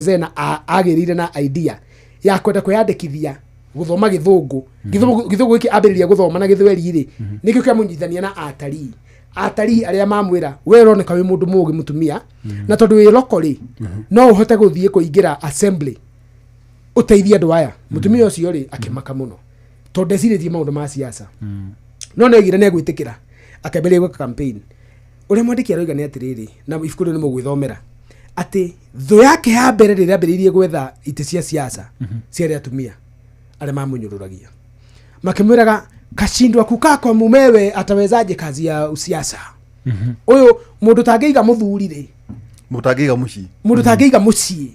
Zena agĩrĩire na idea ya kwenda kwĩyandĩkithia gũthoma gĩthũngũ. Gĩthũngũ gĩkĩ ambĩrĩria gũthoma na gĩthweri rĩ, nĩkĩo kĩamũnyitithania na atarii, atarii arĩa mamwĩra, "We ũroneka wĩ mũndũ mũgĩ, mũtumia, na tondũ wĩ loko rĩ, no ũhote gũthiĩ kũingĩra assembly ũteithie andũ aya." Mũtumia ũcio rĩ, akĩmaka mũno tondũ ndecirĩtie maũndũ ma siasa, no nĩ oigire nĩ egwĩtĩkĩra, akĩambĩrĩria gwĩka campaign. Ũrĩa mwandĩki aroiga nĩ atĩrĩrĩ, na ibuku rĩu nĩ mũgwĩthomera, atĩ thũ yake ya mbere rĩrĩa ambĩrĩirie gwetha itĩ cia siasa ciarĩ atumia arĩa mamũnyũrũragia, makĩmwĩraga, "Kashindwa kukaa kwa mumewe, atawezaje kazi ya usiasa? Ũyũ mũndũ tangĩiga mũthuri rĩ, Mũtangĩiga mũciĩ." Mũndũ tangĩiga mũciĩ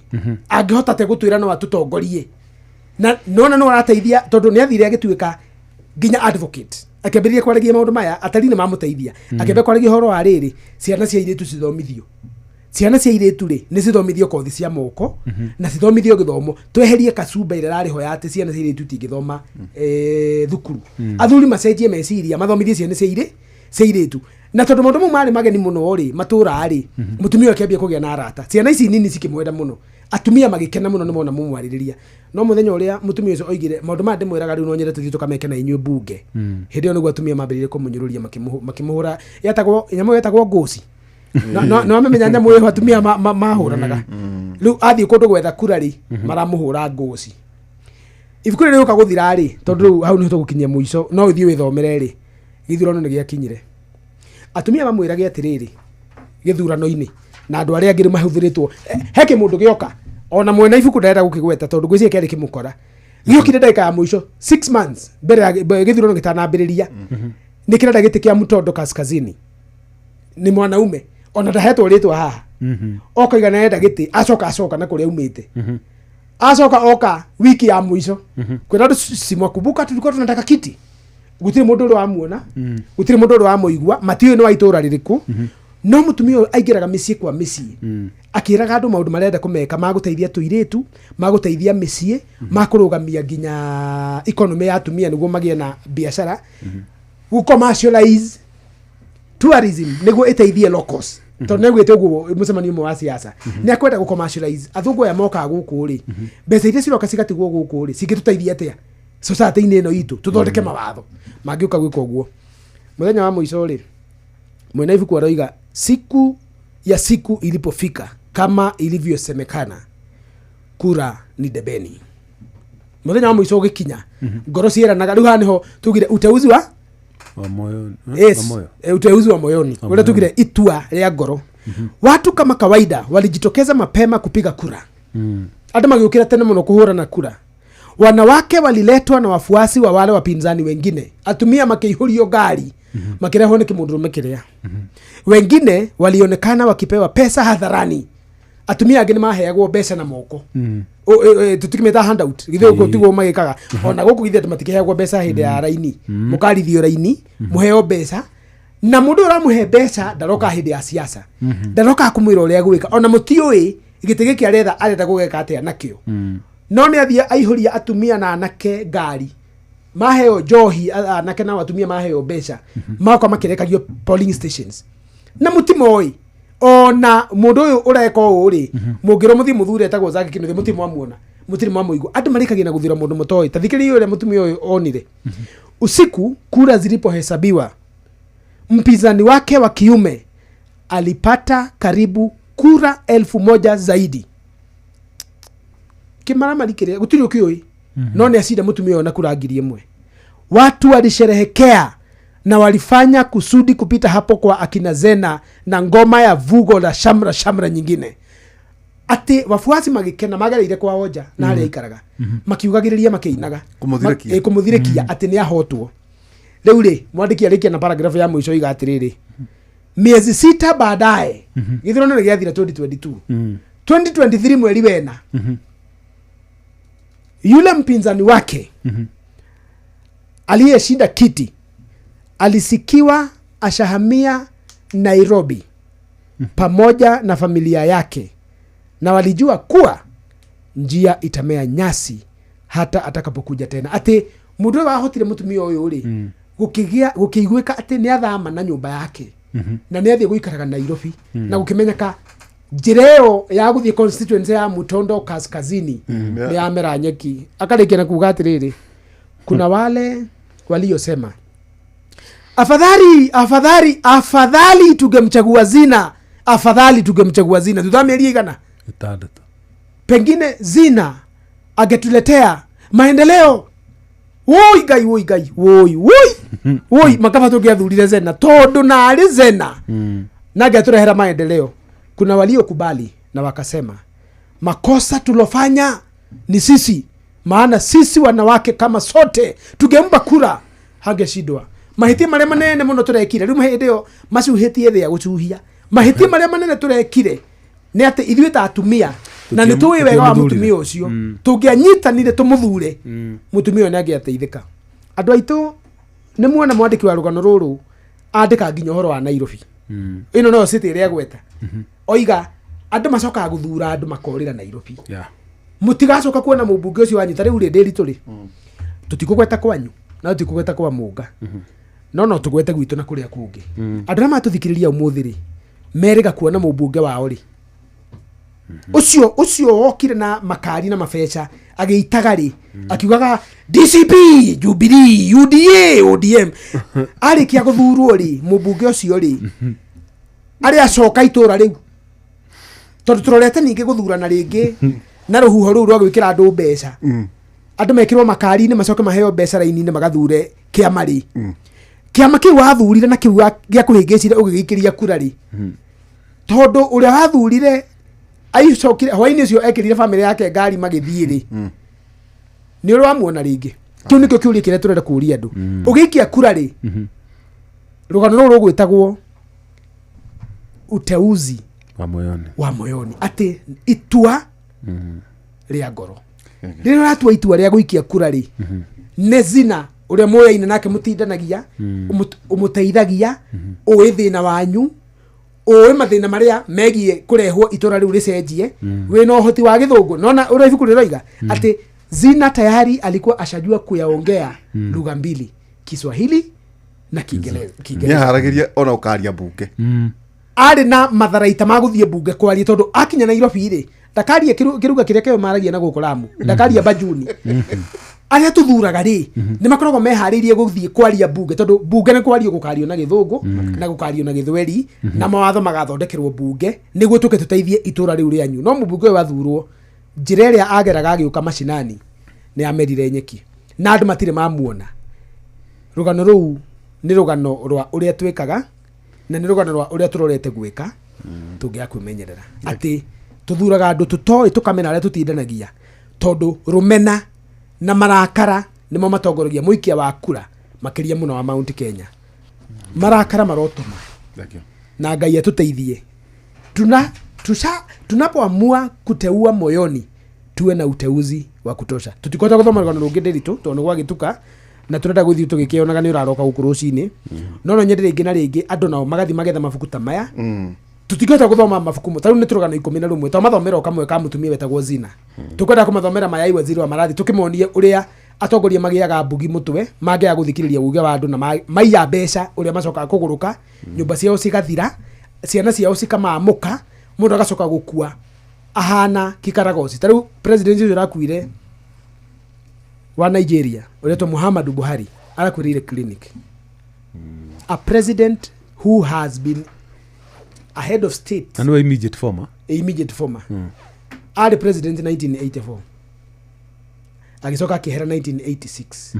angĩhota te gũtwĩra no atũtongorie? Na nona no arateithia, tondũ nĩ athire agĩtuĩka nginya advocate, akĩambĩrĩria kwaragia maũndũ maya. Atari nĩ mamũteithia, akĩambia kwaragia ũhoro wa rĩrĩ, ciana cia airĩtu cithomithio, ciana cia airĩtu rĩ, nĩ cithomithio kothi cia moko na cithomithio gĩthomo, tweherie kacumba ĩrĩa ĩrarĩ ya atĩ ciana cia airĩtu itingĩthoma thukuru. Athuri macenjie meciria, mathomithie ciana cia airĩtu. Na tondũ maũndũ mau marĩ mageni mũno rĩ matũra rĩ, mũtumia ũyũ akĩambia kũgĩa na arata, ciana ici nini cikĩmwenda mũno, atumia magĩkena mũno nĩ mona mũmwarĩrĩria. No mũthenya ũrĩa mũtumia ũcio oigire, "Maũndũ maya ndĩmwĩraga rĩu no nyende tũthiĩ tũkameke na inyuĩ mbunge," hĩndĩ ĩyo nĩguo atumia mambĩrĩirie kũmũnyũrũria, makĩmũhũra yetagwo nyamũ ĩyo yetagwo ngũci. Na wamĩmenya nyamũ ĩyo atumia mahũranaga. Rĩu athiĩ kũndũ gwetha kura rĩ, maramũhũra ngũci. Ibuku rĩrĩ rĩũka gũthira rĩ, tondũ rĩu hau nĩho tũgũkinyia mũico, no ũthiĩ wĩthomere rĩ, gĩthurano nĩ gĩakinyire. Atumia mamwĩrage atĩrĩrĩ, gĩthurano-inĩ na andũ arĩa angĩ rĩu mahũthĩrĩtwo. He kĩmũndũ gĩoka ona mwena ibuku ndarenda gũkĩgweta tondũ ngwĩciria kĩarĩ kĩmũkora, gĩokire ndagĩka ya mũico, 6 months mbere ya gĩthurano gĩtanambĩrĩria. Nĩ kĩrenda gĩtĩ kĩa Mutondo Kaskazini, nĩ mwanaume ona ndahetwo rĩtwa haha. Okoiga nĩarenda gĩtĩ, acoka acoka na kũrĩa aumĩte, acoka oka wiki ya mũico kwĩra andũ, "Simwakumbuka tulikuwa tunataka kiti?" Gũtirĩ mũndũ ũrĩ wamuona, gũtirĩ mũndũ ũrĩ wamũigua, matiũĩ nĩ wa itũra rĩrĩkũ. No mũtumia ũyũ aingĩraga mĩciĩ kwa mĩciĩ akĩraga andũ maũndũ marenda kũmeka ma gũteithia tũirĩtu, ma gũteithia mĩciĩ, ma kũrũgamia nginya economy ya atumia nĩguo magĩe na biacara, gũ commercialize tourism nĩguo ĩteithie locals, tondũ nĩaugĩte ũguo mũcemanio ũmwe wa siasa, nĩ akwenda gũ commercialize athũngũ aya mokaga gũkũ rĩ, mbeca iria ciroka cigatigwo gũkũ rĩ, cingĩtũteithia atĩa society-inĩ ĩno itũ? Tũthondeke mawatho mangĩũka gwĩka ũguo. Mũthenya wa mũico rĩ, mwena ibuku aroiga, siku ya siku ilipofika, kama ilivyosemekana, kura ni debeni. Mũthenya wa mũico ũgĩkinya, ngoro ciĩranaga. Rĩu haha nĩho tugire uteuzi wa wa moyo. Yes. Wa moyo. Uteuzi wa moyoni. Wa Ũrĩa moyoni. tugire itua rĩa ngoro. Watu kama kawaida walijitokeza mapema kupiga kura. Andũ magĩũkĩra tene mũno kũhũrana kura. Wanawake waliletwa na wafuasi wa wale wapinzani wengine, atumia makĩihũrio ngari makĩrehwo nĩ kĩmũndũrũme kĩrĩa. Wengine walionekana wakipewa pesa hadharani, atumia angĩ nĩ maheagwo mbeca na moko. Tũtikĩmĩta handout, githĩ ũguo tiguo magĩkaga ona gũkũ? Githĩ andũ matikĩheagwo mbeca hĩndĩ ya raini? Mũkarithio raini mũheo mbeca, na mũndũ ũyũ ũramũhe mbeca ndaroka hĩndĩ ya siasa, ndaroka kũmwĩra ũrĩa gwĩka, ona mũtiũĩ gĩtĩ gĩkĩ aretha arenda gũgeka atĩa nakĩo. No nĩ athiĩ aihũria atumia na anake ngari, maheo njohi, anake na atumia maheo mbeca, magoka makĩrekagio polling stations na mũtimoĩ ona mũndũ ũyũ ũreka ũũ rĩ. Mũngĩrwo mũthiĩ mũthure etagwo Zaki Kinuthia, mũtirĩ mwamuona, mũtirĩ mwamũigua. Andũ marĩkagia na gũthura mũndũ mũtoĩ. Ta thikĩrĩria ũrĩa mũtumia ũyũ onire. Usiku kura zilipohesabiwa, mpinzani wake wa kiume alipata karibu kura 1000 zaidi. Kĩmaramari kĩrĩa gũtirĩ ũkĩũĩ, no nĩ acinda mũtumia ũyũ na kura 1000. Watu walisherehekea na walifanya kusudi kupita hapo kwa akina Zena na ngoma ya vugo la shamra shamra nyingine, atĩ wafuasi magĩkena magereire kwa Oja na harĩa aikaraga makiugagĩrĩria makĩinaga. Kũmũthirĩkia. Kũmũthirĩkia atĩ nĩ ahotwo. Rĩu rĩ, mwandĩki arĩkia na paragraph ya mũico iga atĩrĩrĩ, miezi 6 baadaye, gĩthurano nĩ gĩathira 2022, 2023 mweri wena, yule mpinzani wake aliyeshinda kiti alisikiwa ashahamia Nairobi pamoja na familia yake, na walijua kuwa njia itamea nyasi hata atakapokuja tena. Atĩ mũndũ ũyũ wahotire mũtumia ũyũ rĩ, gũkĩgĩa gũkĩiguĩka atĩ nĩ athama na nyũmba yake na nĩ athiĩ gũikaraga Nairobi, na gũkĩmenyeka Njĩra ĩyo ya gũthiĩ constituency ya Mutondo Kaskazini nĩ yamera nyeki. Akarĩkia na kuga atĩrĩrĩ, kuna wale waliosema afadhali afadhali afadhali tungemchagua Zina, afadhali tungemchagua Zina thutha wa mĩeri igana 6. Pengine Zina angetuletea maendeleo. Woi Ngai, woi Ngai, woi woi woi, makaba tũngĩathurire Zena tondũ narĩ Zena na angeatũrehera maendeleo. Kuna waliokubali na wakasema makosa tulofanya ni sisi, maana sisi wanawake kama sote tungempa kura hangeshindwa. Mahĩtia marĩa manene mũno tũrekire rĩu hĩndĩ ĩyo macuhĩtie thĩ ya gũcuhia, mahĩtia marĩa manene tũrekire nĩ atĩ ithuĩ ta atumia na nĩ tũĩ wega wa Tũtiamũthurire. mũtumia ũcio, tũngĩanyitanire tũmũthure mũtumia ũyũ nĩ angĩateithĩka. Andũ aitũ, nĩ muona mwandĩki wa rũgano rũrũ andĩka nginya ũhoro wa Nairobi. Ĩno noyo city ĩrĩa agweta, oiga andũ macokaga gũthura andũ makorĩra Nairobi. Mũtigacoka kuona mũmbunge ũcio wanyu. Ta rĩu rĩ ndĩritũ rĩ, tũtikũgweta kwanyu na tũtikũgweta kwa mũnga, no tũgwete gwitũ na kũrĩa kũngĩ. Andũ arĩa matũthikĩrĩria ũmũthĩ rĩ, merĩga kuona mũmbunge wao rĩ, ũcio wokire na makari na mabeca agĩitaga rĩ, akiugaga DCP, Jubilee, UDA, ODM. Arĩkia gũthurwo rĩ, mũmbunge ũcio rĩ, arĩa acoka itũra rĩu, tondũ tũrorete ningĩ gũthurana rĩngĩ na rũhuho rũu rwa gwĩkĩra andũ mbeca, andũ mekĩrwo makari-inĩ macoke maheo mbeca raini-inĩ magathure kĩama rĩ, kĩama kĩu wathurire na kĩu gĩa kũhĩngĩcire ũgĩgĩikĩria kura rĩ, tondũ ũrĩa wathurire aicokire hwainĩ ũcio ekĩrire bamĩrĩ yake ngari magĩthiĩ rĩ, nĩ ũrĩ wamuona rĩngĩ? Kĩu nĩkĩo kĩũria kĩrĩa tũrenda kũũria andũ. Ũgĩikia kura rĩ, rũgano rũrũ rũgwĩtagwo uteuzi wa moyoni. Wa moyoni, atĩ itua rĩa ngoro. Rĩrĩa ũratua itua rĩa gũikia kura rĩ, nĩ Zina ũrĩa mũyaine nake, mũtindanagia, ũmũteithagia, ũĩ thĩna wanyu, ũĩ mathĩna marĩa megiĩ kũrehwo itũra rĩu rĩcenjie, wĩna ũhoti wa gĩthũngũ. Nona ũrĩa ibuku rĩroiga atĩ Zina tayari alikuwa ashajua kuyaongea lugha mbili, Kiswahili na Kiingereza. Nĩ Kiingereza. aharagĩria ona ũkaria mbunge. Arĩ na matharaita ma gũthiĩ mbunge kwaria, tondũ akinya Nairobi rĩ, ndakarie kĩruga kĩrĩa kĩo maragia na gũkũ Lamu, ndakaria Bajuni. Arĩa tũthuraga rĩ, nĩ makoragwo meharĩirie gũthiĩ kwaria mbunge, tondũ mbunge nĩ kwario, gũkario na gĩthũngũ na gũkario na gĩthweri, na mawatho magathondekerwo mbunge nĩguo tũke tũteithie itũra rĩu rĩanyu. No mũmbunge ũyũ wathurwo, njĩra ĩrĩa ageraga agĩũka macinani nĩ amerire nyeki na andũ matirĩ mamuona. Rũgano rũu nĩ rũgano rwa ũrĩa twĩkaga na nĩ rũgano rwa ũrĩa tũrorete gwĩka tũngĩaga kwĩmenyerera, atĩ tũthuraga andũ tũtoĩ, tũkamena arĩa tũtindanagia, tondũ rũmena na marakara nĩmo matongoragia mũikia wa kura, makĩria mũno wa Mount Kenya. Marakara marotũma. Thank you. Na Ngai atũteithie, tunapoamua kuteua moyoni, tuwe na uteuzi wa kutosha. Tutikota gũthoma rũgano rũngĩ ndĩritũ tondũ nĩ gwagĩtuka na tũrenda gũthiĩ tũgĩkĩonaga nĩ ũraroka gũkũ rũcinĩ. No nyende rĩngĩ na rĩngĩ andũ nao magathiĩ magetha mabuku ta maya. Tũtingĩhota gũthoma mabuku ta rĩu nĩ tũrũgano 11, to mathomera o kamwe ka mũtumia wetagwo Zina. Tũkwenda kũmathomera mayai waziri wa marathi, tũkĩmonie ũrĩa atongoria magĩaga mbugi mũtwe mangĩaga gũthikĩrĩria uge wa andũ na maiya mbeca, ũrĩa macokaga kũgũrũka, nyũmba ciao cigathira, ciana ciao cikamamũka, mũndũ agacoka gũkua ahana kikaragoci. Ta rĩu president ũcio ũrakuire wa Nigeria ũretwo Muhammadu Buhari arakuĩrĩire clinic. A president who has been a head of state. Na nĩwe immediate former. Immediate former. Arĩ president 1984, agĩcoka akĩehera 1986,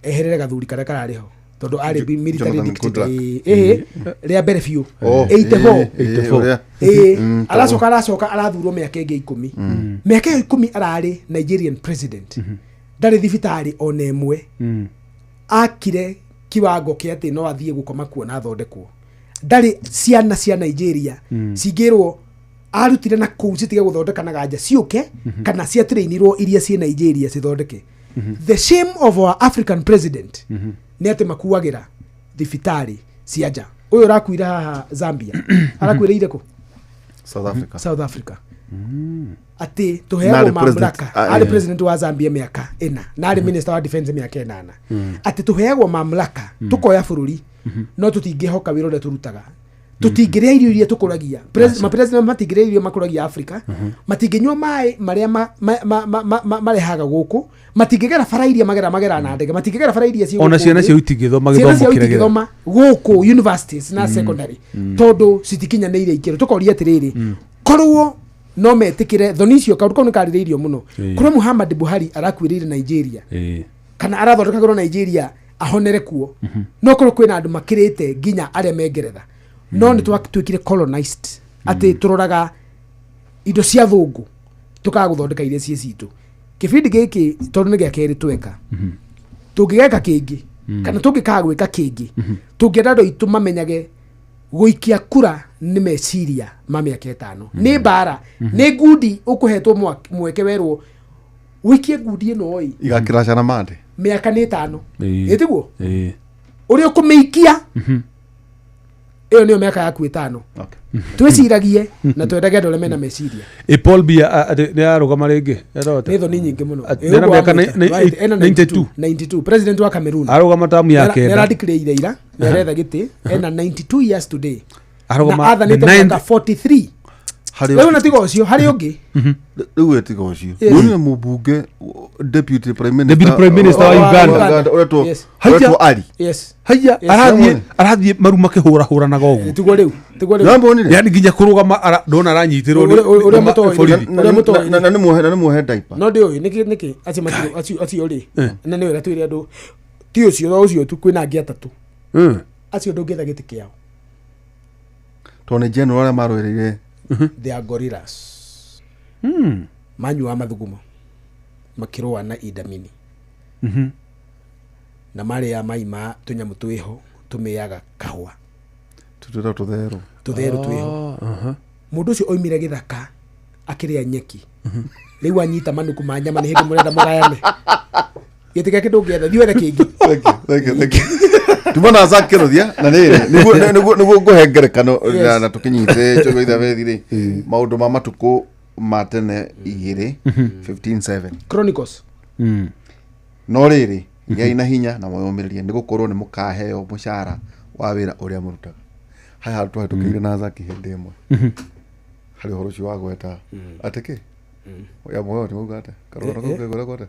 eherere gathuri karĩa kararĩ ho, tondũ arĩ military Jonathan dictator. Goodluck. Ĩĩ, rĩa mbere biũ, Oh, 84. ĩĩ, ũrĩa. Ĩĩ, aracoka arathurwo mĩaka ĩngĩ 10. Mĩaka ĩyo 10 ararĩ Nigerian president, ndarĩ thibitarĩ ona ĩmwe akire kiwango kĩa atĩ no athiĩ gũkoma kuo na athondekwo. Ndarĩ ciana cia Nigeria cingĩrwo arutire na kũu citige gũthondekanaga nja ciũke, kana ciatrainirwo iria ciĩ Nigeria cithondeke. The shame of our African president nĩ atĩ makuagĩra thibitarĩ cia nja. Ũyũ ũrakuire haha Zambia arakuĩrĩire kũ? South Africa. South Africa. Atĩ Na tũheagwo arĩ president. mamlaka. Ah, Arĩ eh. president wa Zambia mĩaka 4 na arĩ minister wa defense mĩaka 8. Atĩ tũheagwo mamlaka, tũkoya bũrũri, no tũtingĩhoka wĩra ũrĩa tũrutaga. Tũtingĩrĩa irio iria tũkũragia. Mapresident matingĩrĩa irio makũragia Africa, matingĩnyua maĩ marĩa marehaga gũkũ, matingĩgera bara iria magera na ndege, matingĩgera bara iria ciĩ Ona gũkũ ciana thĩ. ciao itingĩthoma Ciana gĩthomo ciao kĩrĩa itingĩthoma gũkũ universities na secondary tondũ citikinyanĩire ikĩro. Tũkoria atĩrĩrĩ, korwo no metĩkĩre thoni icio, kaũndũ kau nĩ karĩrĩirio mũno. Korwo Muhammad Buhari arakuĩrĩire Nigeria kana arathondekagĩrwo Nigeria ahonere kuo, no korwo kwĩna andũ makĩrĩte nginya arĩa me Ngeretha. No nĩ twatuĩkire colonized atĩ tũroraga indo cia thũngũ, tũkaga gũthondeka iria ciĩ citũ. Kĩbindi gĩkĩ tondũ nĩ gĩa kerĩ tweka, tũngĩgeka kĩngĩ kana tũngĩkaga gwĩka kĩngĩ, tũngĩenda andũ aitũ mamenyage gũikia kura nĩ meciria ma mĩaka 5, nĩ mbara, nĩ ngundi ũkũhetwo mweke werwo ũikie ngundi ĩno ĩ Igakĩraca na mande. Mĩaka nĩ 5, ĩtiguo ũrĩa ũkũmĩikia ĩyo nĩyo mĩaka yaku 5. Twĩciragie na twendage andũ arĩa mena meciria. Ĩ Paul Biya nĩ arũgama rĩngĩ? Nĩ thoni nyingĩ mũno. Ena Ĩ, ũguo mĩaka wamwĩta. Right, ena 92. 92, president wa Cameroon. Arũgama tamu ya Nĩ 9. aradeclare ira nĩ aretha gĩtĩ, ena 92 years today na Arũgama athanĩte the mĩaka 43. Harĩ Rĩu na tiga ũcio harĩ ũngĩ. Rĩu ĩtiga ũcio. Yes. Nĩ mũmbunge, deputy prime minister. Deputy prime minister wa Uganda. Ũretwo Yes. ũretwo Ali. Yes. Haiya. Yes. Arathiĩ maru makĩhũrahũranaga ũguo. Tiguo rĩu, tiguo rĩu. Nĩwambonire? Yani nginya kũrũgama ndona aranyitĩrwo Ũrĩa mũtoĩ. borithi. Ũrĩa mũtoĩ. Na nĩ muohe diaper. No ndĩũĩ nĩkĩ nĩkĩ acio matirĩ acio rĩ, na nĩ wega twĩre andũ ti ũcio no ũcio tu, kwĩna angĩ atatũ acio ndũngĩetha gĩtĩ kĩao. Tondũ nĩ general arĩa marũĩrĩire. They are gorillas, manyuaga mathugumo makĩrũa na Idamini na marĩa mai ma tũnyamũ twĩho tũmĩaga kahũa. Tũtwĩta tũtherũ. Tũtherũ twĩho. Mũndũ ũcio oimire gĩthaka akĩrĩa nyeki, rĩu anyita manuku ma nyama, nĩ hĩndĩ mũrenda mũgayane gĩtĩ gĩake. Ndũngĩetha, thiĩ wethe kĩngĩ. Thank you, thank you, thank you. Tuma na Zack Kĩrũthia na rĩrĩ nĩguo ngũhe ngerekano na tũkĩnyite Njogu Elizabeth rĩ, maũndũ ma matukũ ma tene 2 15:7. Chronicles. No rĩrĩ, gĩai na hinya na mwĩyũmĩrĩrie, nĩ gũkorwo nĩ mũkaheo mũcara wa wĩra ũrĩa mũrutaga. Haya handũ twahĩtũkĩire na Zack hĩndĩ ĩmwe harĩ ũhoro ũcio wa gweta atĩ kĩ ya moyo nĩ mauga atĩa karũgano kau kegwĩragwo atĩa?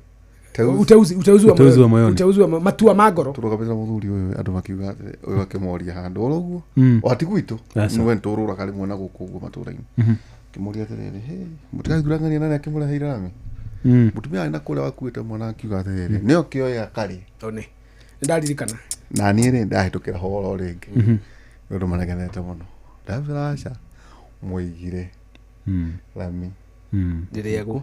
Teuzi. Uteuzi wa Uteuzi wa moyoni. moyoni. Uteuzi wa matua ma ngoro. Tũrũgamĩte na mũthuri ũyũ, andũ makiuga atĩrĩ, ũyũ akĩmoria handũ oro ũguo o ati gwitũ. Aca. Nĩwe nĩtũrũraga rĩmwe na gũkũ ũguo matũra-inĩ, akĩmoria atĩrĩrĩ, "Hĩ, mũtigathurang'ania na nĩ akĩmũreheire rami?" Mũtumia arĩ na kũrĩa wakuĩte mwana akiuga atĩrĩrĩ, nĩo kĩoya karĩ. One, nĩndaririkana. Na niĩ rĩ ndahĩtũkĩra horo rĩngĩ nĩ ũndũ maregenete mũno, ndabĩra aca mwoigire rami. Ndĩrĩagwo,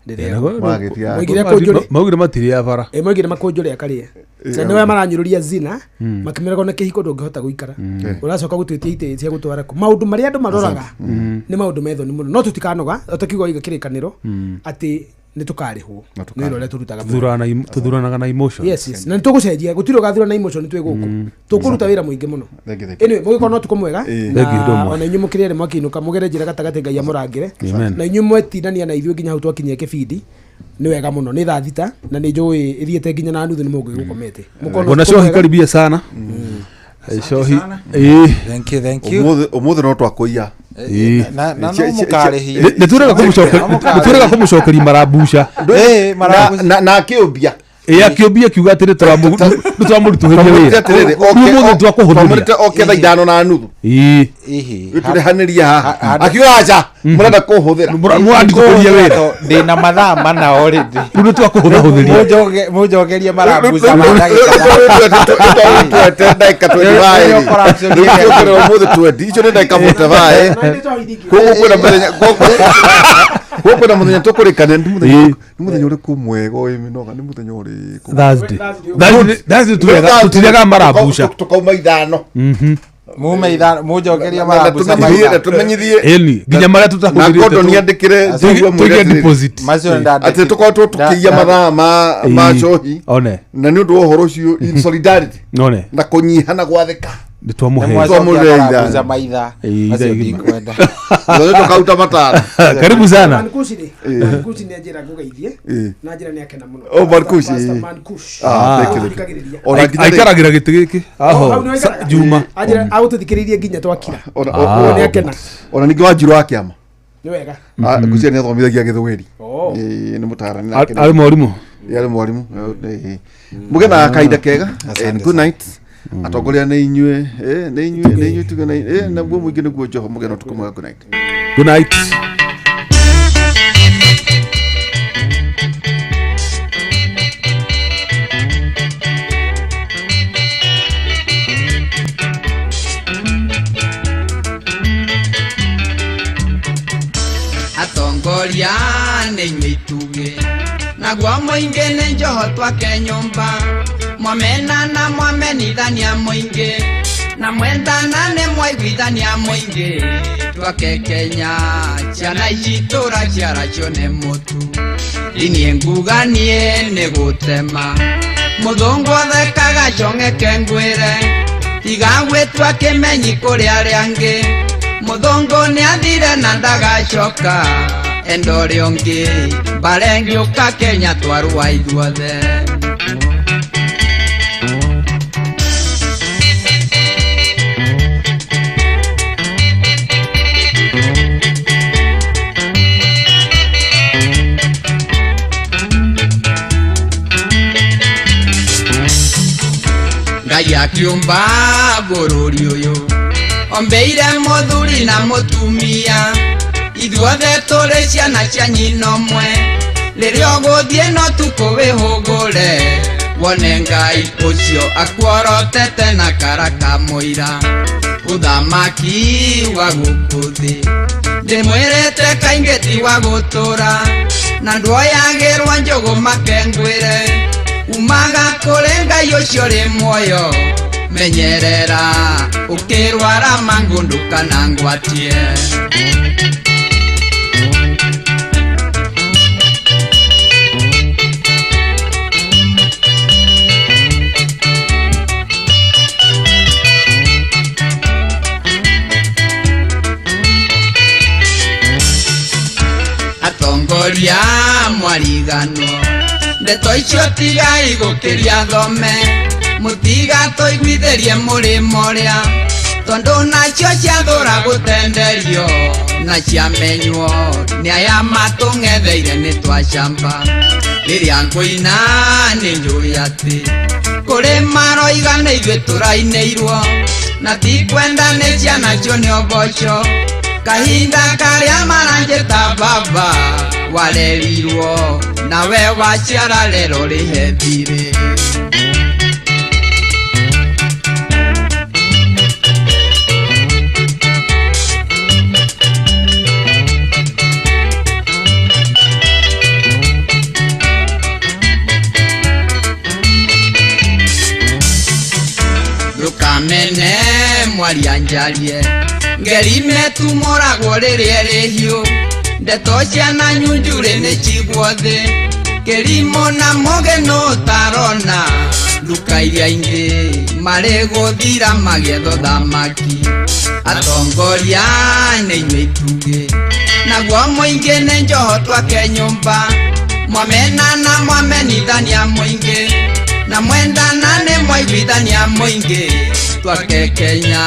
ndĩrĩagwo. Magĩtia. Moigire kũnjũrĩ. Maugire matirĩ bara. Ĩ, moigire makũnjũre akarĩe na nĩwe maranyũrũria zina makĩmeraga na kĩhiko ndũngĩhota gũikara, ũracoka gũtwĩtia itĩ cia gũtwara kũ. Maũndũ marĩa andũ maroraga nĩ maũndũ methoni mũno, no tũtikanoga o ta kiugo gĩka kĩrĩkanĩro atĩ nĩ tũkarĩhwo Na nĩ wĩra ũrĩa tũrutaga mũno. Tũthuranaga na emotions. Yes, na nĩ tũgũcenjia, gũtirĩ ũgathura na emotion, twĩ gũkũ tũkũruta wĩra mũingĩ mũno. Thank you, thank you. Anyway, mũgĩkorwo no ũtukũ mwega. Ĩĩ. Thank you, Na Ndomwa. ona inyuĩ mũkĩrĩ erĩ mwakĩinũka mũgere njĩra gatagatĩ, Ngai amũrangĩre. Amen. Na inyuĩ mwetindania na ithuĩ nginya hau twakinyia kĩbindi, nĩ wega mũno. Nĩ thaa 6 na nĩ njũĩ ĩthiĩte nginya na nuthu nĩ mũngĩgũkomete. Mũkorwo na Bwana ũtukũ Shohi, mwega. karibia sana. Shohi. Ĩĩ. Thank you, thank you. Ũmũthĩ no twakũiya. Ĩĩ. Na no mũkarĩhia. Nĩ twĩrega kũmũcokeria marabuca. Ĩĩ, marabuca. Na akĩũmbia. Ĩ, akĩũmbia akiuga atĩrĩ nĩ twamũritũhĩria wĩra. Atĩrĩrĩ, Rĩu ũmũthĩ twakũhũthĩria. twamwĩrĩte oke thaa 5:30. Ĩĩ. Ihi. Tũrehanĩria haha. Akiuga aca mũrenda kũhũthĩra. Mũranditũhĩria wĩra. Ndĩna mathaa 4 already. Rĩu nĩ twakũhũthahũthĩria. Mũnjokerie marabuca ma ndagĩka. Twete ndagĩka Rĩu 25. corruption. Rĩu tũkĩrera ũmũthĩ 20, icio nĩ ndagĩka 45. Na nĩ twaithingĩ. Koguo kwĩna mũthenya, koguo kwĩna mũthenya tũkũrĩkania, nĩ mũthenya Ĩĩ. nĩ mũthenya ũrĩkũ mwega ũyũ mĩnoga, nĩ mũthenya ũrĩkũ? Thursday. Thursday tũtirĩaga marabuca. Tũkauma 5. Mume 5 mũnjokerie Na marabuca ma tũmenyithie na 5. tũmenyithie. Ĩni nginya marĩa Na tũtahũthĩrĩte Gordon yandĩkĩre Njogu amwĩre tũige atĩrĩrĩ, deposit. Macio nĩ atĩ tũkoretwo tũkĩiya mathaa ma Ĩĩ. njohi One. na nĩ ũndũ wa ũhoro ũcio in solidarity One. na kũnyiha na gwathĩka. Nĩ twamũhe. Twamũhe Marabuza maitha Ĩĩ, macio ithaa igima. ndikwenda. Ithuĩ tũkaruta matano. Karibu sana. Mankushi rĩ, Mankushi nĩ anjĩra ngũgeithie na njĩra nĩ akena mũno. Oh, Mankushi, Pastor ĩĩ. Mankushi. Ah, thank you, thank you. Agũthikagĩrĩria. Ona nginya rĩ- Aikaragĩra gĩtĩ gĩkĩ Oh, hau aho nĩho aikaraga? Juma. Anjĩra agũtũthikĩrĩirie nginya twakira. Ona- Nĩ akena. Ona ningĩ wanjiru wa kĩama. Nĩ wega. Ah, ngwĩciria nĩ athomithagia gĩthweri. Oh. Ĩĩ, nĩ mũtaarani nake. Arĩ mwarimũ. Ĩĩ, arĩ mwarimũ. Ĩĩ. Mũgĩe na kahinda kega. Asante And good sana. night. Atongoria nĩ inyuĩ, ĩĩ, nĩ inyuĩ, nĩ inyuĩ tuge na ĩĩ, naguo mũingĩ nĩguo njoho. Mũgĩe na ũtukũ mwega. Good night. Good night. Atongoria nĩ inyuĩ itugĩ naguo mũingĩ nĩ njoho twake nyũmba mwamenana mwamenithania mũingĩ na mwendana nĩ mwaiguithania mũingĩ twake Kenya ciana ici tũra ciaracio nĩ mũtu ndiniĩ nguga niĩ nĩ gũtema mũthũngũ athekaga cong'eke ngwĩre tiga gwĩtua kĩmenyi kũrĩ arĩa angĩ mũthũngũ nĩ athire na ndagacoka enda ũrĩa ũngĩ mbara ĩngĩũka Kenya twarũa ithuothe. Ngai akiũmba bũrũri ũyũ ombeire mũthuri na mũtumia ithuothe tũrĩ ciana cia nyina ũmwe rĩrĩa ũgũthiĩ no tukũ wĩhũgũre wone Ngai ũcio akuorotete na kara ka mũira ũthamaki wa gũkũ thĩ ndĩmwĩrĩte kaingĩ ti wa gũtũra na ndwoyagĩrwo njũgũ makengwĩre umaga kũrĩ Ngai ũcio ũrĩ muoyo menyerera ũkĩrwara mangũ ndũkanangwatie. Atongoria mwariganwo ndeto icio tigai gũkĩria thome mũtigatũiguithĩrie mũrĩmo ũrĩa tondũ nacio ciathũra gũtenderio na ciamenywo nĩ aya matũng'etheire nĩ twacamba rĩrĩa ngũina nĩ njũĩ atĩ kũrĩ maroiga nĩ ithuĩ tũrainĩirwo na tikwenda nĩ ciana cio nĩ ũboco kahinda karĩa maranjĩta baba warerirwo nawe waciara rero rĩhe thirĩ. Ndũkamene mwaria njarie ngeri metumũragwo rĩrĩa ĩrĩ hiũ ndeto ciana nyunjurĩ nĩ cigwo thĩ kĩrimũ na mũgĩ nũ ũtarona nduka iria ingĩ marĩ gũthira magĩetha ũthamaki atongoria nĩ inyuĩ itugĩ naguo mũingĩ nĩ njoho twake nyũmba mwamenana mwamenithania mũingĩ na mwendana nĩ mwaiguithania mũingĩ twake Kenya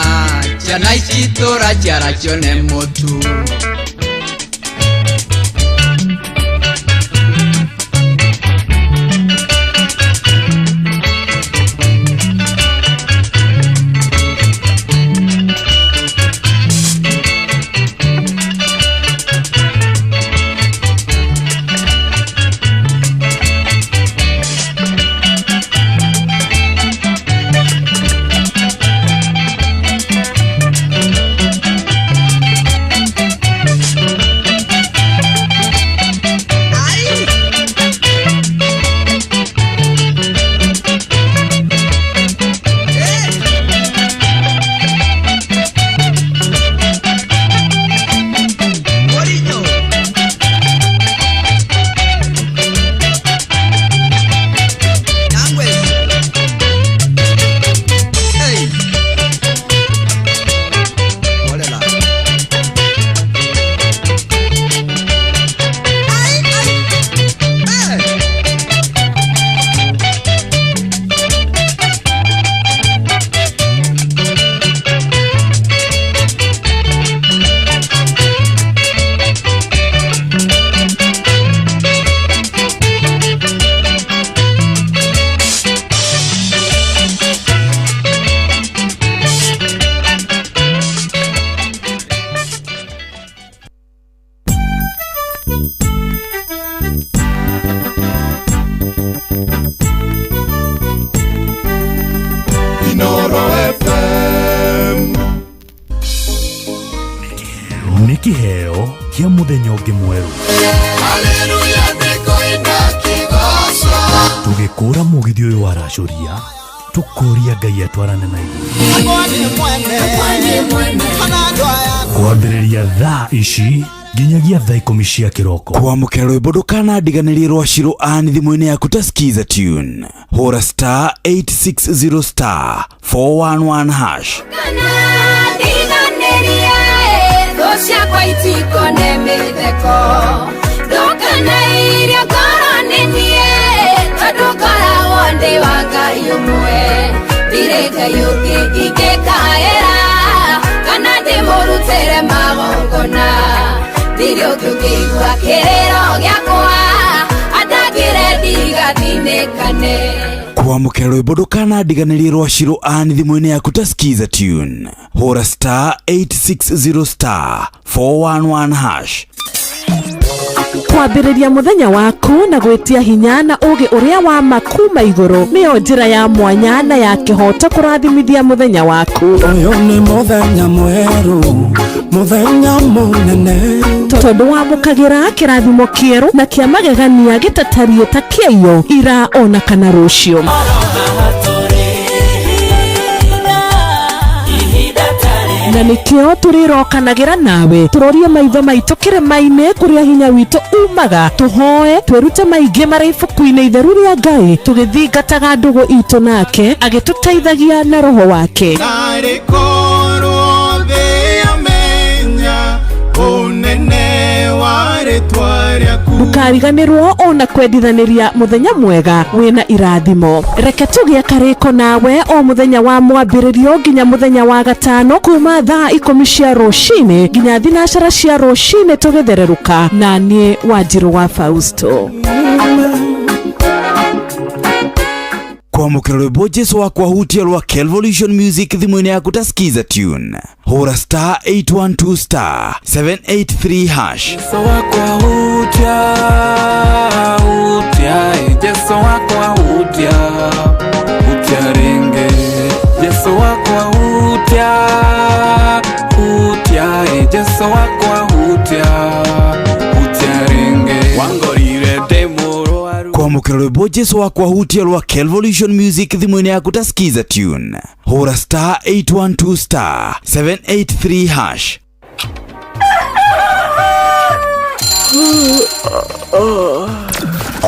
ciana ici tũra ciaracio nĩ mũtu. Inoro FM. Nĩ kĩheo kĩa mũthenya ũngĩ mwerũ. Haleluya nĩngũina kĩgoco. Tũgĩkũra mũgithi ũyũ waracũria, tũkũria Ngai atwarane na ithuĩ. Kwambĩrĩria thaa ici nginyagia thaa 10 cia kĩroko. Kwamũkĩra rwĩmbo ndũkanandiganĩrie rwa Shiro Ann thimũ-inĩ yaku ta Skiza tune. Hũra star 860 star 411 hash. Ndiganĩrie thũ ciakwa itikone mĩtheko, ndũkanairie ngoro nĩ niĩ, tondũ ngoragwo ndĩ wa Ngai ũmwe, ndirĩ Ngai ũngĩ ingĩkaĩra kana ndĩmũrutĩre magongona, ndirĩ ũngĩ ũngĩigua kĩrĩro gĩakwa andangĩre ndigathinĩkane. Kwamũkĩra rwĩmbo ndũkanandiganĩrie rwa Shiro Ann thimũ-inĩ yaku ta Skiza tune. Hũra star 860 star 411 hash. Kwambĩrĩria mũthenya waku na gwĩtia hinya na ũũgĩ ũrĩa wa ma kuma igũrũ nĩyo njĩra ya mwanya na ya kĩhooto kũrathimithia mũthenya waku. Ũyũ nĩ mũthenya mwerũ, mũthenya mũnene, tondũ wamũkagĩra kĩrathimo kĩerũ na kĩa magegania gĩtatariĩ ta kĩaiyo ira ona kana rũciũ. Na nĩkĩo tũrĩrokanagĩra nawe, tũrorie maitho maitũ kĩrĩma-inĩ kũrĩa hinya witũ umaga, tũhoe twĩrute maingĩ marĩ ibuku-inĩ itheru rĩa Ngai, tũgĩthingataga ndũgũ itũ nake agĩtũteithagia na roho wake. Narĩ korwo thĩ yamenya ũnene wa rĩtwa rĩaku. Ndũkariganĩrwo ona kwendithanĩria mũthenya mwega wĩna irathimo. Reke tũgĩe karĩko nawe o mũthenya wa mwambĩrĩrio nginya mũthenya wa gatano kuma thaa 10 cia rũcinĩ nginya 9 cia rũcinĩ tũgĩthererũka, na niĩ Wanjirũ wa Fausto. Kwamũkĩra rwĩmbo Jesu wakwa hutia rwa Kelvolution Music thimũ-inĩ yaku ta Skiza tune. Hũra star 812 star 783 hash. Jesu wakwa hutia, hutia, Jesu wakwa hutia, hutia ringe. Jesu wakwa hutia, hutia, Jesu wakwa hutia, hutia ringe. Wangorire ndĩ mũrwaru. Kwamũkĩra rwĩmbo Jesu wakwa hutia rwa Kelvolution Music thimũ-inĩ yaku ta Skiza tune. Hũra star 812 star 783 hash.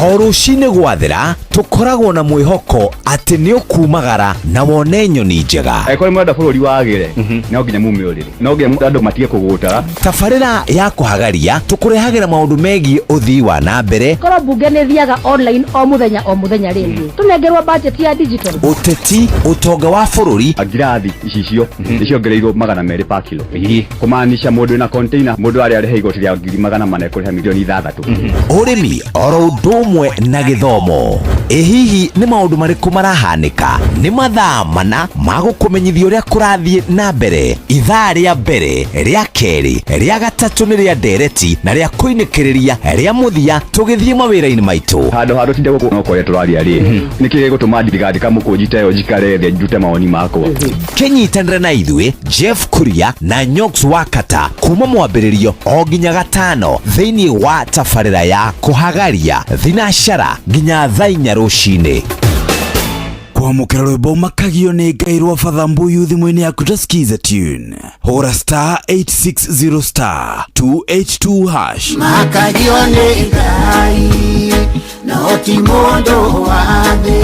O rũcinĩ gwathera tũkoragwo na mwĩhoko atĩ nĩ ũkumagara na wone nyoni njega. Angĩkorwo nĩ mũrenda bũrũri wagĩre, no nginya mume ũrĩrĩ, no nginya andũ matige kũgũtara. Tabarĩra ya kũhagaria tũkũrehagĩra maũndũ megiĩ ũthii wa na mbere, korwo mbunge nĩ thiaga online o mũthenya o mũthenya rĩ, tũnengerwo budget ya digital, ũteti, ũtonga wa bũrũri. Ngirathi icicio nĩ ciongereirwo 200 per kilo, kũmaanisha mũndũ wĩna container, mũndũ arĩa arĩhe igoti rĩa 400,000 ekũrĩha milioni 6. Ũrĩmi oro ũndũ ũmwe na gĩthomo. Ĩ hihi nĩ maũndũ marĩkũ marahanĩka? Nĩ mathaa mana ma gũkũmenyithia ũrĩa kũrathiĩ na mbere. Ithaa rĩa mbere, rĩa kerĩ, rĩa gatatũ nĩ rĩa ndereti na rĩa kũinĩkĩrĩria rĩa mũthia tũgĩthiĩ mawĩra-inĩ maitũ. Handũ ha tũtinde gũkũ no kũrĩa tũraria rĩ, nĩkĩ gĩgũtũma ndigandĩka mũkũnji ta ĩyo njikare thĩ ndute mawoni makwa? Kĩnyitanĩre na ithuĩ Jeff Kuria na Nyox Wakata kuma mwambĩrĩrio o nginya gatano thĩinĩ wa tabarĩra ya kũhagaria thinacara nginya thaa 4 rũcinĩ. Kwamũkĩra rwĩmbo makagio nĩ Ngai rwa Father Mbuyu thimũ-inĩ yaku ta Skiza tune. Hũra star 860 star 282 hash. Makagio nĩ Ngai no ti mũndũ wa thĩ,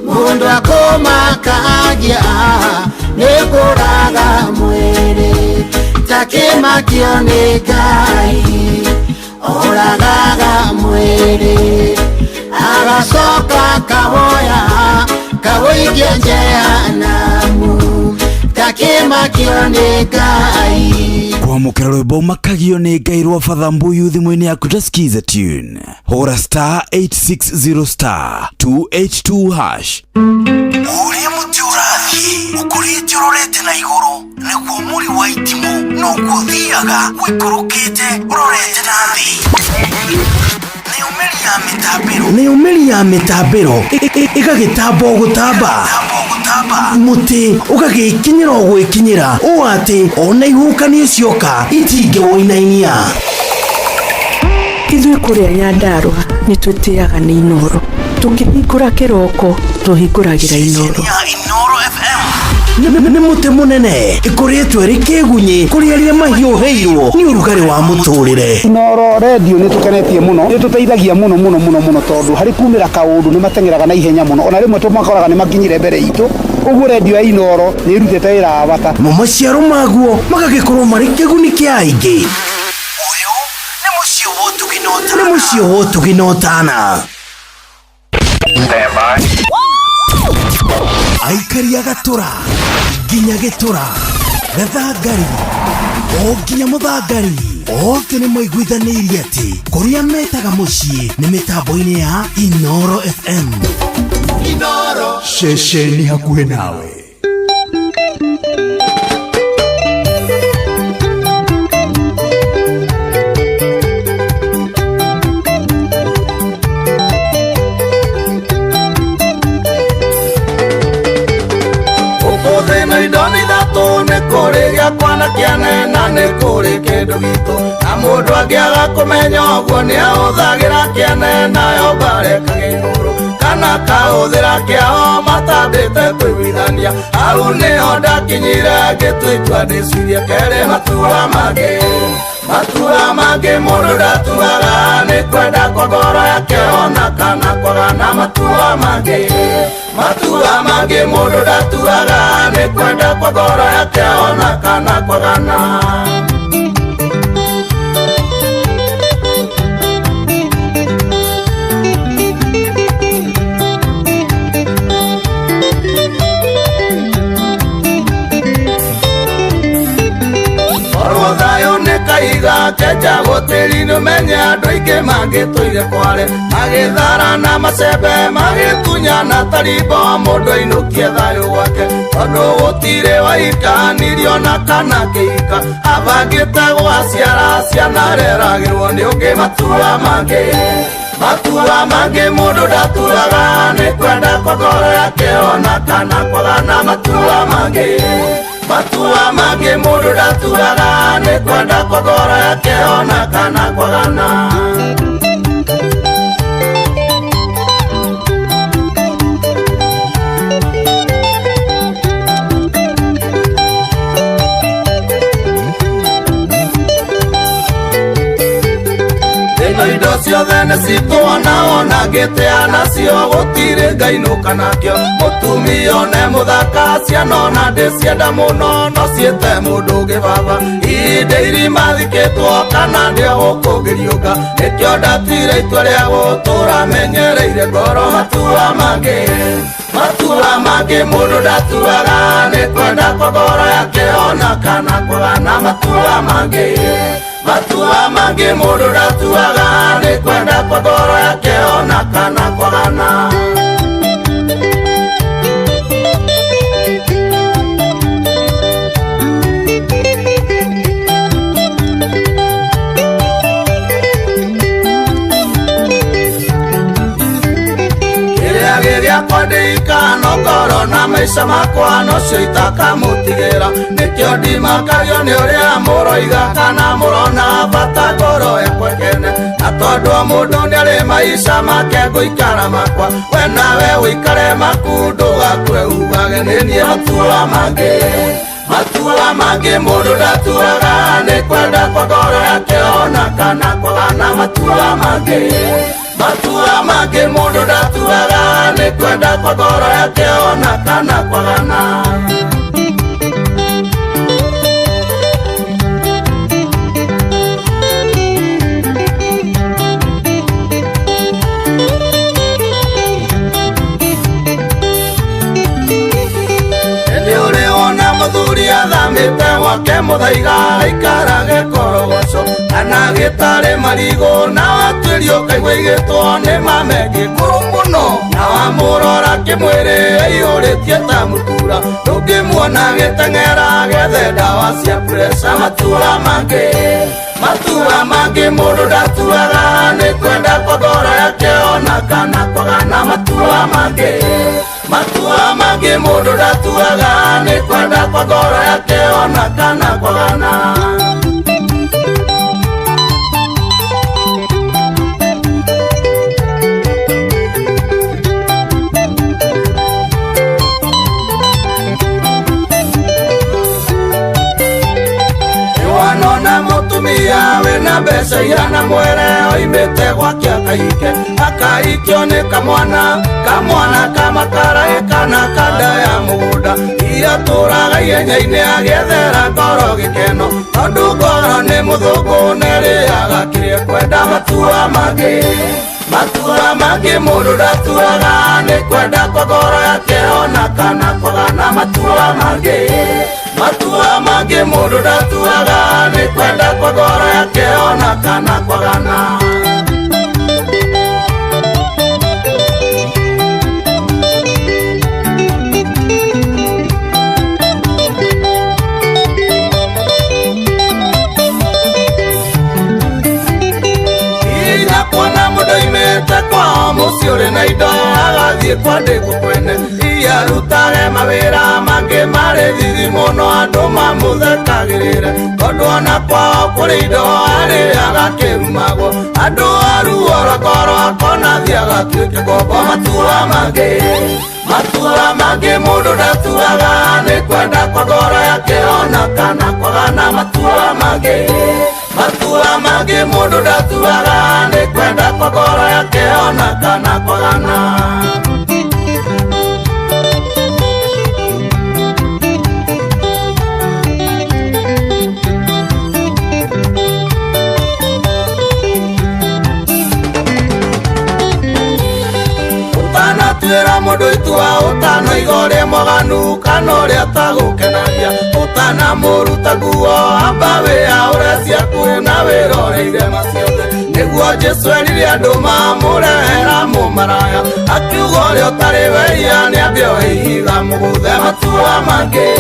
mũndũ akũmakagia nĩ kũraga mwĩrĩ, takĩmakio nĩ Ngai oragaga mwĩrĩ, agacoka kawoya kawoikia jehanamu, takĩmakio nĩ Ngai. Kwamũkĩra rwĩmbo makagio nĩ Ngai rwa Father Mbuyu thimũ-inĩ yaku ta Skiza tune. Hũra star 860 star 282 hash. Ũrĩa mũtĩ ũrathiĩ ũkũrĩte ũrorete na igũrũ nĩguo mũri wa itimũ noguo ũthiaga ũikũrũkĩte ũrorete na thĩ. Nayo mĩri ya mĩtambĩro ĩgagĩtamba o gũtamba, mũtĩ ũgagĩkinyĩra o gwĩkinyĩra ũũ atĩ ona ihuhũkanio cioka itingĩwũinainia. Ithuĩ kũrĩa Nyandarũa nĩ twĩtĩaga nĩ Inoro. Tũkĩhingũra kĩroko tũhingũragĩra Inoro. Nĩ mũtĩ mũnene ĩkoretwo ĩrĩ kĩgunyĩ kũrĩ arĩa mahiũhĩirwo nĩ ũrugarĩ wa mũtũrĩre. Inoro redio nĩ tũkenetie mũno, nĩ tũteithagia mũno mũno mũno mũno, tondũ harĩ kumĩra kaũndũ nĩ mateng'eraga na ihenya mũno, ona rĩmwe tũmakoraga nĩ makinyire mbere itũ. Ũguo redio ya Inoro nĩ ĩrutĩte wĩra wa bata. Mo maciaro maguo magagĩkorwo marĩ kĩguni kĩa aingĩ. Nĩ mũciĩ wa ũtugi na ũtana. Aikari a Gatũra nginya Gĩtũra, Gathangari o nginya Mũthangari, othe nĩ maiguithanĩirie atĩ kũrĩa metaga mũciĩ nĩ mĩtambo-inĩ ya Inoro FM. Inoro. Ceceni hakuhĩ nawe. Ũkũthĩ na indo nĩ ithatũ, nĩ kũrĩ gĩakwa na kĩene na nĩ kũrĩ kĩndũ gitũ, na mũndũ angĩaga kũmenya ũguo nĩ ahũthagĩra kĩene nayo mbarĩ kagĩhũrũ kana kahũthĩra kĩao matambĩte kũiguithania. Hau nĩho ndakinyire ngĩtua itua ndĩcirie kerĩ matua mangĩ. Matua mangĩ mũndũ ndatuaga nĩ kwenda kwa ngoro yake ona kana kwaga na matua mangĩ. Matua mangĩ mũndũ ndatuaga nĩ kwenda kwa ngoro yake ona kana kwagana. Korwo thayũ nĩ kaiga kenja gũtĩri-inĩ, ũmenye andũ aingĩ mangĩtũire kware magĩthara na macembe magĩtunyana tarimbo, mũndũ ainũkie thayũ gwake, tondũ gũtirĩ waikanirio na kana kĩhika abangĩte gwaciara ciana reragĩrwo nĩ ũngĩ. Matua mangĩ, matua mangĩ mũndũ ndatuaga nĩ kwenda kwa ngoro yake ona kana kwagana. Matua mangĩ, matua mangĩ mũndũ ndatuaga nĩ kwenda kwa ngoro yake ona kana kwagana. Ĩno indo ciothe nĩ citũona ona ngĩtĩa nacio gũtirĩ ngainũka nakĩo. Mũtumia one mũthaka ciana ona ndĩcienda mũno no ciĩte mũndũ ũngĩ baba. Ihinda irima thikĩtwo kana ndĩ o gũkũ ngĩriũka, nĩkĩo ndatuire itua rĩa gũtũra menyereire ngoro. Matua mangĩ, matua mangĩ mũndũ ndatuaga nĩ kwenda kwa ngoro yake ona kana kwagana. Matua mangĩ, matua mangĩ mũndũ ndatuaga nĩ kwenda kwa ngoro yake ona kana kwagana. Kĩrĩa gĩakwa ndĩikano ngoro na maica makwa nocio itakamũtigĩra, nĩkĩo ndimakagio nĩ ũrĩa mũroiga kana mũrona bata ngoro yakwa ĩkene, na tondũ o mũndũ nĩarĩ maica make ngũikara makwa, we nawe ũikare maku ndũgakue ugage nĩ niĩ. Matua mangĩ, matua mangĩ mũndũ ndatuaga nĩ kwenda kwa ngoro yake ona kana kwagana. Matua mangĩ, matua mangĩ mũndũ ndatuaga nĩ kwenda kwa ngoro yake ona kana kwagana. Nĩ ũrĩ wona mũthuri athamĩte gwake mũthaiga aikarage korogoco kana gĩtarĩ marigũ, na watuĩrio ũkaigua igĩtwo nĩ mamengĩ kũrũ mũno, na wamũrora kĩmwĩrĩ aiyũrĩtie ta mũtura, ndũngĩmuona agĩteng'era gethe ndawa cia pressure. Matua mangĩ, matua mangĩ mũndũ ndatuaga nĩ kwenda kwa ngoro yake Mangĩ mũndũ ndatuaga nĩ kwenda kwa ngoro yake ona kana kwagana. Wanona mutumia wĩna mbeca igana mwere oimĩte gwake akaike akaikio nĩ kamwana kamwana kamakaraĩ kana kanda ya mũgũnda ia tũraga ihenya-inĩ agĩethera ngoro gĩkeno tondũ ngoro nĩ mũthũngũ nerĩaga kĩrĩa kwenda matua mangĩ matua mangĩ mũndũ ndatuaga nĩ kwenda kwa ngoro yake ona kana kwagana matua mangĩ matua mangĩ mũndũ ndatuaga nĩ kwenda kwa ngoro yake ona kana kwagana. Kuona mũndũ oimĩte kwao mũciĩ ũrĩ na indo agathiĩ kwandĩkwo kwene iarutage mawĩra mangĩ marĩ thithi mũno andũ mamũthekagĩrĩre tondũ ona kwao kũrĩ indo arĩaga kĩrumagwo andũ a ruo rwa ngoro akona thiĩ agatuĩke ngombo matua mangĩ matua mangĩ mũndũ ndatuaga nĩ kwenda kwa ngoro yake ona kana kwagana matua mangĩ matua mangĩ mũndũ ndatuaga nĩ kwenda kwa ngoro yake ona kana kwagana. Ũtanatuĩra mũndũ itua ũtanoiga ũrĩa mwaganu kana ũrĩa atagũkenagia ũtanamũruta nguo amba wĩyaũre ciaku na wĩroreire maciothe nĩguo Jesũ erire andũ mamũrehera mũmaraya akiuga ũrĩa ũtarĩ wehia nĩambe oe ihiga mũgũthe matua mangĩ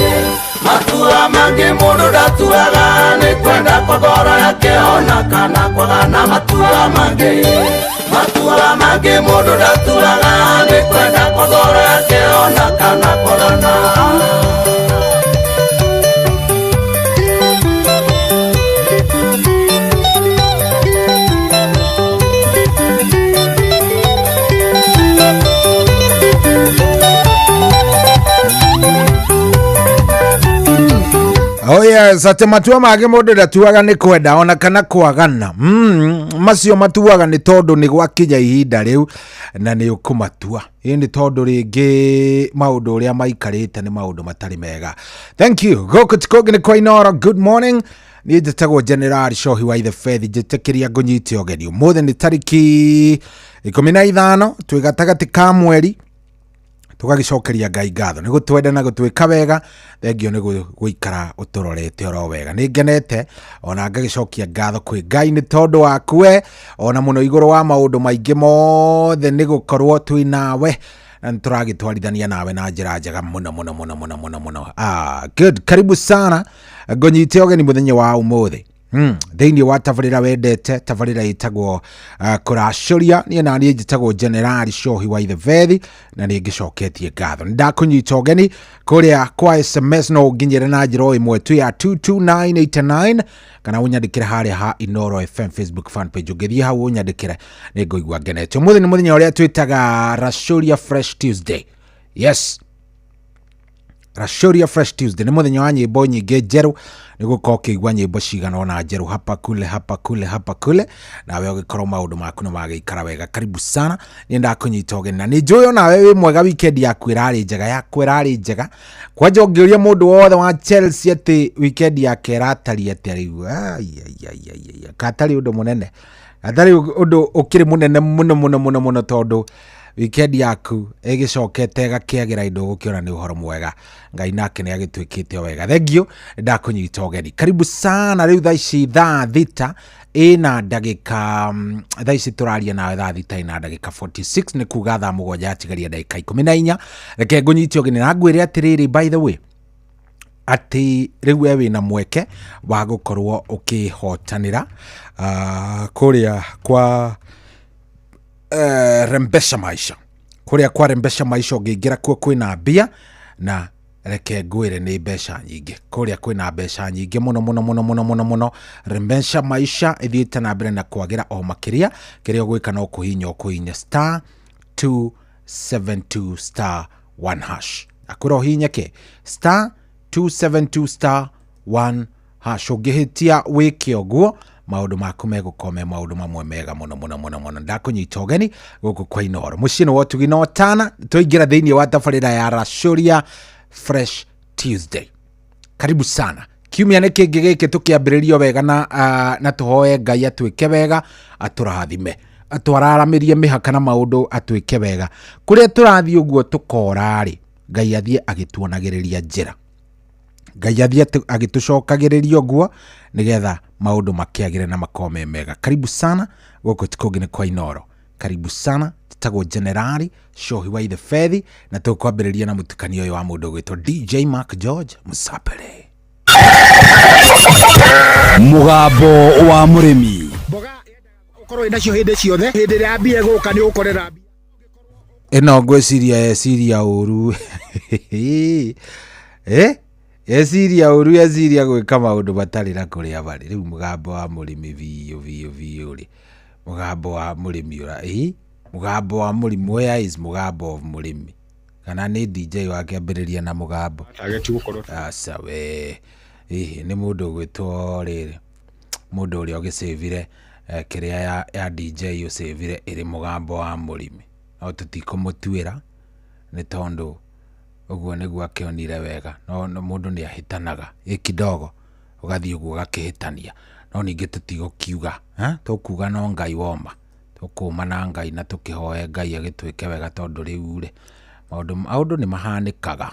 matua mangĩ mũndũ ndatuaga nĩ kwenda kwa ngoro yake ona kana kwagana matua mangĩ matua mangĩ mũndũ ndatuaga nĩ kwenda kwa ngoro yake ona kana kwagana. Oh yes, atĩ matua mangĩ mũndũ ndatuaga nĩ kwenda ona kana kwagana. Macio matuaga nĩ tondũ nĩ gwakinya ihinda rĩu na nĩ ũkũmatua. Ĩ nĩ tondũ rĩngĩ maũndũ ũrĩa maikarĩte nĩ maũndũ matarĩ mega. Thank you. Gũkũ ti kũngĩ nĩ kwa Inoro. Good morning. Niĩ njĩtagwo General Shohi wa Ithe Fethi njĩtĩkĩria ngũnyite ũgeni. Ũmũthĩ nĩ tarĩki 15 twĩ gatagatĩ ka mweri tugagicokeria Ngai ngatho nĩ gũtwenda na gũtwĩka wega thengio nĩ gũikara ũtũrorete oro wega nĩ ngenete ona ngagicokia ngatho kwĩ Ngai nĩ tondũ waku we ona mũno igũrũ wa maũndũ maingĩ mothe nĩ gũkorwo twĩ nawe na nĩ tũragĩtwarithania nawe na njĩra njega mũno mũno mũno mũno mũno mũno. Good, karibu sana ngũnyite ũgeni mũthenya wa ũmũthĩ thĩinĩ wa tabarĩra wendete tabarĩra ĩtagwo kũracũria niĩ na niĩ njĩtagwo General Shohi wa Ithe Fethi na nĩ ngĩcoketie ngatho nĩ ndakũnyita ũgeni kũrĩa kwa SMS no ũnginyĩre na njĩra o ĩmwe tu ya 22989 kana ũnyandĩkĩre harĩa ha Inoro FM Facebook fan page ũngĩthiĩ hau ũnyandĩkĩre nĩ ngũigua ngenete. Ũmũthĩ nĩ mũthenya ũrĩa twĩtaga Racũria Fresh Tuesday. Yes, Racũria Fresh Tuesday nĩ mũthenya wa nyĩmbo nyingĩ njerũ nĩ gũkorwo ũkĩigua nyĩmbo cigana ũna njerũ hapa kule hapa kule hapa kule nawe ũgĩkorwo maũndũ maku nĩ magĩikara wega. Karibu sana nĩ ndakũnyita ũgeni na nĩ njũĩ onawe wĩ mwega weekend yaku ĩrarĩ njega yaku ĩrarĩ njega kwanja ũngĩũria mũndũ wothe wa Chelsea atĩ weekend yake ĩratariĩ atĩa rĩu gatarĩ ũndũ mũnene gatarĩ ũndũ ũkĩrĩ mũnene mũno mũno mũno mũno tondũ weekend yaku ĩgĩcokete ĩgakĩagĩra indo ũgũkĩona nĩ ũhoro mwega Ngai nake nĩ agĩtwĩkĩte wega. Thengio ndakũnyita ũgeni karibu sana rĩu thaa ici thaa 6 ĩna ndagĩka thaa ici tũraria nawe thaa 6 ĩna ndagĩka 46 nĩ kuga thaa 7 yatigaria ndagĩka 14. Reke ngũnyite ũgeni na ngwĩre atĩrĩrĩ by the way atĩ rĩu we wĩna mweke wa gũkorwo ũkĩhotanĩra kũrĩa kwa Rembesha Maisha kũrĩa kwa Rembesha Maisha ũngĩingĩra kuo kwĩna mbia Na reke ngwĩre nĩ mbeca nyingĩ kũrĩa kwĩna mbeca nyingĩ mũno mũno mũno mũno mũno mũno. Rembesha Maisha ĩthiĩte na mbere na kwagĩra o makĩria. Kĩrĩa ũgwĩka no kũhihinya ũkũhihinya star 272 star 1 hash. Akwĩra ũhihinye kĩ? Star 272 star 1 hash. Ũngĩhĩtia wĩke ũguo, maũndũ maku megũkorwo me maũndũ mamwe mega mũno mũno mũno mũno. Ndakũnyita ũgeni gũkũ kwa Inooro, mũciĩ nĩ wa ũtugi na ũtana. Twaingĩra thĩinĩ wa tabarĩra ya Racũria Fresh Tuesday. Karibu sana. Kiumia nĩ kĩngĩ gĩkĩ tũkĩambĩrĩrio wega na, na tũhoe Ngai atwĩke wega, atũrathime, atwararamĩrie mĩhaka na maũndũ, atwĩke wega kũrĩa tũrathiĩ ũguo tũkora-rĩ, Ngai athiĩ agĩtuonagĩrĩria njĩra, Ngai athiĩ agĩtũcokagĩrĩria ũguo nĩgetha maũndũ makĩagĩre na makorwo me mega. Karibu sana gũkũ ti kũngĩ nĩ kwa Inooro. Karibu sana. Tagwo Generali Shohi wa Ithe Fethi, na tũkwambĩrĩria na mũtukanio ũyũ wa mũndũ ũgwĩtwo DJ Mark George Musapere. Mũgambo wa mũrĩmi. Ũkorwo wĩnacio hĩndĩ ciothe, hĩndĩ ĩrĩa mbia ĩgũka nĩ ũgũkorera. Ĩno ngwĩciria yeciria ũru, yeciria ũru, yeciria gwĩka maũndũ matarĩ na kũrĩa marĩ. Rĩu mũgambo wa mũrĩmi biũ biũ biũ rĩ, mũgambo wa mũrĩmi ũra ĩ mũgambo wa mũrĩmi, where is mũgambo of mũrĩmi? Kana nĩ DJ wakĩambĩrĩria na mũgambo? Aca we, hihi nĩ mũndũ ũgwĩtwo rĩrĩ, mũndũ ũrĩa ũgĩcĩvire kĩrĩa ya DJ ũcĩvire ĩrĩ mũgambo wa mũrĩmi, no tũtikũmũtuĩra nĩ tondũ ũguo nĩguo akĩonire wega. No mũndũ nĩ ahĩtanaga ĩ kidogo, ũgathiĩ ũguo ũgakĩhĩtania, no ningĩ tũtigũkiuga, tũkuga no Ngai woma, tũkũma na Ngai na tũkĩhoe Ngai agĩtwĩke wega, tondũ rĩu rĩ maũndũ nĩ mahanĩkaga.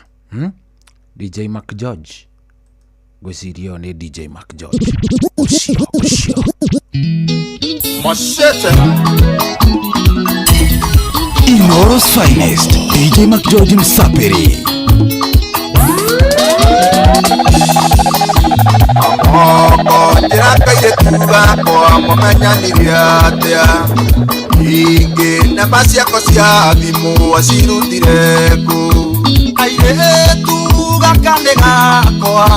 DJ Mark George, ngwĩciria ũyũ nĩ DJ Mark George ũcio ũcio. Machete. Inooro's finest, DJ Mark George Msapiri. Moko njĩra kairĩtu gakwa mũmenyanirie atĩa, ingĩ namba ciako cia thimũ acirutire kũ? Kairĩtu gaka nĩ gakwa,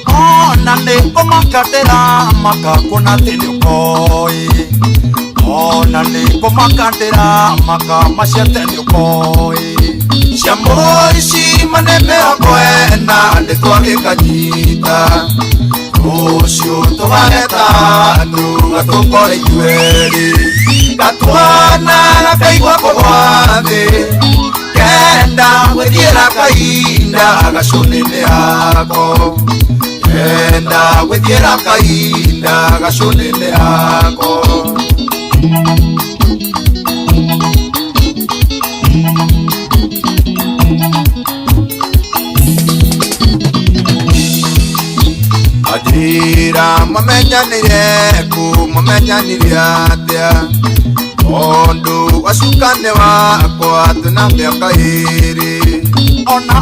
ona nĩ kũmaka ndĩramaka kuona atĩ nĩ ũkoĩ, ona nĩ kũmaka ndĩramaka maciate nĩ ũkoĩ. Cia mũici mane mĩrongo ĩna nĩ twagĩkanyita, rũciũ tũgageta andũ gatũkore ithuerĩ, gatuona gakaigua kũgwa thĩ, kenda gwĩthiĩra kahinda gacũnĩ-inĩ yako, kenda gwĩthiĩra kahinda gacũnĩ-inĩ yako. Ajira mamenyanire kũ, mamenyanire atĩa, tondũ wacukane wakwa twĩna mĩaka ĩrĩ, ona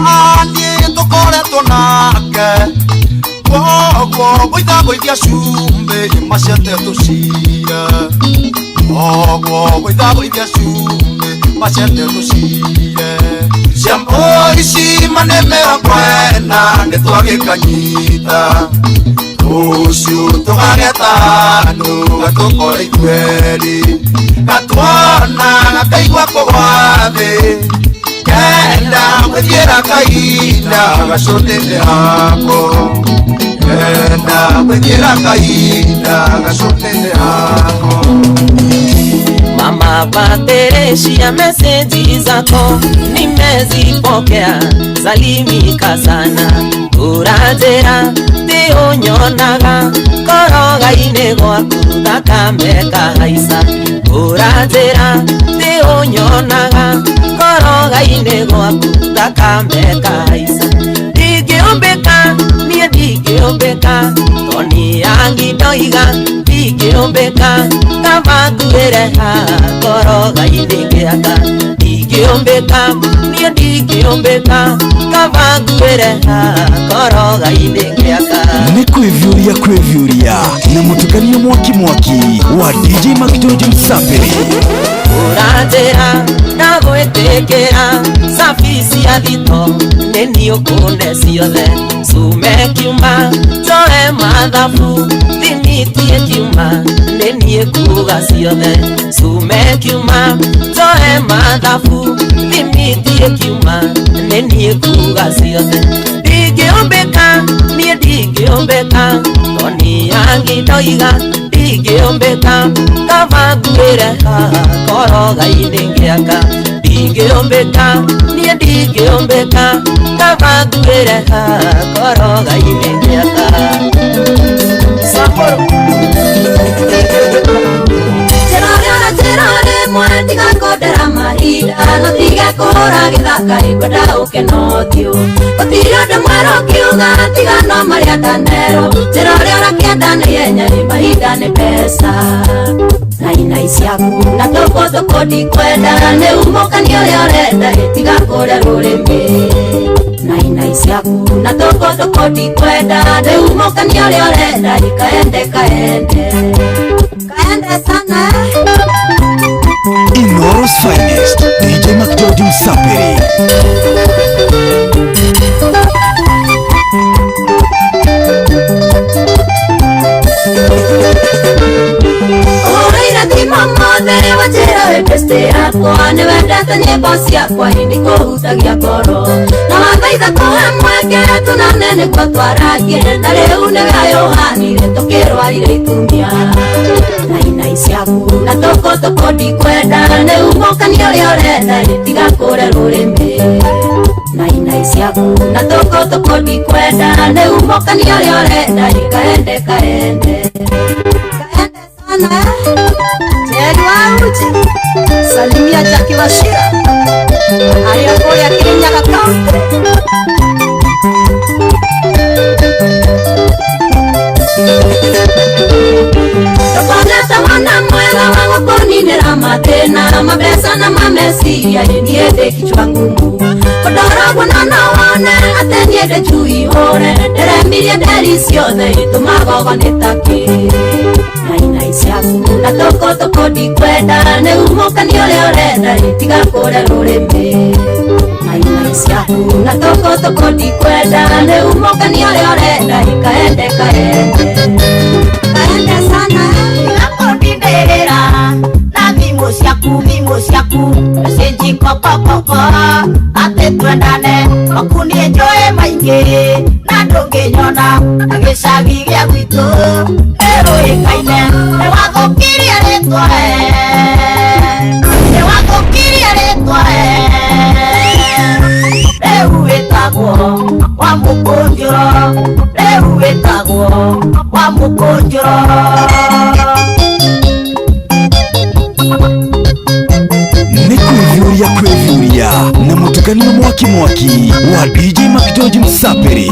niĩ tũkoretwo nake, koguo ngũithagũithia cumbĩ maciate tũcire, koguo ngũithagũithia cumbĩ maciate tũcire. Cia mũici mane mĩrongo ĩna nĩ twagĩkanyita, rũciũ tũgageta andũ gatũkore ithuerĩ, gatuona gakaigua kũgwa thĩ, kenda gwĩthiĩra kahinda gacũnĩ-inĩ yako, kenda gwĩthiĩra kahinda gacũnĩ-inĩ yako. Mama Patricia, meseji zako nimezipokea, salimika sana, ũranjĩra ti ũnyonaga koroga-inĩ gwaku thakame kahaica, ũranjĩra ti ũnyonaga koroga-inĩ gwaku thakame kahaica, ndingĩũmbĩka niĩ ndingĩũmbĩka toni yangi ndoiga ndingĩũmbĩka, kaba nguĩre haha koroga-inĩ ngĩaka, ndingĩũmbĩka niĩ ndingĩũmbĩka, kaba nguĩre haha koroga-inĩ ngĩaka. Nĩ kwĩviũria kwĩviũria na mũtukanio mwaki mwaki wa DJ Mark George Msapiri. Ũranjĩra ndagwĩtĩkĩra cabi cia cia thito nĩ niĩ ũkũne ciothe cume kiuma njoe mathabu thimitie kiuma nĩ niĩ kuga ciothe cume kiuma njoe mathabu thimitie kiuma nĩ niĩ kuga ciothe ndingĩũmbĩka niĩ ndingĩũmbĩka toni yangi ndoiga ndingĩũmbĩka kaba nguĩre haha koroga-inĩ ngĩaka ndingĩũmbĩka niĩ ndingĩũmbĩka kaba nguĩre haha koroga-inĩ ngĩaka. Samburu. Njĩra rĩmwe tiga kũndera mahinda no tiga kũhũra gĩthaka ngwenda ũke na ũthiũ gũtirĩ ũndũ mwerũ ũkiuga tiga no marĩa ndanerwo njĩra ũrĩa ũrakĩenda nĩ ihenya nĩ mahinda nĩ mbeca na inai ciaku na tũkũ ndikwenda nĩ umũkani ũrĩa ũrenda tiga kũrĩa rũrĩmĩ na inai ciaku na tũkũ ndikwenda nĩ umũkani ũrĩa ũrenda kaende kaende kaende sana. Inoro's finest, DJ McGeorge Msapiri. Ũhũrĩire thimũ mothe wanjĩra wĩ best yakwa nĩwendete nyĩmbo ciakwa ĩndĩ kũhutagia ngoro na wathaitha kũhe mweke tunane nĩguo twaragie na rĩu nĩwe ayũhanire tũkĩrwarire itumia na inai ciaku na tũkũ ndikwenda nĩ umũkani ũrĩa ũrenda tiga kũrĩa rũrĩmĩ na inai ciaku na tũkũ ndikwenda nĩ umũkani ũrĩa ũrenda kaende kaende kaende sana. Jerry Wauji, salimia Jackie Wachira arĩa kũrĩa Kirinyaga County. Ndũkonete mwana mwega wa gũkũninĩra mathĩna mabeca na mameciria niĩ ndĩ kichwa ngumu kũndora na no wone atĩ niĩ ndĩ njui hũre ndĩremirie nderi ciothe itũmaga ũgo nĩ takĩ na inai ciaku na tũkũ ndikwenda nĩ umũkani ũrĩa ũrenda tiga kũrĩa rũrĩmĩ na inai ciaku na tũkũ ndikwenda nĩ umũkani ũrĩa ũrenda kaende kaende kaende sana. Ndĩrĩra na thimũ ciaku message kokokoko atĩ twendane oku niĩ njũĩ maingĩ na ndũngĩnyona na gĩcagi gĩa gwitũ nĩrũĩkaine nĩwathũkirie rĩtwa nĩwathũkirie rĩtwa rĩu wĩtagwo wa mũkũnjũro rĩu wĩtagwo wa mũkũnjũro. Nĩ kwĩviũria kwĩviũria na mũtukanio mwaki mwaki wa DJ McGeorge Msapiri.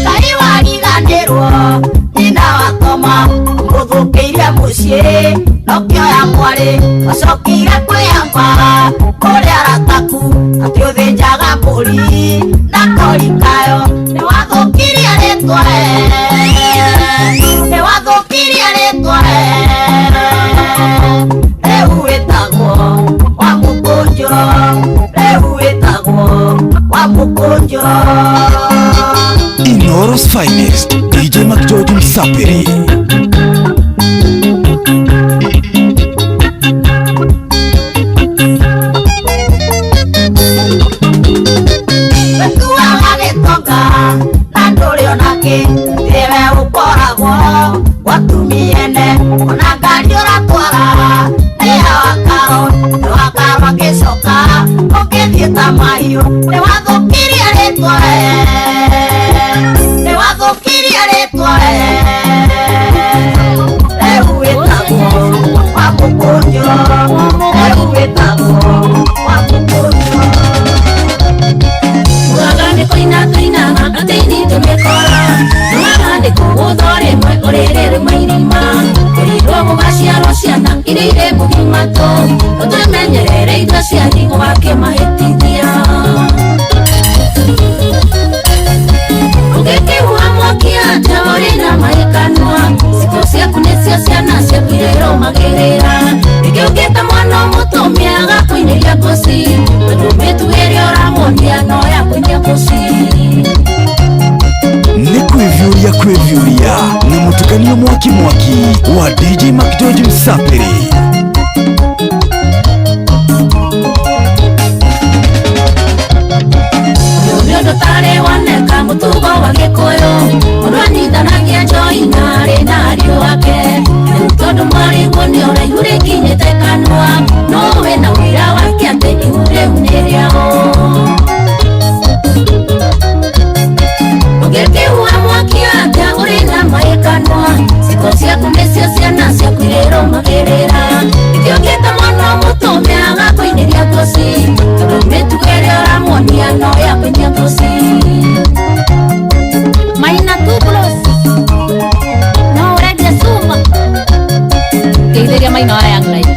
Ngai wariganĩrwo nyina wakoma mũthũkĩire mũciĩ nokĩoya mwarĩ wacokire kwĩyamba kũrĩa arataku atĩ ũthĩnjaga mbũri na kori kayo nĩwathũkirie rĩtwa nĩwathũkirie rĩtwa rĩu wĩtagwo wa mũkũnjũro rĩu wĩtagwo wa mũkũnjũro. Inoro's finest, DJ McGeorge Msapiri. Wekuaga gĩtonga na ndũrĩ onakĩ tiwe ũkoragwo gwatumia ene ona ngari ũratwara nĩ ya wakaro nĩ wakaro akĩcoka ũngĩthiĩ ta mahiũ nĩwathũkirie rĩtwa nĩwathũkirie rĩtwa rĩu wĩtagwo wa mũkũnjũro rĩu wĩtagwo wa mũkũnjũro. Nugaga nĩ kũina tũinaga na tĩini tũmĩkora nugaga nĩ kũgũthwo rĩmwe ũrĩrĩ rĩmwe irima kũrirwo gũgaciarwo ciana iria irĩ mũgimatũ ũtwĩmenyerere ithuĩ aciari gũgakĩmahĩtithia ũngĩkĩhuha mwaki anja ũrĩ na maĩ kanua cikũ ciaku nĩcio ciana ciaku irĩrũmagĩrĩra rĩngĩ ũngĩta mwana ũmũtũmie agakũinĩria ngũthi. Mũtukanio mwaki mwaki wa DJ McGeorge Msapiri. Nĩ ũndũ tarĩ woneka mũtugo wa gĩkũyũ mũndũ anyitanagia njoi na arĩ na ariũ ake rĩu tondũ mwarĩguo nĩ ũraihu rĩkinyĩte kanua no wĩna ũira wake atĩ ihu rĩu nĩ rĩao. Ũngĩkĩhuha mwaki atĩa ũrĩ na maĩ kanua ciko ciaku nĩcio ciana ciaku irĩrũmagĩrĩra ithiũngĩte mwana mũtũme agakũinĩria ngoci tondũ mĩtugo ĩrĩa ũramuonia no ya kũinia ngoci. Maina tublos no ũrendia cuma ngeithĩria maina wa Young Life.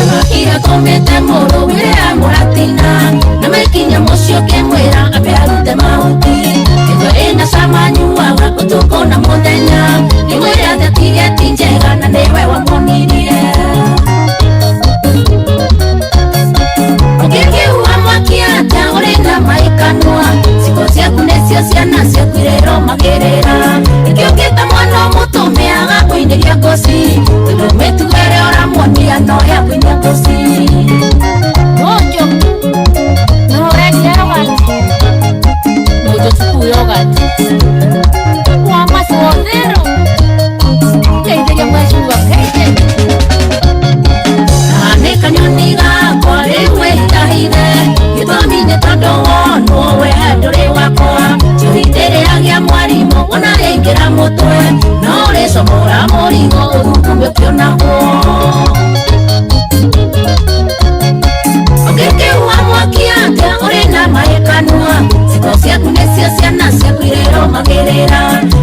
Ĩmakira tũmĩte mũrũ wĩre amũratina na mekinya mũciĩ ũkĩmwĩra ambe arute mahuti ĩgo ĩna cama nyuaga ũtukũ na mũthenya nĩmwĩre atĩ atige ti njega na nĩwe wamuonirie. Ũngĩkĩhuha mwaki atĩa ũrĩ na maĩ kanua ciko ciaku nĩcio ciana ciaku irĩrũmagĩrĩra ĩkĩũngĩta mwana mũtũme agakũinĩria ngoci tondũ mĩtugo ĩrĩa ũramuonia no ya kũinia ngoci. Mojo no ũrendia yogurt Mojo supu yogurt wa macothero ngeithĩria mheshimiwa KJ. Nĩ kanyoni gakwa rĩu wĩhitahithe gĩtũmi nĩ tondũ wonwo we ndũrĩ wakwa njũhithĩrĩragia mwarimũ ona rĩaingĩra mũtwe no rĩcomora mũrigo ũthugume ũkĩonagwo. Ũngĩkĩhuha mwaki atĩa ũrĩ na maĩ kanua ciko ciaku nĩcio ciana ciaku irĩrũmagĩrĩra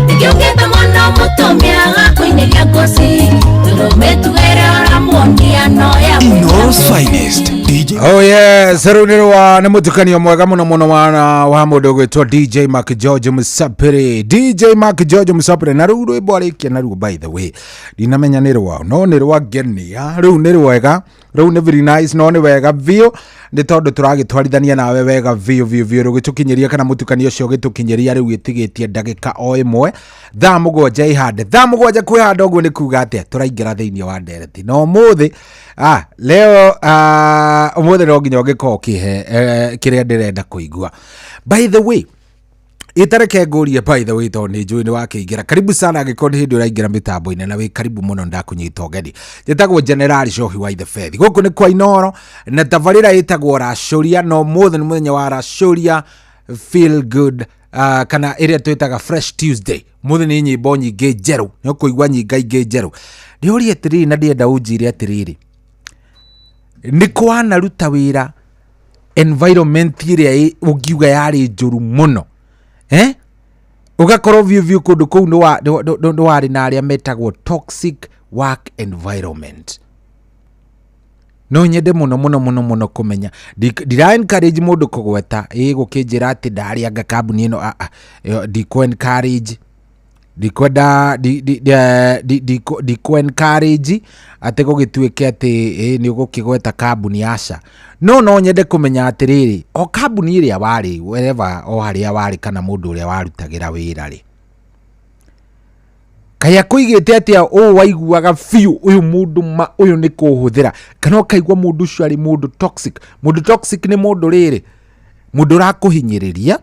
ĩkĩũngĩte mwana mũtũme agakũinĩria ngoci tondũ mĩtugo ĩrĩa ũramuonia no ya Inooro's finest DJ. Oh yes, rĩu nĩ rwa nĩ mũtukanio mwega mũno mũno wa mũndũ ũgwĩtwo DJ Mark George Musapiri. DJ Mark George Musapiri na rĩu rwĩmbo arĩkia naruo by the way ndinamenya nĩ rwao no nĩ rwa ngenia rĩu nĩ rwega rĩu nĩ very nice no nĩ wega biũ nĩ tondũ tũragĩtwarithania nawe wega biũ biũ biũ rũgĩtũkinyĩria kana mũtukanio ũcio ũgĩtũkinyĩria rĩu gĩtigĩtie ndagĩka o ĩmwe 7:00 ihande 7:00 kwĩhanda ũguo nĩ kuga atĩa tũraingĩra thĩinĩ wa ndereti na ũmũthĩ leo ũmũthĩ no nginya ũngĩkorwo ũkĩhe kĩrĩa ndĩrenda kũigua. By the way itareke ngũrie by the way tondũ nĩ njũĩ nĩ wakĩingĩra karibu sana angĩkorwo nĩ hĩndĩ ũraingĩra mĩtambo-inĩ na wĩ karibu mũno ndakũnyita ũgeni. Njĩtagwo General Shohi wa the Faith gũkũ nĩ kwa Inooro na tabarĩra ĩtagwo Racũria na ũmũthĩ nĩ mũthenya wa Racũria feel good kana ĩrĩa twĩtaga Fresh Tuesday. Ũmũthĩ nĩ nyĩmbo nyingĩ njerũ nĩ ũkũigua nyinga ingĩ njerũ. Ndĩũrie atĩrĩrĩ na ndĩrenda ũnjĩre atĩrĩrĩ nĩ kwanaruta wĩra environment ĩrĩa ũngiuga yarĩ njũru mũno ũgakorwo biũ biũ kũndũ kũu nĩ warĩ na arĩa metagwo toxic work environment. No nyende mũno mũno mũno mũno kũmenya ndira encourage mũndũ kũgweta gũkĩnjĩra atĩ ndarĩanga kambuni ĩno ndikũ encourage ndikwenda ndikũ encourage atĩ gũgĩtuĩke atĩ nĩ ũgũkĩgweta kambuni aca no nyende kũmenya atĩrĩrĩ o kambuni ĩrĩa warĩ wherever o harĩa warĩ kana mũndũ ũrĩa warutagĩra wĩra rĩ kaĩ akũigĩte atĩa ũũ waiguaga biũ ũyũ mũndũ ma ũyũ nĩ kũhũthĩra kana ũkaigua mũndũ ũcio arĩ mũndũ toxic. Mũndũ toxic nĩ mũndũ rĩrĩ mũndũ ũrakũhinyĩrĩria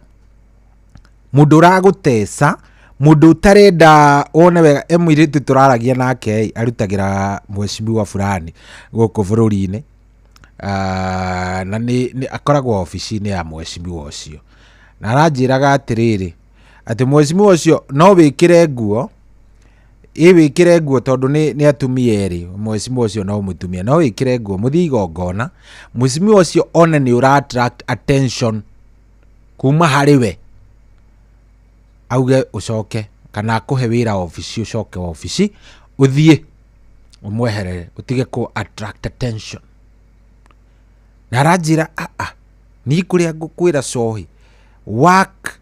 mũndũ ũragũteca mũndũ ũtarenda wone wega. Mũirĩtu tũraragia nake arutagĩra mheshimiwa fulani gũkũ bũrũri-inĩ na nĩ akoragwo obici-inĩ ya mheshimiwa ũcio na aranjĩraga atĩrĩrĩ atĩ mheshimiwa ũcio no wĩkĩre nguo wĩkĩre nguo tondũ nĩ atumia erĩ mheshimiwa ũcio no mũtumia no wĩkĩre nguo mũthiĩ igongona mheshimiwa ũcio one nĩ ũra attract attention kuma harĩ we auge ũcoke kana akũhe wĩra obici ũcoke obici ũthiĩ ũmweherere ũtige kũ attract attention. Na aranjĩra niĩ kũrĩa ngũkwĩra cohi work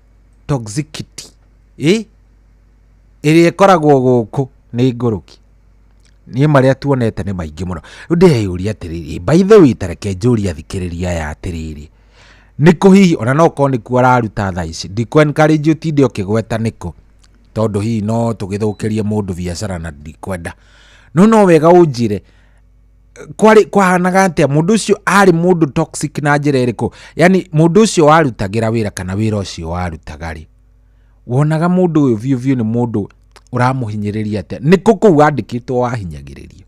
toxicity ĩrĩa ĩkoragwo gũkũ nĩ ngũrũki niĩ marĩa tuonete nĩ maingĩ mũno. Rĩu ndĩreyũria atĩrĩrĩ by the way tareke njũrie athikĩrĩria aya atĩrĩrĩ Nĩkũ hihi ona no korwo nĩkuo araruta thaa ici, ndikũ encourage ũtinde ũkĩgweta nĩkũ, tondũ hihi no tũgĩthũkĩrie mũndũ biacara na ndikwenda. No no wega ũnjĩre kwarĩ kwahanaga atĩa, mũndũ ũcio arĩ mũndũ toxic na njĩra ĩrĩkũ? Yani mũndũ ũcio warutagĩra wĩra kana wĩra ũcio warutaga rĩ, wonaga mũndũ ũyũ biũ biũ nĩ mũndũ ũramũhinyĩrĩria atĩa? Nĩkũ kũu wandĩkĩtwo wahinyagĩrĩrio?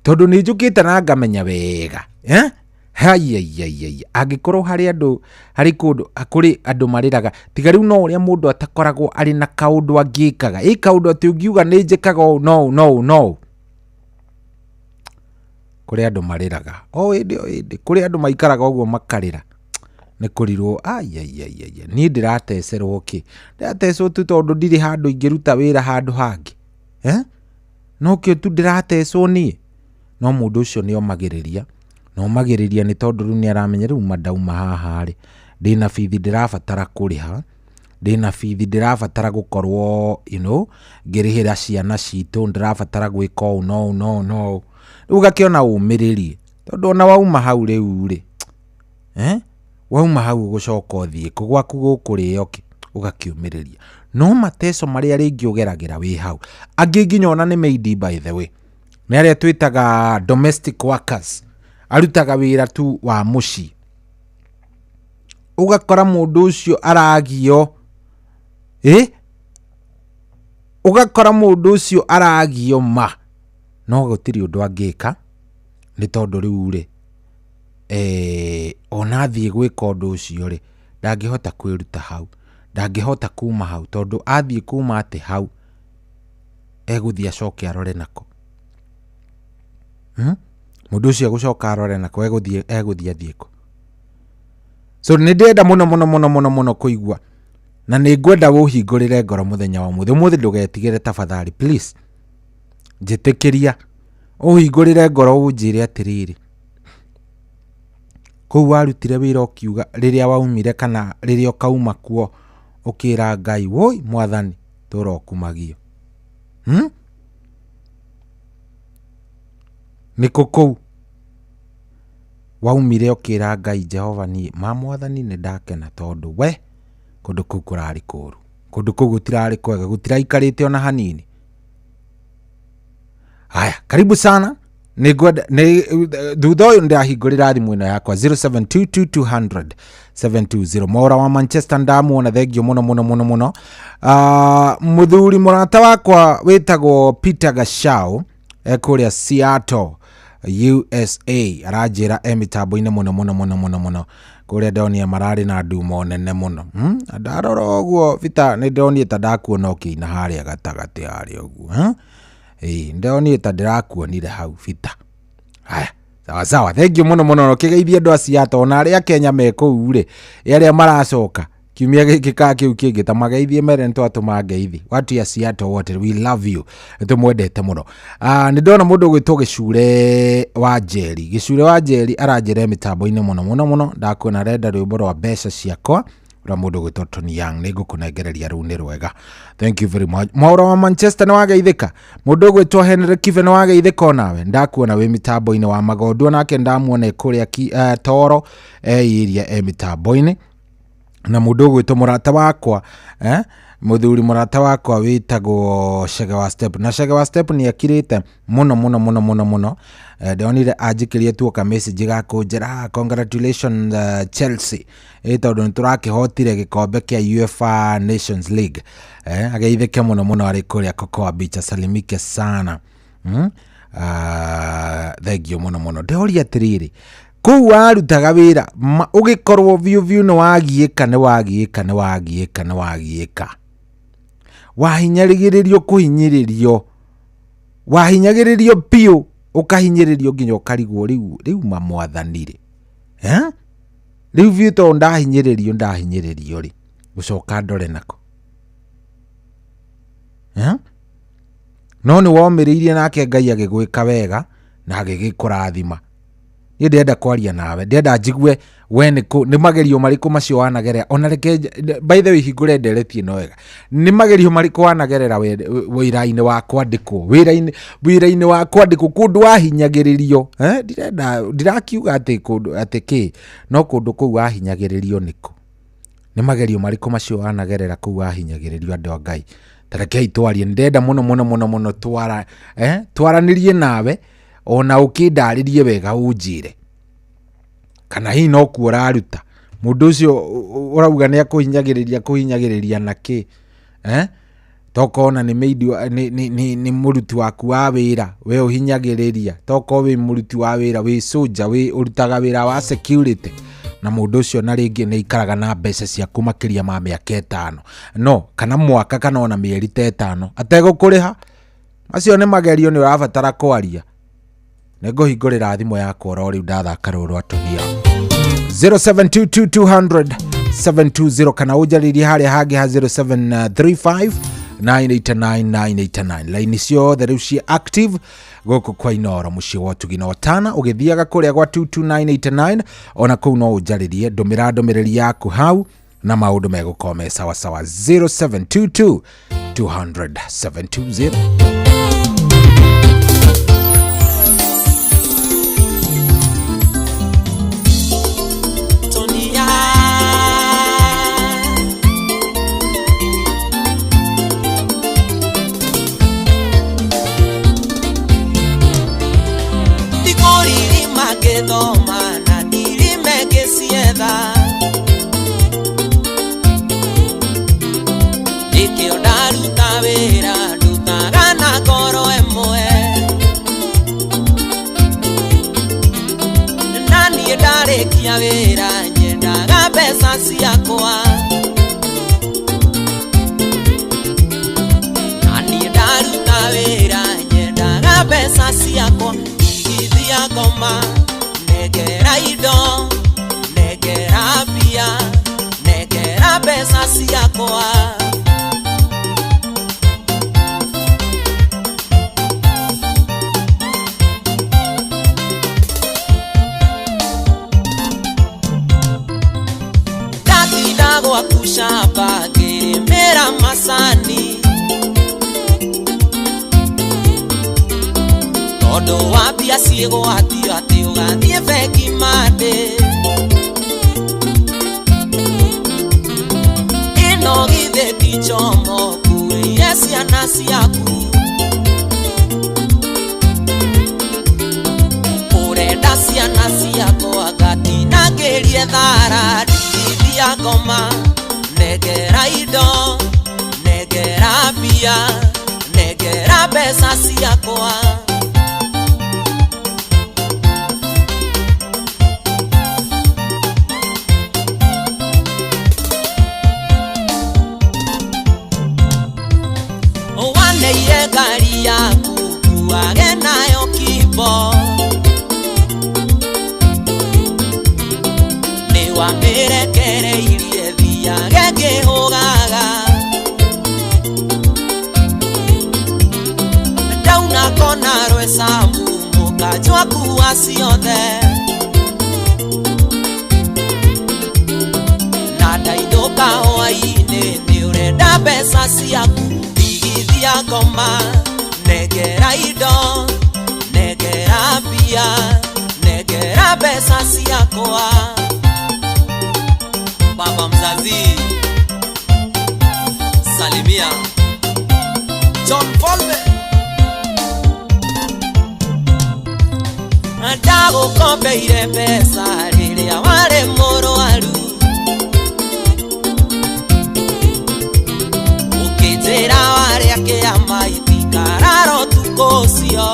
Tondũ nĩ njũkĩte na ngamenya wega, eh? Haiaiaiai, angĩkorwo harĩ andũ, harĩ kũndũ kũrĩ andũ marĩraga, tiga rĩu no ũrĩa mũndũ atakoragwo arĩ na kaũndũ angĩkaga, ĩ kaũndũ atĩ ũngiuga nĩ njĩkaga ũũ no ũũ no ũũ no ũũ. Kũrĩ andũ marĩraga o hĩndĩ o hĩndĩ, kũrĩ andũ maikaraga ũguo makarĩra nĩ kũrirwo, aiaiaiai, niĩ ndĩratecerwo kĩ? Ndĩratecwo tu tondũ ndirĩ handũ ingĩruta wĩra handũ hangĩ, eh? Nokĩo tu ndĩratecwo niĩ. No mũndũ ũcio nĩ omagĩrĩria, na omagĩrĩria nĩ tondũ rĩu nĩ aramenya rĩu ma ndauma haha rĩ, ndĩna bithi ndĩrabatara kũrĩha, ndĩna bithi ndĩrabatara gũkorwo you know, ngĩrĩhĩra ciana citũ, ndĩrabatara gwĩka ũũ na ũũ na ũũ na ũũ. Rĩu ũgakĩona ũmĩrĩrie, tondũ ona wauma hau rĩu rĩ, eh? Wauma hau ũgũcoka ũthiĩ kũ, gwaku gũkũrĩo kĩ? Ũgakĩũmĩrĩria. No mateco marĩa rĩngĩ ũgeragĩra wĩ hau, angĩ nginya ona nĩ maid by the way, nĩ arĩa twĩtaga domestic workers, arutaga wĩra tu wa mũciĩ. Ũgakora mũndũ ũcio aragio, ĩ? Ũgakora mũndũ ũcio aragio ma, no gũtirĩ ũndũ angĩka, nĩ tondũ rĩu rĩ, ona athiĩ gwĩka ũndũ ũcio rĩ, ndangĩhota kwĩruta hau, ndangĩhota kuma hau, tondũ athiĩ kuma atĩ hau, egũthiĩ acoke arore nako. Mũndũ ũcio egũcoka arore nako, egũthiĩ egũthiĩ athiĩ kũ? So nĩ ndĩrenda mũno mũno mũno mũno mũno kũigua, na nĩ ngwenda ũhingũrĩre ngoro mũthenya wa ũmũthĩ. Ũmũthĩ ndũgetigĩre tafadhali, please njĩtĩkĩria ũhingũrĩre ngoro ũnjĩre atĩrĩrĩ, kũu warutire wĩra ũkiuga rĩrĩa waumire kana rĩrĩa ũkauma kuo ũkĩra Ngai, woi mwathani tũra ũkumagio. Nĩkũ kũu waumire ũkĩra Ngai, Jehova niĩ ma mwathani nĩ ndakena tondũ we kũndũ kũu kũrarĩ kũru, kũndũ kũu gũtirarĩ kwega, gũtiraikarĩte ona hanini. Haya, karibu sana. Nĩngwenda nĩ thutha ũyũ ndahingũrĩra thimũ ĩno yakwa 0722200720. Mwaũra wa Manchester ndamuona, thengio mũno mũno mũno mũno. Mũthuri mũrata wakwa wĩtagwo Peter Gachau ekũrĩa Seattle USA, aranjĩra e mĩtambo-inĩ mũno mũno mũno mũno mũno. Kũrĩa ndonire mararĩ na ndumo nene mũno. Ndarora ũguo Peter nĩ ndonire ta ndakuona ũkĩina harĩa gatagatĩ harĩa ũguo. Ĩĩ, ndonire ta ndĩrakuonire hau Peter. Haya, sawa sawa, thank you mũno mũno. Ũkĩgeithia andũ a Seattle ona arĩa Kenya me kũu rĩ, arĩa maracoka kiumia gĩkĩ ka kĩu kĩngĩ, ta mageithie mere nĩ twatũma ngeithi. Watu ya Seattle wote, we love you, nĩ tũmwendete mũno. Nĩ ndona mũndũ ũgwĩtwo Gĩcure wa Njeri. Gĩcure wa Njeri aranjĩra mĩtambo-inĩ mũno mũno mũno, ndakuona arenda rwĩmbo rwa mbeca ciakwa rwa mũndũ ũgwĩtwo Tony Young, nĩ ngũkũnengereria rũu nĩ rwega. Thank you very much. Mwaũra wa Manchester nĩ wageithĩka. Mũndũ ũgwĩtwo Henry Kive nĩ wageithĩka onawe, ndakuona wĩ mĩtambo-inĩ wa Magondu, onake ndamuona kũrĩa Toro eiria e mĩtambo-inĩ. Na mũndũ ũgwĩtwo mũrata wakwa, mũthuri mũrata wakwa wĩtagwo Chege wa Step, na Chege wa Step nĩ akirĩte mũno mũno mũno mũno mũno. Ndonire anjĩkĩrie tu ka message ga kũnjĩra congratulations Chelsea, tondũ nĩ tũrakĩhotire gĩkombe kĩa UEFA Nations League. Ageithĩke mũno mũno arĩ kũrĩa Cocoa Beach, asalimike sana. Thank you mũno mũno. Ndĩroria atĩrĩrĩ, kũu warutaga wĩra ũgĩkorwo biũ biũ nĩ wagiĩka nĩ wagiĩka nĩ wagiĩka nĩ wagiĩka, wahinyagĩrĩrio kũhinyĩrĩrio, wahinyagĩrĩrio biũ, ũkahinyĩrĩrio nginya ũkarigwo rĩu rĩu ma mwathani rĩ, rĩu biũ tondũ ndahinyĩrĩrio ndahinyĩrĩrio rĩ, gũcoka ndore nako, No nĩ womĩrĩirie nake Ngai agĩgwĩka wega na agĩgĩkũrathima. Niĩ ndĩrenda kwaria nawe, ndĩrenda njigue we nĩ kũ, nĩ magerio marĩkũ macio wanagerera. Ona reke by the way hingũre ndereti ĩno wega, nĩ magerio marĩkũ wanagerera wĩra-inĩ wa kwandĩkwo, wĩra-inĩ wa kwandĩkwo kũndũ wahinyagĩrĩrio, eh? Ndirenda, ndirakiuga atĩ kũndũ atĩ kĩ, no kũndũ kũu wahinyagĩrĩrio nĩkũ, nĩ magerio marĩkũ macio wanagerera kũu wahinyagĩrĩrio? Andũ a Ngai, ta rekei twarie, nĩ ndĩrenda mũno mũno mũno mũno twaranĩrie nawe, ona ũkĩndarĩrie wega ũnjĩre kana hihi no kuo ũraruta mũndũ ũcio ũrauga nĩ akũhinyagĩrĩria, kũhinyagĩrĩria na kĩ, eh? Tokorwo ona nĩ maid nĩ mũruti waku wa wĩra we ũhinyagĩrĩria, tokorwo wĩ mũruti wa wĩra, wĩ soldier, wĩ ũrutaga wĩra wa security, na mũndũ ũcio na rĩngĩ nĩ aikaraga na mbeca ciaku makĩria ma mĩaka 5, no kana mwaka kana ona mĩeri ta 5 ategũkũrĩha. Macio nĩ magerio, nĩ ũrabatara kwaria. Nĩ ngũhingũrĩra thimũ yakwa oro rĩu ndathaka rũrũ rwa Tunia 0722200720 kana ũnjarĩrie harĩa hangĩ ha 0735 989989. Laini ciothe rĩu ciĩ active gũkũ kwa Inooro mũciĩ wa ũtugi na ũtana. Ũgĩthiaga kũrĩa gwa 22989 ona kũu no ũnjarĩrie, ndũmĩra ndũmĩrĩri yaku hau na maũndũ megũkorwo me sawasawa. 0722 200 720. Thoma na ndirime ngĩcietha, nĩkĩo ndaruta wĩra ndutaga na ngoro ĩmwe, na niĩ ndarĩkia wĩra nyendaga mbeca ciakwa, na niĩ ndaruta wĩra nyendaga mbeca ciakwa, igithia ngoma negera indo, negera mbia, negera mbeca ciakwa. Ndatinda gwaku shamba ngĩrĩmĩra macani, tondũ wa mbia ciĩgwatio atĩ ũgathiĩ bengi mandĩ. Ĩno githĩ ti njomo kuĩire ciana ciaku, ũrenda ciana ciakwa ngatinangĩrie thara, ndigithia ngoma negera indo, negera mbia, negera mbeca ciakwa. Waneire ngari yaku kuage nayo kimbo, nĩ wamĩrekereirie thiage ngĩhũgaga, ndauna kona rwecamu mũkanjwa kuwa ciothe, na ndainũka hwaĩ-inĩ nĩ ũrenda mbeca ciaku, ndigithia ngoma negera indo, negera mbia, negera mbeca ciakwa. Baba mzazi salimia John Falme, ndagũkombeire mbeca rĩrĩa warĩ mũrwaru, ũkĩnjĩra warĩa kĩama itikarara ũtukũ ũcio,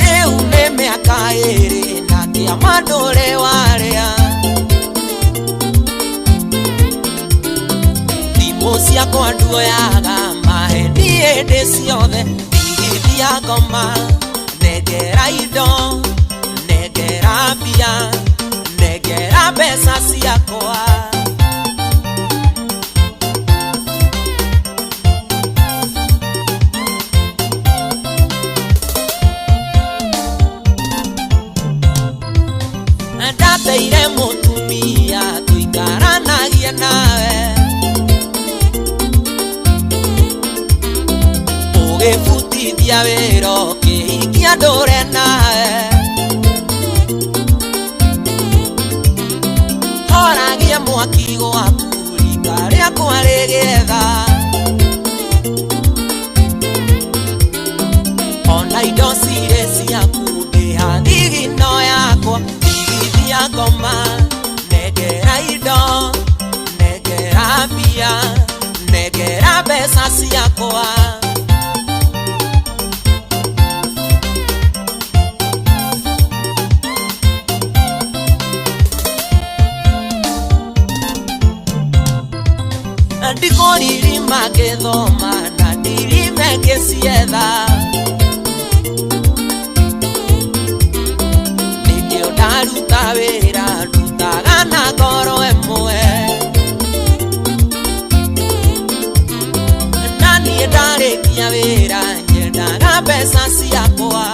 rĩu nĩ mĩaka 2 na kĩama ndũrĩ warĩa, thimũ ciakwa nduoyaga maheni hĩndĩ ciothe, ndigithia ngoma negera indo, negera mbia, negera mbeca ciakwa. Ndarĩkia wĩra ũkĩhikia ndũre nawe. Horagia mwaki gwaku rika rĩakwa rĩgĩetha. Ona indo cirĩ ciaku ndĩha thigino yakwa ndigithia ngoma nengera indo nengera mbia nengera mbeca ciakwa. Ndikũririma ngĩthoma na ndirime ngĩcietha. Nĩkĩo ndaruta wĩra ndutaga na ngoro ĩmwe. Na niĩ ndarĩkia wĩra nyendaga mbeca ciakwa.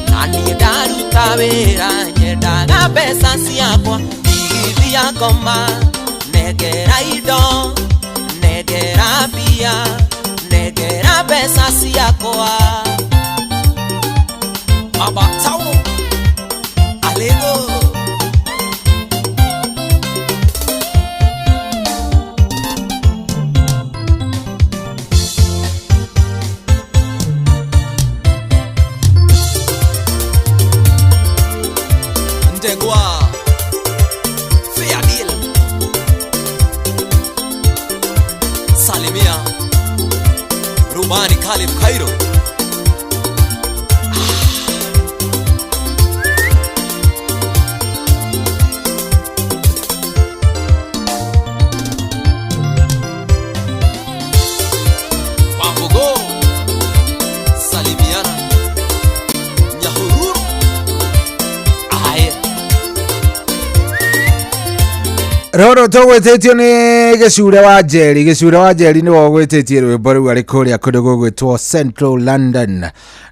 Na niĩ ndaruta wĩra nyendaga mbeca ciakwa. Ndigithia ngoma nengera indo nengera mbia nengera mbeca ciakwa. Baba Tau Alego. Ndegwa Fair Deal Salimia Rubani Khalif Cairo. Wambugo Salimiana Nyahururu. Aye. Roro tũgwĩtĩtio nĩ gĩcure wa Njeri. Gĩcure wa Njeri nĩwe ũgwĩtĩtie rwĩmbo rũu arĩ kũrĩa kũndũ gũgwĩtwo Central London.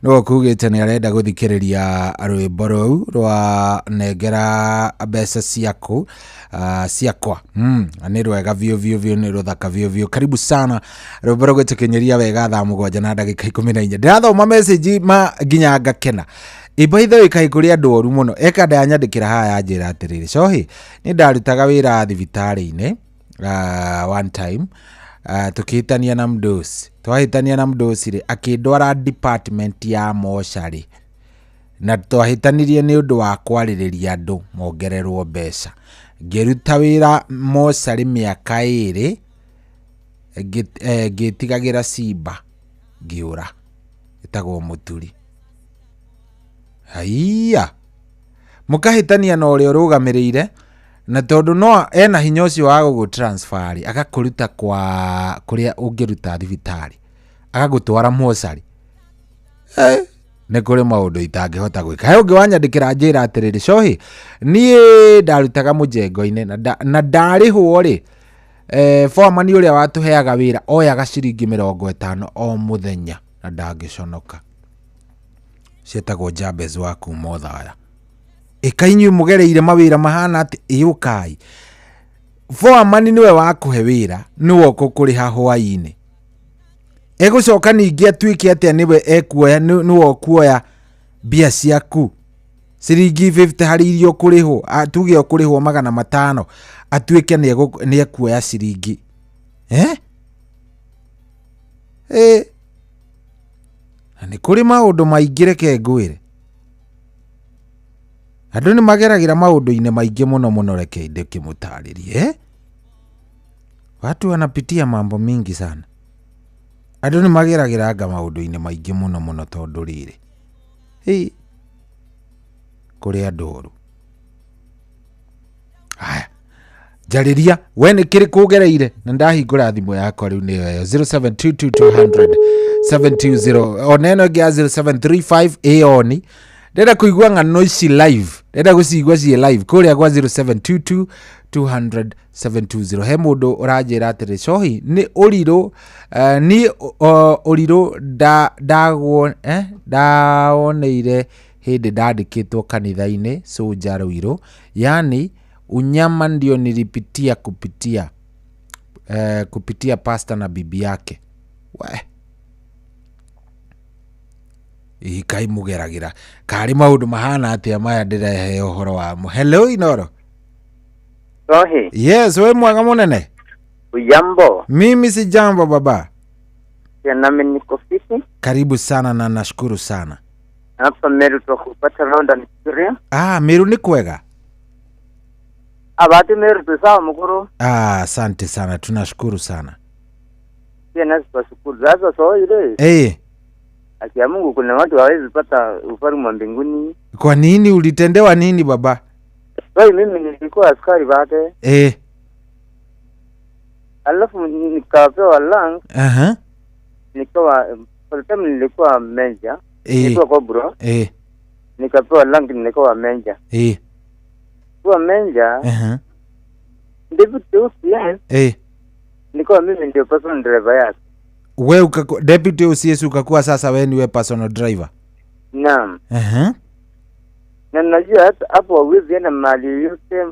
Nĩwe ũkugĩte nĩ arenda gũthikĩrĩria rwĩmbo rũu rwa nengera mbeca ciaku ciakwa. Nĩ rwega biũ biũ biũ, nĩ rũthaka biũ biũ. Karibu sana. Rwĩmbo rũgũtũkinyĩria wega thaa 7 na ndagĩka 14. Ndĩrathoma message ma nginya ngakena. By the way kaĩ kũrĩ andũ oru mũno. Eka ndanyandĩkĩra haha yanjĩra atĩrĩrĩ, Cohi, nĩ ndarutaga wĩra thibitarĩ-inĩ one time tũkĩhĩtania na mdosi. Twahĩtania na mdosi rĩ, akĩndwara department ya mocarĩ. Na twahĩtanirie nĩ ũndũ wa kwarĩrĩria andũ mongererwo mbeca. Ngĩruta wĩra mocarĩ mĩaka 2 ngĩtigagĩra Simba ngĩũra. Ĩtagwo Mũturi. Haiya, mũkahĩtania na ũrĩa ũrũgamĩrĩire, na tondũ no ena hinya ũcio wa gũgũ transfer rĩ, agakũruta kwa kũrĩa ũngĩruta thibitarĩ agagũtwara mocarĩ. Nĩ kũrĩ maũndũ itangĩhota gwĩka. He ũngĩ wanyandĩkĩra njĩra atĩrĩrĩ, Cohi, niĩ ndarutaga mũjengo-inĩ na ndarĩhwo rĩ, foreman ũrĩa watũheaga wĩra oyaga ciringi 50 o mũthenya na ndangĩconoka. Ciĩtagwo Jabez wa kuma Othaya. Ĩka inyuĩ mũgereire mawĩra mahana atĩ ĩũkai. Foreman nĩwe wakũhe wĩra, nĩwe ũkũkũrĩha hwaĩ-inĩ. Egũcoka ningĩ atuĩke atĩa nĩwe ekuoya, nĩwe ũkuoya mbia ciaku ciringi 50 harĩ iria ũkũrĩhwo, tuge ũkũrĩhwo 500, atuĩke nĩ ekuoya ciringi. Na nĩ kũrĩ maũndũ maingĩ reke ngwĩre. Andũ nĩ mageragĩra maũndũ-inĩ maingĩ mũno mũno, reke ndĩkĩmũtarĩrie. Watu wanapitia mambo mingi sana. Andũ nĩ mageragĩra nga maũndũ-inĩ maingĩ mũno mũno tondũ rĩrĩ, kũrĩ andũ oru. Haya, njarĩria we nĩ kĩrĩkũ ũgereire, na ndahingũra thimũ yakwa rĩu nĩyo ĩyo 0722 200 720 ona ĩno ĩngĩ ya 0735 ĩoni. Ndĩrenda kũigua ng'ano ici live, ndĩrenda gũcigua ciĩ live kũrĩa gwa 0722 200 720. He mũndũ ũranjĩra atĩrĩ, Cohi, nĩ ũrirũ niĩ ũrirũ ndawoneire hĩndĩ ndandĩkĩtwo kanitha-inĩ Sũnja Ruiru, yani unyama ndio nilipitia kupitia Kupitia pasta na bibi yake. We. Ikai mugeragira. Kari maundu mahana atia maya ndirehe uhoro wamo. Hello Inoro. Sohi. Yes, we mwega munene. Ujambo. Mimi si jambo baba. Nami niko fiti. Karibu sana na nashukuru sana. Hapa Meru tukupata round ni Syria. Ah, Meru ni kwega. Abati Meru tu sawa mkuru. Ah, asante sana, tunashukuru sana. Pia nasi tunashukuru. Sasa sawa ile. Eh. Haki ya Mungu kuna watu hawezi pata ufalme wa mbinguni. Kwa nini ulitendewa nini baba? Wewe mimi nilikuwa askari bate. Eh. Alafu nikapewa rank. Aha. Nikawa for time nilikuwa major. Nilikuwa kobro. Eh. Nikapewa rank nikawa major. Eh. Kwa major. Aha. Deputy OCS. Eh. Nikawa mimi ndio personal driver yake. Wewe deputy OCS ukakuwa sasa wewe ni personal driver. Naam. Aha. Na najua hata hapo hauwezi enda mahali yote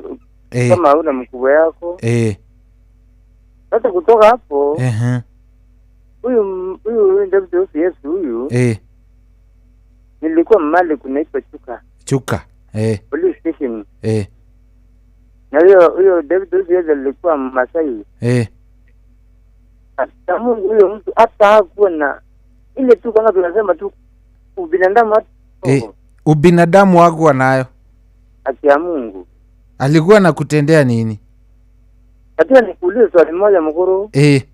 kama huna mkubwa yako. Eh. Sasa kutoka hapo. Aha. Huyu deputy OCS huyu. Eh. Nilikuwa mahali kunaitwa Chuka. Chuka. Eh. Police station. Eh. Na huyo deputy OCS alikuwa Masai. Eh. Hata Mungu huyo mtu hata hakuwa na ile tu kama tunasema tu ubinadamu hata. Eh. Ubinadamu hakuwa nayo. Haki ya Mungu. Alikuwa na kutendea nini? Katika nikuulize swali moja mkuru. Eh.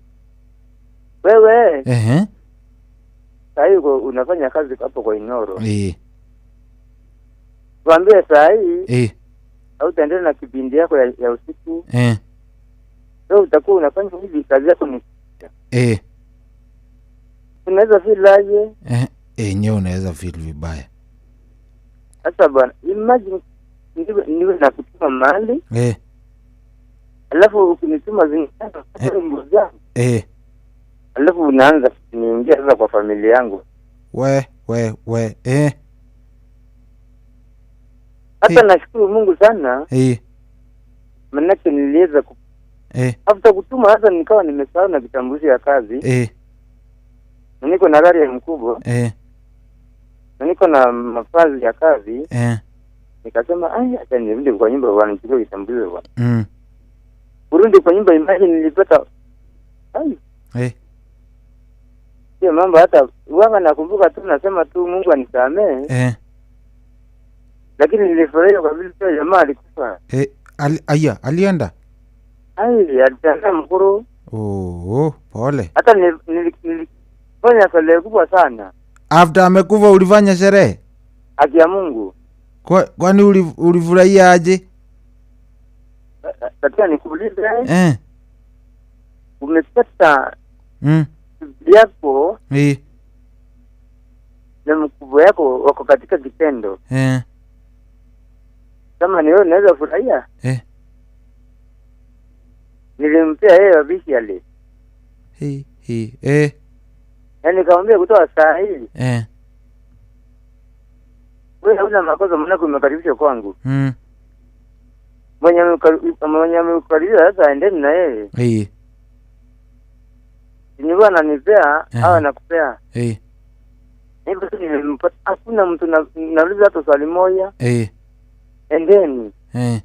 Wewe. Eh. Saa hii unafanya kazi hapo kwa Inoro. Eh. Tuambie saa hii. Eh. Hautaendelea na kipindi yako ya usiku. Eh. Wewe utakuwa unafanya hivi kazi yako ni. Eh. Unaweza feel aje? Eh, enyewe unaweza feel vibaya. Sasa bwana, imagine niwe nakutuma mahali. Eh. Alafu ukinituma zingine zangu. Eh. Alafu unaanza kuniingia sasa kwa familia yangu. We. Eh. Hata nashukuru Mungu sana. Eh. Manake niliweza Eh. After kutuma hata nikawa nimesahau na kitambulisho ya kazi. Eh. Na niko na gari ya mkubwa. Eh. Na niko na mavazi ya kazi. Eh. Nikasema ai acha nirudi kwa nyumba bwana nichukue kitambulisho bwana. Mm. Kurudi kwa nyumba imagine nilipata ai. Eh. Hiyo mambo hata wanga nakumbuka tu nasema tu Mungu anisamee. Eh. Lakini nilifurahia kwa vile jamaa alikufa. Eh, aya, alienda. Ai, alitenda mkuru. Oh, pole. Hata nilifanya sherehe kubwa sana. After amekufa ulifanya sherehe? Haki ya Mungu. Kwani ulifurahia aje? Katika nikuulize. Eh. Umepata yako. Eh. Na mkubwa yako wako katika kitendo. Eh. Kama ni wewe unaweza furahia? Eh. Nilimpea yeye officially. He. Eh. Na nikamwambia kutoa saa hii. Eh. Wewe hauna makosa maana umekaribishwa kwangu. Mm. Mwenye amekukaribisha sasa endeni na yeye. Eh. Nilikuwa ananipea au anakupea. Eh. Niko nimempata hakuna mtu nauliza hata swali moja. Eh. Endeni. Eh.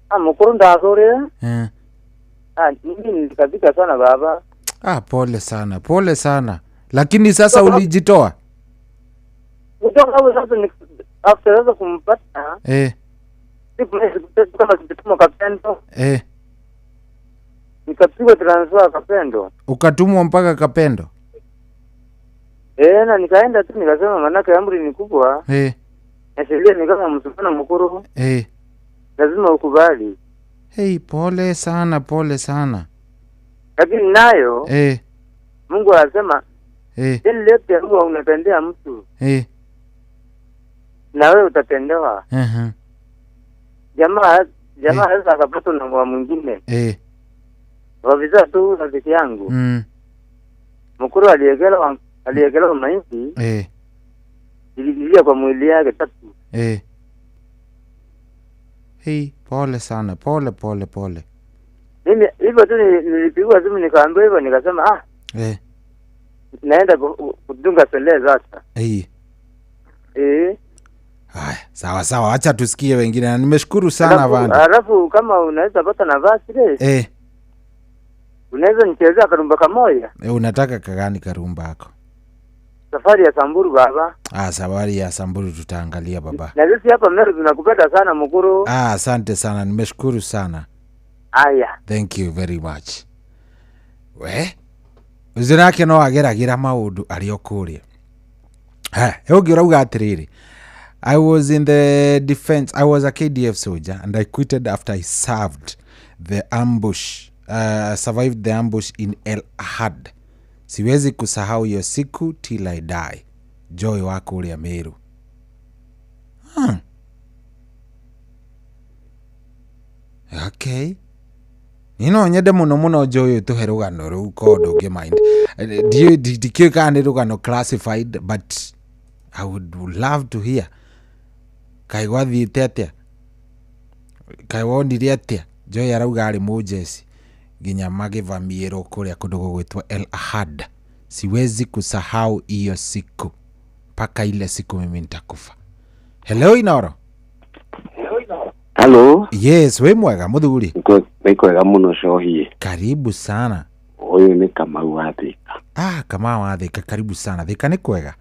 Ah, mkuru ndazore. Eh. Ah, mimi nilikazika sana baba. Ah, pole sana, pole sana. Lakini sasa ulijitoa? Kutoka hapo sasa ni after sasa kumpata. Eh. Siku kama kitu Kapendo. Eh. Nikapigwa transfer Kapendo. Ukatumwa mpaka Kapendo? Eh, na nikaenda tu nikasema manake amri ni kubwa. Eh. Na sheria ni kama msukano mkuru. Eh. Lazima ukubali. Hey, pole sana, pole sana. Lakini nayo eh, Mungu anasema eh, ile yote huwa unatendea mtu eh, na wewe utatendewa. Mhm. Jamaa sasa akapata na mwa mwingine. Eh. Wavisa tu rafiki yangu. Mm. Mkuru aliekelewa maiti. Eh. Iliingia kwa mwili yake tatu. Eh. Hey, pole sana, pole pole pole. Mimi hivyo tu nilipigiwa simu nikaambiwa hivyo, nikasema naenda kudunga sele sasa. Haya, sawa sawa, acha tusikie wengine. Na nimeshukuru sana bana. Alafu kama unaweza pata nafasi ile. Unaweza nichezea karumba kamoja? Unataka kagani karumba yako? Safari ya Samburu baba. Safari ya Samburu tutaangalia baba. Na sisi hapa Meru tunakupenda sana mkuru. Asante sana, nimeshukuru sana. Aya. Thank you very much. We? Uzirake no ageragira maundu ario kuria. Ũngĩ ũrauga atĩrĩrĩ, I was in the defense, I was a KDF soldier and I quitted after I served the ambush, survived the ambush in El Ahad. Siwezi kusahau hiyo siku till I die. Joy wa kuria Meru. Okay. Nino nyende muno muno Joy tuhe rugano rũu ko ndũngĩ mind. Ndikĩũĩ kana nĩ rũgano classified, but I would love to hear. Kaĩ gwathiĩte atĩa? Kaĩ wonire atĩa? Joy arauga arĩ mũjeci nginya magĩvamiĩrwo kũrĩa kũndũ gũgwĩtwo El Ahad. Siwezi kusahau hiyo siku mpaka ile siku mimi nitakufa. Hello Inoro. Hello. Yes, we mwega muthuri. Nĩ kwega mũno cohie. Karibu sana. Ũyũ nĩ Kamau wa Thika. Kamau wa Thika, karibu sana. Thika nĩ kwega?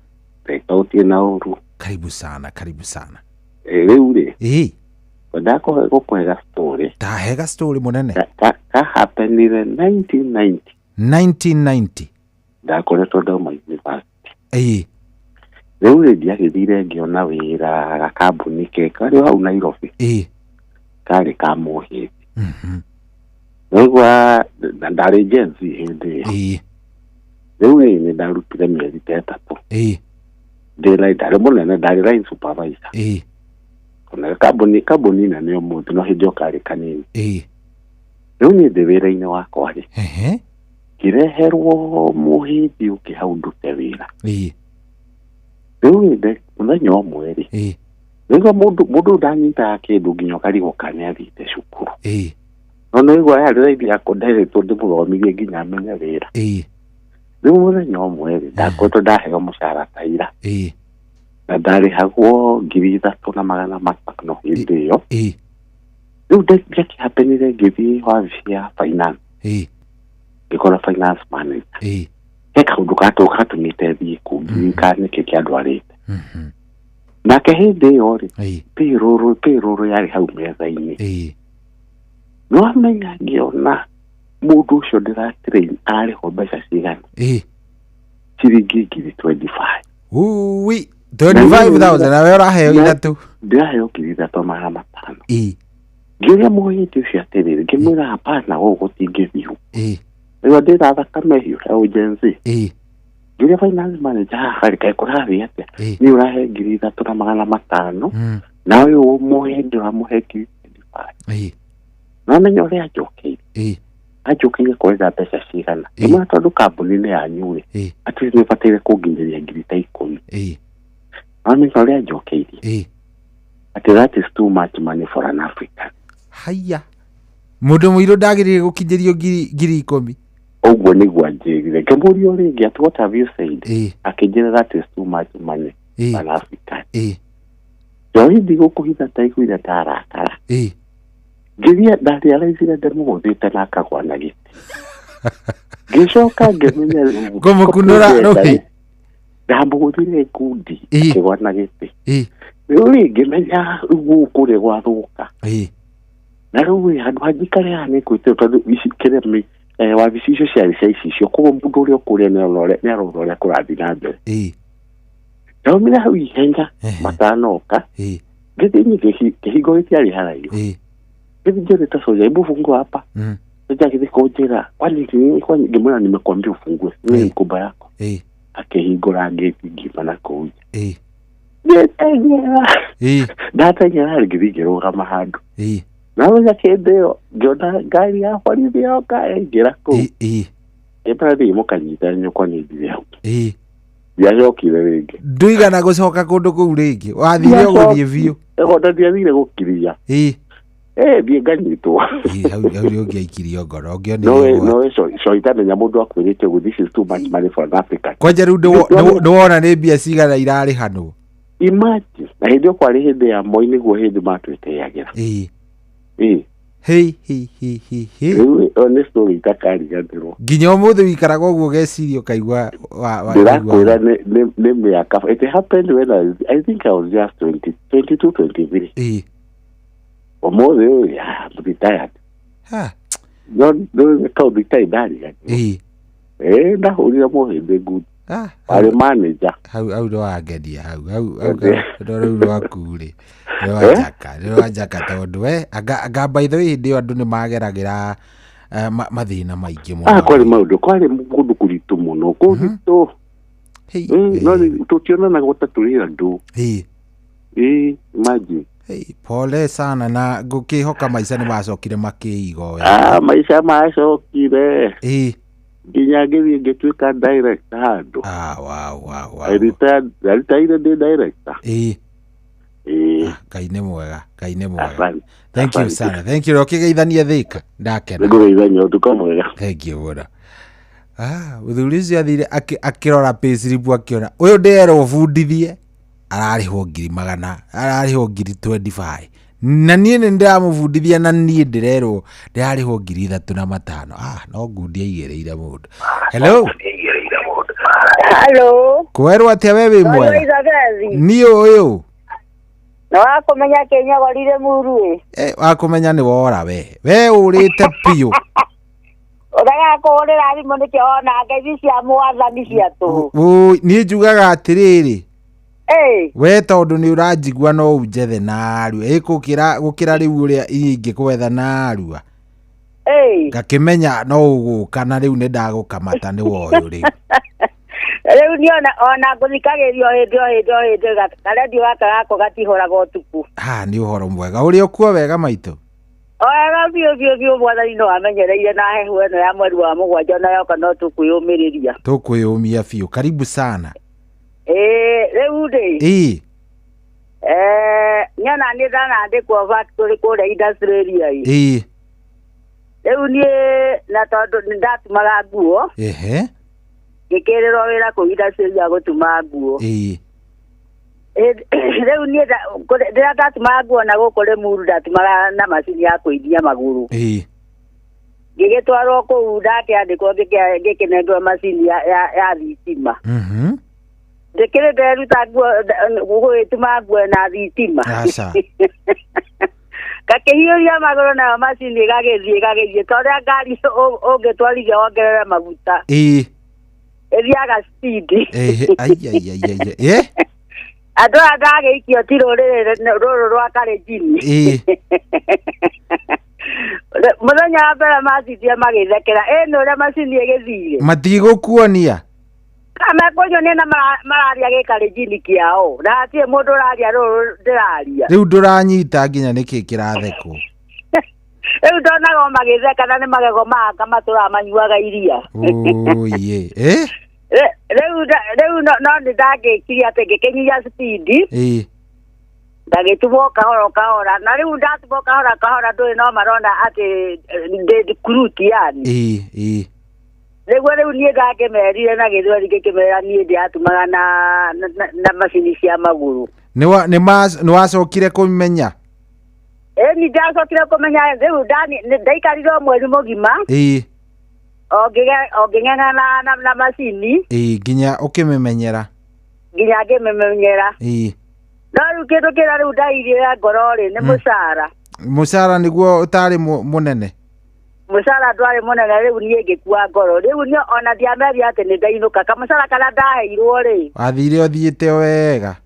Thika ũtirĩ na ũru. Karibu sana, karibu sana. Rĩu rĩ. Kwenda gũkũhega story. Tahega story mũnene. Ka happenire 1990. 1990. Ndakoretwo ndauma university. Rĩu rĩ ndiagĩthire ngĩona wĩra gakambuni ke karĩ hau Nairobi. Karĩ ka mũhĩndĩ. Naigua ndarĩ Gen Z hĩndĩ ĩyo. Rĩu rĩ nĩ ndarutire mĩeri ta ĩtatũ. Ndĩ ndarĩ mũnene, ndarĩ line supervisor. Ona kambuni nene ũmũthĩ no hĩndĩ ĩyo karĩ kanini. Rĩu niĩ ndĩ wĩra-inĩ wakwa rĩ, ngĩreherwo mũhĩndĩ ũngĩ hau ndute wĩra. Rĩu rĩ mũthenya ũmwe rĩ, nĩguo mũndũ ndanyitaga kĩndũ nginya ũkarigwo kana nĩathiĩte cukuru. No nĩguo yarĩ raithi yakwa nderĩtwo ndĩmũthomithie nginya amenye wĩra. Rĩu mũthenya ũmwe rĩ, ndakoretwo ndaheo mũcara ta ira. Na ndarĩhagwo 3,500 hĩndĩ ĩyo. Rĩu ndakĩhapenire ngĩthiĩ wabici ya finance. Ngĩkora finance manager. He kaũndũ gatũmĩte thiĩ kũu ndirikana nĩkĩ kĩandwarĩte. Nake hĩndĩ ĩyo rĩ, payroll yarĩ hau metha-inĩ. No amenya ngĩona mũndũ ũcio ndĩratrain ararĩhwo mbeca cigana? Ciringi 25,000. Ui, 25,000 nawe ũraheo ithatũ. Ndĩraheo 3,500. Ngĩũria mũhĩndĩ ũcio atĩrĩrĩ, ngĩmwĩra hapana, gũkũ gũtingĩthiĩ. Rĩu ndĩra thakame hiũ ya Gen Z. Ngĩũria finance manager haha rĩ, kaĩ kũrathiĩ atĩa? Niĩ ũrahe 3,500 na ũyũ mũhĩndĩ ũramũhe 25,000. No amenya ũrĩa anjũkĩire. Anjũkĩire kũrenda mbeca cigana. Ngĩmwĩra tondũ kambuni-inĩ yanyu rĩ, atĩ nĩ ũbataire kũnginyĩria 10,000. No amenya ũrĩa anjũkĩirie. Atĩ that is too much money for an African. Haya. Mũndũ mũirũ ndagĩrĩire gũkinyĩrio 10,000. Ũguo nĩguo anjĩrire. Ngĩmũria o rĩngĩ atĩ what have you said? Akĩnjĩra that is too much money for an African. Njohi ndigũkũhitha ndaiguire ndarakara. Ngĩria ndarealize ndamũgũthĩte na akagwa na gĩtĩ. Ngĩcoka ngĩmenya Ngũmũkunũra rũhĩ. Ndamũgũthire ngundi akĩgwa na gĩtĩ. Rĩu rĩ ngĩmenya rĩu kũrĩa gwathũka. Na rĩu rĩ handũ hanjikare haha nĩ ngwĩtĩrwo tondũ ici kĩrĩa wabici icio ciarĩ cia icicio koguo mũndũ ũrĩa ũkũrĩa nĩarora ũrĩa kũrathiĩ na mbere. Ndaumire hau ihenya matanoka ngĩthiĩ niĩ kĩhingo gĩtiarĩ haraihu. Ngĩthiĩ njĩrĩte soja, hebu fungua hapa. Soja agĩthiĩ kũnjĩra kwani ngĩmwĩra nimekuambia ufungue, mimi ni mkubwa yako. Akĩhingũra ngĩti ngiuma na kũu nja. Ngĩteng'era. Ndateng'era ngĩthiĩ ngĩrũgama handũ. Namenya kĩndĩ ĩyo ngĩona ngari ya borithi yoka ĩingĩra kũu. Ngĩmwĩra thiĩ mũkanyite nyũkwa niĩ ndirĩ hau. Ndiacokire rĩngĩ. Ndũigana gũcoka kũndũ kũu rĩngĩ. Wathire ũgũthiĩ biũ. Ona ndiathire gũkiria. Thiĩ nganyitwo. Hau hau nĩ ũngĩaikirio ngoro ũngĩonire Nowe ũgwati. nowe so itamenya mũndũ akwĩrĩte ũguo, this is too much money for an African. Kwanja rĩu ndĩwona nĩ mbia cigana irarĩhanwo. Imagine, na hĩndĩ ĩyo kwarĩ hĩndĩ ya Moi, nĩguo hĩndĩ matwĩtĩagĩra. Ĩĩ. Hei hei hei hei hei. Rĩu ĩyo nĩ story itakariganĩrwo. Nginya ũmũthĩ wĩikaraga ũguo ũgeciria ũkaigua Ndĩrakwĩra nĩ mĩaka, it happened when I think I was just 20, 22, 23. Ũmũthĩ ũyũ, yeah, I'm retired. Ha. No no kaũndũ itarĩ ndariganĩrwo. Ndahũrire mũhĩndĩ ngundi. Warĩ manager. Hau hau ndĩwangenia hau hau hau rũu rwaku rĩ, nĩrwanjaka nĩrwanjaka tondũ we anga by the way hĩndĩ ĩyo andũ nĩ mageragĩra mathĩna maingĩ mũno. Kwarĩ maũndũ, kwarĩ kũndũ kũritũ mũno, kũritũ. No tũtionanaga ta tũrĩ andũ. Imagine. Pole sana, na ngũkĩhoka maica nĩ macokire makĩiga wega. Maica macokire. Nginya ngĩthiĩ ngĩtuĩka director handũ. Wow. I retired, I retired ndĩ director. Ngai nĩ mwega, Ngai nĩ mwega. Asante. Thank you Asante. sana. Thank you. Ũkĩgeithania Thĩka. Ndakena. Nĩngũgeithania, ũtukũ mwega. Thank you mũno. Mũthuri ũcio athire akĩrora payslip akĩona ũyũ ndĩrerwo bundithie ararĩhwo ngiri magana, ararĩhwo ngiri 25, na niĩ nĩ ndĩramũbundithia na niĩ ndĩrerwo ndĩrarĩhwo 3500. No ngundi aigĩrĩire mũndũ. Hello. Hello. Kwerwo atĩa we wĩ mwega? Isabeli. Niĩ ũyũ. Na wakũmenya kĩnyogorire muru ĩ. Wakũmenya nĩ wora we. We ũrĩte biũ. Ũrega kũhũrĩra thimũ nĩkĩo ona ngeithi cia mwathani cia tũhũ. Ũi, niĩ njugaga atĩrĩrĩ, we tondũ nĩ ũranjigua no unjethe narua ĩ gũkĩra gũkĩra rĩu ũrĩa ingĩkwetha narua, ngakĩmenya no ũgũka na rĩu nĩ ndagũkamata nĩ woyũ rĩu. Rĩu niĩ ona ngũthikagĩrĩria o hĩndĩ o hĩndĩ o hĩndĩ, karendio gaka gakwa gatihũraga ũtukũ. Ha, nĩ ũhoro mwega ũrĩa ũkuo wega maitũ. Wega biũ biũ biũ, mwathani no amenyereire na hehu ĩno ya mweri wa 7 ona yoka no tũkwĩyũmĩrĩria. Tũkwĩyũmia biũ, karibu sana. Rĩu rĩ, nyona nĩ ndanandĩkwo factory kũrĩa industrial area ĩ. Rĩu niĩ na tondũ nĩ ndatumaga nguo, ngĩkĩrĩrwo wĩra kũu industrial area gũtuma nguo. Rĩu niĩ rĩrĩa ndatumaga nguo na gũkũ Rĩmuru ndatumaga na macini ya kũinia magũrũ. Ngĩgĩtwarwo kũu ndakĩandĩkwo ngĩkĩnengerwo macini ya thitima. Ndĩkĩrĩ nderuta nguo gũgĩtuma nguo na thitima. Aca. Gakĩhiũria magũrũ nayo macini ĩgagĩthiĩ ĩgagĩthiĩ ta ũrĩa ngari ũngĩtwarithia wongerere maguta. Ĩthiaga speed. Ai ai ai ai. Andũ aya ndagĩikio ti rũrĩrĩ rũrũ rwa Kalenjin. Mũthenya wa mbere macitie magĩthekera, ĩ nĩ ũrĩa macini ĩgĩthire. Matigũkuonia. Mekũnyonia na mararia gĩkalenjini kĩao na hatirĩ mũndũ ũraria rũrũ ndĩraria. Rĩu ndũranyita nginya nĩkĩ kĩrathekwo. Rĩu ndonaga o magĩtheka na nĩ magego maka matũraga manyuaga iria. Oye. Rĩu no nĩ ndangĩkirie atĩ ngĩkĩnyihia speed. Ndagĩtumwo kahora kahora, na rĩu ndatumwo kahora kahora ndũrĩ no marona atĩ ndĩ kuruti yani. Nĩguo rĩu niĩ ndakĩmerire na gĩthweri ngĩkĩmera niĩ ndĩratumaga na macini cia magũrũ. Nĩ wacokire kũmenya? Nĩ ndacokire kũmenya rĩu ndaikarire o mweri mũgima. O ngĩng'eng'ana na macini. Nginya ũkĩmĩmenyera. Nginya ngĩmĩmenyera. No rĩu kĩndũ kĩrĩa rĩu ndaigĩra ngoro rĩ nĩ mũcara. Mũcara nĩguo ũtarĩ mũnene? Mũcara ndwarĩ mũnene, rĩu niĩ ngĩkua ngoro. Rĩu niĩ ona ndiameria atĩ nĩ ndainũka. Kamũcara karĩa ndaheirwo rĩ. Wathire ũthiĩte wega.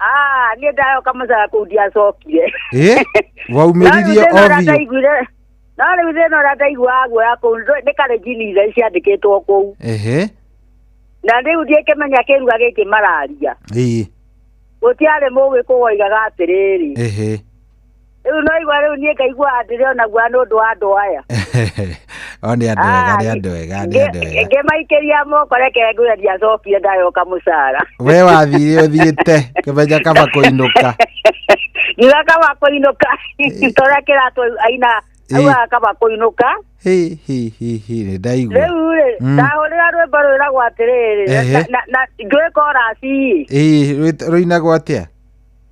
Niĩ ndaheo kamũcara kũu ndiacokire. Waumĩririe o biũ. No rĩu thĩna ũrĩa ndaiguaga guoya kũu nĩ Kalenjin iria ciandĩkĩtwo kũu. Na rĩu ndiĩkĩmenya kĩruga gĩkĩ mararia. Gũtiarĩ mũgĩkũyũ woigaga atĩrĩrĩ. Rĩu no igua rĩu niĩ ngaigua ndĩrona guoya nĩ ũndũ wa andũ aya. O nĩ andũ ega, nĩ andũ ega, nĩ andũ ega. Ngĩmaikĩria moko reke ngwĩre ndiacokire ndayoka mũcara. We wathire ũthiĩte kĩmenya kaba kũinũka. Ngiuga kaba kũinũka torĩa kĩratũ aina augaga kaba kũinũka. Hi hi hi hi nĩ ndaigua. Rĩu rĩ ndahũrĩra rwĩmbo rwĩragwo atĩrĩrĩ na ngĩũĩ koraci. Ĩĩ rũinagwo atĩa?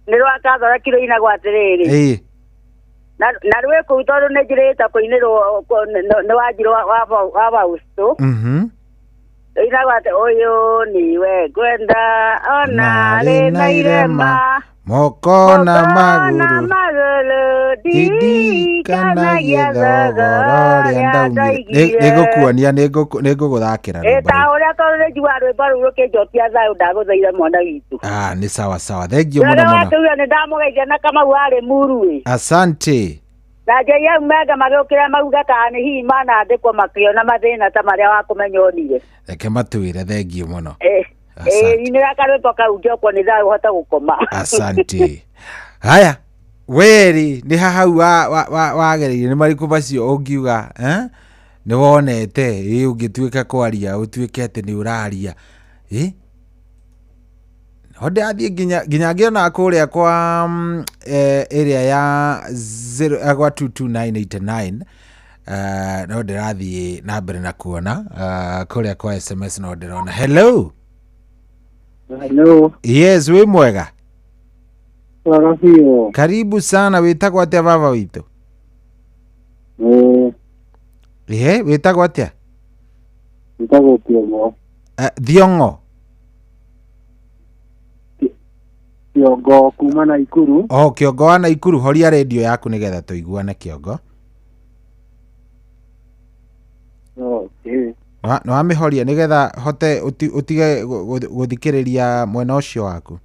Nĩ rwa Kathoreki rũinagwo atĩrĩrĩ. Ĩĩ na rwĩ kũu tondũ nĩ njĩrĩte kũinĩrwo nĩ wanjirũ wa Fausto. Rũinagwo atĩ ũyũ niwe ngwenda ona rĩ na irema moko na magũrũ ndirikanagia thogora ũrĩa ndaumire. Nĩngũkuonia nĩngũgũthakĩra rwĩmbo. Ta ũrĩa tondũ nĩ njiguaga rwĩmbo rũu rũkĩnjokia thayũ ndagũthaire mwana witũ. Ah, nĩ sawa sawa, thengiũ mũno mũno. Nĩ ndamũgeithia na Kamau arĩ muru. Asante. Na njei au menga magĩũkĩra mauga kana nĩ hihi manandĩkwo makĩona mathĩna ta marĩa wakũmenya onire. Reke matwĩre, thengiũ mũno. Inĩra karwĩmbo kau njokwo nĩ thayũ ũhote gũkoma. Asante. Haya, weri nĩ hahau wagereire nĩ marĩkũ macio ũngiuga nĩ wonete ĩ ũngĩtuĩka kwaria ũtuĩke atĩ nĩ ũraria ĩ no ndĩrathiĩ nginya ngĩona kũrĩa kwa area ya 0 kwa 22989 no ndĩrathiĩ na mbere na kuona kũrĩa kwa SMS no ndĩrona. Hello. Hello. Yes, wĩ mwega? Mwega biũ. Karibu sana, wĩtagwo atĩa baba witũ? Ĩĩ, wĩtagwo atĩa? Wĩtagwo Kĩongo. Thiongo. Kĩongo kuma Naikuru. Oh, Kĩongo wa Naikuru, horia radio yaku nĩgetha tũiguane Kĩongo. Okay. Nĩ wamĩhoria nĩgetha hote ũtige gũthikĩrĩria mwena ũcio waku.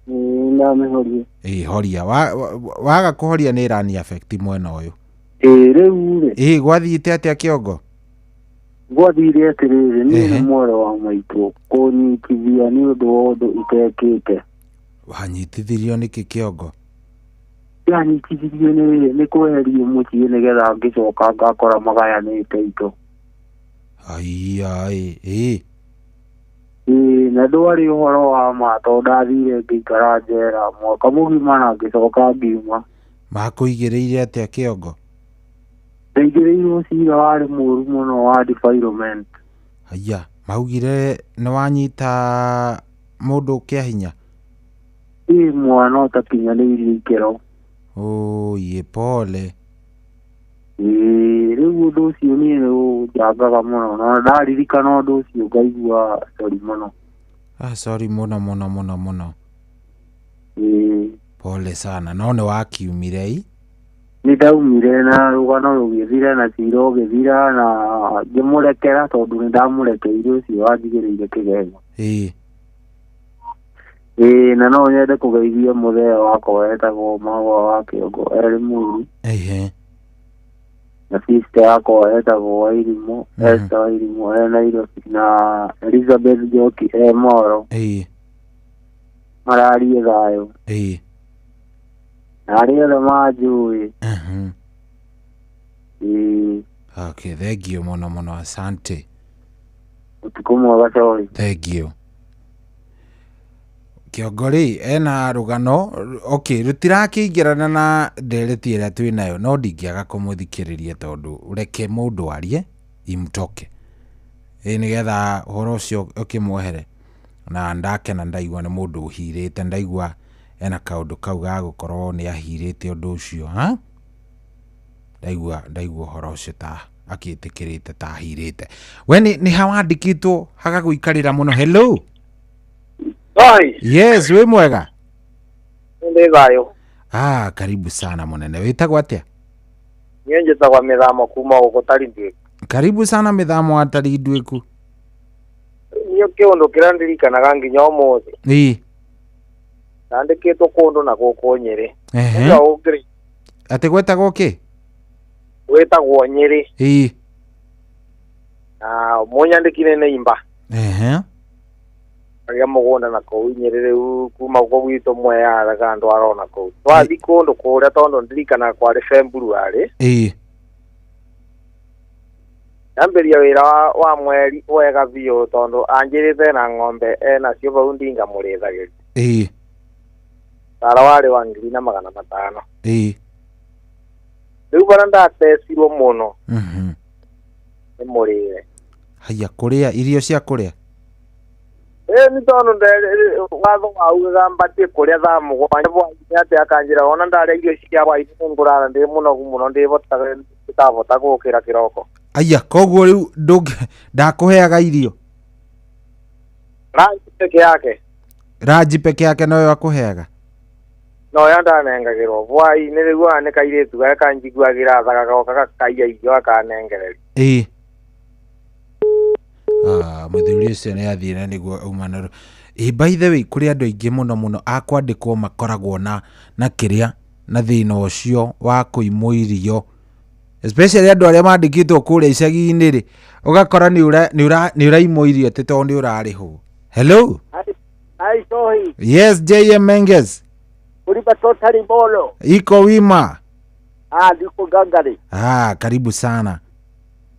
Ndamĩhoria. Ĩĩ horia. Waga kũhoria nĩ ĩrani affect mwena ũyũ. Ĩĩ rĩu rĩ. Ĩĩ gwathiĩte atĩa Kĩongo? Gwathire atĩrĩrĩ, niĩ nĩ mwarĩ wa maitũ kũnyitithia nĩ ũndũ wa ũndũ itekĩte. Wanyitithirio nĩkĩ Kĩongo? Ndanyitithirio nĩ kweherio mũciĩ nĩgetha ngĩcoka ngakora magayanĩte indo. Aiya ĩĩ. Ĩĩ na ndwarĩ ũhoro wa ma tondũ ndathire ngĩikara njera mwaka mũgima na ngĩcoka ngiuma. Makũigĩrĩire atĩa Kĩongo? Ndaigĩrĩirwo cira warĩ mũũru mũno wa defilement. Haiya, maugire nĩ wanyita mũndũ kĩa hinya? Ĩĩ mwana ũtakinyanĩirie ikĩro. Ũũĩ pole. Ĩĩ rĩu ũndũ ũcio niĩ nĩ ũnjangaga mũno na ndaririkana ũndũ ũcio ngaigua sorry mũno. Ah, sorry mũno mũno mũno mũno. Ĩĩ. Pole sana, no nĩ wakiumire ĩ? Nĩ ndaumire na rũgano rũgĩthira na cira ũgĩthira na ngĩmũrekera tondũ nĩ ndamũrekeire ũcio wanjigĩrĩire kĩgenyo. Ĩĩ. Ĩĩ na no nyende kũgeithia mũthee wakwa wetagwo Mahũa wa Kĩongo erĩ Mũru. Ehe. Na sister yakwa etagwo Wairimũ, Esther Wairimũ e Nairobi na Elizabeth Njoki e Moro. Ĩĩ. Mararie thayũ. Ĩĩ. Na arĩa othe manjũĩ. Ĩĩ. Okay, thengiũ mũno mũno, asante. Ũtukũ mwega sorry. Thengiũ. Kĩongo rĩ ena rũgano okay rũtirakĩingĩrana na ndereti ĩrĩa twĩ nayo no ndingĩaga kũmũthikĩrĩria tondũ reke mũndũ arie imtoke ĩ nĩgetha ũhoro ũcio ũkĩmwehere na ndakena ndaigua nĩ mũndũ ũhirĩte ndaigua ena kaũndũ kau ga gũkorwo nĩ ahirĩte ũndũ ũcio ha ndaigua ũhoro ũcio ta akĩtĩkĩrĩte ta ahirĩte we nĩ hawandĩkĩtwo hagagũikarĩra mũno. Hello. Oi. Yes, wĩ mwega? Ndĩ thayũ. Ah, karibu sana mũnene. Wĩtagwo atĩa? Niĩ njĩtagwo Mĩthamo kuma gũkũ Tarinduĩku. Karibu sana Mĩthamo wa Tarinduĩku. Niĩ kĩũndũ kĩrĩa ndirikanaga nginya ũmũthĩ. Ĩĩ. Ndandĩkĩtwo kũndũ na gũkũ Nyĩrĩ. Ehe. Atĩ gwetagwo kĩ? Gwĩtagwo Nyĩrĩ. Ĩĩ. Na mũnyandĩkire nĩ imba. Ehe. Agĩa mũgũnda na kũu Nyĩrĩ rĩu kuma gũkũ gwitũ Mwea ndwara ona kũu. Twathiĩ kũndũ kũrĩa tondũ ndirikanaga kwarĩ February. Ĩĩ. Ndambĩrĩria wĩra wa mweri wega biũ tondũ anjĩrĩte na ng'ombe enacio bau ndingamũrĩithagĩria. Ĩĩ. Mũcara warĩ wa 1,500. Ĩĩ. Rĩu bara ndatecirwo mũno. Nĩ mũrĩre. Haya kũrĩa irio cia kũrĩa? Nĩ tondũ watho waugaga mbatiĩ kũrĩa thaa 7 hwaĩ-inĩ atĩ akanjĩra ona ndarĩa irio cia hwaĩ-inĩ nĩngũrara ndĩ mũnogu mũno ndĩbota gũkĩra kĩroko. Aya koguo rĩu ndakũheaga irio? Ranji peke yake. Ranji peke yake noyo akũheaga? Noyo ndanengagĩrwo hwaĩ-inĩ rĩu nĩ kairĩtu karĩa kanjiguagĩra tha gagoka gakaiya irio gakanengereria. Ĩĩ. Mũthuri ũcio nĩ athiĩ na nĩguo auma na. By the way kũrĩ andũ aingĩ mũno mũno a kwandĩkwo makoragwo na kĩrĩa na thĩna ũcio wa kũimwo irio, especially andũ arĩa mandĩkĩtwo kũrĩa icagi-inĩ rĩ, ũgakora nĩ ũraimwo irio atĩ tondũ nĩ ũrarĩhwo. Hello. Hi, Sohi. Yes, JM Menges. Ulipa totally bolo. Iko wima. Niko gangari. Karibu sana.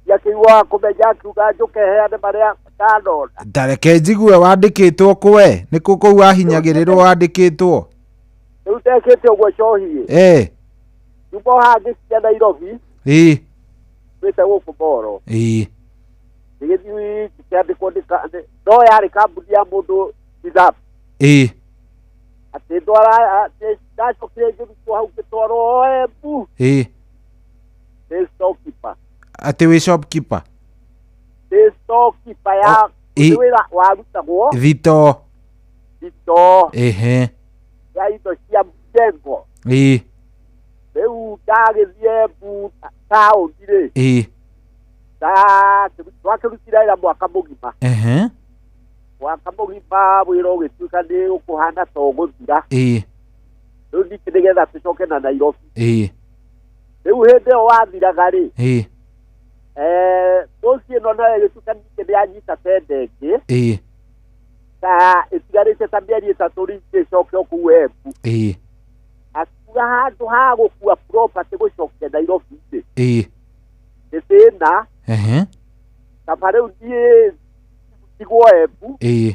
Yakiwa kumeja kiuga njuke heane maria ndanona. Tareke njigue wandĩkĩtwo kwe nĩ kũ kũu wahinyagĩrĩrwo wandĩkĩtwo? Rĩu ndekĩte ũguo Cohi. Nyumba hangĩ cia Nairobi. Ĩĩ. Wĩte gũkũ Moro. Ĩĩ. Ngĩgĩthiĩ ngĩkĩandĩkwo no yarĩ kambuni ya mũndũ Reserve. Ĩĩ. Atĩ ndwara ndacokire ngĩrutwo hau ngĩtwarwo Embu. Ĩĩ. Nĩ storekeeper. Atĩ wĩ shopkeeper? Nĩ storekeeper ya wĩra warutagwo thitoo. Thitoo. Ehe. Ya indo cia mjengo. Ĩĩ. Rĩu ndagĩthiĩ Embu taũni rĩ. Ĩĩ. Twakĩrutire wĩra mwaka mũgima. Ehe. Mwaka mũgima wĩra ũgĩtuĩka nĩ ũkũhana ta ũgũthira. Ĩĩ. Rĩu ningĩ nĩgetha tũcoke na Nairobi. Ĩĩ. Rĩu hĩndĩ ĩyo wathiraga rĩ. Ĩĩ. Bosi ĩno nayo ĩgĩtuĩka ningĩ nĩ yanyita tenda ĩngĩ. Ĩĩ. Ta ĩtigarĩte ta mĩeri 3 rĩngĩ ĩcoke o kũu Embu. Ĩĩ. Akiuga handũ ha gũkua property gũcokia Nairobi rĩ. Ĩĩ. Nĩ thĩna. Ehe. Kaba rĩu niĩ ndigwo Embu. Ĩĩ.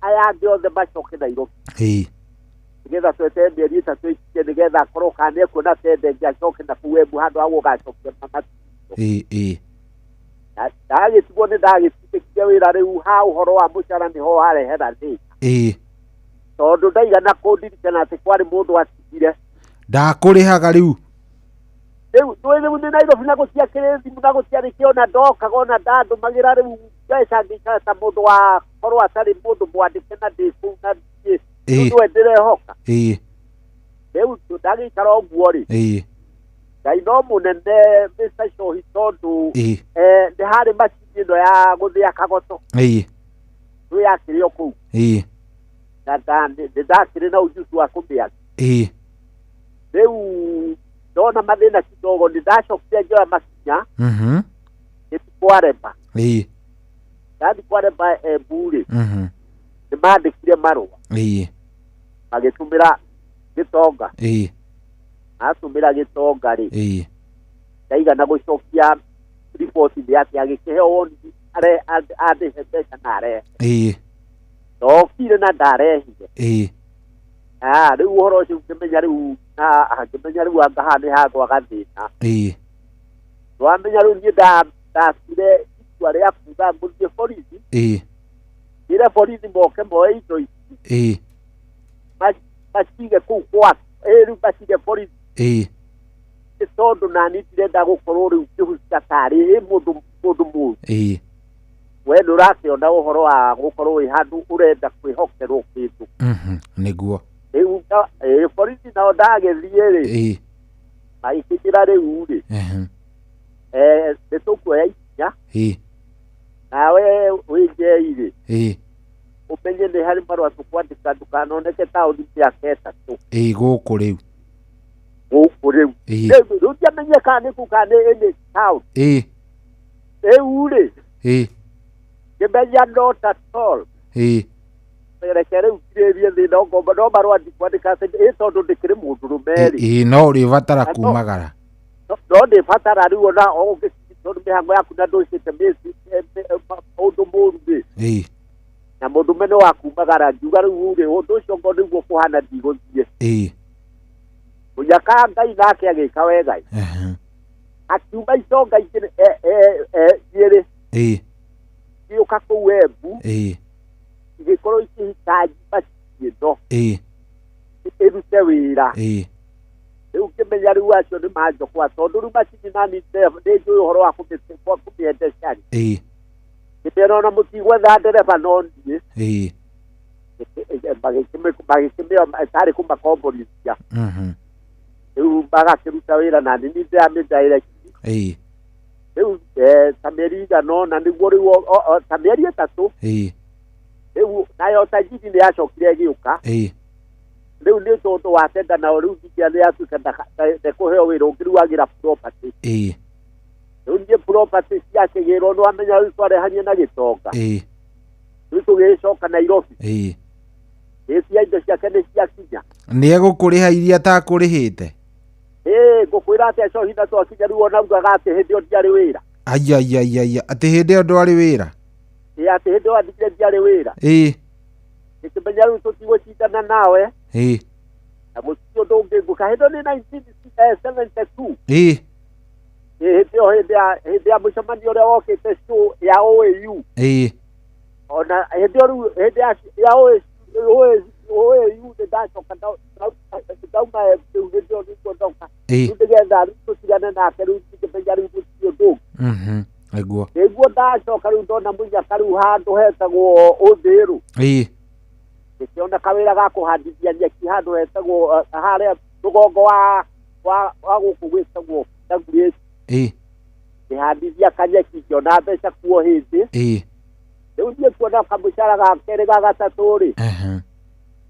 Aya angĩ othe macoke Nairobi. Ĩĩ. Nĩgetha twete mĩeri 3 ĩkinye nĩgetha akorwo kana nĩekuona tenda ĩngĩ acoke na kũu Embu handũ ha gũgacokia mama. Ĩĩ. Ndagĩtigwo nĩ ndagĩtindĩkire wĩra rĩu ha ũhoro wa mũcara nĩho warehera thĩna. Ĩĩ. Tondũ ndaigana kũndirikana atĩ kwarĩ mũndũ atigire. Ndakũrĩhaga rĩu? Rĩu rĩu nĩ Nairobi na gũtiakĩrĩ thimũ na gũtiarĩ kĩ ona ndokaga ona ndandũmagĩra rĩu mbeca ngĩikara ta mũndũ wakorwo atarĩ mũndũ mwandĩke na ndĩ kũu na niĩ Ĩĩ. nĩwe ndĩrehoka. Ĩĩ. Rĩu ndagĩikara ũguo rĩ. Ĩĩ. Ngai no mũnene Mr. Cohi tondũ Ĩĩ. nĩ harĩ macini ĩno ya gũthĩa kagoto. Ĩĩ. Rĩu yakĩrĩ o kũu. Ĩĩ. Na nĩ ndakĩrĩ na ujuzi wa kũmĩakia. Ĩĩ. Rĩu ndona mathĩna kidogo nĩ ndacokire ngĩoya makinya. Ngĩthiĩ kwarema. Ĩĩ. Ndathiĩ kwarema Embu rĩ. Nĩ mandĩkire marũa. Ĩĩ. Magĩtũmĩra gĩtonga. Ĩĩ. Atũmĩra gĩtonga rĩ. Ĩĩ. Ndaigana gũcokia riboti nĩ atĩ agĩkĩheo woni andĩhe mbeca na arehe. Ĩĩ. Ndokire na ndarehire. Ĩĩ. Rĩu ũhoro ũcio ngĩmenya rĩu na ngĩmenya rĩu anga haha nĩ hagwa gathĩna. Ĩĩ. Twamenya rĩu niĩ ndatuire itua rĩa kuga ngũthiĩ borithi. Ĩĩ. Njĩre borithi moke moe indo ici. Ĩĩ. Macige kũu gwake. Ĩĩ rĩu macige borithi. Ĩĩ. Nĩ tondũ nani ndirenda gũkorwo rĩu ngĩhucia tarĩ ĩ mũndũ mũũru. Ĩĩ. We nĩ ũrakĩona ũhoro wa gũkorwo wĩ handũ ũrenda kwĩhokerwo kĩndũ. Nĩguo. Rĩu borithi nao ndagĩthiĩ rĩ. Ĩĩ. Magĩkĩnjĩra rĩu rĩ. Nĩ tũkuoya ikinya. Ĩĩ. Nawe wĩ njei rĩ. Ĩĩ. Ũmenye nĩ harĩ marũa tũkwandĩka ndũkanoneke taũni mĩaka 3. Ĩĩ gũkũ rĩu. Gũkũ rĩu. Ĩĩ. Rĩu ndiamenye kana nĩ kũ kana nĩ taũni. Ĩĩ. Rĩu rĩ. Ĩĩ. Ngĩmenya not at all. Ĩĩ. Reke rĩu ngirĩrie thĩna ngomba no marũa ndikwandĩka atĩ ĩ tondũ ndĩkĩrĩ mũndũrũme rĩ. Ĩĩ no ũrĩbatara kumagara. No ndĩbatara rĩu ona tondũ mĩhango yaku na ndũcĩte ũndũ mũũru rĩ. Ĩĩ. Na mũndũme nĩ wa kumagara ngiuga rĩu rĩ ũndũ ũcio ngo nĩguo kũhana ndigũthiĩ. Mũnyaka Ngai nake agĩka wega. Akiuma itonga igĩrĩ igĩrĩ. Igĩũka kũu Embu. Igĩkorwo ikĩhitaji macini ĩno. Ĩrute wĩra. Rĩu ngĩmenya rĩu acio nĩ manjokwa tondũ rĩu macini nani nĩ njũĩ ũhoro wa kũmĩendesha rĩ. Ngĩmera ona mũtigwetha ndereba no niĩ. Magĩkĩmĩoya tarĩ kũmakomborithia. Rĩu magakĩruta wĩra na nĩ niĩ ndĩramĩ-direct. Rĩu ta mĩeri igana ũna nĩguo rĩu ta mĩeri 3. Rĩu nayo tajiri nĩ yacokire ĩgĩũka. Rĩu nĩ tondũ wa tenda nao rĩu nginya nĩ yatuĩka ndekũheo wĩra ũngĩ rĩu agĩra property. Rĩu niĩ property ciakĩgĩrwo nĩ wamenya rĩu twarehanie na gĩtonga. Rĩu tũgĩcoka Nairobi. Cia indo ciake nĩ ciakinya. Nĩ egũkũrĩha iria atakũrĩhĩte? Ngũkwĩra atĩ acohi na twakinya rĩu ona augaga atĩ hĩndĩ ĩyo ndiarĩ wĩra. Aya aya aya atĩ hĩndĩ ĩyo ndwarĩ wĩra? Atĩ hĩndĩ ĩyo andigire ndiarĩ wĩra. Ngĩkĩmenya rĩu tũtigũcindana nawe. Na gũtirĩ ũndũ ũngĩ ngũka. Hĩndĩ ĩyo nĩ 1972. Hĩndĩ ĩyo hĩndĩ ya mũcemanio ũrĩa wokĩte show ya OAU. Ona hĩndĩ ĩyo rĩu hĩndĩ ya OAU nĩ ndacoka ndauma rĩu hĩndĩ ĩyo nĩguo ndoka. Rĩu nĩgetha rĩu tũtigane nake rĩu ngĩmenya rĩu gũtirĩ ũndũ ũngĩ. Nĩguo. Nĩguo ndacoka rĩu ndona mũnyaka rĩu handũ hetagwo Ũthĩrũ. Ngĩkĩona kawĩra ga kũhandithia nyeki handũ hetagwo harĩa rũgongo wa gũkũ gwĩtagwo WH. Ngĩhandithia kanyeki ngĩona mbeca kuo hĩndĩ. Rĩu niĩ kuona kamũcara ga kerĩ ga gatatũ rĩ.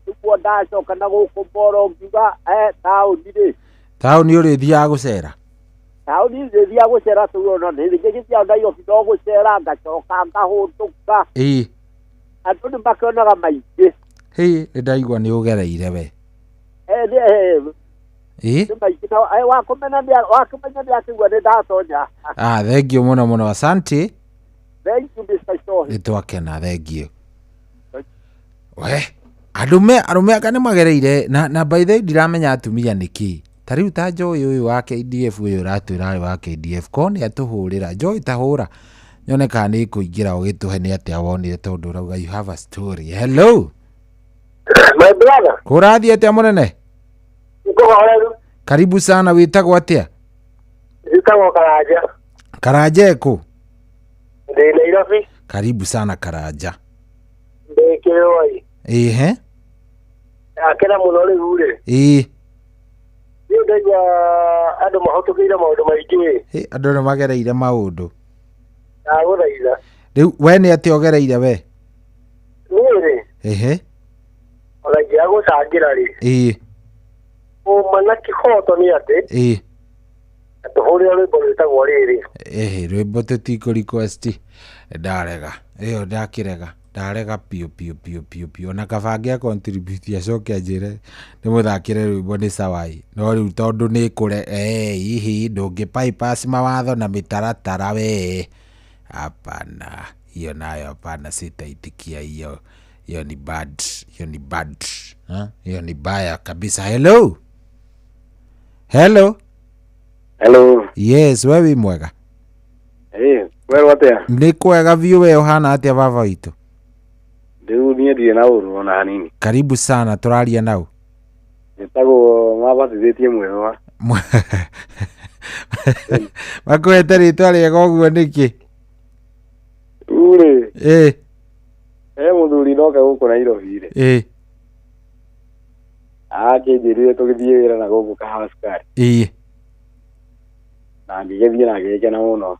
Nĩguo ndacoka na gũkũ Mboro ngiuga taũni rĩ. Taũni ũrĩthiaga gũcera? Taũni ndĩthiaga gũcera tũu ona nĩngĩgĩthiaga Nairobi no gũcera ngacoka ngahũndũka. Andũ nĩ makĩonaga maingĩ. Nĩ ndaigua nĩ ũgereire we. Nĩ maingĩ na wakũmenya nĩ akĩigua nĩ ndatonya. Thank you mũno mũno, asante. Thank you Mr. Shohi. Nĩ twakena, thank you. We arũme anga nĩ magereire na by the way ndiramenya atumia nĩkĩ. Ta rĩu ta Joy ũyũ wa KDF ũyũ ũratwĩra arĩ wa KDF ko nĩ atũhũrĩra. Joy tahũra nyone kana nĩ kũingĩra ũgĩtũhe nĩ atĩa wonire tondũ ũrauga you have a story. Hello. My brother. Kũrathiĩ atĩa mũnene? Ngũhoreru. Karibu sana, wĩtagwo atĩa? Wĩtagwo Karanja. Karanja ĩkũ? Ndĩ Nairobi. Karibu sana Karanja. Ndĩ Kĩrĩwai. Ehe. Akena mũno rĩu rĩ. Rĩu ndaigua andũ mahũtũkĩire maũndũ maingĩ. Andũ nĩ magereire maũndũ. Ndagũthaitha. Rĩu we nĩ atĩa ũgereire we? Niĩ rĩ. Ehe. Ona ingĩaga gũcangĩra rĩ. Ũma na kĩhoto nĩ atĩ. Tũhũrĩre rwĩmbo rwĩtagwo rĩrĩ. Rwĩmbo tũtikũ request. Ndarega. Ĩyo ndakĩrega. Ndarega piũ piũ piũ piũ piũ. Na kaba angĩa contribute acoke anjĩre ndĩmũthakĩre rwĩmbo nĩ sawai. No rĩu tondũ nĩ kũre hihi ndũngĩ bypass mawatho na mĩtaratara we. Hapana. Hiyo nayo hapana, sitaitikia hiyo. Hiyo ni bad. Hiyo ni bad. Hiyo ni baya kabisa. Hello. Hello. Hello. Yes, wewe mwega. Wewe atia? Nĩ kwega biũ, we ũhana atĩa baba witũ? Rĩu niĩ ndirĩ na ũru ona hanini. Karibu sana, tũraria nau. Njĩtagwo mabatithĩtie mwehwa. Makũhete rĩtwa rĩega ũguo nĩkĩ? Rĩu rĩ. He mũthuri ndoka gũkũ Nairobi rĩ. Akĩnjĩrire tũgĩthiĩ wĩra na gũkũ Kahawa Sukari. Na ngĩgĩthiĩ na ngĩgĩkena mũno.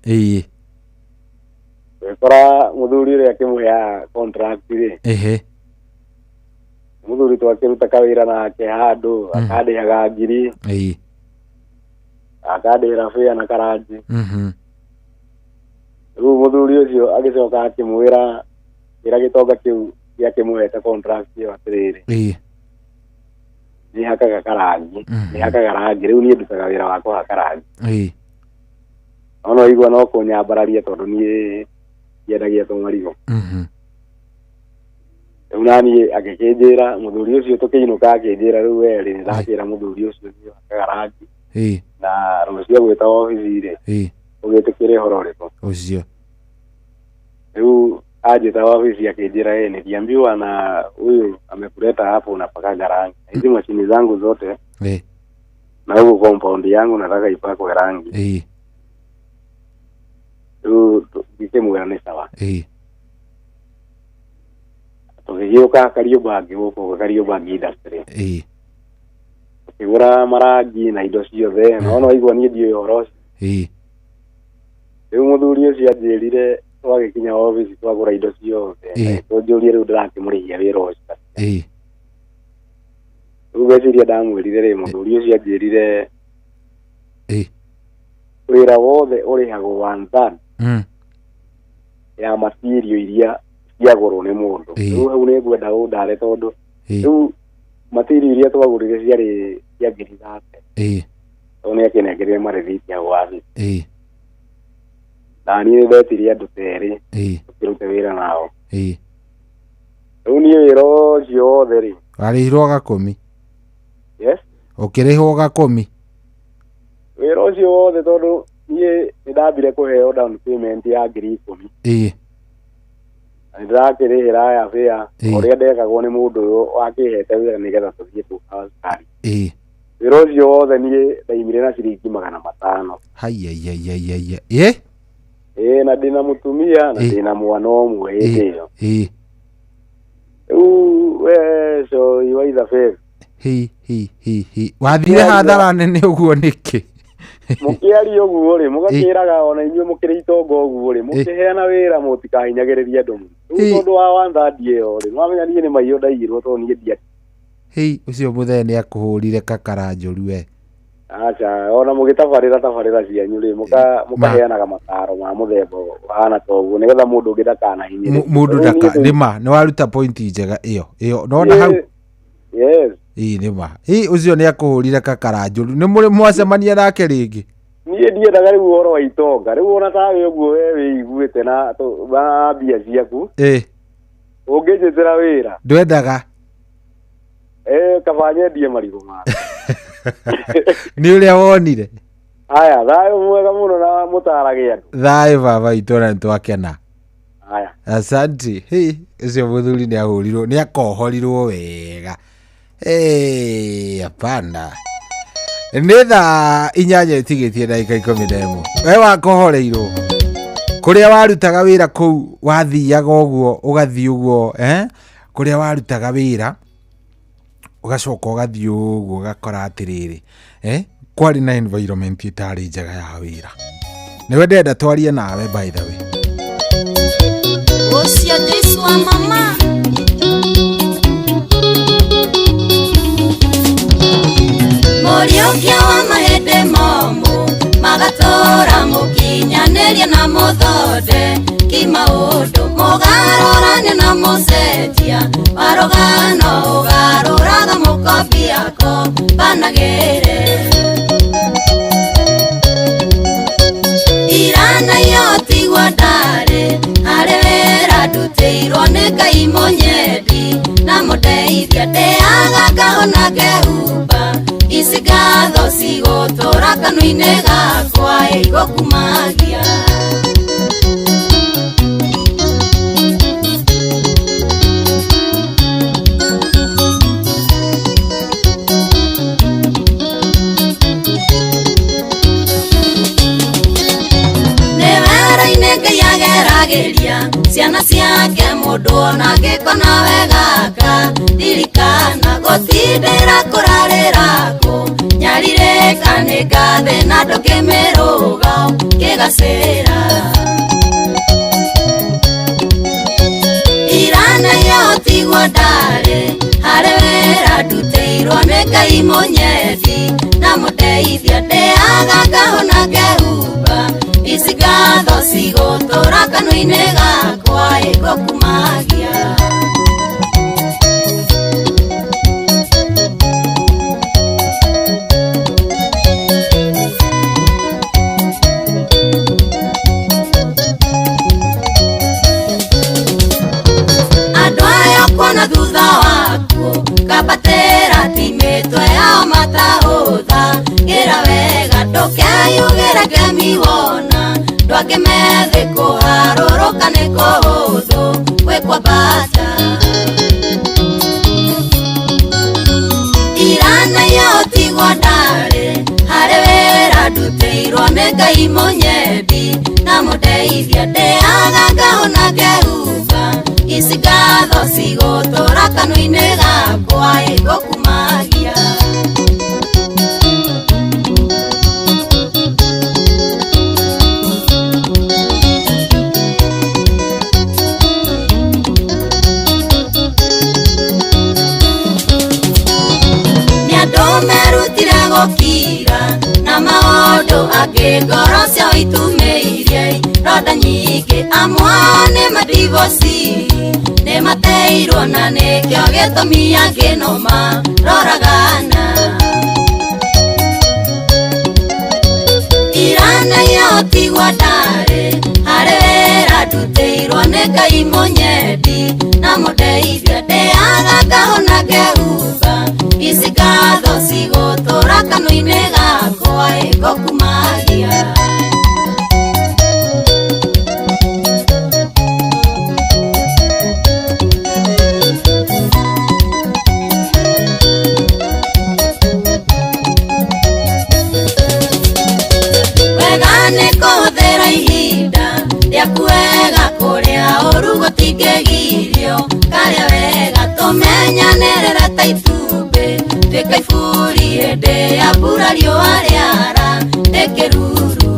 Gwĩkora mũthuri ũrĩa akĩmũheaga contract rĩ. Mũthuri twakĩruta kawĩra nake handũ akandĩhaga ngiri. Akandĩhĩra fare na karanji. Rĩu mũthuri ũcio agĩcoka akĩmwĩra kĩra gĩtonga kĩu gĩakĩmũhete contract ĩyo atĩrĩrĩ. Nĩ hakaga karangi. Nĩ hakaga rangi. Rĩu niĩ ndutaga wĩra wa kũhaka rangi. Ono igua no kũnyambararia tondũ niĩ ndiendagia tũmarigũ. Rĩu naniĩ agĩkĩnjĩra mũthuri ũcio tũkĩinũka akĩnjĩra rĩu we rĩ ndakĩra mũthuri ũcio nĩ hakaga rangi na rũciũ gwĩta obici rĩ ũgĩtĩkĩre ũhoro ũrĩkũ ũcio. Rĩu anjĩta obici akĩnjĩra yeye niliambiwa na huyu amekuleta hapo unapakaga rangi hizi mashini zangu zote na huko compound yangu nataka ipakwe rangi. Rĩu ngĩkĩmwĩra nĩ sawa. Tũgĩgĩũka Kariobangi gũkũ Kariobangi industry. Tũkĩgũra marangi na indo ciothe no no igua niĩ ndiũĩ ũhoro ũcio. Rĩu mũthuri ũcio anjĩrire twagĩkinya obici twagũra indo ciothe tũnjũrie rĩu ndĩrakĩmũrĩhia wĩra ũcio. Rĩu ngwĩciria ndamwĩrire rĩ mũthuri ũcio anjĩrire wĩra wothe ũrĩhagwo one third ya material iria ciagũrwo nĩ mũndũ. Rĩu hau nĩ ngwenda ũndare tondũ rĩu material iria twagũrire ciarĩ cia ngiri 30. Tondũ nĩ akĩnengerire marĩthiti hau wabici. Na niĩ ndetirie andũ terĩ tũkĩrute wĩra nao. Rĩu niĩ wĩra ũcio wothe rĩ warĩhirwo gakũmi. Yes. Ũkĩrĩhwo gakũmi. Wĩra ũcio wothe tondũ niĩ nĩndambire kũheo down payment ya ngiri 10. Na nĩndĩrakĩrĩhĩra aya bĩa ũrĩa ndekagwo nĩ mũndũ ũyũ wakĩhete wĩra nĩgetha tũthiĩ tũkawa cukari. Wĩra ũcio wothe niĩ ndaimire na ciringi 500. Haiya. Na ndĩna mũtumia na ndĩna mwana ũmwe hĩndĩ ĩyo. Rĩu we coi wa ithabebu. Hi. Wathire hathara nene ũguo nĩkĩ? Mũkĩaria ũguo rĩ mũgakĩraga ona inyuĩ mũkĩrĩ itonga ũguo rĩ mũkĩheana wĩra mũtikahinyagĩrĩrie andũ mũno. Rĩu tondũ wa one third ĩyo rĩ nĩwamenya niĩ nĩ maiyũ ndaiyirwo tondũ niĩ ndiarĩ. Ũcio mũthee nĩ akũhũrire kakara njũru we. Aca ona mũgĩtabarĩra tabarĩra cianyu rĩ mũkaheanaga mataro ma mũthemba ũhana ta ũguo nĩgetha mũndũ ũngĩ ndakanahinyĩrĩrie. Mũndũ ndaka nĩma nĩ waruta point njega ĩyo ĩyo nona hau. Yes. Nĩma. Ũcio nĩ akũhũrire kakara njũru. Nĩ mũrĩ mwacemania nake rĩngĩ? Niĩ ndiendaga rĩu ũhoro wa itonga. Rĩu ona tawe ũguo we wĩiguĩte na mbia ciaku. Ũngĩnjĩtĩra wĩra. Ndwendaga. Kaba nyendie marigũ makwa. Nĩ ũrĩa wonire. Aya thayũ mwega mũno na mũtarage andũ. Thayũ baba itũ na nĩtwakena. Aya. Asante. Ũcio mũthuri nĩ ahũrirwo nĩ akohorirwo wega. Hapana. Nĩ thaa 8 ĩtigĩtie ndagĩka 11. We wakohoreirwo. Kũrĩa warutaga wĩra kũu wathiaga ũguo ũgathiĩ ũguo kũrĩa warutaga wĩra ũgacoka ũgathiĩ ũguo ũgakora atĩrĩrĩ kwarĩ na environment ĩtarĩ njega ya wĩra. Nĩwe ndĩrenda twarie nawe by the way. Ũcio Jesu wa mama Mũriũkia wa mahĩndĩ momũ magatũra mũkinyanĩrie na mũthonde kimaũndũ mũgarũrane na mũcenjia warũgano ũgarũraga mũkombiako banagĩre Irana iyo tigwa ndarĩ harĩ wĩra ndutĩirwo nĩ Ngai mũnyendi na mũndeithia ndĩaga ngahona ngehumba ici ngatho cigũtũra kanua-inĩ gakwa igũkumagia. Ageragĩria ciana ciake mũndũ ona angĩkona wegaka ririkana gũtindĩra kũrarĩra kũ nyarirĩka nĩ ngathĩna ndũkĩmĩrũga kĩgacĩra. Irana iyo tigwo ndarĩ harĩ wĩra ndutĩirwo nĩ Ngai mũnyendi na mũndeithia ndĩaga ngahona ngehumba ici ngatho cigũtũra kanua-inĩ gakwa igũkumagia. Andũ aya kuona Hũthagĩra wega ndũkeyugĩre kemi wona ndwake methĩ kũharũrũka nĩ kũhũthũ gwĩ kwambata. Iranayo tigwo ndarĩ harĩ wĩra ndutĩirwo nĩ Ngai mũnyendi na mũndeithia ndĩaga ngahũna ngehumba ici ngatho cigũtũra kanua-inĩ gakwa ĩgũkumagia. Merutire gũkira na maũndũ angĩ ngoro ciao itumĩirie ronda nyingĩ amwe nĩ madivosi nĩ mateirwo na nĩkĩo gĩtũmi angĩ no maroragana. Iranayo tigwo ndarĩ harĩ wĩra ndutĩirwo nĩ Ngai mũnyendi na mũndeithia ndĩaga ngahũna ngehumba ici ngatho cigũtũra kanua-inĩ gakwa ĩgũkumagia. Wega nĩ kũhũthĩra ihinda rĩaku wega kũrĩa ũru gũtingĩgirio karĩa wega tũmenyanĩrĩre ta itumbĩ tuĩka iburi hĩndĩ ya mbura riũa rĩara ndĩ kĩruru.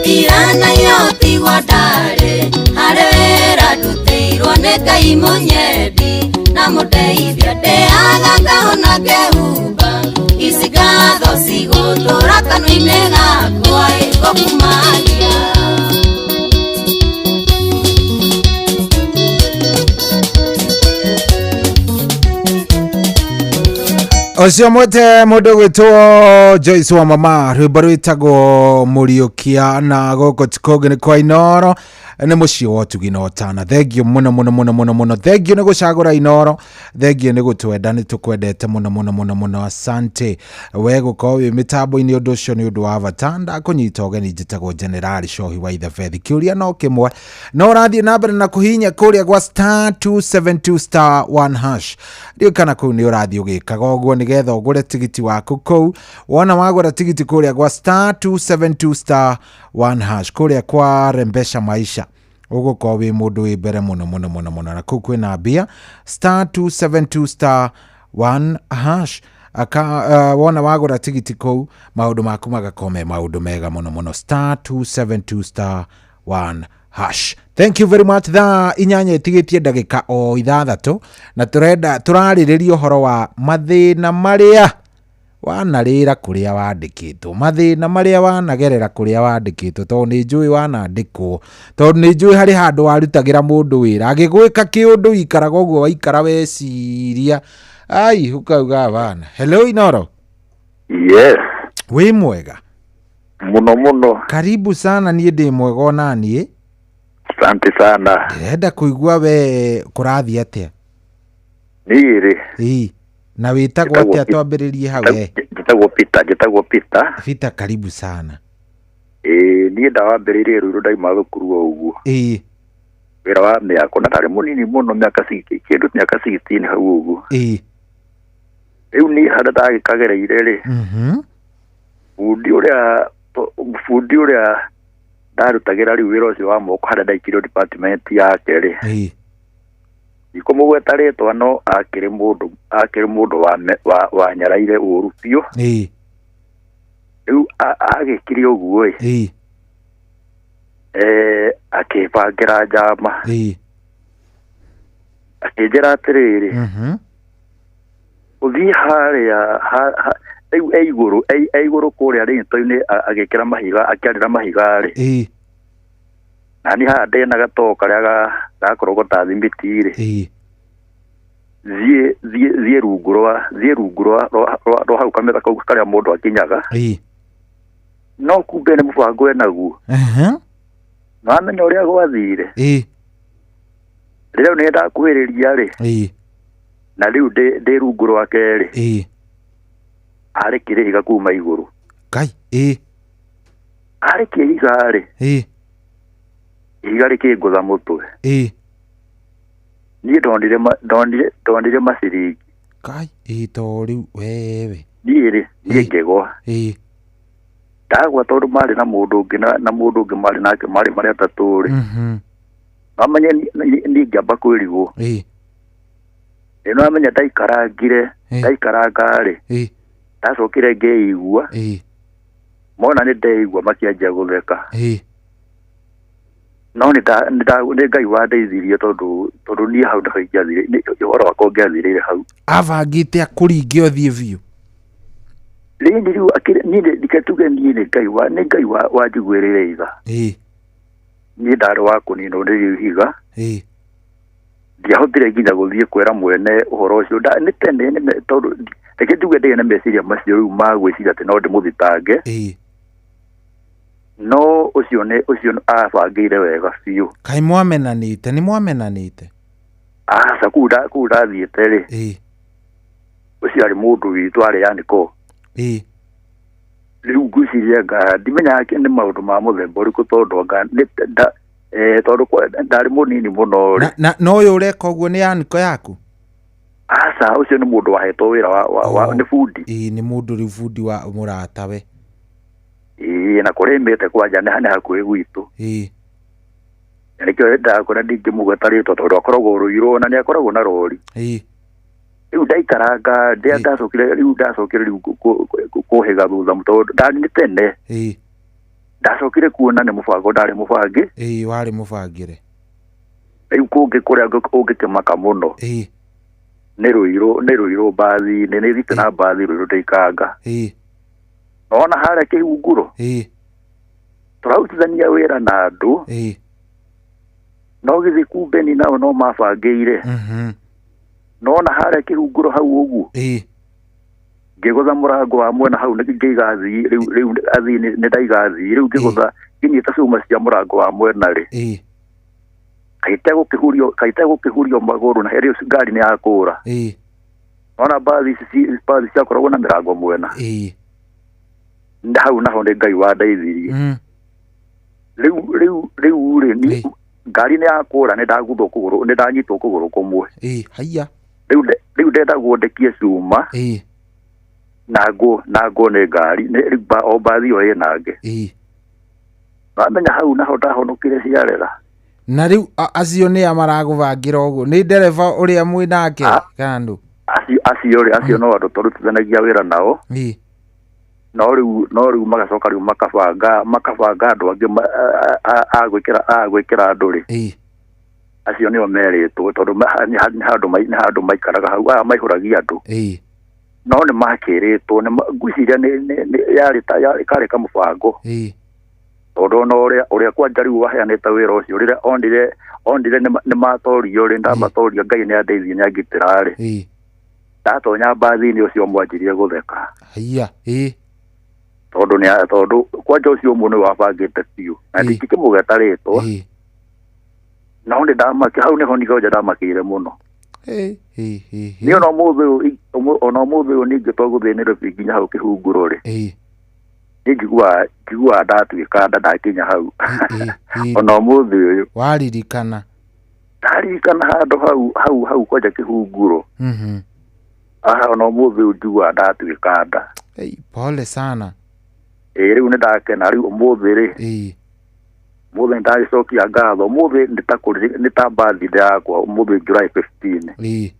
Iranayo tigwo ndarĩ harĩ wĩra ndutĩirwo nĩ Ngai mũnyendi na mũndeithia ndĩaga ngahũna ngehumba ici ngatho cigũtũra kanua-inĩ gakwa ĩgũkumagia. Ũcio mwete mũndũ gwĩtwo Joyce wa mama rwĩmbo rwĩtagwo Mũriũkia na gũkũ ti kũngĩ nĩ kwa Inoro nĩ mũciĩ wa ũtugi na ũtana. Thengio mũno mũno mũno mũno mũno, thengio nĩ gũcagũra Inoro, thengio nĩ gũtwenda, nĩ tũkwendete mũno mũno mũno mũno, asante we gũkorwo wĩ mĩtambo-inĩ. Ũndũ ũcio nĩ ũndũ wa bata. Ndakũnyita ũgeni, njĩtagwo General Shohi wa Ithabethi. Kĩũria no kĩmwe, no ũrathiĩ na mbere na kũhihinya kũrĩa gwa star 272 star 1 hash. Ndiũĩ kana kũu nĩ ũrathiĩ ũgĩkaga ũguo nĩgetha ũgũre tigiti waku kũu. Wona wagũra tigiti kũrĩa gwa star 272 star 1 hash kũrĩa kwa Rembesha Maisha ũgũkorwo wĩ mũndũ wĩ mbere mũno mũno mũno mũno, na kũu kwĩna mbia star 272 star 1 hash. Aka wona wagũra tigiti kũu maũndũ maku magakorwo me maũndũ mega mũno mũno, star 272 star 1 hash. Thank you very much. Thaa 8 ĩtigĩtie ndagĩka o 6 na tũrenda tũrarĩrĩria ũhoro wa mathĩna marĩa wanarĩra kũrĩa wandĩkĩtwo, mathĩna marĩa wanagerera kũrĩa wandĩkĩtwo, tondũ nĩ njũĩ wanandĩkwo, tondũ nĩ njũĩ harĩ handũ warutagĩra mũndũ wĩra agĩgwĩka kĩũndũ ikaraga ũguo waikara weciria ai ũkauga bana. Hello Inoro. Yes. Wĩ mwega? Mũno mũno. Karibu sana, niĩ ndĩ mwega ona niĩ. Asante sana. Ndĩrenda kũigua we kũrathiĩ atĩa. Niĩ rĩ. Ĩĩ. Na wĩtagwo atĩa twambĩrĩrie hau? Njĩtagwo Peter, njĩtagwo Peter. Peter, karibu sana. Ĩĩ niĩ ndawambĩrĩirie rũirũ ndauma thukuru o ũguo. Ĩĩ. Wĩra wa mĩako na ndarĩ mũnini mũno mĩaka kĩndũ mĩaka 16 hau ũguo. Ĩĩ. Rĩu niĩ harĩa ndagĩkagereire rĩ. Bundi ũrĩa ndarutagĩra rĩu wĩra ũcio wa moko harĩa ndaikirio department yake rĩ. Ĩĩ. Ndikũmũgweta rĩtwa no akĩrĩ mũndũ wa nyaraire ũru biũ. Ĩĩ. Rĩu agĩkire ũguo ĩ. Ĩĩ. Akĩbangĩra njama. Ĩĩ. Akĩnjĩra atĩrĩrĩ. Ũthiĩ harĩa rĩu e igũrũ kũrĩa rĩnto-inĩ agĩkĩra mahiga akĩarĩra mahiga rĩ. Ĩĩ. Na niĩ haha ndĩna gatoo karĩa gakorogota thimiti rĩ. Ĩĩ. Thiĩ rungu rwa hau kametha kau karĩa mũndũ akinyaga. Ĩĩ. No kumbe nĩ mũbango enaguo. Na wamenya ũrĩa gwathire. Ĩĩ. Rĩrĩa nĩ ndakuhĩrĩria rĩ. Ĩĩ. Na rĩu ndĩ rungu rwake rĩ. Ĩĩ. Arekirie ihiga kuma igũrũ. Ngai. Ĩĩ. Arekia ihiga rĩ. Ĩĩ. Ihiga rĩkĩngũtha mũtwe. Ĩĩ. Niĩ ndonire maciringi. Ngai. Ĩĩ to rĩu wewe. Niĩ rĩ niĩ ngĩgwa. Ĩĩ. Ndagwa tondũ marĩ na mũndũ ũngĩ na mũndũ ũngĩ marĩ nake marĩ marĩ atatũ rĩ. Mamenya niĩ ngĩamba kwĩrigwo. Ĩĩ. Ĩno amenya ndaikarangire ndaikaranga rĩ. Ĩĩ. Ndacokire ngĩigua. Ĩĩ. Mona nĩ ndeigua makĩanjia gũtheka. Ĩĩ. No nĩ Ngai wandeithirie tondũ niĩ hau ndaho ingĩathire ũhoro wakwa ũngĩathirĩire hau. Abangĩte akũringe ũthiĩ biũ. Rĩndĩ rĩu niĩ reke tuge niĩ nĩ Ngai wanjiguĩrĩire itha. Ĩĩ. Niĩ ndarĩ wa kũninwo nĩ ihiga. Ĩĩ. Ndiahotire nginya gũthiĩ kwĩra mwene ũhoro ũcio. Nĩ tene tondũ reke tuge ndĩrĩ na meciria macio rĩu ma gwĩciria atĩ no ndĩmũthitange. Ĩĩ. No ũcio abangĩire wega biũ. Kaĩ mwamenanĩte nĩ mwamenanĩte? Aca kũu ndathiĩte rĩ. Ĩĩ. Ũcio arĩ mũndũ witũ arĩ Aniko. Ĩĩ. Rĩu ngwĩciria nga ndimenyaga nĩ maũndũ ma mũthemba ũrĩkũ tondũ anga tondũ ndarĩ mũnini mũno rĩ. Na ũyũ ũreka ũguo nĩ Aniko yaku? Aca ũcio nĩ mũndũ wahetwo wĩra wa nĩ bundi. Ĩĩ nĩ mũndũ rĩu bundi wa mũratawe. Ĩĩ na kũrĩa imĩte kwanja nĩ hakuhĩ gwitũ. Ĩĩ. Na nĩkĩo ndakora ndingĩmũgweta rĩtwa tondũ akoragwo Rũirũ na nĩ akoragwo na rori. Ĩĩ. Rĩu ndaikaranga ndacokire rĩu kũhĩga thutha tondũ ndarĩ nĩ tene. Ĩĩ. Ndacokire kuona nĩ mũbango ndarĩ mũbange. Ĩĩ warĩ mũbangĩre. Rĩu kũngĩ kũrĩa ũngĩkĩmaka mũno. Ĩĩ. Nĩ Rũirũ mbathi-inĩ nĩ thiĩte na mbathi Rũirũ ndĩikanga. Ĩĩ. Nona harĩa kĩhunguro. Ĩĩ. Tũrarutithania wĩra na andũ. Ĩĩ. No gĩthiĩ kumbeni nao no mabangĩire. Nona harĩa kĩhunguro hau ũguo. Ĩĩ. Ngĩgũtha mũrango wa mwena hau ngĩiga athii rĩu athii nĩ ndaiga athii rĩu ngĩgũtha nginyita cuma cia mũrango wa mwena rĩ. Ĩĩ. Kaite gũkĩhurio magũrũ na hĩndĩ ĩyo ngari nĩ yakũra. Ĩĩ. Nona mbathi ciakoragwo na mĩrango mwena. Ĩĩ. Hau naho nĩ Ngai wandeithirie. Rĩu rĩ ngari nĩ yakũra nĩ ndaguthwo kũgũrũ nĩ ndanyitwo kũgũrũ kũmwe. Ĩĩ haiya. Rĩu ndendagwo ndekie cuma. Ĩĩ. Na ngũ nĩ ngari o mbathi ĩyo ĩnange. Ĩĩ. Wamenya hau naho ndahonokire ciarera. Na rĩu acio nĩ a maragũbangĩra ũguo nĩ ndereba ũrĩa mwĩ nake kana ndũ? Acio rĩ acio no andũ tũrutithanagia wĩra nao. Ĩĩ. No rĩu magacoka rĩu makabanga andũ angĩ a gwĩkĩra andũ rĩ. Ĩĩ. Acio nĩo merĩtwo tondũ nĩ handũ maikaraga hau aya maihũragia andũ. Ĩĩ. No nĩ makĩrĩtwo ngwĩciria nĩ yarĩ karĩ kamũbango. Ĩĩ. Tondũ ona ũrĩa kwanja rĩu waheanĩte wĩra ũcio rĩrĩa onire nĩ matorio rĩ ndamatorio Ngai nĩ andeithie nĩ angitĩra rĩ. Ĩĩ. Ndatonya mbathi-inĩ ũcio mwanjirie gũtheka. Haiya. Ĩĩ. Tondũ kwanja ũcio ũmwe nĩ wabangĩte biũ na ndingĩkĩmũgweta rĩtwa. No nĩ ndamaki hau nĩho nĩkwanja ndamakĩire mũno. Ĩĩ. Niĩ ona ũmũthĩ ũyũ ningĩtua gũthiĩ Nairobi nginya hau kĩhunguro rĩ. Ĩĩ. Niĩ njiguaga ndatuĩka nda ndakinya hau. Ona ũmũthĩ ũyũ. Waririkana. Ndaririkana handũ hau kwanja kĩhunguro. Aha ona ũmũthĩ ũyũ njiguaga ndatuĩka nda. Pole sana. Ĩĩ rĩu nĩ ndakena rĩu ũmũthĩ rĩ. Ĩĩ. Ũmũthĩ nĩndagĩcokia ngatho ũmũthĩ nĩ ta birthday yakwa ũmũthĩ July 15. Ĩĩ.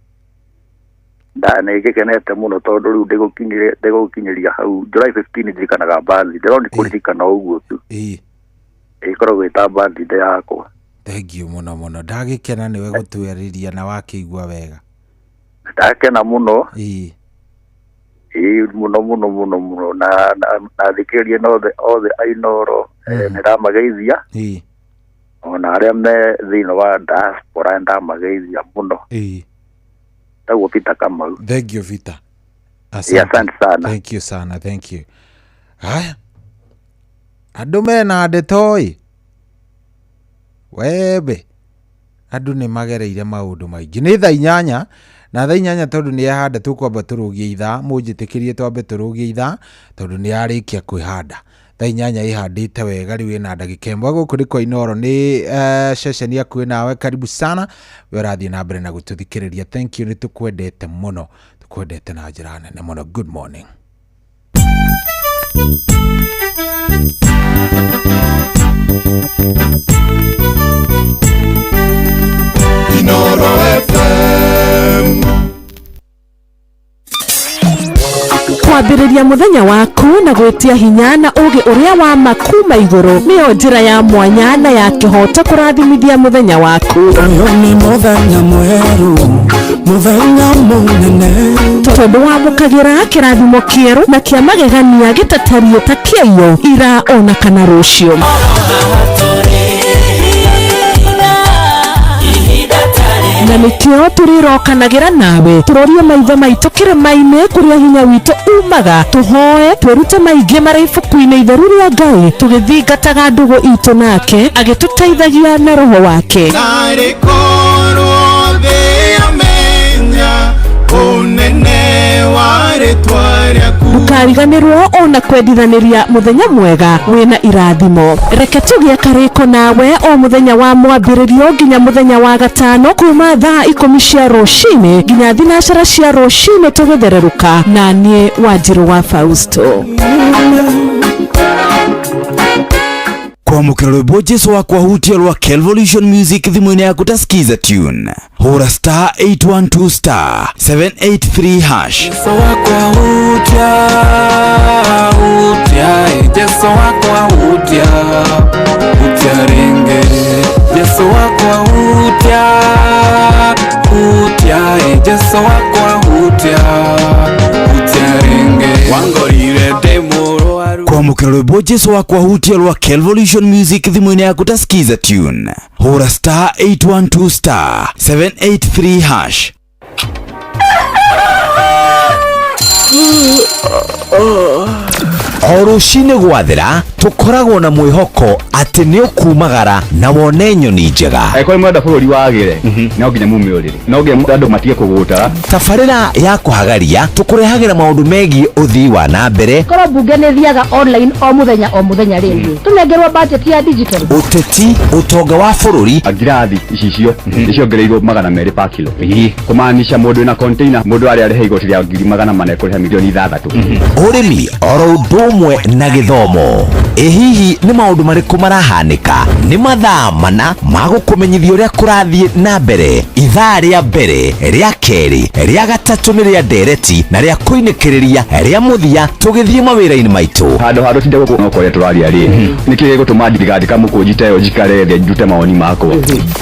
Nĩ ngĩkenete mũno tondũ rĩu ndĩgũkinyĩria hau July 15 ndirikanaga birthday no nĩ kũririkana ũguo tu. Ĩĩ. Ĩkoragwo ĩ ta birthday yakwa. Thank you mũno mũno ndagĩkena nĩwe gũtwarĩria na wakĩigua wega. Ndakena mũno. Ĩĩ. Ĩĩ mũno mũno mũno mũno na thikĩrĩria othe a Inooro nĩndamageithia. Ĩĩ. Ona arĩa me thĩinĩ wa diaspora nĩndamageithia mũno. Ĩĩ. Tagwo Peter Kamau. Thank you Peter. Asante sana. Thank you sana, thank you. Haya. Andũ mena ndeto ĩ. Wembe. Andũ nĩ magereire maũndũ maingĩ. Nĩ thaa 8 Na thaa 8 tondũ nĩ yahanda tũkwamba tũrũgie ithaa, mũnjĩtĩkĩrie twambe tũrũgie ithaa tondũ nĩ yarĩkia kwĩhanda. Thaa 8 ĩhandĩte wega rĩu ĩna ndagĩka 1. Gũkũ nĩ kwa Inooro, nĩ ceceni hakuhĩ nawe. Karibu sana we ũrathiĩ na mbere na gũtũthikĩrĩria. Thank you, nĩ tũkwendete mũno, tũkwendete na njĩra nene mũno. Good morning. Inooro FM. Kwambĩrĩria mũthenya waku na gwĩtia hinya na ũgĩ ũrĩa wa ma kuma igũrũ nĩyo njĩra ya mwanya na ya kĩhoto kũrathimithia mũthenya waku. Ũyũ nĩ mũthenya mwerũ, mũthenya mũnene, tondũ wamũkagĩra kĩrathimo kĩerũ na kĩa magegania gĩtatariĩ ta kĩaiyo ira ona kana rũciũ. Na nĩkĩo tũrĩrokanagĩra nawe tũrorie maitho maitũ kĩrĩma-inĩ kũrĩa hinya witũ umaga, tũhoe twĩrute maingĩ marĩ ibuku-inĩ itheru rĩa Ngai, tũgĩthingataga ndũgũ itũ nake agĩtũteithagia na roho wake. Narĩ korwo thĩ yamenya ũnene wa rĩtwa rĩaku. Ndũkariganĩrwo ona kwendithanĩria mũthenya mwega wĩna irathimo. Reke tũgĩe karĩko nawe o mũthenya wa mwambĩrĩrio nginya mũthenya wa gatano kuma thaa 10 cia rũcinĩ nginya 9 cia rũcinĩ tũgĩthererũka, na niĩ Wanjirũ wa Fausto. Kwamũkĩra rwĩmbo Jesu wakwa hutia rwa Kelvolution Music thimũ-inĩ yaku ta Skiza Tune. Hũra star 812 star 783 hash. Jesu wakwa hutia, hutia, Jesu wakwa hutia, hutia ringe. Jesu wakwa hutia, hutia, Jesu wakwa hutia, hutia ringe. Wangorire ndĩ mũrwaru. Kwamũkĩra rwĩmbo Jesu wakwa hutia rwa Kelvolution Music thimũ-inĩ yaku ta Skiza Tune. Hũra star 812 star 783 hash. O rũcinĩ gwathera tũkoragwo na mwĩhoko atĩ nĩ ũkumagara na wone nyoni njega. Angĩkorwo mwenda bũrũri wagĩre, no nginya mume ũrĩrĩ, no nginya andũ matige kũgũtara. Tabarĩra ya kũhagaria tũkũrehagĩra maũndũ megiĩ ũthii wa na mbere. Korwo mbunge nĩ thiaga online o mũthenya o mũthenya rĩngĩ, tũnengerwo budget ya digital. Ũteti, ũtonga wa bũrũri. Ngirathi icicio nĩciongereirwo 200 per kilo, kũmaanisha mũndũ wĩna container, mũndũ arĩa arĩhe igoti rĩa 400,000 kũrĩha milioni 6. Ũrĩmi oro ũndũ ũmwe na gĩthomo. Ĩ hihi nĩ maũndũ marĩkũ marahanĩka? Nĩ mathaa mana ma gũkũmenyithia ũrĩa kũrathiĩ na mbere. Ithaa rĩa mbere, rĩa kerĩ, rĩa gatatũ nĩ rĩa ndereti na rĩa kũinĩkĩrĩria rĩa mũthia tũgĩthiĩ mawĩra-inĩ maitũ. Handũ ha tũtinde gũkũ no kũrĩa tũraria rĩ, nĩkĩ gĩgũtũma ndigandĩka mũkũnji ta ĩyo njikare thĩ ndute mawoni makwa?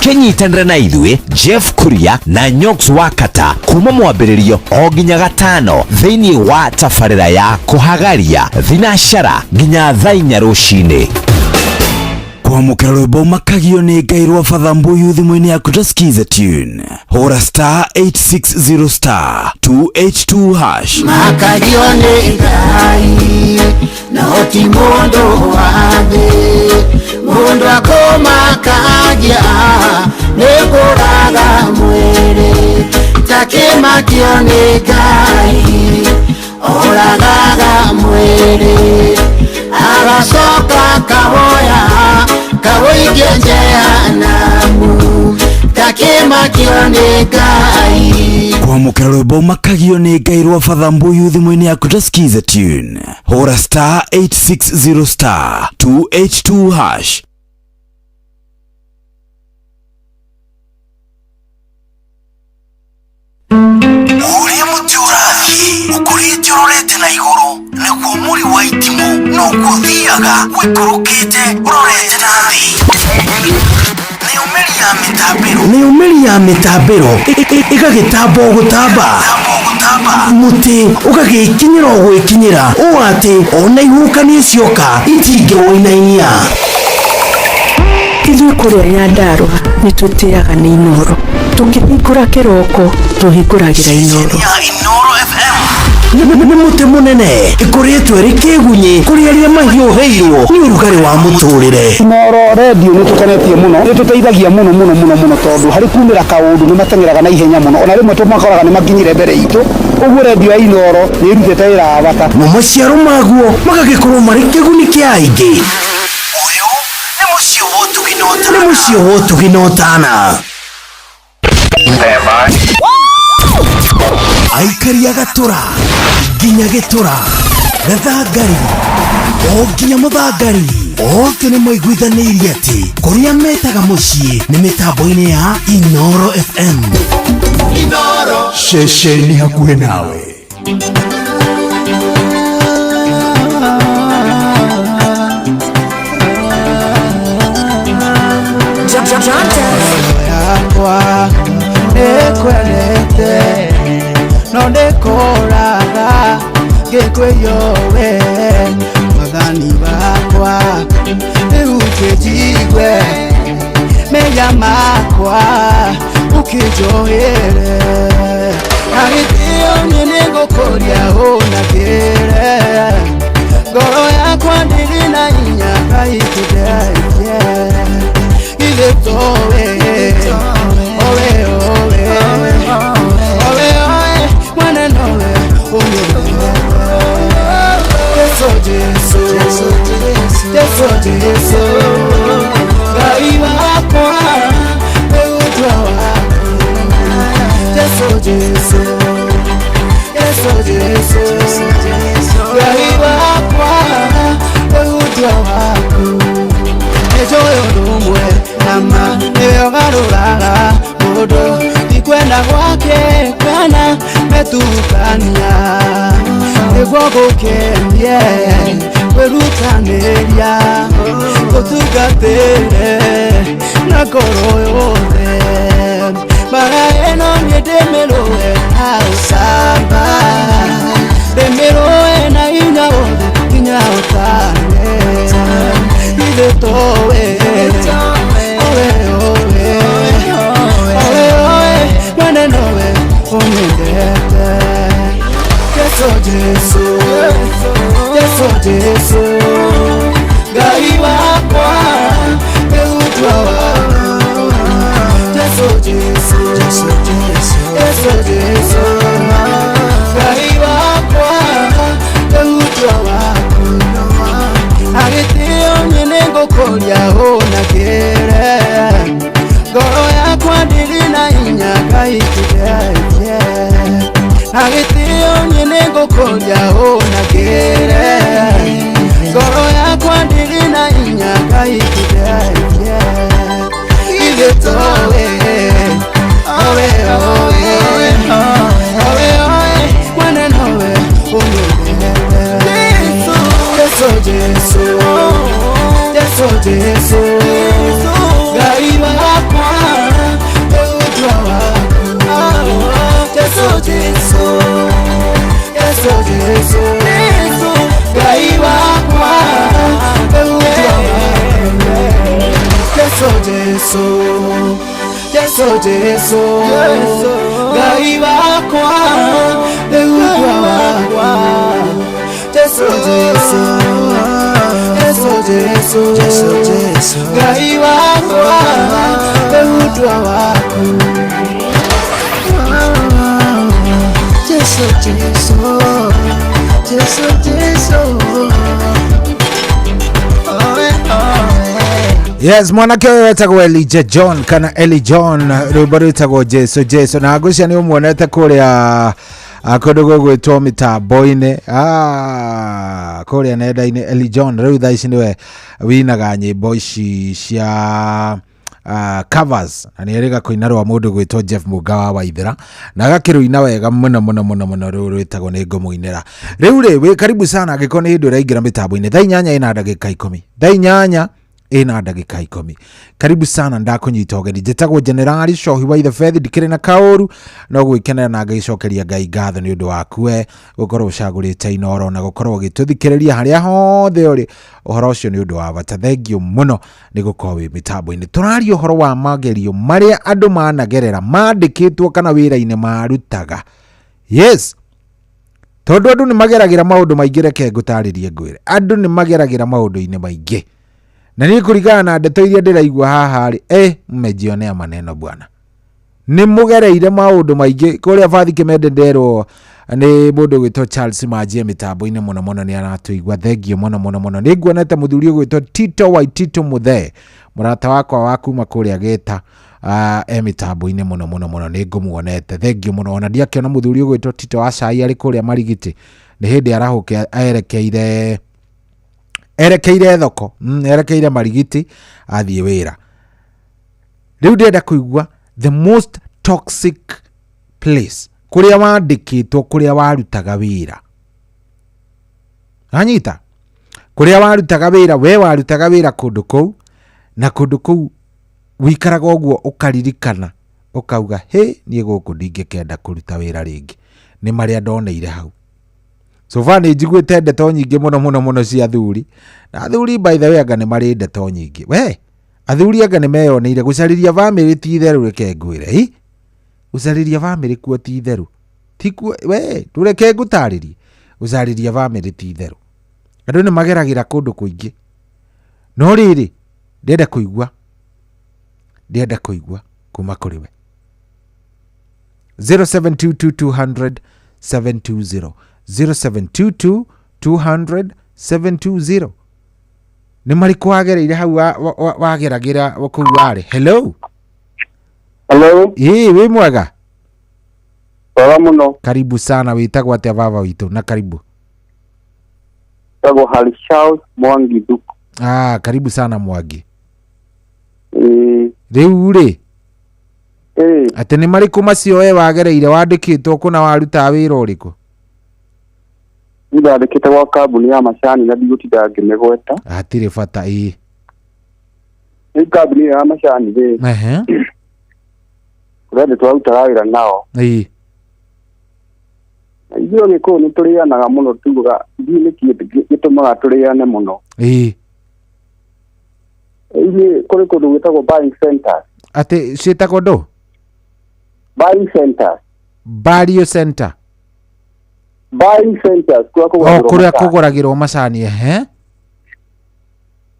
Kĩnyitanĩre na ithuĩ Jeff Kuria na Nyox Wakata kuma mwambĩrĩrio o nginya gatano thĩinĩ wa tabarĩra ya kũhagaria thinacara nginya thaa 4 rũcinĩ. Kwamũkĩra rwĩmbo makagio nĩ Ngai rwa Father Mbuyu thimũ-inĩ yaku ta Skiza Tune. Hũra star 860 star 282 hash. Makagio nĩ Ngai no ti mũndũ wa thĩ, mũndũ akũmakagia nĩ kũraga mwĩrĩ, takĩmakio nĩ Ngai oragaga mwĩrĩ, agacoka kawoya kawoikia jehanamu, takĩmakio nĩ Ngai. Kwamũkĩra rwĩmbo makagio nĩ Ngai rwa Father Mbuyu thimũ-inĩ yaku ta Skiza Tune. Hũra star 860 star 282 hash. Ũrĩa mũtĩ ũrathiĩ ũkũrĩte ũrorete na igũrũ nĩguo mũri wa itimũ noguo ũthiaga ũikũrũkĩte ũrorete na thĩ. Nayo mĩri ya mĩtambĩro, nayo mĩri ya mĩtambĩro ĩgagĩtamba o gũtamba, mũtĩ ũgagĩkinyĩra o gwĩkinyĩra ũũ atĩ ona ihuhũkanio cioka itingĩwũinainia. Ithuĩ kũrĩa Nyandarũa nĩ tũtĩaga nĩ Inooro, tũkĩhingũra kĩroko tũhingũragĩra Inooro. Inooro FM. Nĩ mũtĩ mũnene ĩkũrĩtwo ĩrĩ kĩgunyĩ kũrĩ arĩa mahiũhĩirwo nĩ ũrugarĩ wa mũtũrĩre. Inooro redio nĩ tũkenetie mũno, nĩ tũteithagia mũno mũno mũno mũno tondũ harĩ kumĩra kaũndũ nĩ mateng'eraga na ihenya mũno, ona rĩmwe tũmakoraga nĩ makinyire mbere itũ, ũguo redio ya Inooro nĩ ĩrutĩte wĩra wa bata. Mo maciaro maguo magagĩkorwo marĩ kĩguni kĩa aingĩ. Ũyũ nĩ mũciĩ wa ũtugi na ũtana. Nĩ mũciĩ wa ũtugi na ũtana. Aikari a Gatũra nginya Gĩtũra, Gathangari o nginya Mũthangari, othe nĩ maiguithanĩirie atĩ kũrĩa metaga mũciĩ nĩ mĩtambo-inĩ ya Inooro FM. Ceceni hakuhĩ nawe. Yakwa nĩkwendete no ndĩkũraga ngĩkwĩyowe mwathani wakwa rĩu kĩnjigue mehia makwa ũkĩnjohere na gĩtĩo niĩ nĩngũkũria ũnagĩre ngoro yakwa ndĩrĩ na hinya Ngai tũndeithie githĩ towe owe owe owe owe mwana nowe ũnyendete Jesu Jesu Jesu Jesu Ngai wakwa nĩũndũ waku Jesu Jesu Jesu Jesu Ngai wakwa nĩũndũ waku nĩnjũĩ ũndũ ũmwe nama nĩwe ũgarũraga mũndũ ndikwenda gwake kana metukania nĩguo ngũkenie kwĩrutanĩria gũtungatĩre na ngoro yothe mara ĩno niĩ ndĩmĩrũe na ũcamba ndĩmĩrũe na hinya wothe nginya ũtane githĩ towe owe owe owe owe mwene nowe ũnyendete Jesu Jesu Jesu Jesu Ngai wakwa nĩũndũ waku Jesu Jesu Jesu Jesu Ngai wakwa nĩũndũ waku agĩtĩo niĩ nĩngũkũria ũnagĩre ngoro yakwa ndĩrĩ na hinya Ngai tũndeithie agĩtĩo niĩ nĩngũkũria ũnagĩre ngoro yakwa ndĩrĩ na hinya Ngai tũndeithie githĩ towe owe owe owe owe mwana nowe ũnyendete Jesu Jesu Jesu Jesu Ngai wakwa nĩũndũ waku Jesu Jesu Jesu Jesu Ngai wakwa nĩũndũ waku Jesu Jesu Jesu Jesu Ngai wakwa nĩũndũ wakwa Jesu Jesu Jesu Jesu Jesu Ngai wakwa nĩũndũ waku Jesu Jesu Jesu Jesu Yes, mwanake ũyũ wetagwo Elijah John kana Eli John, rwĩmbo rwĩtagwo Jesu Jesu, na ngwĩciria nĩ ũmuonete kũrĩa kũndũ gũgwĩtwo mĩtambo-inĩ kũrĩa nenda-inĩ. Eli John rĩu thaa ici nĩwe winaga nyĩmbo ici cia covers, na nĩ erĩga kũina rwa mũndũ gwĩtwo Jeff Mũnga wa Waithera, na agakĩrũina wega mũno mũno mũno mũno, rũu rwĩtagwo nĩ ngũmũinĩra. Rĩu rĩ, wĩ karibu sana angĩkorwo nĩ hĩndĩ ũraingĩra mĩtambo-inĩ. Thaa inyanya ĩna ndagĩka ikũmi, thaa inyanya ĩna ndagĩka ikũmi. Karibu sana, ndakũnyita ũgeni. Njĩtagwo Generali Cohi wa Ithe ndikĩrĩ na kaũru no gwĩkenera na ngĩcokeria Ngai ngatho nĩ ũndũ waku we gũkorwo ũcagũrĩte Inooro na gũkorwo ũgĩtũthikĩrĩria harĩa hothe ũrĩ. Ũhoro ũcio nĩ ũndũ wa bata, thengiũ mũno nĩ gũkorwo wĩ mĩtambo-inĩ. Tũraria ũhoro wa magerio marĩa andũ managerera mandĩkĩtwo kana wĩra-inĩ marutaga. Yes, Tondũ andũ nĩ mageragĩra maũndũ maingĩ, reke ngũtarĩrie ngwĩre. Andũ nĩ mageragĩra maũndũ-inĩ maingĩ. Na niĩ kũringana na ndeto iria ndĩraigua haha rĩ, mmejionea maneno bwana. Nĩ mũgereire maũndũ maingĩ. Kũrĩa Bathi Kĩmende nderwo nĩ mũndũ ũgwĩtwo Charles Manjie mĩtambo-inĩ mũno mũno nĩ aratũigua. Thengiũ mũno mũno mũno. Nĩ nguonete mũthuri ũgwĩtwo Tito Waitito Mũthee, mũrata wakwa wa kuma kũrĩa Gĩta, e mĩtambo-inĩ mũno mũno mũno, nĩ ngũmuonete. Thengiũ mũno. Ona ndiakĩona mũthuri ũgwĩtwo Tito wa Cai arĩ kũrĩa Marigiti, nĩ hĩndĩ arahũke erekeire thoko, erekeire Marigiti athiĩ wĩra. Rĩu ndĩrenda kũigua the most toxic place, kũrĩa wandĩkĩtwo, kũrĩa warutaga wĩra. Wanyita? Kũrĩa warutaga wĩra, we warutaga wĩra kũndũ kũu, na kũndũ kũu wikaraga ũguo ũkaririkana, ũkauga, hĩ, niĩ gũkũ ndingĩkenda kũruta wĩra rĩngĩ. Nĩ marĩa ndoneire hau. So far nĩ njiguĩte ndeto nyingĩ mũno mũno mũno cia athuri. Na athuri by the way anga nĩ marĩ ndeto nyingĩ. We, athuri anga nĩ meyoneire gũcarĩria bamĩrĩ ti itherũ, reke ngwĩre. Hi? Gũcarĩria bamĩrĩ kuo ti itherũ. Ti kuo, we, ndũreke ngũtarĩrie. Gũcarĩria bamĩrĩ ti itherũ. Andũ nĩ mageragĩra kũndũ kũingĩ. No rĩrĩ, ndĩrenda kũigua. Ndĩrenda kũigua kuma kũrĩ we. 0722 200 720. 0722 200 720. Nĩ marĩkũ wagereire hau wageragĩra kũu warĩ? Hello. Hello. Ĩĩ, wĩ mwega? Mwega mũno. Karibu sana. Wĩtagwo atĩa baba witũ? Na karibu. Wĩtagwo Harry Charles Mwangi Thuku. Ah, karibu sana Mwangi. Ĩĩ. Rĩu rĩ, atĩ nĩ marĩkũ macio we wagereire wandĩkĩtwo kũna warutaga wĩra ũrĩkũ? Niĩ ndandĩkĩte gwa kambuni ya macani na ndigũtinda ngĩmĩgweta. Hatirĩ bata, ĩĩ. Rĩu kambuni ĩyo ya macani rĩ, kũrĩa andũ twarutaga wĩra nao. Na ithuĩ Agĩkũyũ nĩ tũrĩanaga mũno, tugaga ithuĩ nĩkĩ gĩtũmaga tũrĩane mũno. Ithuĩ kũrĩ kũndũ gwĩtagwo buying centers. Atĩ ciĩtagwo ndũ? Buying centers. Bario center. Buying centers, kũrĩa kũgũragĩrwo kũrĩa macani. Kũgũragĩrwo macani, ehe.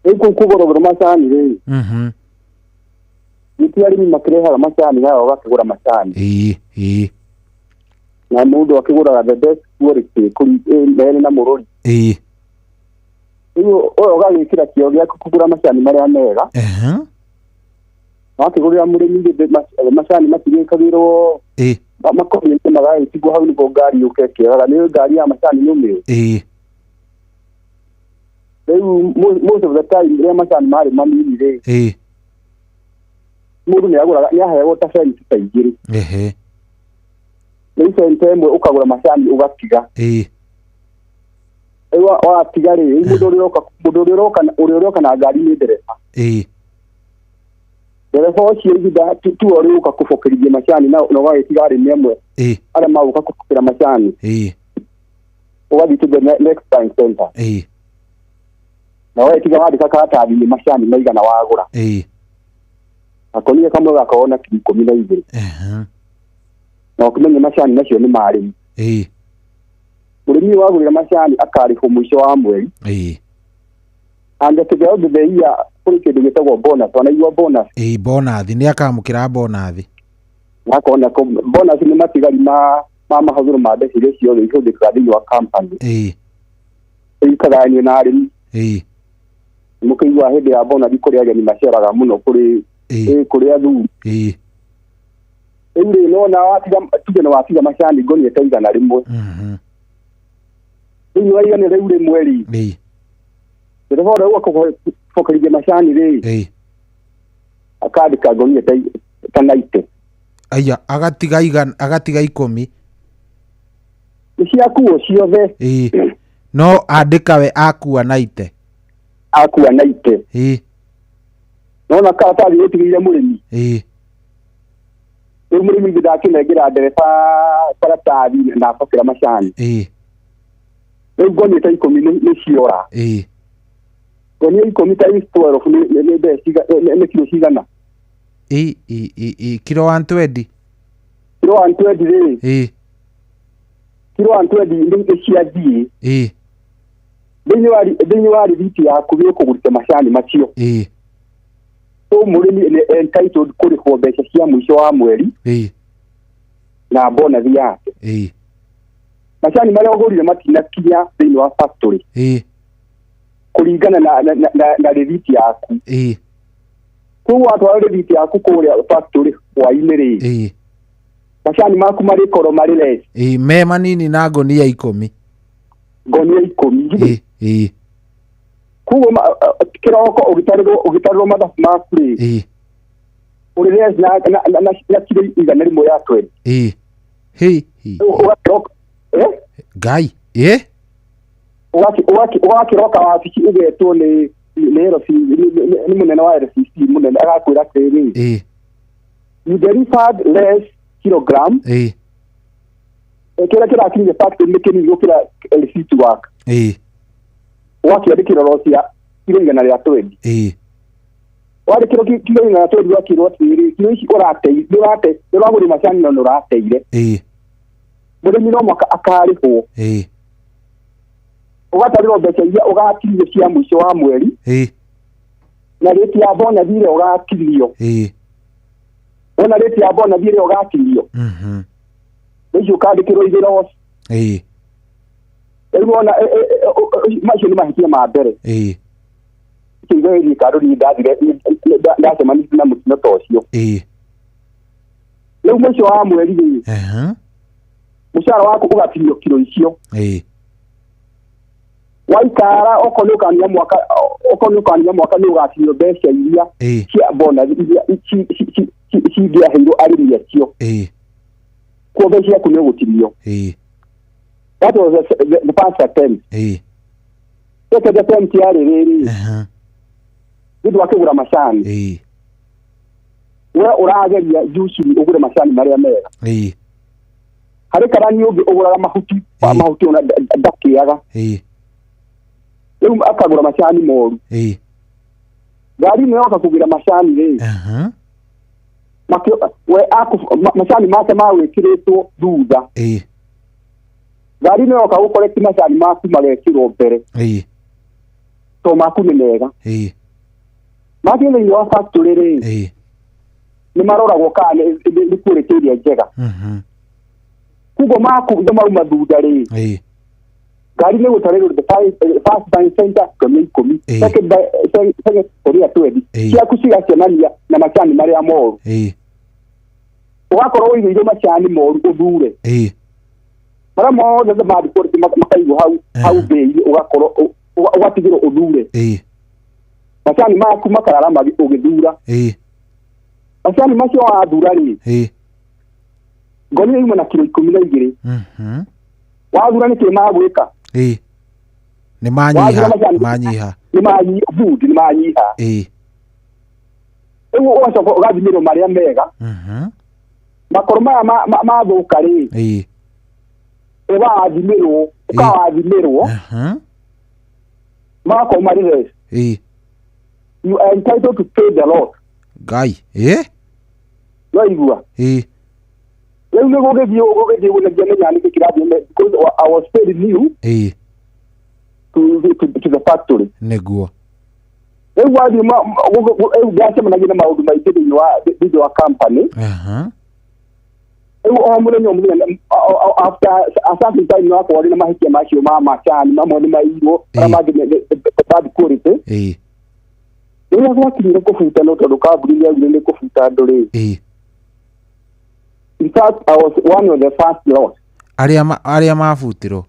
Rĩu kũu kũgũragĩrwo macani rĩ, nĩ ti arĩmi makĩrehaga macani maya, ũgakĩgũra macani. Ĩĩ, ĩĩ. Na mũndũ akĩgũraga the best quality merĩ na mũrũri. Rĩu ũyũ ũgagĩkĩra kĩo gĩaku kũgũra macani marĩa mega. Wakĩgũrĩra mũrĩmi githĩ macani matigĩkagĩrwo makoniĩ magagĩtigwo hau nĩguo ngari yũke ĩkĩoyaga. Nĩ ngari ya macani nĩ ũmĩũĩ? Ĩĩ. Rĩu most of the time rĩrĩa macani marĩ manini rĩ, mũndũ nĩ agũraga, nĩ aheagwo ta centi ta igĩrĩ. Rĩu centi ĩmwe ũkagũra macani ũgatiga. Rĩu watiga rĩ, rĩu mũndũ ũrĩa ũroka, mũndũ ũrĩa ũroka, ũrĩa ũroka na ngari nĩ ndereba. Ndereba ũcio ihinda tu ũrĩa ũka kũbokerithia macani na ũgagĩtiga arĩmi amwe arĩa magũka kũbokera macani. Ũgathiĩ to the next buying center. Na ũgagĩtiga wandĩka karatathi-inĩ macani maigana wagũra. Gakonia kamwe gakorwo na kiro 12. Na ũkĩmenye macani macio nĩ ma arĩmi. Mũrĩmi wagũrĩra macani akarĩhwo mũico wa mweri. And at the end of the year kũrĩ kĩndũ gĩtagwo bonus, wanaigua bonus? Ĩĩ, bonus, nĩ akamũkĩra bonus. Akona bonus nĩ matigari ma mahũthĩro ma mbeca iria ciothe ihũthĩkaga thĩinĩ wa company. Ikagayanio na arĩmi. Mũkĩigua hĩndĩ ya bonus kũrĩ ageni maceraga mũno, kũrĩ kũrĩ athuri. Rĩu rĩ, nona watiga, tuge nĩ watiga macani ngonia ta 100. Rĩu waigana rĩu rĩmwe rĩ, ndereba ũrĩa ũgoka kũbokerithia macani rĩ, akandĩka ngonia ta 90. Aya, agatiga igana, agatiga 10. Nĩ ciakuo ciothe. No andĩka we akua 90. Akua 90. Nona karatathi ũtigĩire mũrĩmi. Rĩu mũrĩmi ithe ndakĩnengera ndereba karatathi na abokera macani. Rĩu ngonia ta 10 nĩ ciora. Ngonia 10 ta 12 nĩ mbeca nĩ kiro cigana? Kiro 120. Kiro 120 rĩ. Kiro 120 nĩ ciathiĩ. Thĩinĩ wa rithiti yaku nĩ ũkũgũrĩte macani macio. So mũrĩmi nĩ entitled kũrĩhwo mbeca cia mũico wa mweri na bonus yake. Macani marĩa ũgũrire matinakinya thĩinĩ wa factory kũringana na rithiti yaku. Koguo watwara rithiti yaku kũrĩa factory hwainĩ rĩ, macani maku marĩkorwo marĩ less. Me manini na ngonia 10. Ngonia 10. Koguo kĩroko ũgĩtarĩrwo mathabu maku rĩ, ũrĩ less na kiro 120. Ngai. Ũgakĩroka wabici ũgetwo nĩ nĩ mũnene wa LCC mũnene agakwĩra atĩrĩrĩ, you delivered less kilogram. Kĩrĩa kĩrakinyire factory nĩ kĩnini gũkĩra receipt waku. Ũgakĩandĩkĩrwo loss ya kiro 120. Wandĩkĩrwo kiro 120 ũgakĩrwo atĩrĩrĩ, kiro ici ũrateire, ũragũrire macani no nĩũrateire. Mũrĩmi no mũhaka akarĩhwo. Ũgatarĩrwo mbeca iria ũgatirio cia mũico wa mweri na rĩti ya bonus ĩrĩa ũgatirio. Wona rĩti ya bonus ĩrĩa ũgatirio, icio ũkandĩkĩrwo igĩ loss. Rĩu wona macio nĩ mahĩtia ma mbere. Icio igĩrĩ kando niĩ ndathire ndacemanirie na mũtino ta ũcio. Rĩu mũico wa mweri rĩ, mũcara waku ũgatinio kiro icio. Waikara okorwo nĩ ũkania mwaka, okorwo nĩ ũkania mwaka nĩ ũgatinio mbeca iria cia bonus iria cingĩaheirwo arĩmi acio. Kuo mbeca ciaku nĩ ũgũtinio. That was the first attempt. Second attempt yarĩ rĩrĩ, nĩ ũndũ wa kũgũra macani. We ũrageria juice ũgũre macani marĩa mega. Harĩ karani ũngĩ ũgũraga mahuti, mahuti ona ndakĩaga. Rĩu akagũra macani moru. Ngari nĩ yoka kũgĩra macani rĩ, macani make magwĩkĩrĩtwo thutha. Ngari nĩ yoka gũkoreki macani maku magekĩrwo mbere. To maku nĩ mega. Mathiĩ thĩinĩ wa factory rĩ, nĩ maroragwo kana nĩ quality ĩrĩa njega. Koguo maku nĩ mauma thutha rĩ, ngari nĩ gũtarĩrwo the first buying center ngonia 10, second ngonia 20, ciaku cigacemania na macani marĩa moru. Ũgakorwo ũigĩirwo macani moru ũthure. Marĩa mothe bad quality makaigwo hau mbei, ũgakorwo ũgatigĩrwo ũthure. Macani maku makarara ũgĩthura. Macani macio wathura rĩ, ngonia imwe na kiro 12. Wathura nĩkĩ magwĩka? Nĩ manyiha. Nĩ manyiha, good, nĩ manyiha. Rĩu ũgacoka ũgathimĩrwo marĩa mega. Makoro maya mathũka rĩ, ũgathimĩrwo, magakorwo marĩ less. You are entitled to pay the lot. Ngai. Waigua? Rĩu nĩ gũgĩthiĩ ũguo ndiamenya nĩkĩ kĩrathiĩ, because I was paid new to the factory. Nĩguo. Rĩu wathiĩ rĩu ndacemanagia na maũndũ maingĩ thĩinĩ wa company. Rĩu o mũthenya after a certain time no akorwo na mahĩtia macio ma macani, mamwe nĩ mairwo, marĩa mangĩ nĩ bad quality. Rĩrĩa gwakinyire kũbutana tondũ kambuni nĩ yaugire nĩ kũbuta andũ rĩ, in fact I was one of the first lot. Arĩa mabutirwo,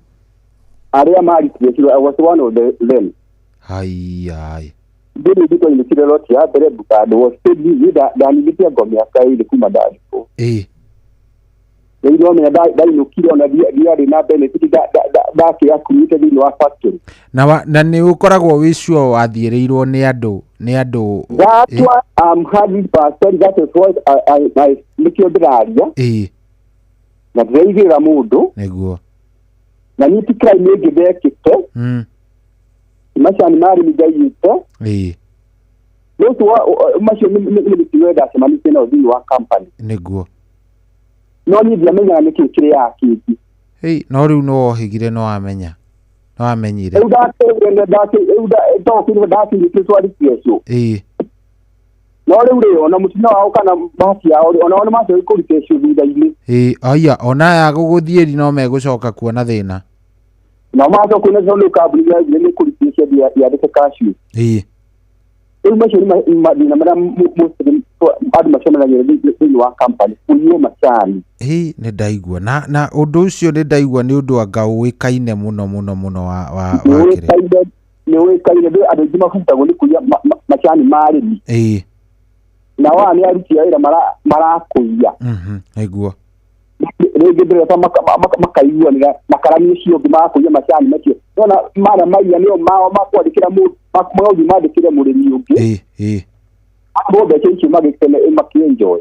arĩa marutire, I was one of them. Hai. Ndĩrĩ nditwainũkire lot ya mbere but was paid niĩ ndanindĩtie ngo mĩaka ĩrĩ kuma ndarĩkwo. Rĩu no menya ndainũkire ona ndiarĩ na benefit ndakĩakuĩte thĩinĩ wa factory. Na nĩ ũkoragwo wĩ sure wathiĩrĩirwo nĩ andũ. That one I'm 100%, that is what I nĩkĩo ndĩraria. Na ndĩraigĩrĩra mũndũ. Nĩguo. Na niĩ ti crime ĩngĩ ndekĩte. Macani marĩ ndaiyĩte. Rĩu macio nĩ mĩtino ndacemanĩtie nayo thĩinĩ wa company. Nĩguo. No niĩ ndiamenyaga nĩkĩĩ kĩrĩaga kĩngĩ. Hei, no rĩu nĩ wohĩgire nĩ wamenya nĩ wamenyire. Rĩu ndakĩrire rĩu ndokire ndakinyĩtie twariki ũcio. Ĩĩ. No rĩu rĩ, ona mũtumia wao kana masi yao rĩ, ona o nĩ macoki kũruta icio thutha-inĩ. Ĩĩ, aya ona aya gũgũthiĩri no megũcoka kuona thĩna. Na macoka kuona tondũ kambuni yaugire nĩ kũruta icio yandĩke cashew. Ĩĩ. Rĩu macio nĩ mathĩna marĩa mostly andũ macemanagia thĩinĩ wa company, kũiywo macani. Ĩĩ, nĩ ndaigua na ũndũ ũcio nĩ ndaigua nĩ ũndũ anga ũĩkaine mũno mũno mũno wa wa wa kĩrĩa. Nĩ ũĩkaine andũ aingĩ mabutagwo nĩ kũiya macani ma arĩmi. Ĩĩ. Na aya nĩ aruti a wĩra marakũiya. Nĩguo. Rĩngĩ ndereba makaiguanĩra na karani ũcio ũngĩ magakũiya macani macio. Nona mara maiya nĩo mao makwandĩkĩra mũndũ, magathiĩ mandĩkĩre mũrĩmi ũngĩ. Ĩĩ, ĩĩ. Abo mbeca icio magĩkene makĩenjoy.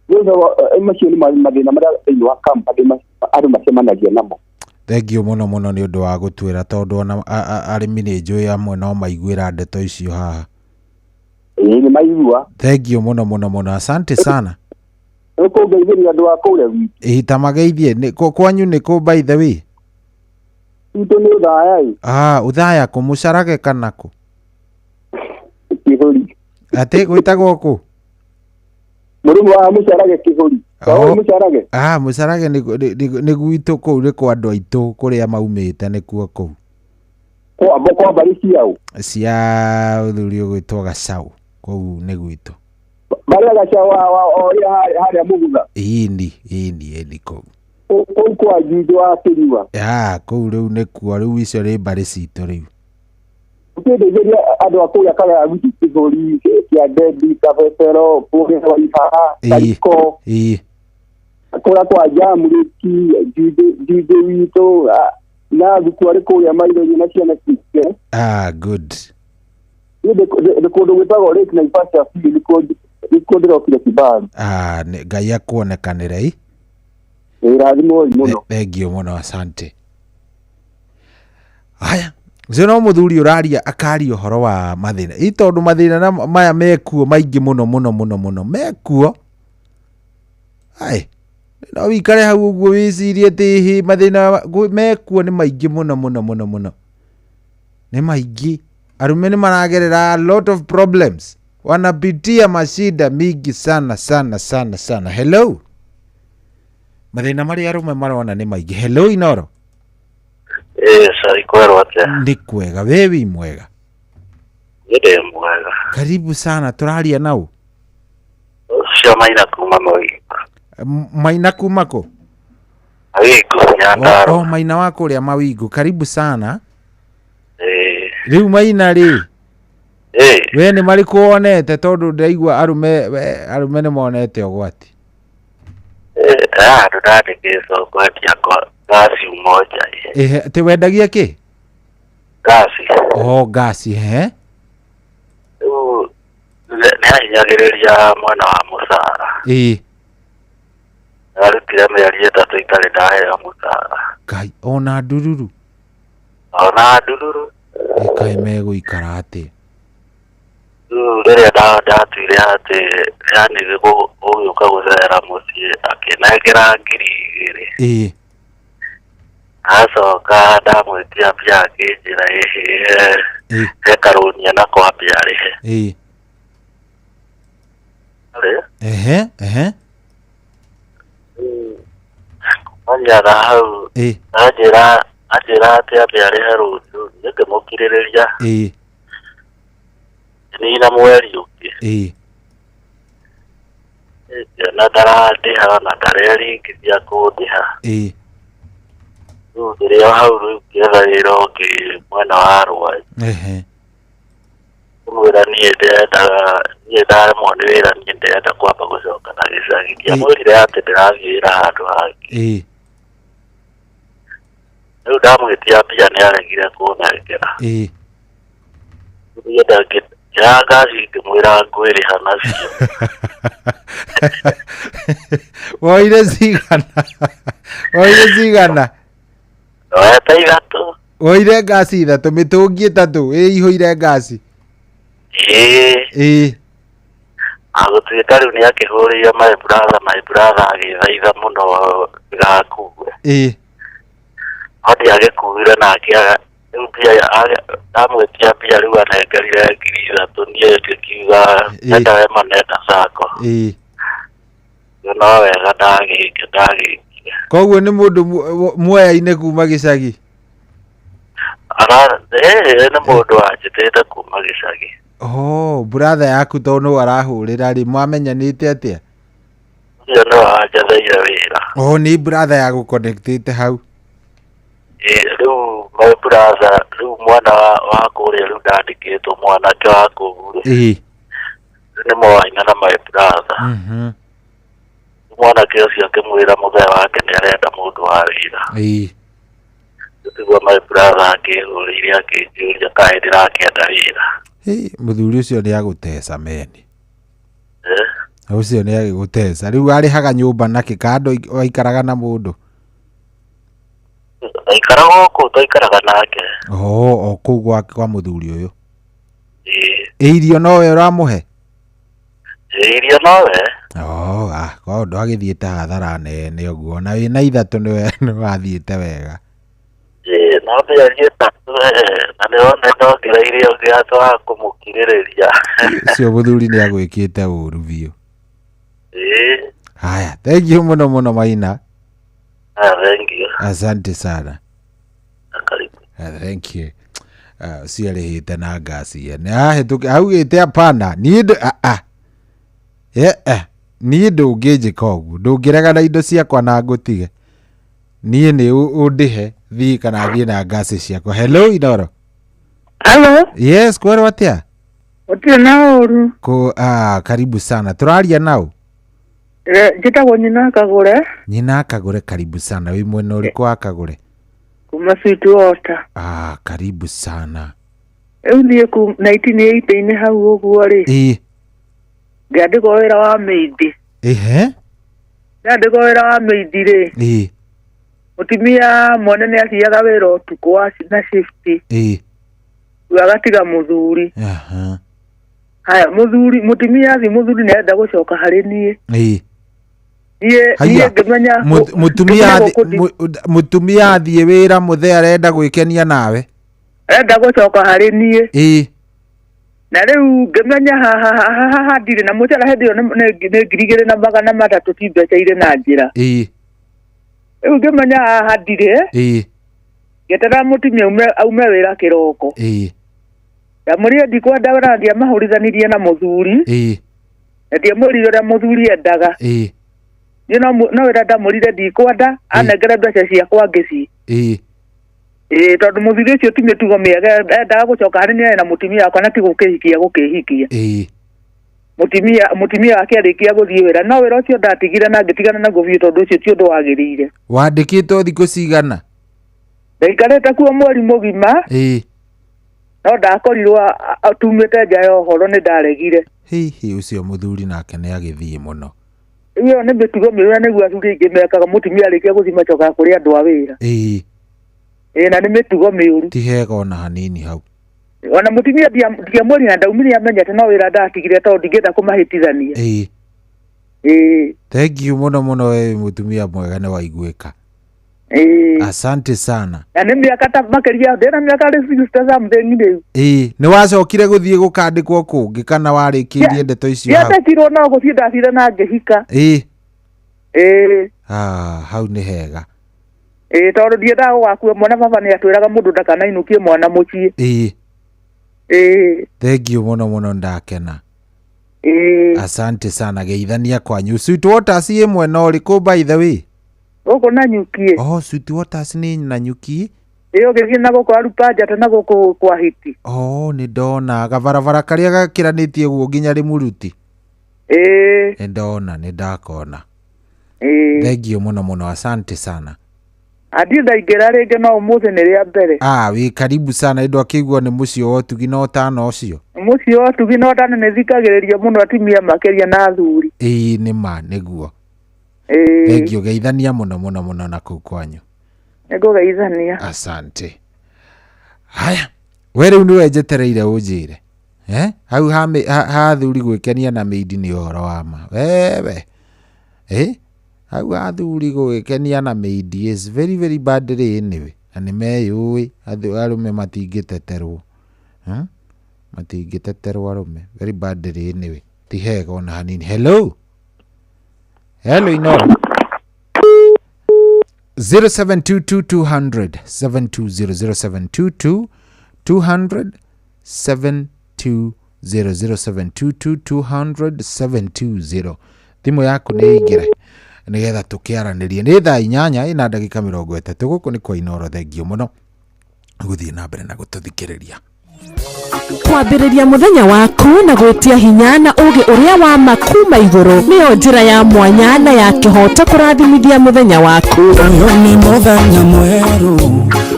Rĩu macio nĩ mathĩna marĩa thĩinĩ wa company andũ macemanagia namo. Thengiũ mũno mũno nĩ ũndũ wa gũtuĩra tondũ ona arĩmi nĩ njũĩ amwe no maiguĩra ndeto icio haha. Ĩĩ, nĩ maigua. Thengiũ mũno mũno mũno, asante sana. Nĩkũngeithĩria andũ a kũrĩa gwitũ. Ĩĩ, ta mageithie. Nĩ kwanyu nĩ kũ by the way? Gwitũ nĩ Ũthaya ĩ. Ah, Ũthaya kũ? Mũcarage kana kũ? Kĩhũri. Atĩ gwĩtagwo kũ? Mũrĩmũ wa Mũcarage Kĩhũri. Oh. Mũcarage? Ah, Mũcarage nĩ gwitũ kũu, nĩ kwa andũ aitũ kũrĩa maumĩte nĩkuo kũu. Kwa mbarĩ ciao? Cia ũthuri ũgwĩtwo Gacau, kũu nĩ gwitũ. Barĩa Gacau wa ũrĩa harĩa Mũgutha? Ĩni, ĩni, ĩni kũu. Kũu kwa Njinjũ wa Kĩnyua? Ah, kũu rĩu nĩkuo, rĩu icio nĩ mbarĩ citũ rĩu. Ũkĩndeithĩria andũ a kũrĩa Kagera gwitũ Kĩhũri, Kĩandendi, Kabebero, kũrĩa wa Ihaha, Kariko. Ĩĩ. Kũrĩa kwa Jamũrĩki, Njinjũ witũ, na thuku arĩ kũrĩa maitho-inĩ na ciana ciake. Ah, good. Niĩ ndĩ kũndũ gwĩtagwo Lake Naivasha Field, nĩkuo ndĩrokire Kibaru. Ah, Ngai akuonekanĩre, ĩ? Ĩĩ, rathimwo mũno. Thengiũ mũno, asante. Haya, ũcio no mũthuri ũraria akaria ũhoro wa mathĩna. Ĩ tondũ mathĩna na maya mekuo maingĩ mũno mũno mũno mũno, mekuo. Ai, no wikare hau ũguo wĩcirie atĩ hĩ mathĩna mekuo nĩ maingĩ mũno mũno mũno mũno. Nĩ maingĩ. Arũme nĩ maragerera a lot of problems. Wanapitia mashida mingi sana sana sana sana. Hello. Mathĩna marĩa arũme marona nĩ maingĩ. Hello Inoro. Sorry, kwerwo atĩa? Nĩ kwega, we wĩ mwega? Niĩ ndĩ mwega. Karibu sana, tũraria nau. Ũcio Maina kuma Mawingu. Maina kuma kũ? Mawingu, Nyandarua. O, Maina wa kũrĩa Mawingu, karibu sana. Rĩu Maina rĩ? We nĩ marĩkũ wonete tondũ ndaigua arũme nĩ monete ũgwati? Andũ ndandĩkĩtwo kwendia ngasi umoja. Ehe, atĩ wendagia kĩ? Ngasi. Oh, ngasi, ehe. Rĩu nĩ ahinyagĩrĩria mwena wa mũcara. Ĩĩ. Ndarutire mĩeri 3 itarĩ ndaheo mũcara. Ngai, ona ndururu. Ona ndururu. Ĩkaĩ megũikara atĩa? Rĩu rĩrĩa ndatuire atĩ yani gũgĩũka gũcera mũciĩ akĩnengera 2,000. Ĩĩ. Acoka ndamwĩtia mbia akĩnjĩra ĩhĩ, he karũni na kwambia arĩhe. Ĩĩ. Arĩ? Ehe, ehe. Manyaga hau. Ĩĩ. Anjĩra atĩ ambe arĩhe rũciũ, niĩ ngĩmũkirĩrĩria. Ĩĩ. Nina mweri ũngĩ. Ĩĩ. Ngĩona ndarandĩha na ndareringithia kũndĩha. Ĩĩ. Rĩu ndĩrĩ o hau rĩu ngĩetha wĩra ũngĩ mwena wa Rwai. Ehe. Ngĩmwĩra niĩ ndĩrendaga, niĩ ndaremwo nĩ wĩra, niĩ ndĩrenda kwamba gũcoka na gĩcagi. Ndiamwĩrire atĩ ndĩrathiĩ wĩra handũ hangĩ. Ĩĩ. Rĩu ndamwĩtia mbia nĩ aregire kũnengera. Ĩĩ. Niĩ ngĩoya ngasi ngĩmwĩra ngwĩrĩha nacio. Woire cigana? Woire cigana? Ndoete 3. Woire ngasi 3, mĩtũngi 3, ĩihũire ngasi. Ĩĩ. Ĩĩ. Agũtuĩka rĩu nĩ akĩhũrĩire my brother, my brother agĩthaitha mũno ndigakue. No ndiagĩkuire na akĩaga rĩu mbia ndamwĩtia mbia rĩu anengerire 3,000 niĩ ngĩkiuga nenda wema nenda sacco. No wega ndagĩkire. Koguo nĩ mũndũ muoyaine kuma gĩcagi? Nĩ mũndũ wanjĩtĩte kuma gĩcagi. Oh, brother yaku tondũ nĩwe arahũrĩra rĩ, mwamenyanĩte atĩa? Ũcio nĩwe wanjetheire wĩra. Oh, nĩ brother ya gũconnectĩte hau. Rĩu my brother, rĩu mwana wa kũrĩa rĩu ndandĩkĩtwo mwanake wa kũu rĩ. Nĩ moaina na my brother. Mwanake ũcio akĩmwĩra mũthee wake nĩ arenda mũndũ wa wĩra. Tiguo my brother akĩhũrĩire akĩnjũria kaĩ ndĩrakĩenda wĩra. Mũthuri ũcio nĩ agũteca meni. Ũcio nĩ agĩgũteca. Rĩu arĩhaga nyũmba nakĩ kando waikaraga na mũndũ? Ndaikaraga kũu, twaikaraga nake. Oh, o kũu gwake kwa mũthuri ũyũ. Irio nowe ũramũhe? Irio nowe. Oh, kwa ũndũ agĩthiĩte hathara nene ũguo na wĩna 3 nĩ wathiĩte wega. No mĩeri 3 na nĩwona nongereire ũngĩ atwaga kũmũkirĩrĩria. Ũcio mũthuri nĩ agwĩkĩte ũru biũ. Haya, thank you mũno mũno Maina. Thank you. Asante sana. Karibu. Thank you. Ũcio arĩhĩte na ngasi ene. Ahĩtũke augĩte hapana. Niĩ niĩ ndũngĩnjĩka ũguo. Ndũngĩrega na indo ciakwa na ngũtige. Niĩ nĩ ũndĩhe thiĩ kana thiĩ na ngasi ciakwa. Hello Inoro. Hello. Yes, kwerwo atĩa? Gũtirĩ na ũru. Karibu sana. Tũraria nau? Njĩtagwo Nyina Kagũre. Nyina Kagũre, karibu sana. Wĩ mwena ũrĩkũ wa Kagũre? Kuma Sweet Water. Karibu sana. Rĩu niĩ ku 1980-inĩ hau ũguo rĩ. Ngĩandĩkwo wĩra wa mĩithi. Ndandĩkwo wĩra wa mĩithi rĩ. Mũtumia mwene nĩ athiaga wĩra ũtukũ wa na shift. Rĩu agatiga mũthuri. Haya, mũthuri mũtumia athiĩ mũthuri nĩ arenda gũcoka harĩ niĩ. Niĩ ngĩmenya mũtumia athiĩ wĩra mũthee arenda gwĩkenia nawe. Arenda gũcoka harĩ niĩ. Na rĩu ngĩmenya haha ndirĩ na mũcara hĩndĩ ĩyo nĩ 2,300 ti mbeca irĩ na njĩra. Rĩu ngĩmenya haha ndirĩ. Ngĩeterera mũtumia aume wĩra kĩroko. Ndamũrire ndikwenda wĩra na ndiamahũrithanirie na mũthuri. Na ndiamwĩrire ũrĩa mũthuri endaga. Niĩ no wĩra ndamũrire ndikwenda anengere mbeca ciakwa ngĩci. Tondũ mũthuri ũcio ti mĩtugo mĩega endaga gũcoka harĩ niĩ na mũtumia wakwa na ti gũkĩhikia gũkĩhikia. Mũtumia wake arĩkia gũthiĩ wĩra no wĩra ũcio ndatigire na ngĩtigana naguo biũ tondũ ũcio ti ũndũ wagĩrĩire. Wandĩkĩtwo thikũ cigana? Ndaikarĩte kuo mweri mũgima. No ndakorirwo tumĩte nja ya ũhoro nĩ ndaregire. Hihi ũcio mũthuri nake nĩ agĩthiĩ mũno. Ĩyo nĩ mĩtugo mĩũru na nĩguo athuri aingĩ mekaga mũtumia arĩkia gũthiĩ macokaga kũrĩ andũ a wĩra. Na nĩ mĩtugo mĩũru. Ti hega ona hanini hau. Ona mũtumia ndiamwĩrire na ndaumire amenyete no wĩra ndatigire tondũ ndingĩenda kũmahĩtithania. Thank you mũno mũno we mũtumia mwega nĩ waiguĩka. Asante sana. Na nĩ mĩaka ta makĩria ndĩna mĩaka 60 something rĩu. Nĩ wacokire gũthiĩ gũkandĩkwo kũngĩ kana warĩkĩirie ndeto icio hau? Ndiandĩkirwo no gũthiĩ ndathire na ngĩhika. Hau nĩ hega. Tondũ ndiendaga gũgakua mwana baba nĩ atwĩraga mũndũ ndakanainũkie mwana mũciĩ. Thank you mũno mũno ndakena. Asante sana geithania kwanyu. Sweet Waters ĩ mwena ũrĩkũ by the way? Gũkũ Nanyuki. Oh, Sweet Waters nĩ Nanyuki? Ĩyo ũgĩthiĩ na gũkũ Arupanja na gũkũ kwa Hiti. Oh, nĩ ndona gabarabara karĩa gakĩranĩtie ũguo nginya Rĩmuruti. Nĩ ndona, nĩ ndakona. Thank you mũno mũno, asante sana. Andi ndaingĩra rĩngĩ no ũmũthĩ nĩ rĩa mbere. Wĩ karibu sana indũ akĩigua nĩ mũciĩ wa ũtugi na ũtana ũcio. Mũciĩ wa ũtugi na ũtana nĩ thikagĩrĩrio mũno atumia makĩria na athuri. Nĩ ma nĩguo. Thank you geithania mũno mũno mũno na kũu kwanyu. Nĩngũgeithania. Asante. Haya, we rĩu nĩwe njetereire ũnjĩre. Eh? Hau ha, ha, ha athuri gwĩkenia na mĩindi nĩ ũhoro wa ma. Wewe. Eh? Hau athuri gwĩkenia na mĩindi is very very bad anyway. Na nĩ meyũĩ arũme matingĩteterwo. Hmm? Matingĩteterwo arũme. Very bad anyway. Ti hega ona hanini. Hello. Hello Inooro. 0722 200 720 0722 200 720 0722 200 720. Thimũ yaku nĩ ĩingĩre nĩgetha tũkĩaranĩrie. Nĩ thaa 8 ina ndagĩka 30. Gũkũ nĩ kwa Inooro. Thengiũ mũno gũthiĩ na mbere na gũtũthikĩrĩria. Kwambĩrĩria mũthenya waku na gwĩtia hinya na ũgĩ ũrĩa wa ma kuma igũrũ nĩyo njĩra ya mwanya na ya kĩhoto kũrathimithia mũthenya waku. Ũyũ nĩ mũthenya mwerũ,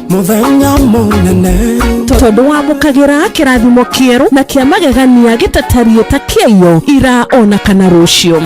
mũthenya mũnene, tondũ wamũkagĩra kĩrathimo kĩerũ na kĩa magegania gĩtatariĩ ta kĩaiyo ira ona kana rũciũ.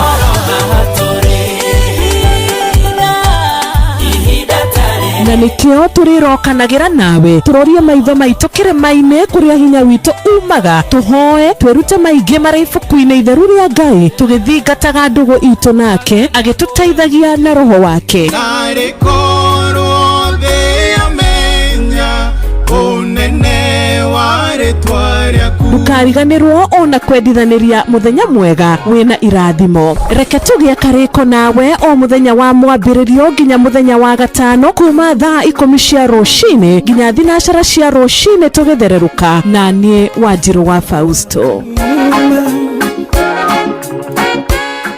Na nĩkĩo tũrĩrokanagĩra nawe tũrorie maitho maitũ kĩrĩma-inĩ kũrĩa hinya witũ umaga, tũhoe twĩrute maingĩ marĩ ibuku-inĩ itheru rĩa Ngai, tũgĩthingataga ndũgũ itũ nake agĩtũteithagia na roho wake. Narĩ korwo thĩ yamenya ũnene wa rĩtwa rĩaku. Ndũkariganĩrwo ona kwendithanĩria mũthenya mwega wĩna irathimo. Reke tũgĩe karĩko nawe o mũthenya wa mwambĩrĩrio nginya mũthenya wa gatano kuma thaa 10 cia rũcinĩ nginya 9 cia rũcinĩ tũgĩthererũka na niĩ Wanjirũ wa Fausto.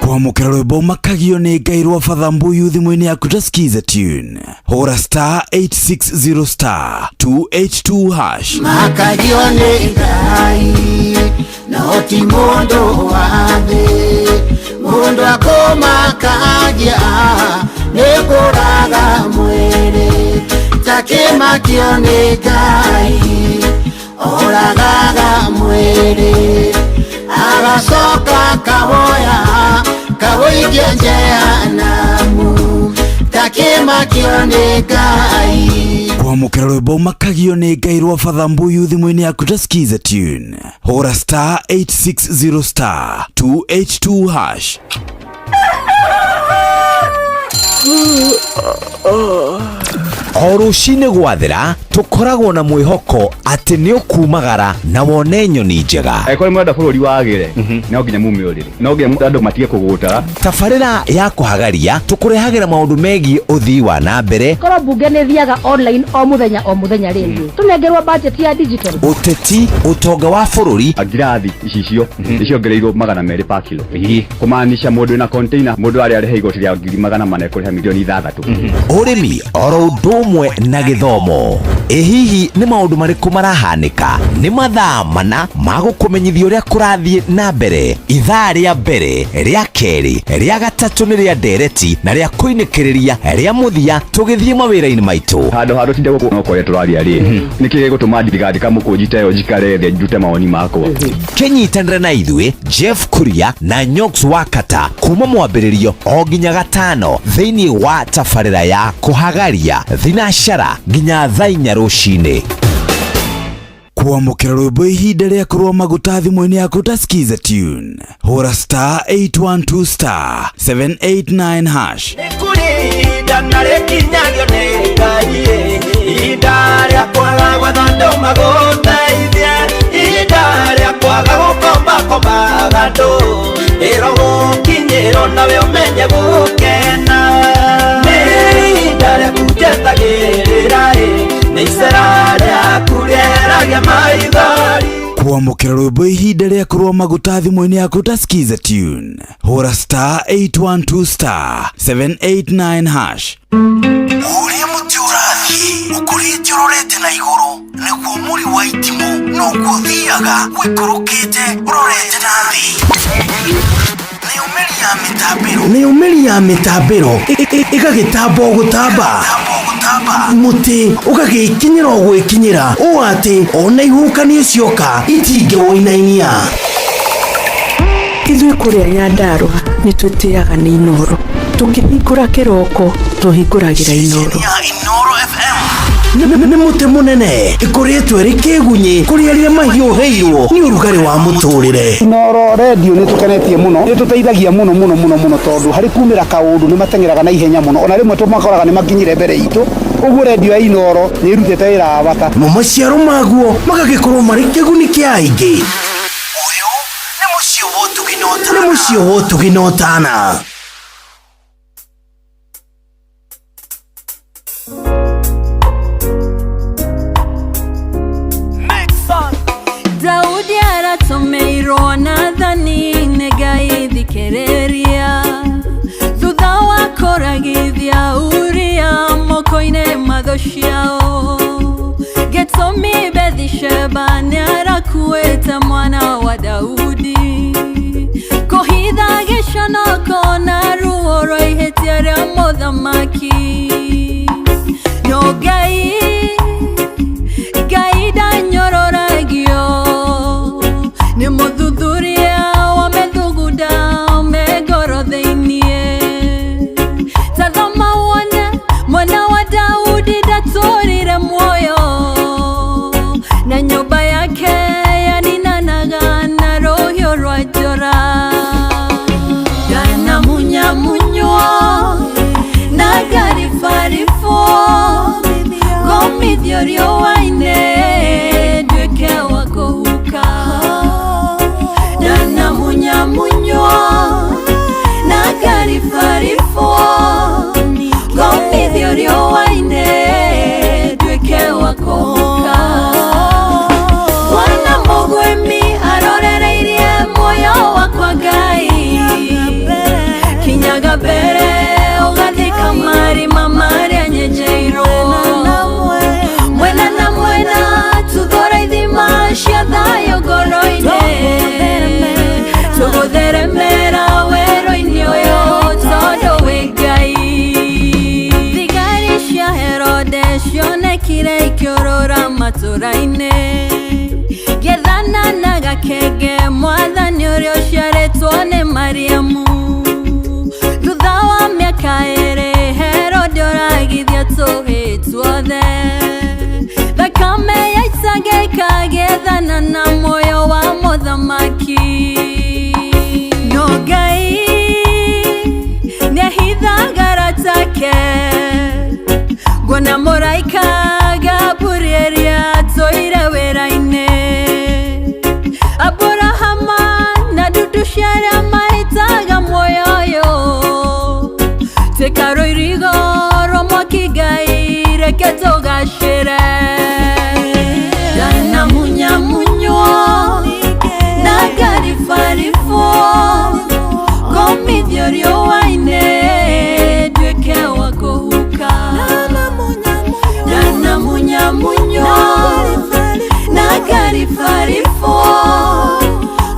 Kwamũkĩra rwĩmbo makagio nĩ Ngai rwa Father Mbuyu thimũ-inĩ yaku ta skiza tune. Hũra star 860 star 282 hash. Makagio nĩ Ngai no ti mũndũ wa thĩ, mũndũ akũmakagia nĩ kũraga mwĩrĩ, takĩmakio nĩ Ngai oragaga mwĩrĩ, agacoka kawoya kawoikia jehanamu, takĩmakio nĩ Ngai. Kwamũkĩra rwĩmbo makagio nĩ Ngai rwa Father Mbuyu thimũ-inĩ yaku ta skiza tune. Hũra star 860 star 282 hash. O rũcinĩ gwathera tũkoragwo na mwĩhoko atĩ nĩ ũkumagara na wone nyoni njega. Angĩkorwo nĩ mũrenda bũrũri wagĩre, no nginya mume ũrĩrĩ, no nginya andũ matige kũgũtara. Tabarĩra ya kũhagaria tũkũrehagĩra maũndũ megiĩ ũthii wa na mbere. Korwo mbunge nĩ ĩthiaga online o mũthenya o mũthenya rĩ, tũnengerwo budget ya digital. Ũteti, ũtonga wa bũrũri. Ngirathi icicio nĩciongereirwo 200 pa kilo. Kũmaanisha mũndũ wĩna container, mũndũ arĩa arĩha igoti rĩa 400,000 kũrĩha 6 million. Ũrĩmi oro ũndũ ũmwe na gĩthomo. Ĩ hihi nĩ maũndũ marĩkũ marahanĩka? Nĩ mathaa mana ma gũkũmenyithia ũrĩa kũrathiĩ na mbere. Ithaa rĩa mbere, rĩa kerĩ, rĩa gatatũ nĩ rĩa ndereti na rĩa kũinĩkĩrĩria rĩa mũthia tũgĩthiĩ mawĩra-inĩ maitũ. Handũ ha tũtinde gũkũ no kwaria tũraria rĩ, nĩkĩ gĩgũtũma ndigandĩka mũkũnji ta ĩyo njikare thĩ ndute mawoni makwa? Kĩnyitanĩre na ithuĩ Jeff Kuria na Nyox wa Kata kuma mwambĩrĩrio o nginya gatano thĩinĩ wa tabarĩra ya kũhagaria thinacara nginya thaa 4 rũcinĩ. Kwamũkĩra rwĩmbo ihinda rĩa kũrũa maguta thimũ-inĩ yaku ta skiza tune. Hũra star 812 star 789 hash. Nĩ ihinda na rĩkinyagio nĩ Ngai, ihinda rĩa kwaga gwetha andũ magũteithie, ihinda rĩa kwaga gũkombakombaga andũ, ĩro gũkinyĩrwo nawe ũmenye gũkena. Nĩ ihinda rĩaku njetagĩrĩra, nĩ icera rĩaku rĩeragia maithori. Kwamũkĩra rwĩmbo ihinda rĩa kũrũa maguta thimũ-inĩ yaku ta skiza tune. Hũra star 812 star 789 hash. Ũrĩa mũtĩ ũrathiĩ ũkũrĩte ũrorete na igũrũ nĩguo mũri wa itimũ noguo ũthiaga ũikũrũkĩte ũrorete na thĩ. Nayo mĩri ya mĩtambĩro ĩgagĩtamba o gũtamba, mũtĩ ũgagĩkinyĩra o gwĩkinyĩra ũũ atĩ ona ihuhũkanio cioka itingĩwũinainia. Ithuĩ kũrĩa Nyandarũa nĩ twĩtĩaga nĩ Inooro. Tũkĩhingũra kĩroko tũhingũragĩra Inooro. Inooro FM. Nĩ mũtĩ mũnene ĩkoretwo ĩrĩ kĩgunyĩ kũrĩ arĩa mahiũhĩirwo nĩ ũrugarĩ wa mũtũrĩre. Inooro redio nĩ tũkenetie mũno, nĩ tũteithagia mũno mũno mũno mũno tondũ harĩ kumĩra kaũndũ nĩ mateng'eraga na ihenya mũno, ona rĩmwe tũmakoraga nĩ makinyire mbere itũ. Ũguo redio ya Inooro nĩ ĩrutĩte wĩra wa bata. Namo maciaro maguo magagĩkorwo marĩ kĩguni kĩa aingĩ. Ũyũ nĩ mũciĩ wa ũtugi na ũtana. Nĩ mũciĩ wa ũtugi na ũtana. Daudi aratũmĩirwo Nathani nĩ Ngai thikĩrĩria, thutha wa kũragithia Uria moko-inĩ ma thũ ciao. Gĩtũmi Bethsheba nĩarakuĩte mwana wa Daudi, kũhitha gĩconoko na ruo rwa ihĩtia rĩa mũthamaki. No Ngai, Ngai ndanyororagio, nĩ mũthuthuria wa methugunda me ngoro thĩiniĩ. Ta thoma wone mwana wa Daudi ndatũrire muoyo, na nyũmba yake yaninanaga na rũhiũ rwa njora. Ndanamunyamunywo na ngaribaribwo, ngomithio riũa-inĩ nduĩke wa kũhuka. Ndanamunyamunywo na ngaribaribwo, ngomithio riũa-inĩ nduĩke wa kũhuka. Mwana mũgwĩmi arorereirie muoyo wakwa Ngai, kinyaga mbere ũgathika marima marĩa nyenjeirwo. Mwena na mwena tuthũra ithima cia thayũ ngoro-inĩ, tũgũtheremera werũ-inĩ ũyũ tondũ wĩ Ngai. Thigari cia Herode cionekire ikĩũrũra matũra-inĩ, gĩthana na gakenge mwathani ũrĩa ũciarĩtwo nĩ Mariamu. Thutha wa mĩaka ĩĩrĩ Herode oragithia tũhĩĩ tuothe, thakame yaitangĩka gĩthana na muoyo wa mũthamaki. No Ngai nĩahithaga ratake, nguona mũraika Gaburieli atũire wĩra-inĩ. Aburahama na ndundu cia arĩa mahĩtaga muoyo ũyũ, tuĩka rũirigo rwa mwaki Ngai reke tũgacĩre. Ndanamunyamunywo na ngaribaribwo, ngomithio riũa-inĩ nduĩke wa kũhuka. Ndanamunyamunywo na ngaribaribwo,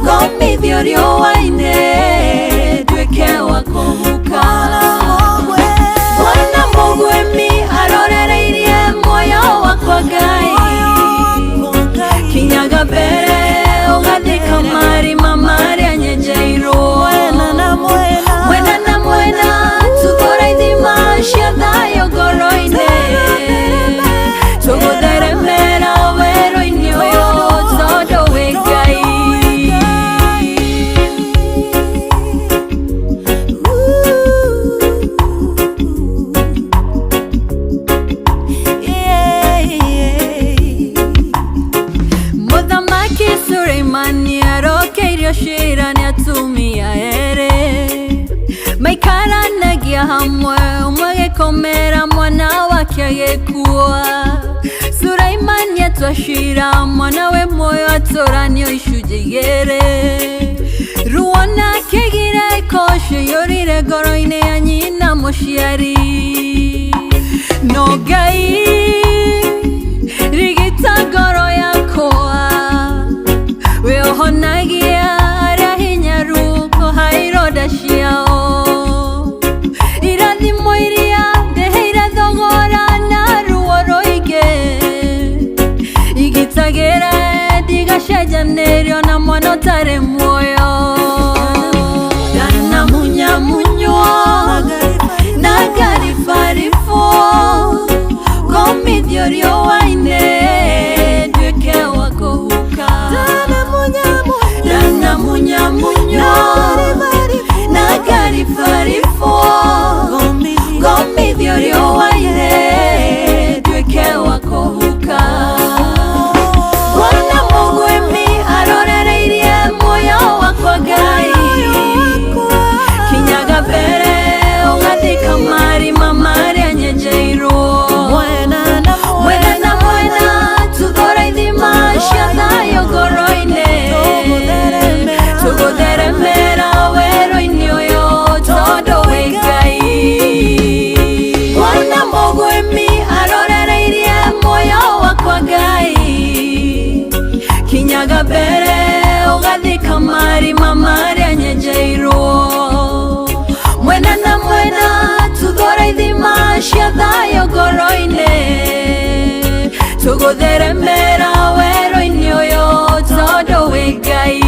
ngomithio riũa-inĩ nduĩke wa kũhuka. Mwana mũgwĩmi arorereirie muoyo wakwa Ngai, kinyaga mbere ũgathika marima marĩa nyenjeirwo. Mwena na mwena tuthũra ithima cia thayũ ngoro-inĩ, tũgũtheremera werũ-inĩ ũyũ tondũ wĩ Ngai. Mũthamaki Suleimani arokeirio ciira nĩ atumia erĩ, maikaranagia hamwe, ũmwe agĩkomera mwana wake agĩkua. Suleimani atua ciira mwana we muoyo atũranio icunjĩ igĩrĩ, ruo na kĩgirĩko ciyũrire ngoro-inĩ ya nyina mũciari. No Ngai rigita ngoro yakwa, wĩohonagia arĩa hinyaru kũha ironda ciao. Irathimo iria ndĩhĩire thogora na ruo rũingĩ, igitagĩre ndigacenjanĩrio na mwana ũtarĩ muoyo. Ndanamunyamunywo na ngaribaribwo, ngomithio riũa Nĩngũtheremera werũ-inĩ ũyũ tondũ wĩ Ngai.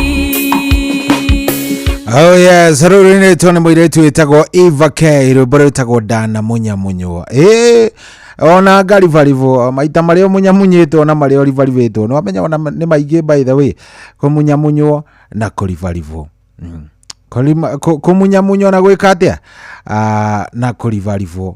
Oh yes, rũrũ rũinĩtwo nĩ mũirĩtu wĩtagwo Eva K, rwĩmbo rwĩtagwo Ndanamũnyamunywo. Ĩĩ, ona ngaribaribu maita marĩa ũmunyamunyĩtwo na marĩa ũribaribĩtwo nĩ wamenya ona nĩ maingĩ, by the way, kũmunyamunywo na kũribaribwo. Kũmunyamunywo na gwĩka atĩa? Ah, na kũribaribwo.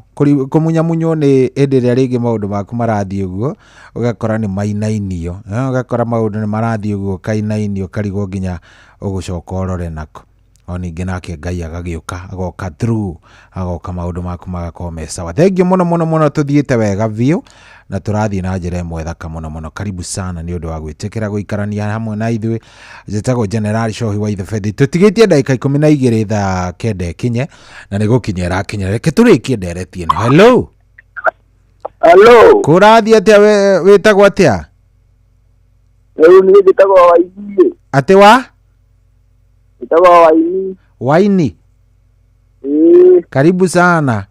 Kũmunyamunywo nĩ hĩndĩ ĩrĩa rĩngĩ maũndũ maku marathiĩ ũguo ũgakora nĩ mainainio. Ũgakora maũndũ nĩ marathiĩ ũguo ũkainainio, ũkarigwo nginya ũgũcoka ũrore nako. O ningĩ nake Ngai agagĩũka, agoka through, agoka maũndũ maku magakorwo me sawa. Thengiũ mũno mũno mũno, tũthiĩte wega biũ na tũrathiĩ na njĩra ĩmwe thaka mũno mũno. Karibu sana nĩ ũndũ wa gwĩtĩkĩra gũikarania hamwe na ithuĩ. Njĩtagwo General Shohi wa Ithebethi. Tũtigĩtie ndagĩka 12 thaa 9 ĩkinye, na nĩ gũkinya ĩrakinya. Reke tũrĩkie ndereti ĩno. Hello. Hello. Kũrathiĩ atĩa? Wĩtagwo atĩa? Rĩu niĩ njĩtagwo Waini. Atĩ wa? Njĩtagwo Waini. Waini. Ĩĩ. Karibu sana.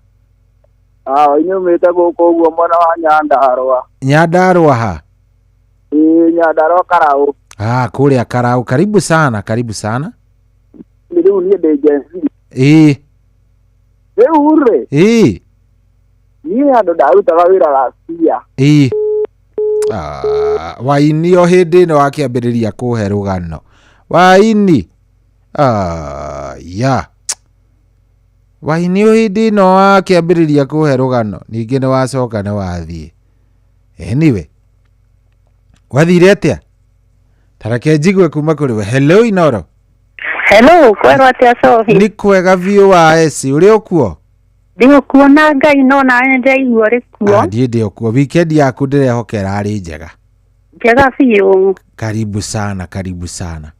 Ah, Waini umĩte gũkũ ũguo mwena wa Nyandarũa. Nyandarũa ha? Ĩĩ, Nyandarũa Karaũ. Ah, kũrĩa Karau. Karibu sana, karibu sana. Rĩu niĩ ndĩ Gen Z. Rĩu rĩ, niĩ handũ ndarutaga wĩra last year. Ah, Waini, o hĩndĩ ĩno wakĩambĩrĩria kũhe rũgano. Waini. Ah, ya. Waini, o hĩndĩ ĩno wakĩambĩrĩria kũhe rũgano, ningĩ nĩ wacoka nĩ wathiĩ. Anyway, wathire atĩa? Tareke njigue kuma kũrĩ we. Hello, Inoro. Hello, kwerwo atĩa, Sofi? Nĩ kwega biũ wa eci, ũrĩ ũkuo? Ndĩũkuo na Ngai, no nawe nĩndĩraigua ũrĩ kuo. Ah, ndiĩ ndĩ okuo. Weekend yaku ndĩrehoka ĩrarĩ njega. Njega biũ. Karibu sana, karibu sana.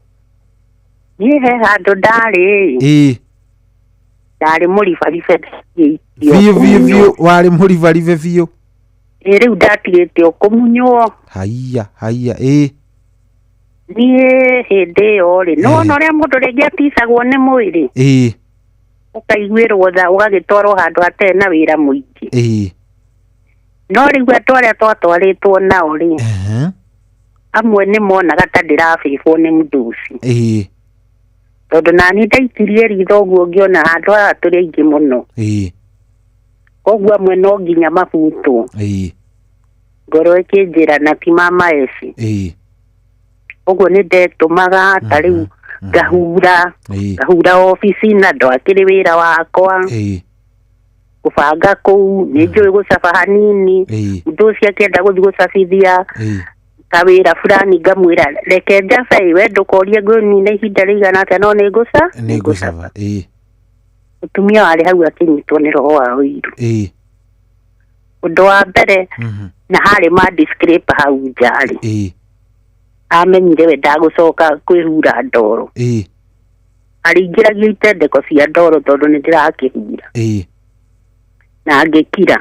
Niĩ he handũ ndarĩ. Ndarĩ mũribaribe. Biũ biũ biũ, warĩ mũribaribe biũ. Ĩ, rĩu ndatigĩte o kũmunywo. Haiya haiya, ĩĩ. Niĩ hĩndĩ ĩyo rĩ, nĩwona ũrĩa mũndũ rĩngĩ aticagwo nĩ mwĩrĩ, ũkaiguĩrwo tha, ũgagĩtwarwo handũ hatarĩ na wĩra mũingĩ. No rĩu andũ arĩa twatwarĩtwo nao rĩ, amwe nĩ monaga ta ndĩrabĩbwo nĩ mũndũ ũcio, tondũ nani ndaikirie ritho ũguo ngĩona handũ haha tũrĩ aingĩ mũno, koguo amwe no nginya mabutwo. Ngoro ĩkĩnjĩra na ti mama eci. Ũguo nĩ ndetũmaga, ta rĩu ngahura, ngahura obici na ndwakĩrĩ wĩra wakwa, gũbanga kũu nĩ njũĩ gũcaba hanini. Mũndũ ũcio akĩenda gũthiĩ gũcabithia kawĩra fulani, ngamwĩra reke njabe, we ndũkorie ngũnina ihinda rĩigana atĩa, no nĩ ngũca. Nĩ ngũcaba, ĩĩ. Mũtumia warĩ hau akĩnyitwo nĩ roho wa ũiru. Ũndũ wa mbere, na harĩ ma scraper hau nja rĩ, amenyire we ndagũcoka kwĩhura ndoro, arĩingĩragia itendeko cia ndoro tondũ nĩ ndĩrakĩhura, na ngĩkira.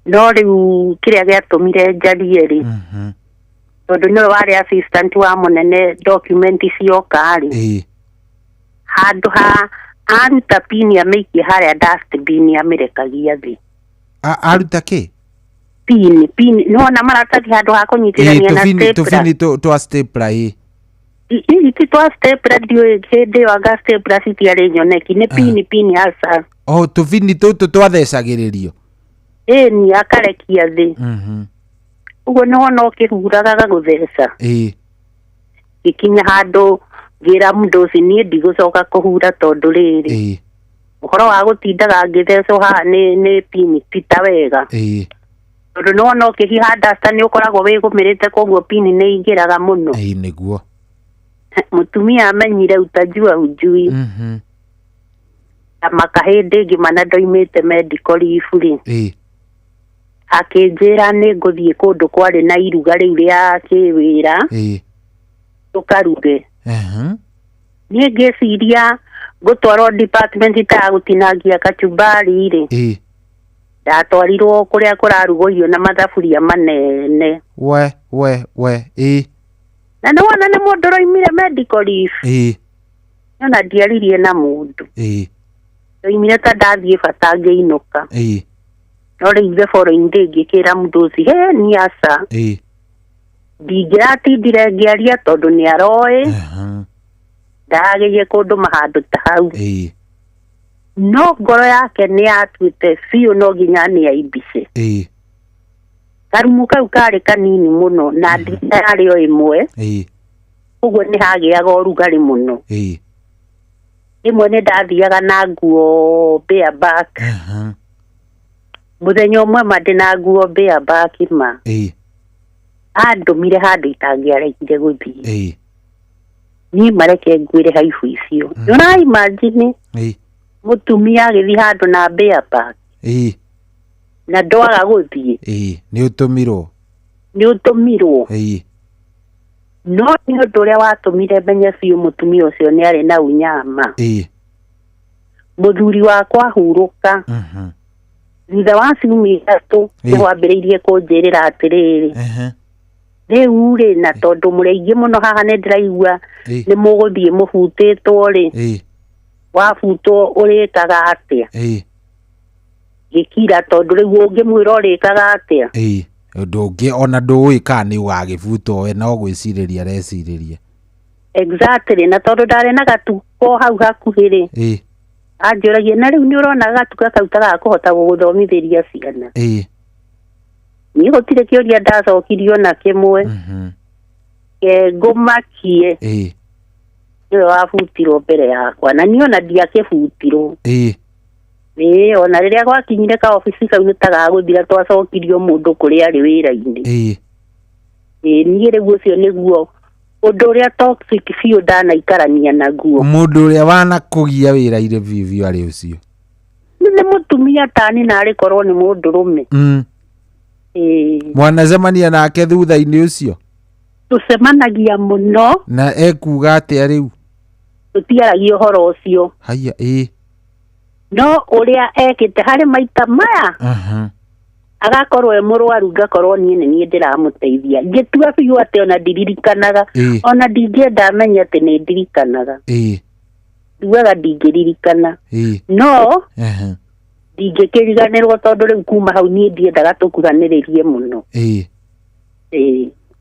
No rĩu kĩrĩa gĩatũmire njarie rĩ, tondũ nĩwe warĩ assistant wa mũnene, document cioka rĩ, handũ ha aruta pini amĩikie harĩa dustbin, amĩrekagia thĩ. Aruta kĩ? Pini, pini, nĩwona maratathi handũ ha kũnyitithania na tũbini stapler. Tũbini twa stapler, ĩĩ. Hihi ti twa stapler, ndiũĩ hĩndĩ ĩyo anga stapler citiarĩ nyoneki, nĩ pini, pini hasa. O tũbini tũtũ twathecagĩrĩrio. Ĩni, akarekia thĩ. Ũguo nĩwona ũkĩhuraga gagũtheca. Gĩkinya handũ ngĩra mũndũ ũcio niĩ ndigũcoka kũhura, tondũ rĩrĩ, ũhoro wa gũtindaga ngĩthecwo haha nĩ pini ti ta wega, tondũ nĩwona ũkĩhiha duster nĩ ũkoragwo wĩgũmĩrĩte, koguo pini nĩ ingĩraga mũno. Ĩĩ, nĩguo. Mũtumia amenyire utajua hujui. Na makahĩndĩ ĩngĩ mana ndoimĩte medical leave rĩ, akĩnjĩra nĩ ngũthiĩ kũndũ kwarĩ na iruga rĩu rĩa kĩwĩra, tũkaruge. Niĩ ngĩciria ngũtwarwo department ta ya gũtinangia kachumbari rĩ, ndatwarirwo kũrĩa kũrarugwo irio na mathaburia manene. We we we, ĩĩ. Na nĩ wona nĩ mũndũ ũroimire medical leave. Ona ndiaririe na mũndũ. Ndoimire ta ndathiĩ bata, ngĩinũka. No rĩu the following day ngĩkĩra mũndũ ũcio, he ni aca. Ndingĩratindire ngĩaria tondũ nĩ aroĩ. Ndagĩire kũndũma handũ ta hau. No ngoro yake nĩ yatuĩte biũ no nginya nĩ aimbice. Karumu kau karĩ kanini mũno na ndirica yarĩ o ĩmwe. Ũguo nĩ hagĩaga ũrugarĩ mũno. Rĩmwe nĩ ndathiaga na nguo bareback. Mũthenya ũmwe ma ndĩ na nguo bareback ma. Andũmire handũ itangĩaregire gũthiĩ. Niĩ mareke nguĩre haibu icio. Nĩ imagine mũtumia agĩthiĩ handũ na bareback. Na ndwaga gũthiĩ. Nĩ ũtũmirwo. Nĩ ũtũmirwo. No nĩ ũndũ ũrĩa watũmire menye biũ mũtumia ũcio nĩ arĩ na unyama. Mũthuri wakwa ahurũka. Thutha wa ciumia ithatũ nĩ wambĩrĩirie kũnjĩrĩra atĩrĩrĩ. Rĩu rĩ na tondũ mũrĩ aingĩ mũno haha nĩ ndĩraigua nĩ mũgũthiĩ mũbutĩtwo rĩ. Wabutwo ũrĩkaga atĩa? Gĩkira tondũ rĩu ũngĩmwĩra ũrĩkaga atĩa? Ũndũ ũngĩ ona ndũĩ kana nĩ ũgagĩbutwo we no gwĩcirĩria arecirĩria. Exactly, na tondũ ndarĩ na gatuko hau hakuhĩ rĩ. Anjũragia na rĩu nĩ ũrona gatuka kau tagakũhota gũgũthomithĩria ciana. Niĩ gũtirĩ kĩũria ndacokirio na kĩmwe. Ngũmakie. Nĩwe wabutirwo mbere yakwa na niĩ ona ndiakĩbutirwo. Ona rĩrĩa gwakinyire ka obici kau nĩ tagagũthira twacokirio mũndũ kũrĩa arĩ wĩra-inĩ. Niĩ rĩu ũcio nĩguo ũndũ ũrĩa toxic biũ ndanaikarania naguo. Mũndũ ũrĩa wanakũgia wĩra-inĩ biũ biũ arĩ ũcio. Nĩ mũtumia tani na arĩ korwo nĩ mũndũrũme. Mwanacemania nake thutha-inĩ ũcio? Tũcemanagia mũno. Na ekuga atĩa rĩu? Tũtiaragia ũhoro ũcio. Haiya. No ũrĩa ekĩte harĩ maita maya. Agakorwo e mũrwaru ngakorwo niĩ nĩ niĩ ndĩramũteithia. Ngĩtua biũ atĩ ona ndiririkanaga. Ona ndingĩenda amenye atĩ nĩ ndirikanaga. Ndugaga ndingĩririkana. No ndingĩkĩriganĩrwo tondũ rĩu kuma hau niĩ ndiendaga tũkuhanĩrĩrie mũno.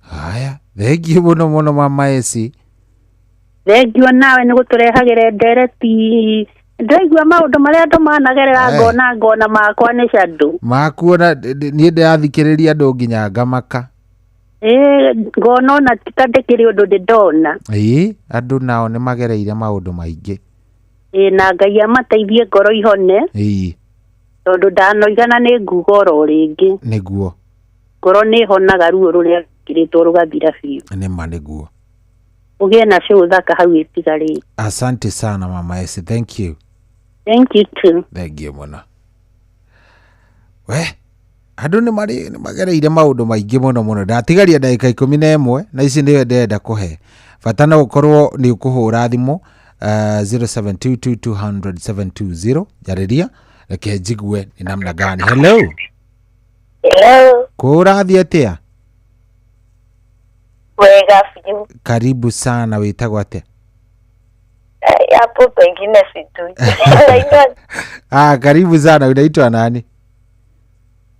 Haya, thengiũ mũno mũno mama Esi. Thengiũ nawe nĩ gũtũrehagĩra ndereti. Ndaigua maũndũ marĩa andũ managerera ngona makwa nĩ shadow. Makuona niĩ ndĩrathikĩrĩria andũ nginya ngamaka. Ngona ona ti ta ndĩkĩrĩ ũndũ ndĩ ndona. Andũ nao nĩ magereire maũndũ maingĩ. Na Ngai amateithie ngoro ihone. Tondũ ndanoigana nĩ nguga oro rĩngĩ. Nĩguo. Ngoro nĩ ĩhonaga ruo rũrĩa rwĩkĩrĩtwo rũgathira biũ. Nĩma nĩguo. Ũgĩe na show thaka hau ĩtigarĩte. Asante sana mama Esi, thank you. Thank you too. Thank you mũno. We, andũ nĩ magereire maũndũ maingĩ mũno mũno. Ndatigaria ndagĩka 11 na ici nĩyo ndĩrenda kũhe. Bata no ũkorwo nĩ ũkũhũra thimũ 0722200720 njarĩria reke njigue nĩ namna gani. Hello. Hello. Kũrathiĩ atĩa? Wega biũ. Karibu sana, wĩtagwo atĩa? Hapo pengine sijui. Karibu sana, unaitwa nani?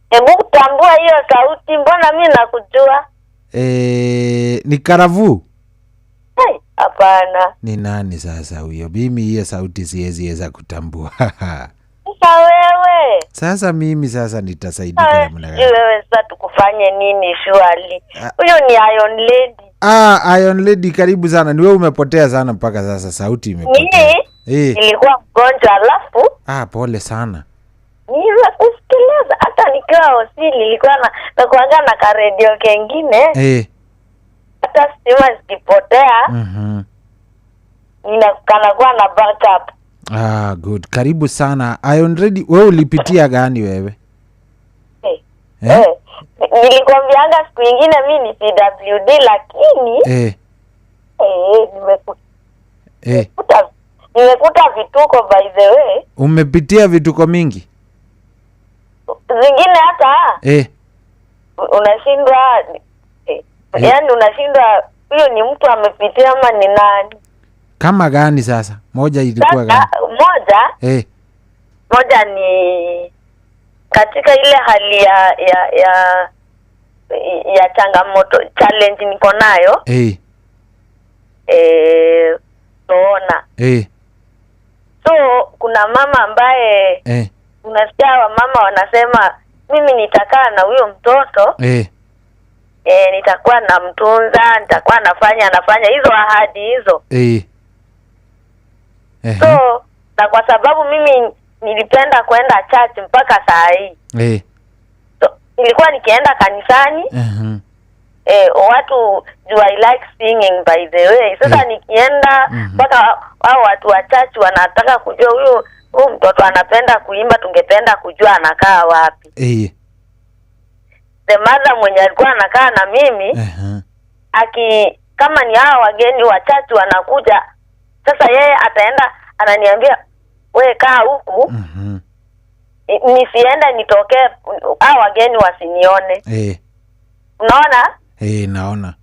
Hebu kutambua hiyo sauti, mbona mimi nakujua? Ni Karavu? Hapana. Ni nani sasa huyo? Mimi hiyo sauti siwezi kutambua. Sasa wewe. Sasa mimi sasa nitasaidika namna gani? Wewe sasa tukufanye nini surely? Huyo ni Iron Lady. Iron Lady, karibu sana. Ni wewe umepotea sana mpaka sasa sauti imepotea. Nilikuwa mgonjwa alafu. Pole sana. Niweza kusikiliza hata nikiwa hospitali nilikuwa na kuanga na ka radio kengine. Hata stima zikipotea. Ninakana kuwa na backup. Good. Karibu sana. Iron Lady, wewe ulipitia gani wewe? Nilikwambianga siku nyingine mimi ni CWD lakini nimekuta vituko by the way. Umepitia vituko mingi? Zingine hata unashindwa yaani unashindwa huyo ni mtu amepitia ama ni nani? Kama gani sasa? Moja ilikuwa gani? Moja? Moja ni Katika ile hali ya changamoto, challenge niko nayo. Toona. So kuna mama ambaye unasikia mama wanasema mimi nitakaa na huyo mtoto. Nitakuwa namtunza, nitakuwa nafanya hizo ahadi hizo. So na kwa sababu mimi nilipenda kwenda church mpaka saa hii. So, nilikuwa nikienda kanisani. Watu do I like singing by the way. Sasa nikienda mpaka hao watu wa church wanataka kujua huyu mtoto anapenda kuimba, tungependa kujua anakaa wapi. The mother mwenye alikuwa anakaa na mimi aki kama ni hao wageni wa church wanakuja, sasa yeye ataenda ananiambia we kaa huku. Nisiende nitokee hao wageni wasinione. Unaona? Naona.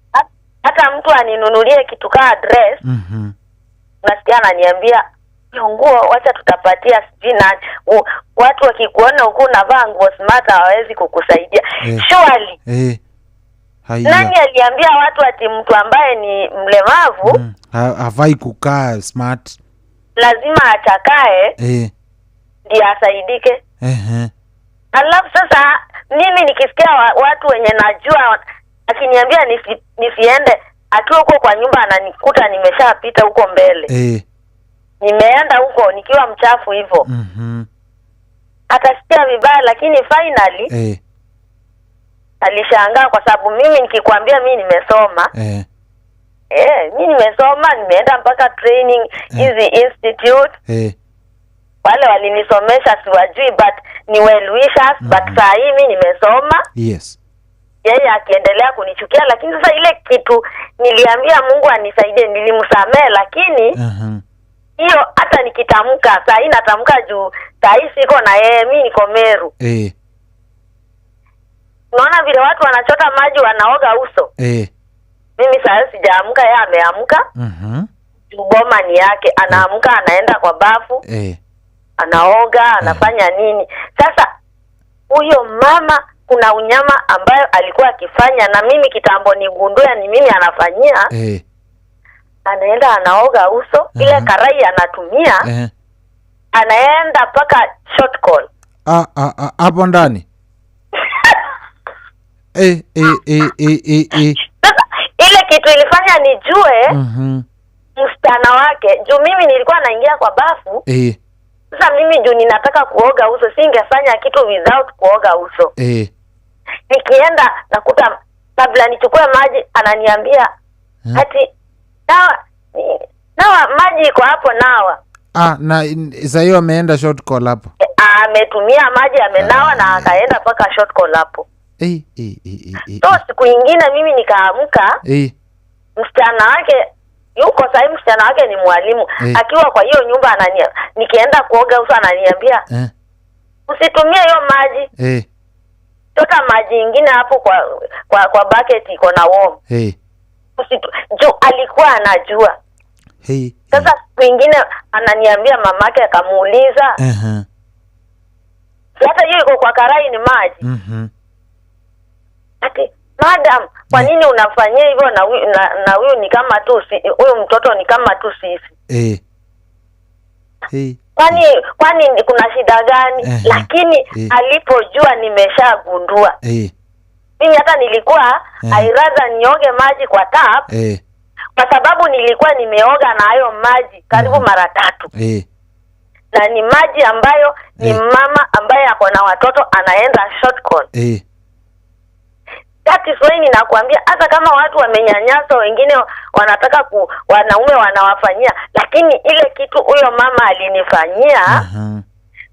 Hata mtu aninunulie kitu kaa dress. Nasikia ananiambia hiyo nguo wacha tutapatia sijui nani. Watu wakikuona huku unavaa nguo smart hawawezi kukusaidia. Surely. Nani aliambia watu ati mtu ambaye ni mlemavu hafai kukaa smart? Lazima achakae ndiye asaidike. Alafu sasa mimi nikisikia watu wenye najua akiniambia nisiende, akiwa huko kwa nyumba ananikuta nimeshapita huko mbele. Nimeenda huko nikiwa mchafu hivyo. Atasikia vibaya, lakini finally alishangaa kwa sababu mimi nikikwambia mimi nimesoma. Mimi nimesoma, nimeenda mpaka training hizi institute. Wale walinisomesha siwajui, but ni well wishers. But saa hii mimi nimesoma. Yes. Yeye akiendelea kunichukia, lakini sasa ile kitu niliambia Mungu anisaidie, nilimsamehe, lakini hiyo hata nikitamka saa hii natamka juu saa hii siko na yeye, mimi niko Meru. Unaona vile watu wanachota maji wanaoga uso. Mimi saa hii sijaamka, yeye ameamka. Boma ni yake, anaamka anaenda kwa bafu. Anaoga, anafanya nini. Sasa huyo mama kuna unyama ambayo alikuwa akifanya na mimi kitambo nigundue ni mimi anafanyia. Anaenda anaoga uso, ile karai anatumia. Anaenda paka short call. Hapo ndani. Sasa ile kitu ilifanya nijue msichana wake, juu mimi nilikuwa naingia kwa bafu. Sasa mimi juu ninataka kuoga uso, singefanya kitu without kuoga uso. Nikienda nakuta kabla nichukue maji ananiambia ati nawa maji iko hapo nawa. Na sasa hiyo ameenda short call hapo. Ametumia maji amenawa na akaenda paka short call hapo. So siku nyingine mimi nikaamka. Msichana wake yuko sasa, msichana wake ni mwalimu. Akiwa kwa hiyo nyumba nikienda kuoga uso ananiambia usitumie hiyo maji. Toka maji nyingine hapo kwa bucket iko na warm. Juu alikuwa anajua. Sasa siku nyingine ananiambia mamake akamuuliza. Hata hiyo iko kwa karai ni maji. Ati madam, kwa nini unafanyia hivyo na huyu ni kama tu huyu mtoto ni kama tu sisi. Kwani kuna shida gani? Lakini alipojua nimeshagundua. Mimi hata nilikuwa I rather nioge maji kwa tap. Kwa sababu nilikuwa nimeoga na hayo maji karibu mara 3. Na ni maji ambayo ni mama ambaye ako na watoto anaenda short call. That is why ninakuambia hata kama watu wamenyanyaswa, wengine wanataka wanaume wanawafanyia, lakini ile kitu huyo mama alinifanyia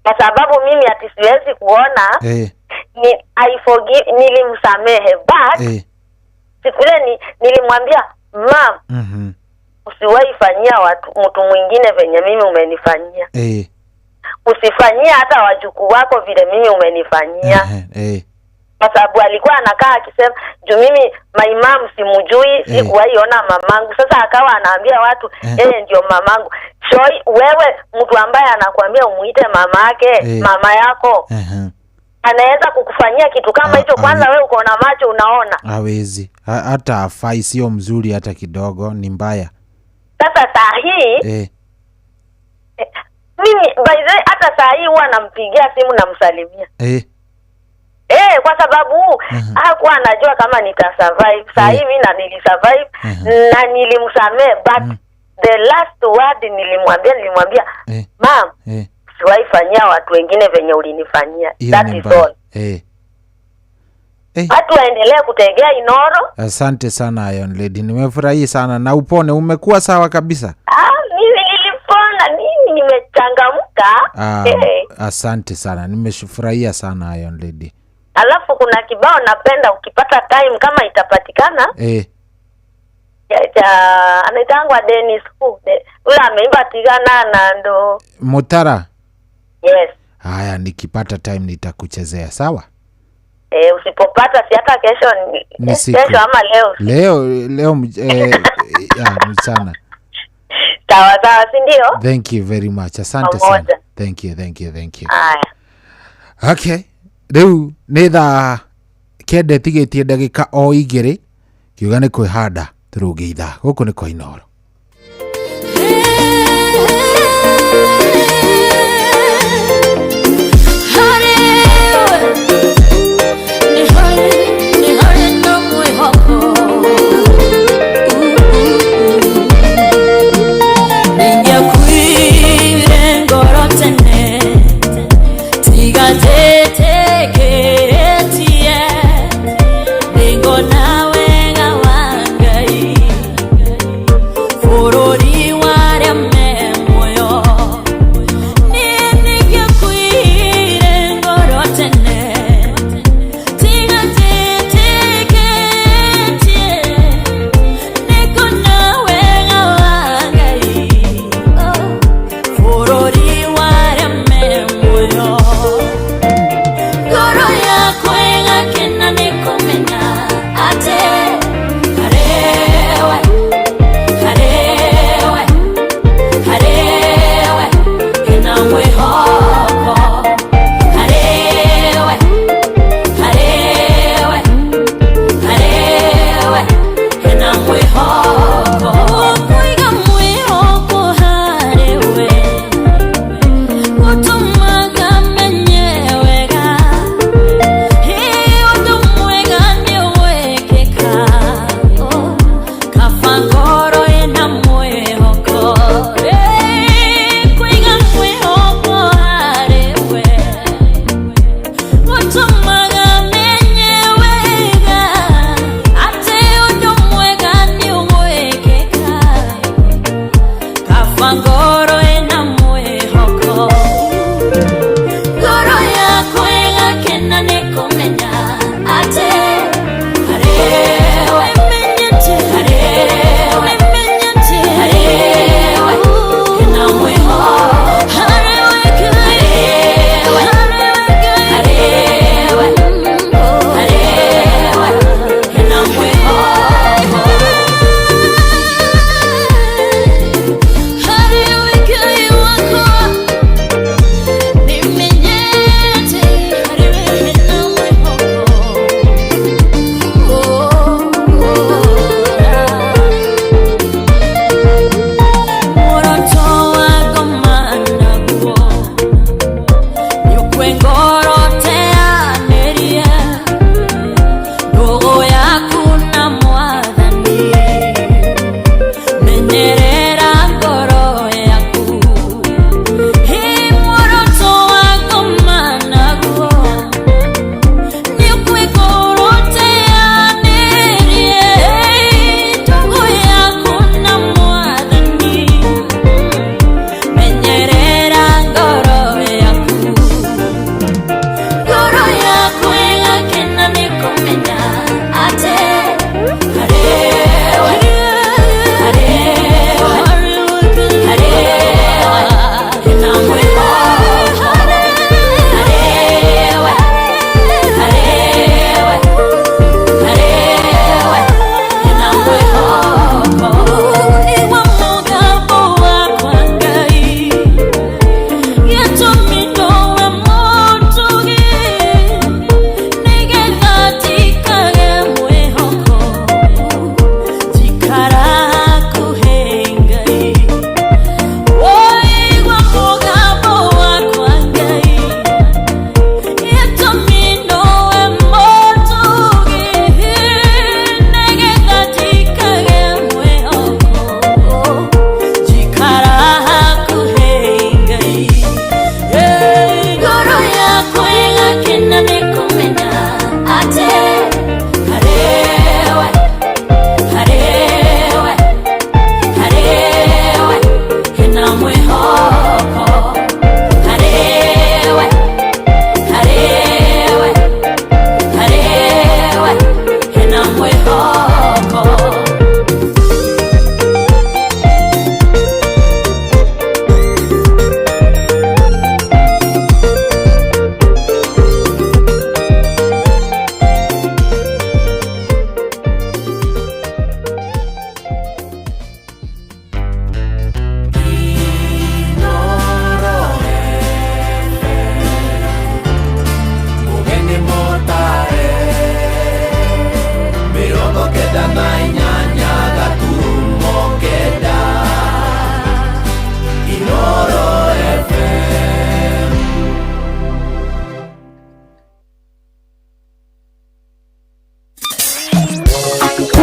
kwa sababu mimi ati siwezi kuona ni I forgive, nilimsamehe, but siku ile nilimwambia mom, usiwahi fanyia watu mtu mwingine venye mimi umenifanyia. Usifanyie hata wajukuu wako vile mimi umenifanyia. Kwa sababu alikuwa anakaa akisema juu mimi my mom simujui, sikuwahi ona mamangu. Sasa akawa anaambia watu yeye ndio mamangu. Choi, wewe mtu ambaye anakuambia umuite mamake, mama yako. Anaweza kukufanyia kitu kama hicho? Kwanza wewe uko na macho unaona. Hawezi. Hata afai, sio mzuri hata kidogo, ni mbaya. Sasa saa hii mimi by the way hata saa hii huwa nampigia simu namsalimia. Kwa sababu hakuwa anajua kama nitasurvive. Saa hii mimi na nilisurvive na nilimsamehe, but the last word nilimwambia ma'am, siwahi fanyia watu wengine venye ulinifanyia. That is all. Watu waendelee kutegea Inoro. Asante sana Iron Lady, nimefurahi sana na upone, umekuwa sawa kabisa. Mimi nilipona, mimi nimechangamka. Asante sana, nimefurahia sana Iron Lady. Alafu kuna kibao napenda ukipata time kama itapatikana. Cha anaitangwa Dennis Hu. Yule ameimba tigana na ndo Mutara. Yes. Haya, nikipata time nitakuchezea, sawa? Usipopata si hata kesho ni kesho ama leo. Leo mchana. Sawa sawa, si ndio? Thank you very much. Asante sana. Thank you, thank you, thank you. Haya. Okay. Rĩu nĩ thaa 9 tigĩtie ndagĩka o 2 kiuga nĩ kwĩhanda tũrũnge ithaa gũkũ nĩ kwa Inoro.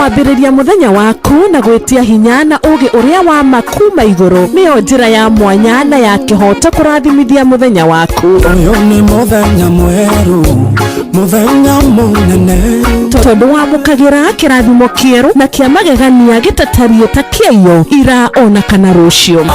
Kwambĩrĩria mũthenya waku na gwĩtia hinya na ũgĩ ũrĩa wa ma kuma igũrũ nĩyo njĩra ya mwanya na ya kĩhoto kũrathimithia mũthenya waku. Ũyũ nĩ mũthenya mwerũ, mũthenya mũnene, tondũ wamũkagĩra kĩrathimo kĩerũ na kĩa magegania gĩtatariĩ ta kĩaiyo ira ona kana rũciũ.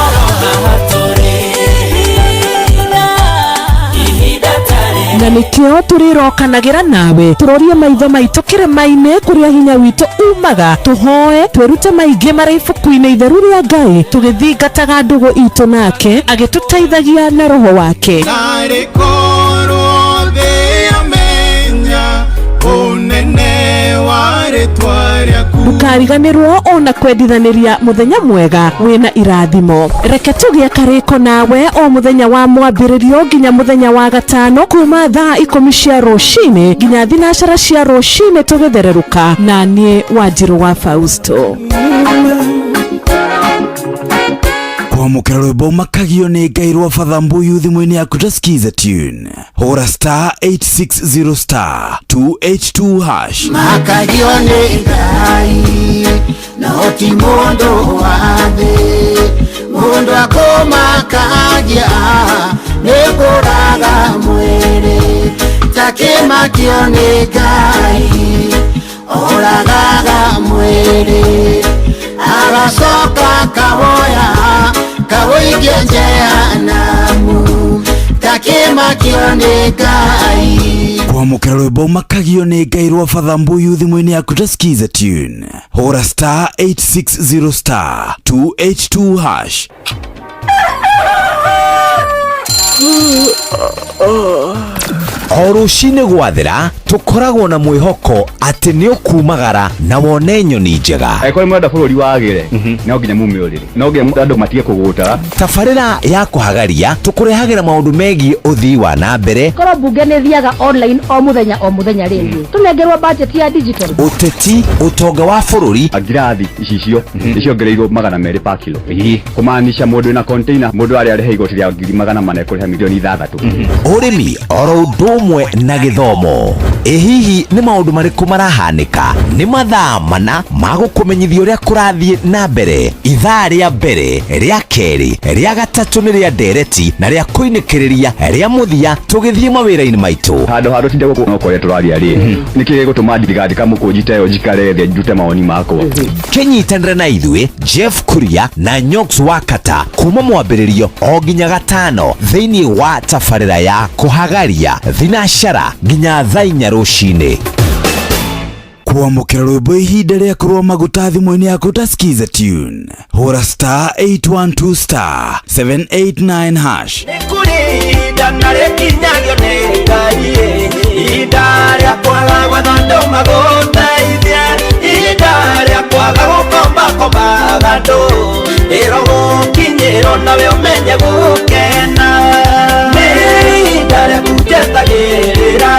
Na nĩkĩo tũrĩrokanagĩra nawe tũrorie maitho maitũ kĩrĩma-inĩ kũrĩa hinya witũ umaga, tũhoe twĩrute maingĩ marĩ ibuku-inĩ itheru rĩa Ngai, tũgĩthingataga ndũgũ itũ nake agĩtũteithagia na roho wake. Narĩ korwo thĩ yamenya ũnene wa rĩtwa rĩaku. Ndũkariganĩrwo ona kwendithanĩria mũthenya mwega wĩna irathimo. Reke tũgĩe karĩko nawe o mũthenya wa mwambĩrĩrio nginya mũthenya wa gatano kuma thaa 10 cia rũcinĩ nginya 9 cia rũcinĩ tũgĩthererũka, na niĩ Wanjirũ wa Fausto. Kwamũkĩra rwĩmbo makagio nĩ Ngai rwa Father Mbuyu thimũ-inĩ yaku ta skiza tune. Hũra star 860 star 282 hash. Makagio nĩ Ngai no ti mũndũ wa thĩ, mũndũ akũmakagia nĩ kũraga mwĩrĩ, takĩmakio nĩ Ngai oragaga mwĩrĩ, agacoka kawoya kawoikia jehanamu, takĩmakio nĩ Ngai. Kwamũkĩra rwĩmbo makagio nĩ Ngai rwa Father Mbuyu thimũ-inĩ yaku ta skiza tune. Hũra star 860 star 282 hash. O rũcinĩ gwathera tũkoragwo na mwĩhoko atĩ nĩ ũkumagara na wone nyoni njega. Angĩkorwo nĩ mũrenda bũrũri wagĩre, no nginya mume ũrĩrĩ, no nginya andũ matige kũgũtara. Tabarĩra ya kũhagaria tũkũrehagĩra maũndũ megiĩ ũthii wa na mbere. Korwo mbunge nĩ thiaga online o mũthenya o mũthenya rĩngĩ, tũnengerwo budget ya digital. Ũteti, ũtonga wa bũrũri. Ngirathi icicio nĩciongereirwo 200 pa kilo, kũmaanisha mũndũ wĩna container mũndũ arĩa arĩhe igoti rĩa 400,000 kũrĩha milioni 6. Ũrĩmi oro ũndũ ũmwe na gĩthomo. Ĩ hihi nĩ maũndũ marĩkũ marahanĩka? Nĩ mathaa mana ma gũkũmenyithia ũrĩa kũrathiĩ na mbere. Ithaa rĩa mbere, rĩa kerĩ, rĩa gatatũ nĩ rĩa ndereti na rĩa kũinĩkĩrĩria rĩa mũthia tũgĩthiĩ mawĩra-inĩ maitũ. Handũ ha tũtinde gũkũ no kũrĩa tũraria rĩ, nĩkĩ gĩgũtũma ndigandĩka mũkũnji ta ĩyo njikare thĩ ndute mawoni makwa? Kĩnyitanĩre na ithuĩ Jeff Kuria na Nyox wa Kata kuma mwambĩrĩrio o nginya gatano thĩinĩ wa tabarĩra ya kũhagaria thinashara nginya thaa 4 rũcinĩ. Kwamũkĩra rwĩmbo ihinda rĩa kũrũa maguta thimũ-inĩ yaku ta skiza tune. Hũra star 812 star 789 hash. Nĩ kũrĩ ihinda na rĩkinyagio nĩ Ngai, ihinda rĩa kwaga gwetha andũ magũteithie, ihinda rĩa kwaga gũkombakombaga andũ, ĩro gũkinyĩrwo nawe ũmenye gũkena. Nĩ ihinda rĩaku njetagĩrĩra,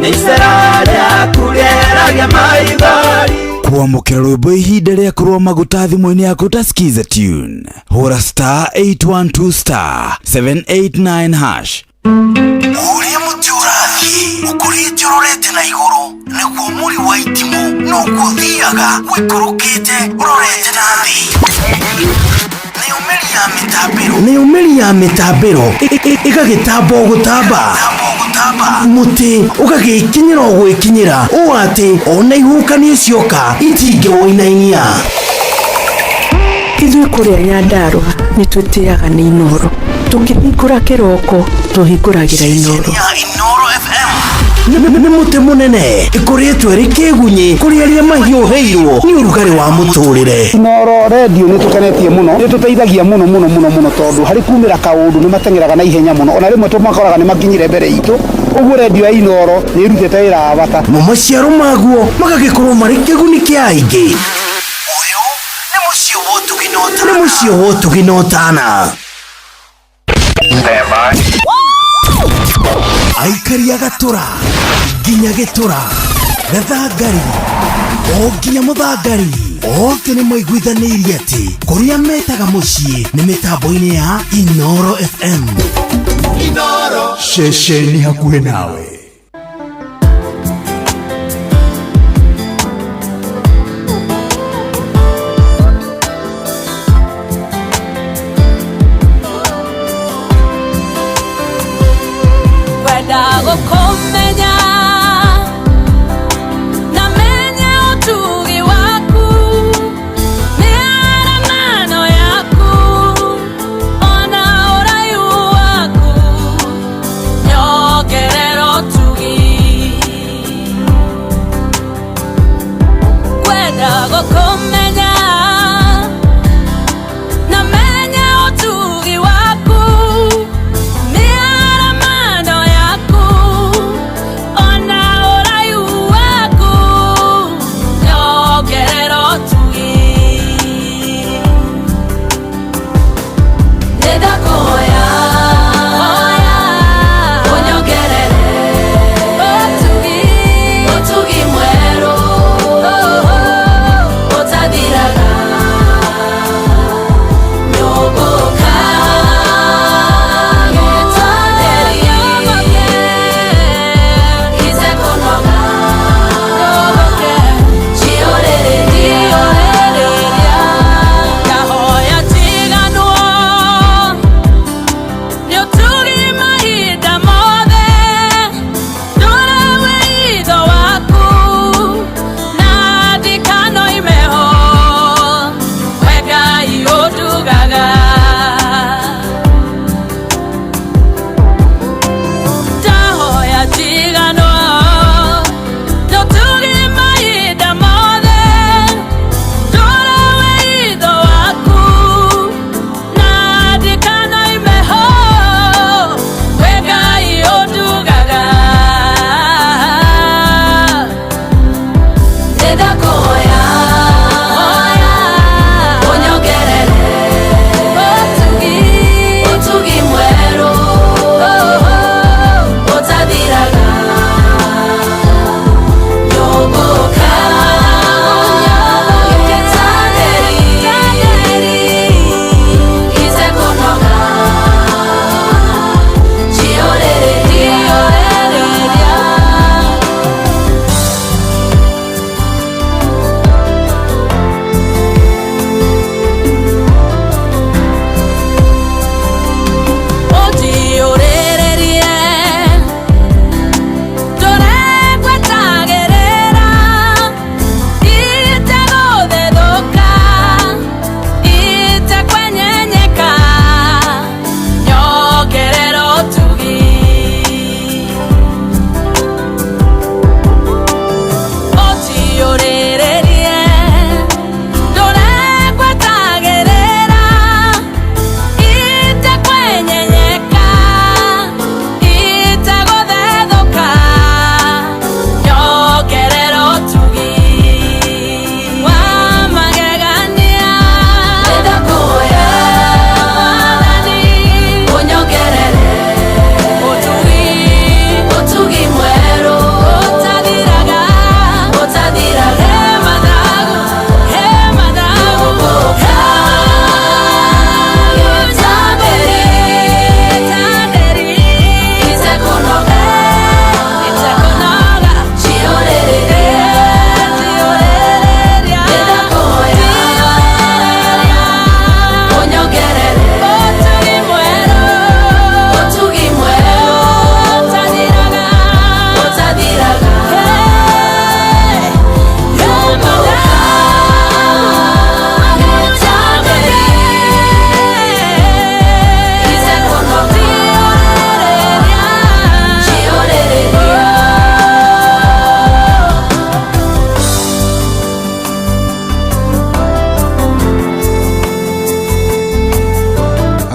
nĩ icera rĩaku rĩeragia maithori. Kwamũkĩra rwĩmbo ihinda rĩa kũrũa maguta thimũ-inĩ yaku ta skiza tune. Hũra star 812 star 789 hash. Ũrĩa mũtĩ ũrathiĩ ũkũrĩte ũrorete na igũrũ nĩguo mũri wa itimũ noguo ũthiaga ũikũrũkĩte ũrorete na thĩ. Nĩyo mĩri ya mĩtambĩro ĩgagĩtamba o gũtamba, mũtĩ ũgagĩkinyĩra o gwĩkinyĩra ũũ atĩ ona ihuhũkanio cioka itingĩwũinainia. Ithuĩ kũrĩa Nyandarũa nĩ twĩtĩaga nĩ Inooro. Tũkĩhingũra kĩroko tũhingũragĩra Inooro. Inooro FM nĩ mũtĩ mũnene ĩkũrĩtwo ĩrĩ kĩgunyĩ kũrĩ arĩa mahiũhĩirwo nĩ ũrugarĩ wa mũtũrĩre. Inooro redio nĩ tũkenetie mũno, nĩ tũteithagia mũno mũno mũno mũno, tondũ harĩ kumĩra kaũndũ nĩ mateng'eraga na ihenya mũno, ona rĩmwe tũmakoraga nĩ makinyire mbere itũ. Ũguo redio ya Inooro nĩ ĩrutĩte wĩra wa bata. Mo maciaro maguo magagĩkorwo marĩ kĩguni kĩa aingĩ. Ũyũ nĩ mũciĩ wa ũtugi na ũtana. Nĩ mũciĩ wa ũtugi na ũtana. Aikari a Gatũra nginya Gĩtũra, Gathangari o nginya Mũthangari, othe nĩ maiguithanĩirie atĩ kũrĩa metaga mũciĩ nĩ mĩtambo-inĩ ya Inooro FM. Inooro ceceni hakuhĩ nawe.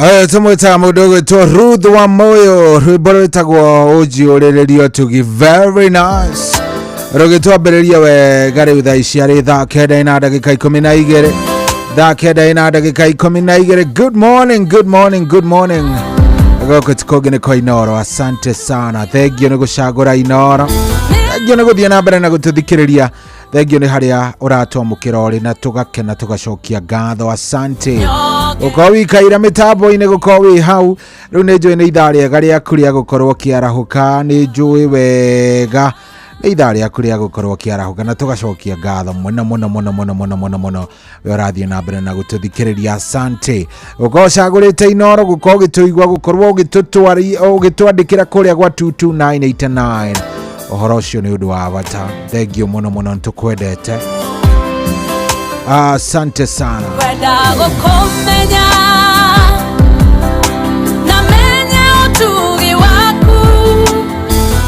Tumwĩtaga mũndũ ũgwĩtwo Ruth wa Moyo, rwĩmbo rwĩtagwo ũnjiyũrĩrĩrio tugi, very nice. Rũgĩtwambĩrĩria wega rĩu thaa ici arĩ 9:12, 9:12. Good morning, good morning, good morning. Gũkũ ti kũngĩ nĩ kwa Inoro. Asante sana, thengio nĩ gũcagũra Inoro, thengio nĩ gũthiĩ na mbere na gũtũthikĩrĩria, thengio nĩ harĩa ũratwamũkĩra ũrĩ na tũgakena tũgacokia ngatho. Asante gũkorwo wikaire mĩtambo-inĩ, gũkorwo wĩ hau. Rĩu nĩ njũĩ nĩ ithaa rĩega rĩaku rĩa gũkorwo ũkĩarahũka, nĩ njũĩ wega nĩ ithaa rĩaku rĩa gũkorwo ũkĩarahũka, na tũgacokia ngatho mũno mũno mũno mũno mũno mũno mũno we ũrathiĩ na mbere na gũtũthikĩrĩria. Asante gũkorwo ũcagũrĩte Inoro, gũkorwo ũgĩtũigua, gũkorwo ũgĩtwandĩkĩra kũrĩa gwa 22989. Ũhoro ũcio nĩ ũndũ wa bata, thengio mũno mũno, nĩ tũkwendete. Asante sana. Kwenda gũkũmenya na menye ũtugi waku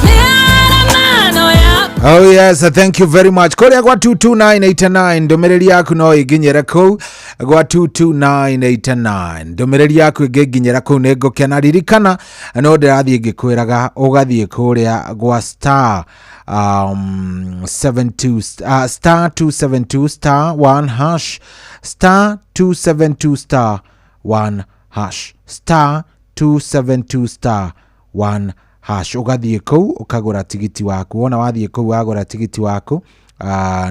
mĩaramano yaku. Oh yes, thank you very much. Kũrĩa gwa 22989, ndũmĩrĩri yaku no ĩnginyĩre kũu gwa 22989. Ndũmĩrĩri yaku ĩngĩnginyĩra kũu nĩ ngũkena. Ririkana no ndĩrathiĩ ngĩkwĩraga ũgathiĩ kũrĩa gwa star 72 star 272 star 1 hash, star 272 star 1 hash, star 272 star 1 hash. Ũgathiĩ kũu ũkagũra tigiti waku. Wona wathiĩ kũu wagũra tigiti waku,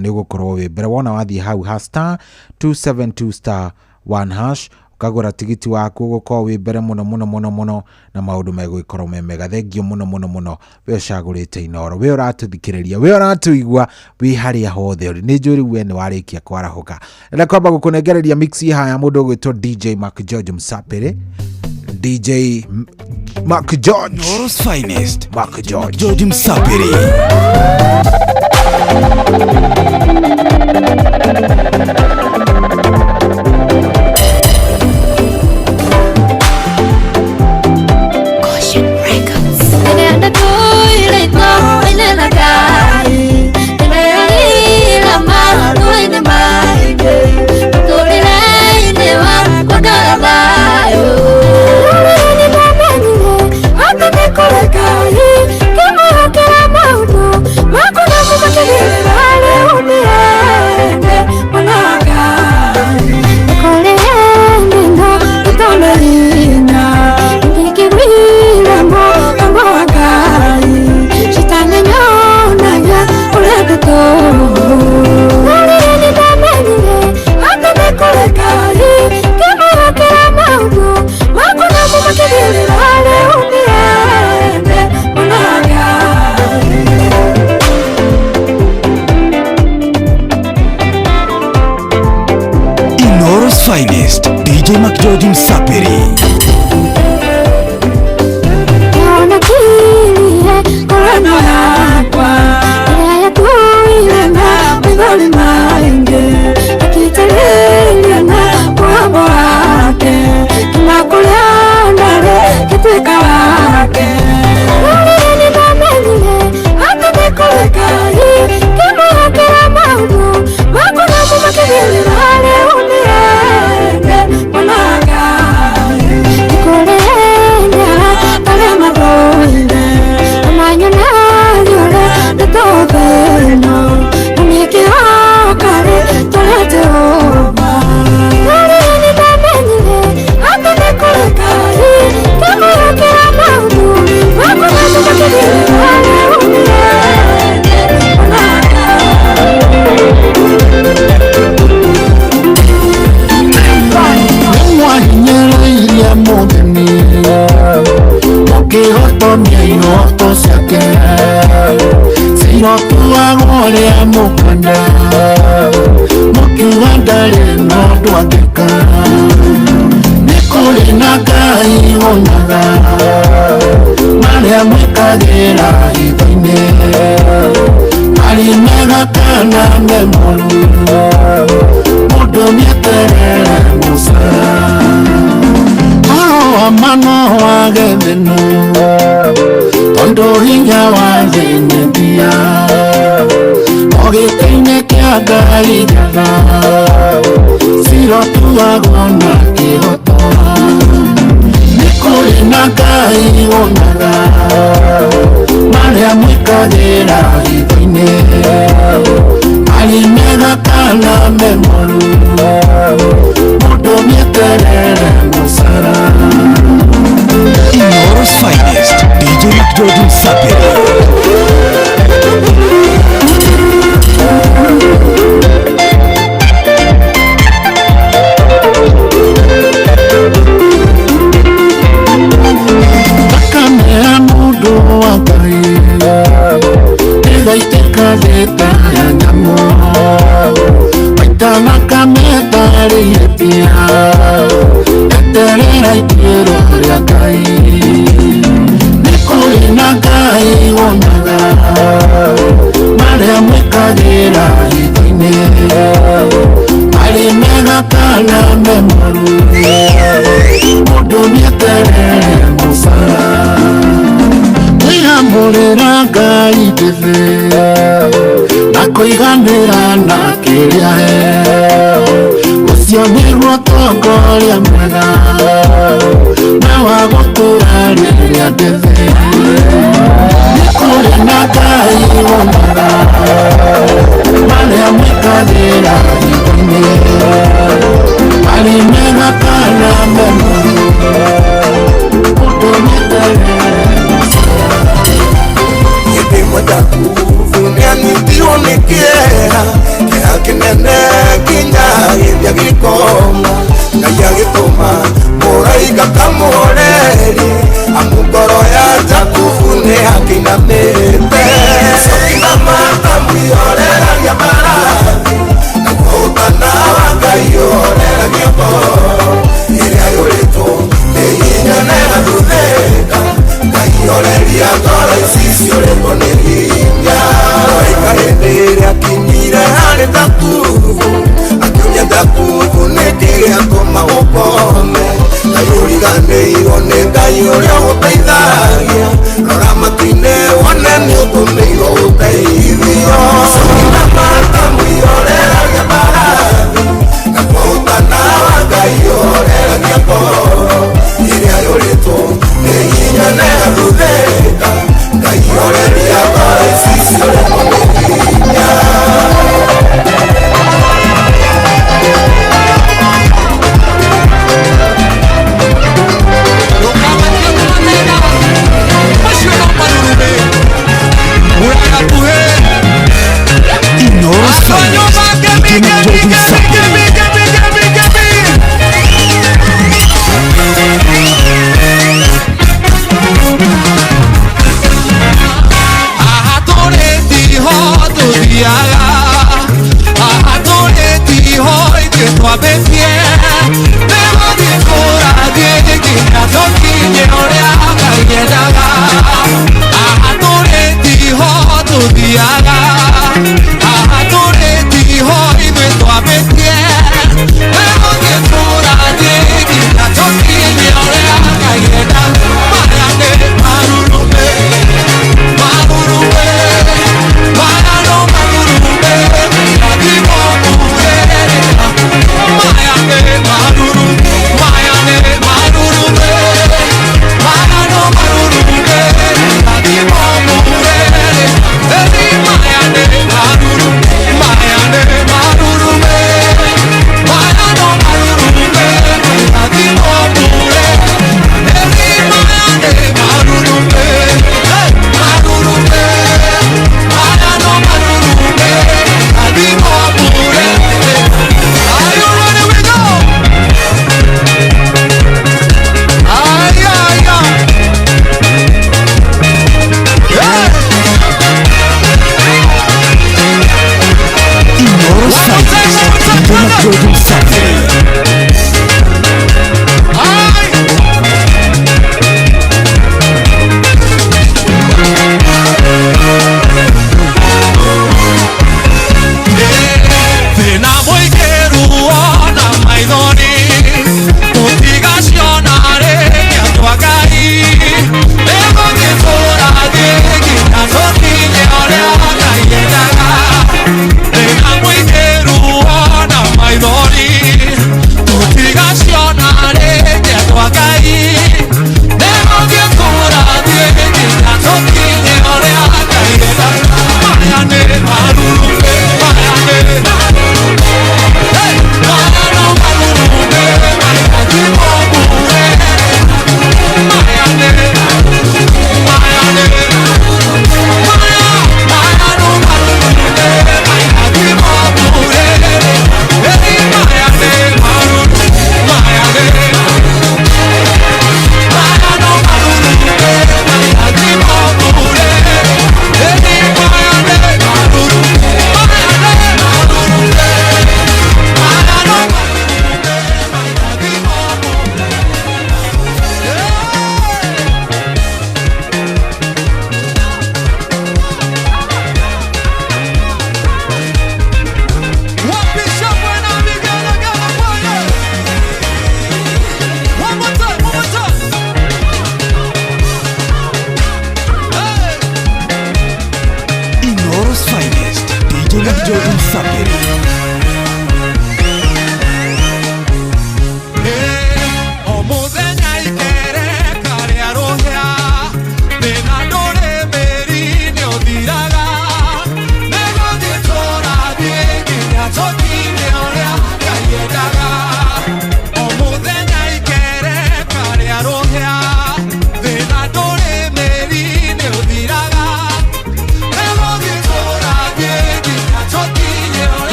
nĩ ũgũkorwo wĩ mbere. Wona wathiĩ hau ha star 272 star 1 hash ũkagũra tigiti waku, ũgũkorwo wĩ mbere mũno mũno mũno mũno, na maũndũ megũgĩkorwo me mega. Thengio mũno mũno mũno we ũcagũrĩte Inoro, we ũratũthikĩrĩria, we ũratũigua wĩ harĩa hothe ũrĩ. Nĩ njũĩ rĩu we nĩ warĩkia kwarahũka. Ndĩrenda kwamba gũkũnengereria mix haya mũndũ ũgwĩtwo DJ Mark George Msapĩrĩ, DJ Mark George. Inoro's finest. Mark George. George Msapiri. Inoro's finest. DJ Mark George Msapiri. mwĩkagĩra hitho-inĩ marĩ mega kana me moru mũndũ nĩeterere mũcara. Inoro's finest, DJ McGeorge Msapiri. Thakame ya mũndũ wa Ngai ĩgaitĩka thĩ ta ya nyamũ maita thakame tarĩ ihĩtia eterera ituĩro rĩa Ngai nĩ kũrĩ na Ngai wonaga marĩa mwĩkagĩra hitho-inĩ marĩ mega kana me moru mũndũ nĩeterere mũcara kwĩyamũrĩra Ngai ndĩthĩ na kũiganĩra na kĩrĩa he ũcio nĩguo ũtongoria mwega na wa gũtũra rĩrĩa ndĩthĩ nĩ kũrĩ na Ngai wonaga marĩa mwĩkagĩra hitho-inĩ marĩ mega kana me moru mũndũ nĩeterere hĩndĩ ĩmwe Jakubu nĩanyitirwo nĩ kĩeha kĩeha kĩnene nginya gĩthia gĩkoma Ngai agĩtũma mũraika kamũhorerie amu ngoro ya Jakubu nĩakĩinamĩte Cokinama kamũihoreragia mbarathi naguo ũtana wa Ngai ũhoreragia ngoro ĩrĩa yũrĩtwo nĩ hinya na ĩgathuthĩka Ngai horeria ngoro ici ciũrĩtwo nĩ hinya Mũraika hĩndĩ ĩrĩa akinyire harĩ Jakubu akĩũria Jakubu nĩkĩ gĩatũma ũkome Ngai ũriganĩirwo nĩ Ngai ũrĩa ũgũteithagia rora matu-inĩ wone nĩũtũmĩirwo ũteithio Cokinama kamũihoreragia mbarathi naguo ũtana wa Ngai ũhoreragia ngoro ĩrĩa yũrĩtwo nĩ hinya na ĩgathuthĩka Ngai horeria ngoro ici ciũrĩtwo nĩ hinya. Inoro's finest, DJ McGeorge Msapiri. Maya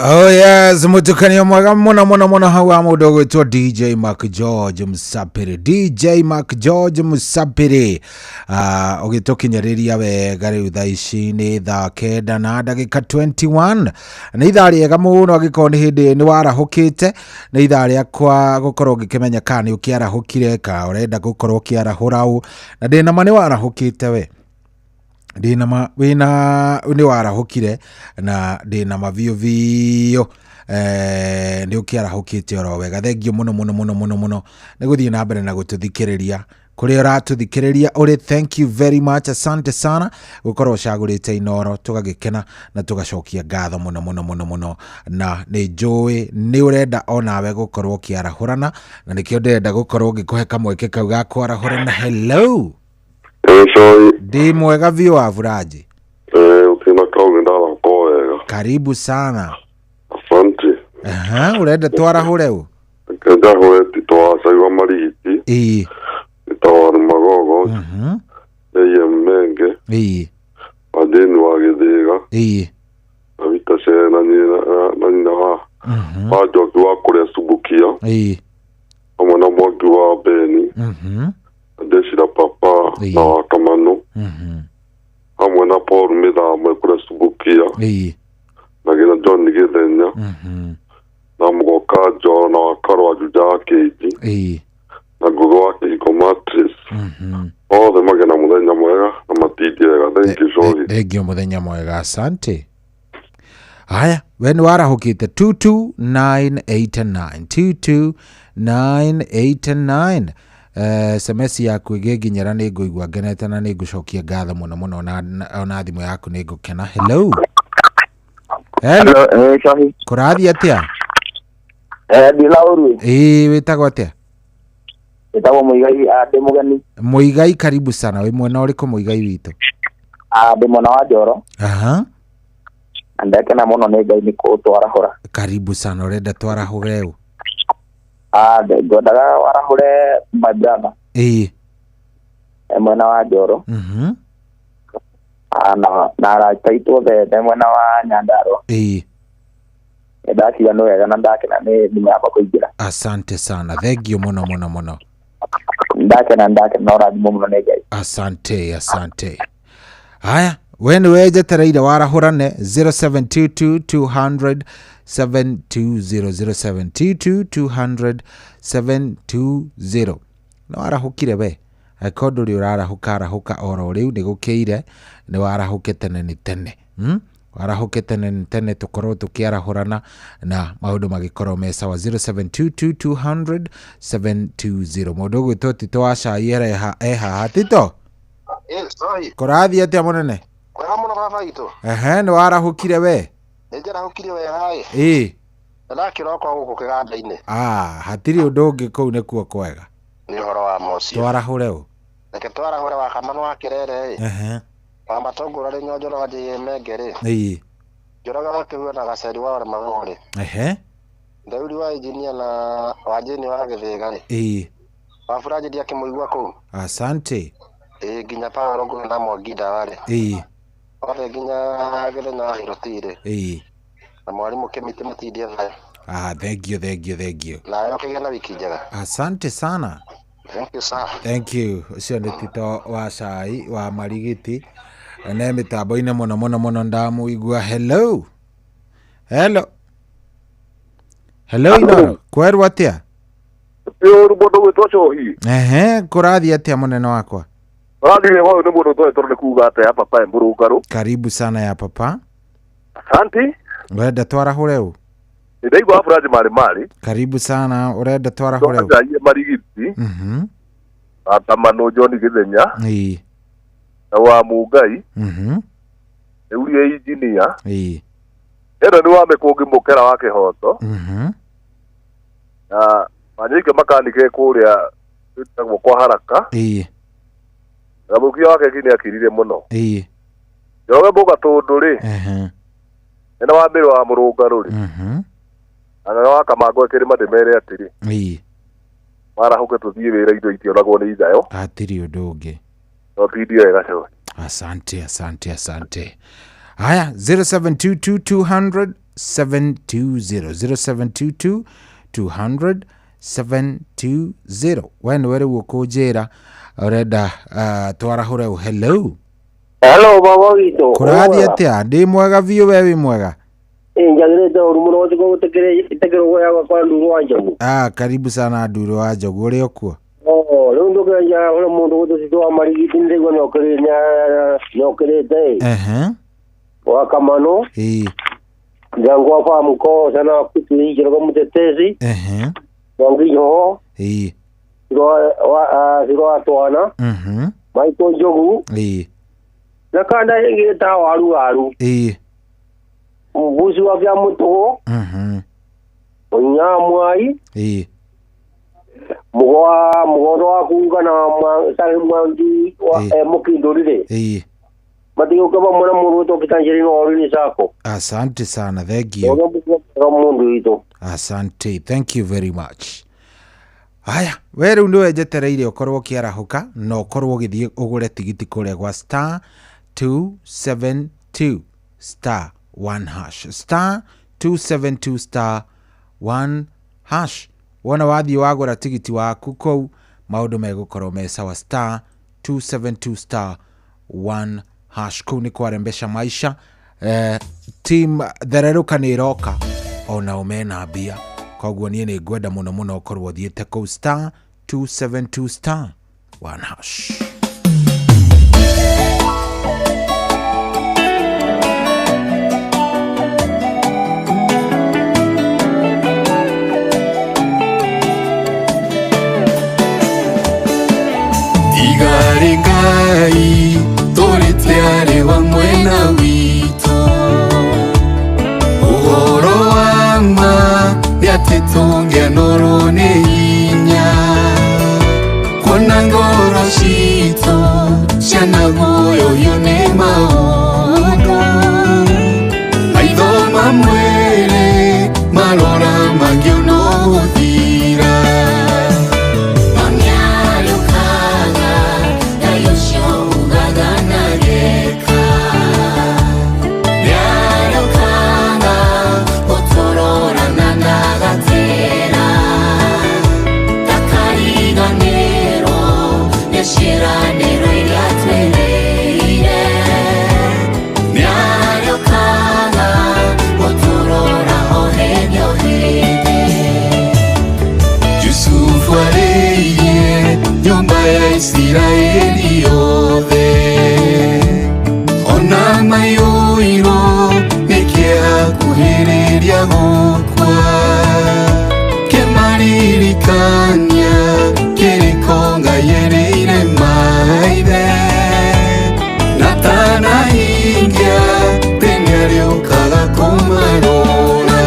Oh yes, mutukanio mwega muno muno muno hau wa mundu ugwitwo DJ Mark George Musapiri. DJ Mark George Musapiri. Ugitukinyiriria wega riu thaa ici ni thaa 9 na ndagika 21. Ni ithaa riega muno angikorwo ni hindi ni warahukite, ni ithaa riakwa gukorwo ngikimenya kana ni ukiarahukire ka urenda gukorwo ukiarahura u na ndina ma ni warahukite we. Ndina ma wina ni warahukire na ndina ma biũ biũ ni ukiarahukite oro wega. Thengio muno muno muno muno muno ni guthii na mbere na gututhikiriria kuria uratuthikiriria uri. Thank you very much, asante sana gukorwo ucagurite Inoro, tugagikena na tugacokia ngatho muno muno muno muno, na ni njui ni urenda onawe gukorwo ukiarahurana na nikio ndirenda gukorwo ngikuhe kamweke kau ga kwarahurana. Hello. Ndi mwega biũ wa Buraji. Ukina kaungi ndarahuka wega. Karibu sana. Asante. Aha, urenda twarahure u? Ndahure Tito wa Cai wa Marigiti. Ii. Tito wa Magogo. Eye Menge. Ii. Wajeni wa Githiga. Ii. Na Vita Cere na nyina wa wa Njoki wa kuria Subukia. Ii. Hamwe na Mwangi wa Beni. Ndecira papa na wa Kamanu. Hamwe na Paul Mithamo kuria Subukia. Na gina John Githenya. Na Mugoka Njoro na wa Karwa Juja wa Kĩnji. Na Ngugi wa Kĩhiko Matrix. Othe magĩa na mũthenya mwega na matindie wega. Thank you, sorry. Thengio, mũthenya mwega, asante. Haya, we nĩ warahũkĩte 22989 22989. SMS yaku ĩgĩnginyĩra nĩ ngũigua ngenete na nĩ ngũcokia ngatho mũno mũno, ona thimũ yaku nĩ ngũkena. Hello. Hello. Kũrathiĩ atĩa? Ndĩ Ĩĩ, wĩtagwo atĩa? Wĩtagwo Mũigai, ndĩ mũgeni. Mũigai, karibu sana. Wĩ mwena ũrĩkũ Mũigai witũ? Ndĩ mwena wa Njoro. Aha. Na ndakena mũno nĩ Ngai nĩ kũtwarahũra. Karibu sana. Ũrenda twarahũre ũ? Ngwendaga warahũre my brother. Ĩĩ. Mwena wa Njoro. Na arata aitũ othe me mwena wa Nyandarua. Ĩĩ. Ndakiuga nĩ wega na ndakena nĩ thimũ yakwa kũingĩra. Asante sana. Thengio mũno mũno mũno. Ndakena na ũrathimwo mũno nĩ Ngai. Asante, asante. Haya, we nĩ wenjetereire warahũrane 0722 200 720 0722 200 720. Nĩ warahũkire we. Angĩkorwo ndũrĩ ũrarahũka arahũka oro rĩu nĩ gũkĩire, nĩ warahũke tene nĩ tene. Warahũke tene nĩ tene tũkorwo tũkĩarahũrana na maũndũ magĩkorwo me sawa. 0722 200 720. Mũndũ ũgwĩtwo Tito wa Cai e haha. Tito? Kũrathiĩ atĩa mũnene? Kwega mũno baba witũ. Ehe, nĩ warahũkire we? Nĩ njarahũkire wega ĩ. Ĩĩ. Ndakĩroka gũkũ kĩganda-inĩ. Hatirĩ ũndũ ũngĩ kũu nĩkuo kwega. Nĩ ũhoro wa mocio. Twarahũre ũ? Reke twarahũre wa Kamanu wa Kĩrere ĩ. Ehe. Wa Matongũra rĩ Nyonjoro wa Njĩĩ Menge rĩ. Ĩĩ. Njoroge wa Kĩhua na Gaceri wa Oremagogo rĩ. Ehe. Daudi wa injinia na wa Jane wa Gĩthĩga rĩ. Ĩĩ. Wa Buraji ndiakĩmũigua kũu. Asante. Ĩĩ, nginya Paul Ngũgĩ na Mwangi Ndawa rĩ. Ĩĩ. Othe nginya Gĩthenya wa Hiroti rĩ. Ĩĩ. Na mwarimũ Kĩmiti matindie thayũ. Thengio, thengio, thengio. Nawe ũkĩgĩa na wiki njega. Asante sana. Thank you sir. Thank you. Ũcio nĩ Tito wa Cai wa Marigiti. Ne mĩtambo-inĩ mũno mũno mũno ndamũigua. Hello. Hello. Hello Inoro. Kwerwo atĩa? Nĩ ũru mũndũ gwĩtwo Cohi. Ehe, kũrathiĩ atĩa mũnene wakwa? Ũrathiĩ wega, ũyũ nĩ mũndũ tũĩ tondũ nĩ kuga atĩa papa e mũrũngarũ. Karibu sana ya papa. Asante. Ũrenda twarahũre ũ? Ndaigua Aburaji marĩ marĩ. Karibu sana, ũrenda twarahũre ũ? Ngai Marigiti. Atamano John Githenya. Ĩĩ. Na wa Mũngai. Eurie injinia. Ĩĩ. Ĩno nĩ wa Mĩkũngĩ Mũkera wa Kĩhoto. Na Manyike makanike kũrĩa ĩtagwo kwa Haraka. Ĩĩ. Na mũkia wake nĩ akirire mũno. Ĩĩ. Njoroge Mboga tũndũ rĩ. Ehe. Ĩno wa mbere wa mũrũngarũ rĩ. Na wa Kamango kĩrĩma ndĩmere atĩrĩ. Ĩĩ. Marahũke tũthiĩ wĩra indo itionagwo nĩ ithayo. Hatirĩ ũndũ ũngĩ. No tindie wega Cohi. Asante, asante, asante. Haya, 0722 200 720. 0722 200 720. We nĩwe rĩu ũkũnjĩra ũrenda twarahũre ũ. Hello. Hello baba witũ. Kũrathiĩ atĩa? Ndĩ mwega biũ, we wĩ mwega? Njagĩrĩte ũru mũno gũtekĩrwo yakwa kwa Nduru wa Njogu. Ah, karibu sana Nduru wa Njogu, ũrĩ o kuo? Oh, rĩu ndũkĩenja ũrĩa mũndũ gũtũtitũ wa Marigiti nĩndĩraigua nĩokĩrĩte. Ehe. Wa Kamano. Ĩĩ. Njango wa fahamu ko sana kutu hii kwa mtetezi. Ehe. Wanginyo. Ĩĩ. Siro wa Twana. Mhm. Michael Njogu. Ĩĩ. Na kanda ĩngĩ ta waru waru. Ĩĩ. Mbuzi wa vya mutugo. Mhm. Onyamwai. Ĩĩ. Mugwa mugondo wa kunga na mwangi wa mukindurire. Ĩĩ. Matigoka vamwe na mundu witũ Kitanjeri wa Oriri Sacco. Asante sana, thank you. Mundu witũ. Asante, thank you very much. Haya, we rĩu nĩwe njetereire ũkorwo ũkĩarahũka na ũkorwo ũgĩthiĩ ũgũre tigiti kũrĩa gwa star 272 star 1 hash. Star 272 star 1 hash. Wona wathiĩ wagũra tigiti waku kũu, maũndũ megũkorwo me sawa. Star 272 star 1 hash. Kũu nĩ kwarembesha maisha. Team thererũka nĩ ĩroka ona ũmena mbia, koguo niĩ nĩ ngwenda mũno mũno ũkorwo ũthiĩte kũu star 272 star 1 hash. Igare Ngai tũrĩte wa mwena witũ, ũhoro wa ma nĩ atĩ tũngĩanorwo nĩ hinya, kuona ngoro citũ cianaguoyohio nĩ maũndũ, maitho ma mwĩrĩ marora mangĩona gũthira. Nyumba ya Israeli yothe ona mayũirwo nĩkĩakuhĩrĩria gũkua, kĩmaririkania kĩrĩko Ngai erĩire maithe, na tanahingia tene arĩũkaga kũmarora.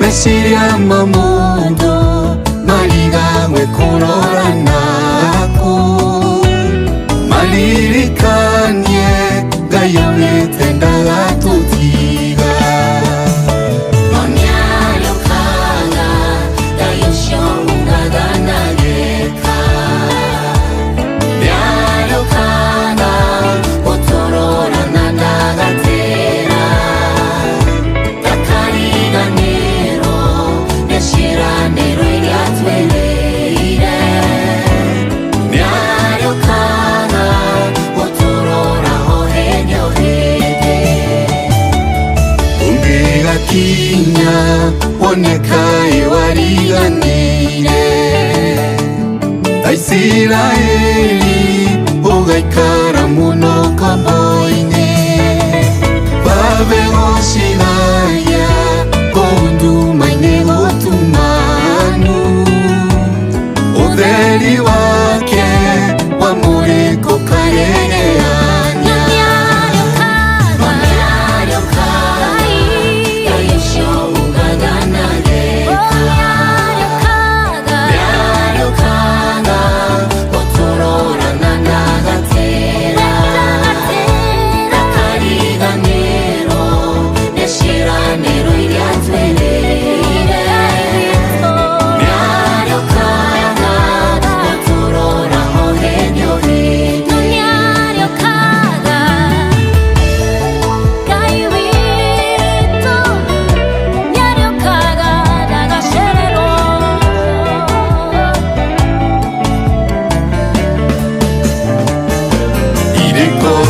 Meciria ma mũndũ marigagwe kũrora naku, maririkanie Ngai augĩte ndagatũtiga. Nero. Ũgĩkinya wonekaĩ wariganĩire Ta Isiraeli ũgaikara mũno kombo-inĩ Babe gũcigaya kũu nduma-inĩ gũtumanu Ũtheri wake wamũrĩkũkarereanya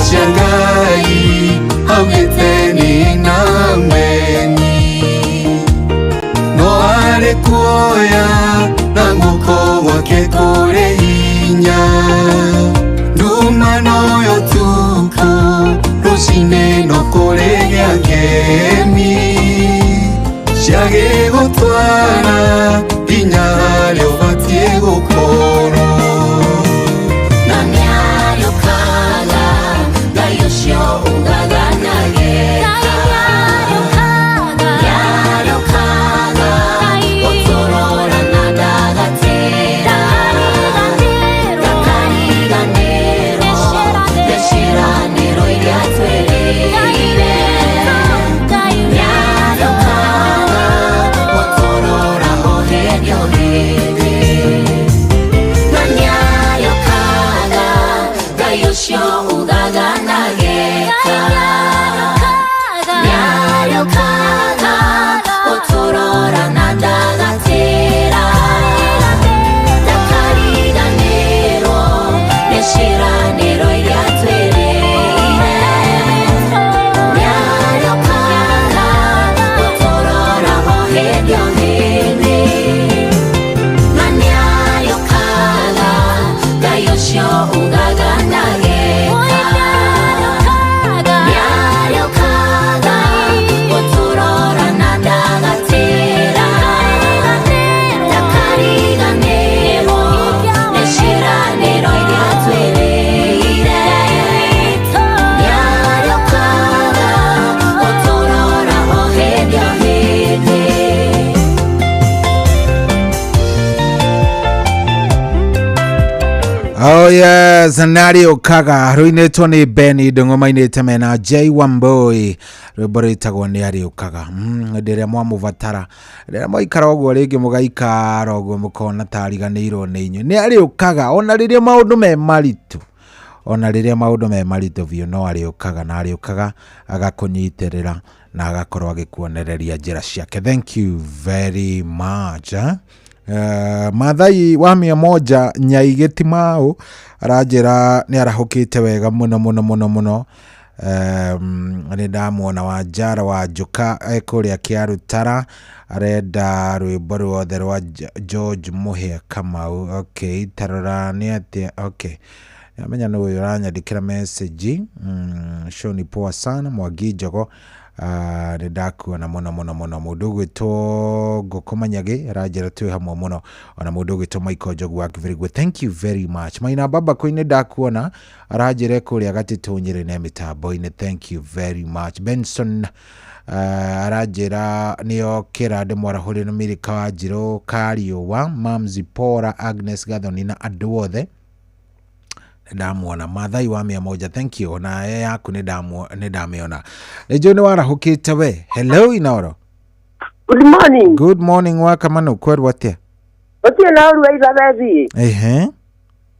Shangai augite na meni no are kuoya na guoko gwake kũrĩ hinya nduma no yotuku rũcinĩ no kũrĩ gĩa ngemi ciagĩgũtwara nginya harĩa ũbatiĩ gũkorwo na nĩarĩũkaga Ngai ũcio ugaga na gĩka nĩarĩũkaga gũtũrora na ndagatĩra ndakariganĩrwo nĩ ciĩranĩro iria twĩrĩire nĩarĩũkaga gũtũrora o hĩndĩ o hĩndĩ na nĩarĩũkaga Ngai ũcio ugaga na gĩka nĩarĩũkaga gũtũrora na ndagatĩra ndakariganĩrwo nĩ ciĩranĩro iria twĩrĩire nĩarĩũkaga gũtũrora o hĩndĩ o hĩndĩ na nĩarĩũkaga Ngai ũcio ugaga na gĩka nĩarĩũkaga gũtũrora na ndagatĩra ndakariganĩrwo nĩ ciĩranĩro iria twĩrĩire nĩarĩũkaga gũtũrora o hĩndĩ o hĩndĩ. Oh yes, nĩarĩũkaga rũinĩtwo nĩ Benny Ndũng'ũ mainĩte mena J Wambui rwĩmbo rwĩtagwo nĩarĩũkaga. Hĩndĩ ĩrĩa mwamũbatara, hĩndĩ ĩrĩa mwaikara ũguo rĩngĩ mũgaikara ũguo mũkona ta ariganĩirwo nĩ inyuĩ, nĩarĩũkaga ona rĩrĩa maũndũ me maritũ, ona rĩrĩa maũndũ me maritũ biũ no arĩũkaga, na arĩũkaga agakũnyitĩrĩra na agakorwo agĩkuonereria njĩra ciake. Thank you very much. Maathai wa 100 Nyaigĩ Timau aranjĩra nĩ arahũkĩte wega mũno mũno mũno mũno. Nĩ ndamuona Wanjara wa Njuka kũrĩa Kĩarutara arenda rwĩmbo ruothe rwa George Mũhĩa Kamau. Okay, tarora nĩ atĩa. Okay, amenya nĩ ũyũ ũranyandĩkĩra message. Show ni poa sana Mwangi Njogo. Nĩ ndakuona mũno mũno mũno. Mũndũ ũgwĩtwo Ngũkũ Manyagĩ aranjĩra twĩ hamwe mũno, ona mũndũ ũgwĩtwo Michael Njogu wa Very thank you very much. Maina Baba Kũi nĩ ndakuona aranjĩra kũrĩa Gatitũ Nyĩrĩ ne mĩtambo-inĩ, thank you very much. Benson aranjĩra nĩokĩra ndĩmwarahũrĩ na Mirika wa Njirũ Kariũa, Mamzi Pora, Agnes Gathoni na andũ othe ndamuona. Maathai wa 100 thank you, na yaku nĩ ndamĩona. Nĩ njũĩ nĩ warahũkĩte we. Hello Inoro. Good morning. Good morning wa Kamanu, kwerwo atĩa? Gũtirĩ na ũru wa Ithabethi. Ehe.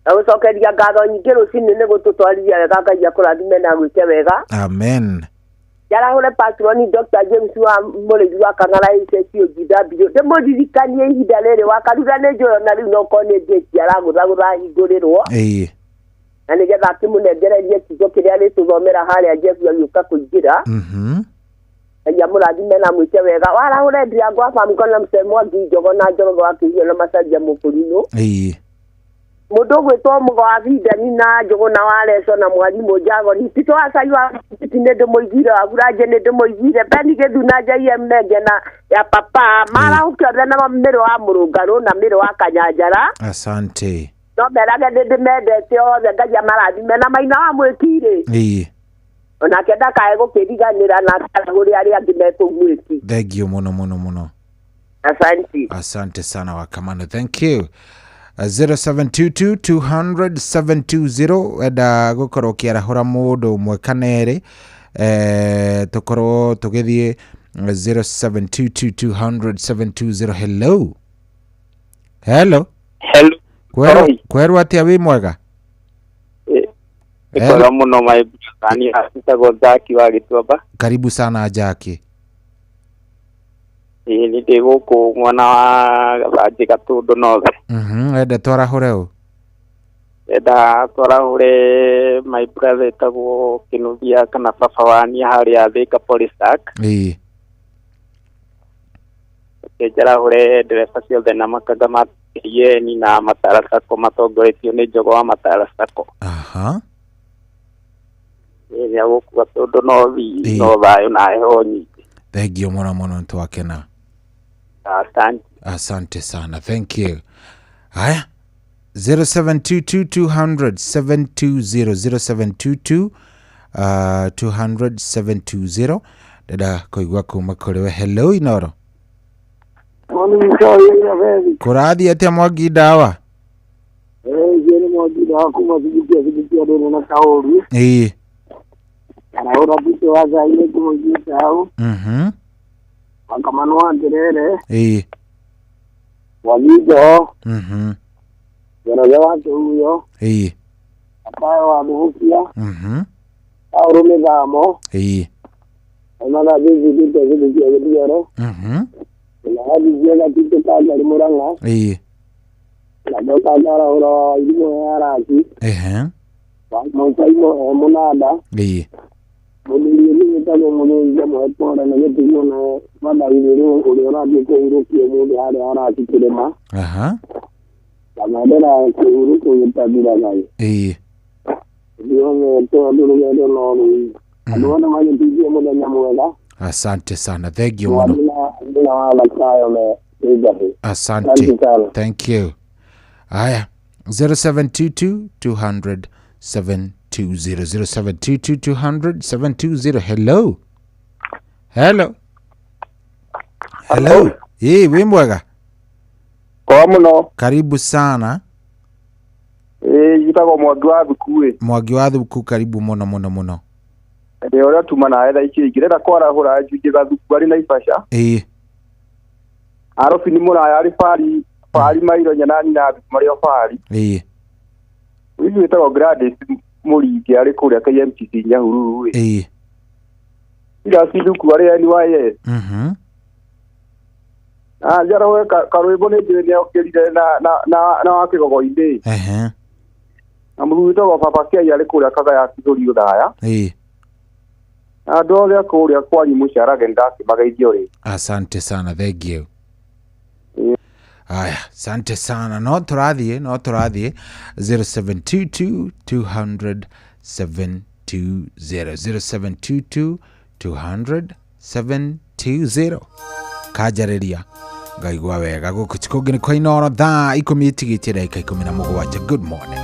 Na gũcokeria ngatho nyingĩ rũcinĩ nĩ gũtũtwarithia wega, Ngai akũrathime na agwĩke wega. Amen. Njarahũre patroni Dr. James wa mũrĩithi wa Kang'ara HSUGW ndĩmũririkanie ihinda rĩrĩ wa Karura nĩ njũĩ ona rĩu no korwo nĩ ngĩti aragũthagũtha ahingũrĩrwo. Ĩĩ. Na nĩgetha akĩmũnengererie kiugo kĩrĩa arĩtũthomera harĩa Jesu agĩũka kũingĩra. Ngai amũrathime na mwĩke wega. Warahũre ndirango wa famiko na mse Mwangi Njogo na Njoroge wa Kĩhiũ na Macaria Mũkũrinũ. Mũndũ ũgwĩtwo Mũgo wa Bindani na Njũgũ na Wareco na Mwarimũ Njagoni. Tito wa Cai wa Titi nĩ ndĩmũiguire, wa Buranje nĩ ndĩmũiguire, Beni Gĩthuna Njaie Menge na ya papa. Marahũke othe na Mĩrũ wa Mũrũngarũ na Mĩrũ wa Kanyanjara. Asante. No merage nĩ ndĩmendete othe, Ngai amarathime na Maina wa Mwĩkirĩ. Onake ndakae gũkĩriganĩra na akarahũre arĩa angĩ me kũu Mwĩki. Thank you muno muno muno. Asante. Asante sana Wakamano. Thank you. 0722 200 720 enda gukorwo ukiarahura mundu umwe kana eri tukorwo tugithie 0722 200 720. Hello. Hello. Hello. Kwerwo atia wi mwega? Nĩ muno my brother, njĩtagwo Jackie wa Gĩtuamba. Karibu sana Jackie. Ĩĩ nĩ ndĩ gũkũ mwena wa Gathanjĩ Gatũndũ North. Enda twarahũre ũ? Enda twarahũre my brother etagwo Kĩnuthia kana baba wa niĩ harĩa Thika Police Park. Njarahũre ndereba ciothe na makanga ma KN na Matara Sacco matongoretio nĩ Njogo wa Matara Sacco. Ĩrĩa gũkũ Gatũndũ North no thayũ na heho nyingĩ. Thank you muno muno twakena. Asante. Asante sana. Thank you. Haya. 0722 200 720 0722 200 720. Dada koigwa kuma kũrĩ we. Hello Inoro. Kũrathiĩ atĩa Mwangi Ndawa? Nĩ Mwangi Ndawa kuma Thibitia ndĩrĩ na kaũru. Arahũra Tito wa Cai nĩ kũmũiguĩte hau. Wakamano wa Ngerere. Mwangi Njoho. Njoroge wa Kĩhuyo. Matayo wa Mũhukia. Paũlũ Mĩthamo. Aimana Thibithia Thibithia Gĩthioro. Na Thibithia Gatitũ Kanjari Mũrang'a. Na ndoka ndarahũra wa Irimũ ya Araki. Mũcaimo e Mũnanda. Mũthuri ũngĩ wĩtagwo Mũthĩnja mũhe pore nĩ gĩtigwo na Mathaithĩrĩ ũrĩa ũrathiĩ kũhurũkia ũmũthĩ harĩa Araki kĩrĩma. Na mendera kĩhurũko gĩtathiraga. Ithuothe tondũ rũgendo no rũu. Andũ othe magĩtingie mũthenya mwega. Asante sana. Thank you muno. Ndina wa Mathayo me Njahĩ. Asante. Thank you. Aya. 0722 200 720 0722 200 720. Hello. Hello. Hello. Wĩ mwega? Kwa muno. Karibu sana. Njĩtagwo Mwangi wa Thuku. Mwangi wa Thuku, karibu muno muno muno. Ndĩ ũrĩa tuma nawe thaa ici ingĩrenda kwarahũra Njunjĩ Gathuku arĩ Naivasha. Arobi nĩ mũraya arĩ bari mairo nyanani na Thuku marĩ o bari. Ũyũ wĩtagwo Gladys Mũringi arĩ kũrĩa KMTC Nyahururu. Ira Thuku arĩ NYS. Njarahoe karwĩmbo nĩ njũĩ nĩokĩrire na wa Kĩgogo-inĩ. Na mũthuri wĩtagwo Baba Kĩai arĩ kũrĩa Kagaya Kithũri Ũthaya. Andũ othe a kũrĩa kwanyu mũciarage nĩndakĩmageithio rĩngĩ. Asante sana. Thank you. Aya, asante sana. No tũrathiĩ 0722 200 720 0722 200 720. Kajarĩria ngaigua wega gũkũ kũngĩ nĩ kwa Inoro thaa 10 itigĩtie ndagĩka 17. Good morning.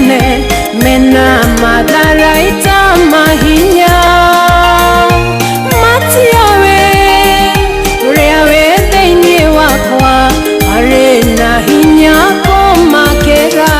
anene mena matharaita mahinya matiowe ũrĩa wĩ thĩinĩ wakwa arĩ na hinya kũmakĩra.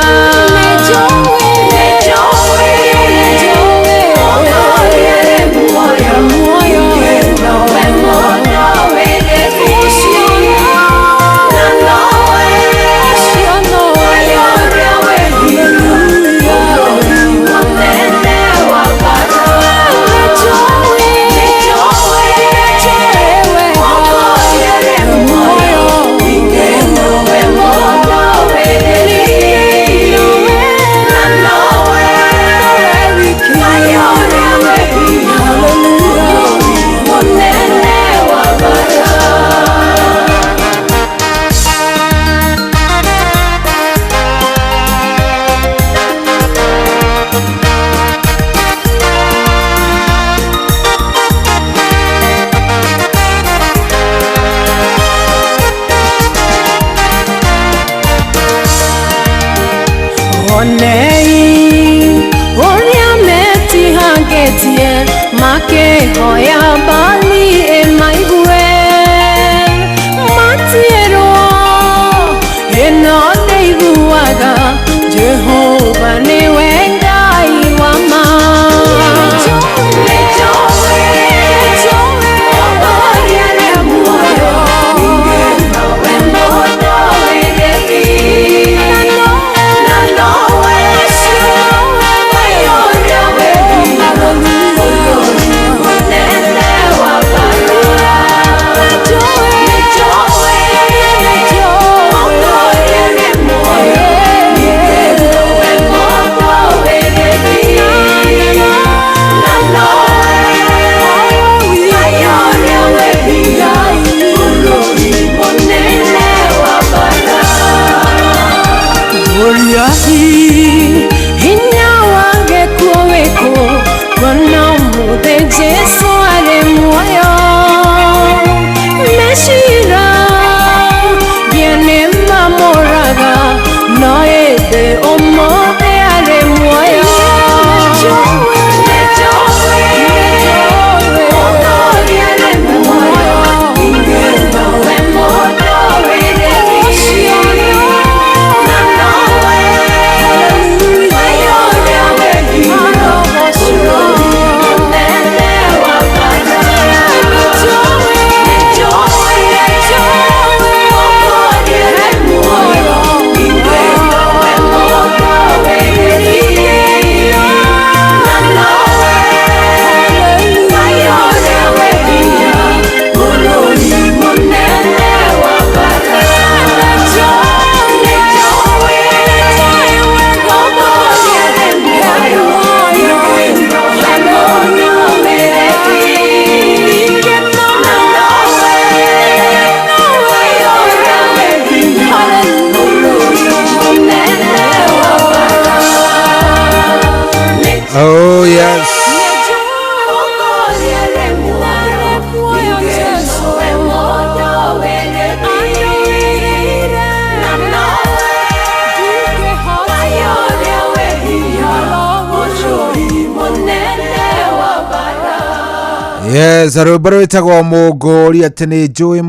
Onei ũrĩa metihangĩtie makĩhoya Baali ĩmaigue matiĩrwo ĩno ndĩiguaga Jehova nĩwe Ngai wa ma. Hinya wa gĩkuũ wĩkũ kuona ũmũthĩ Jesũ arĩ muoyo mecira nĩ mamũraga no ĩndĩ ũmũthĩ arĩ muoyo. Oh yes. Yes, rwĩmbo rwĩtagwo Mũngũri atĩ nĩ njũĩ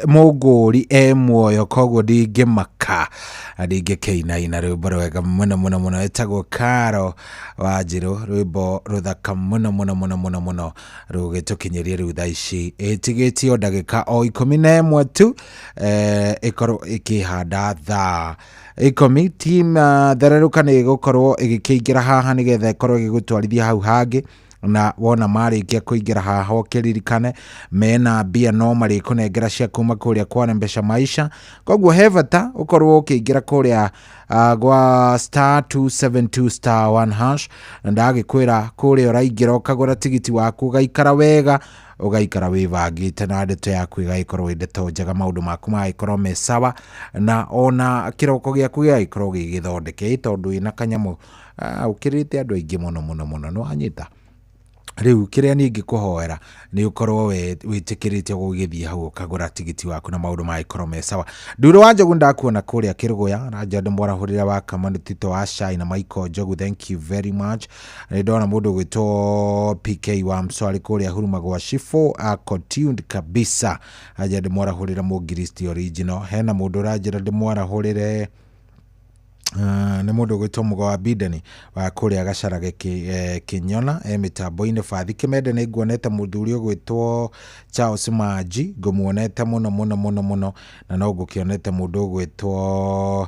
Mũngũri e muoyo koguo ndingĩmaka na ndingĩkĩinaina. Rwĩmbo rwega mũno mũno mũno rwĩtagwo Karo Wanjirũ, rwĩmbo rũthaka mũno mũno mũno mũno mũno rũgĩtũkinyĩria rĩu thaa ici ĩtigĩtio ndagĩka o 11 tu ĩkorwo ĩkĩhanda thaa 10. Team thererũka nĩ ĩgũkorwo ĩgĩkĩingĩra haha nĩgetha ĩkorwo ĩgĩgũtwarithia hau hangĩ na wona marĩkia kũingĩra haha ũkĩririkane mena mbia no marĩkũnengera cia kuma kũrĩa kwa Mbeca Maisha. Koguo he bata ũkorwo ũkĩingĩra kũrĩa gwa star 272 star 1 hash na ndagĩkwĩra kũrĩa ũraingĩra ũkagũra tigiti waku ũgaikara wega ũgaikara wĩbangĩte na ndeto yaku ĩgagĩkorwo ĩ ndeto njega, maũndũ maku magagĩkorwo me sawa na ona kĩroko gĩaku gĩgagĩkorwo gĩgĩthondeke tondũ wĩna kanyamũ ũkĩrĩte andũ aingĩ mũno mũno mũno nĩwanyita. Rĩu kĩrĩa niĩ ingĩkũhoera nĩ ũkorwo wĩtĩkĩrĩte gũgĩthiĩ hau ũkagũra tigiti waku na maũndũ magĩkorwo me sawa. Nduro wa Njogu ndakuona kũrĩa Kĩrũgũya, ranja ndĩmwarahũrĩre wa Kamanu Tito wa Shai na Michael Njogu, thank you very much. Nĩ ndona mũndũ ũgwĩtwo PK wa Mswari kũrĩa Huruma gwa Shifo, ako tuned kabisa, anja ndĩmwarahũrĩre Mũngiristi original. Hena mũndũ ũranjĩra ndĩmwarahũrĩre nĩ mũndũ ũgwĩtwo Mũgo wa Bideni wa kũrĩa Gacarage Kĩnyona mĩtambo-inĩ. Bathi Kĩmende nĩ nguonete mũthuri ũgwĩtwo Charles Manji, ngũmuonete mũno mũno mũno mũno, na no ngũkĩonete mũndũ ũgwĩtwo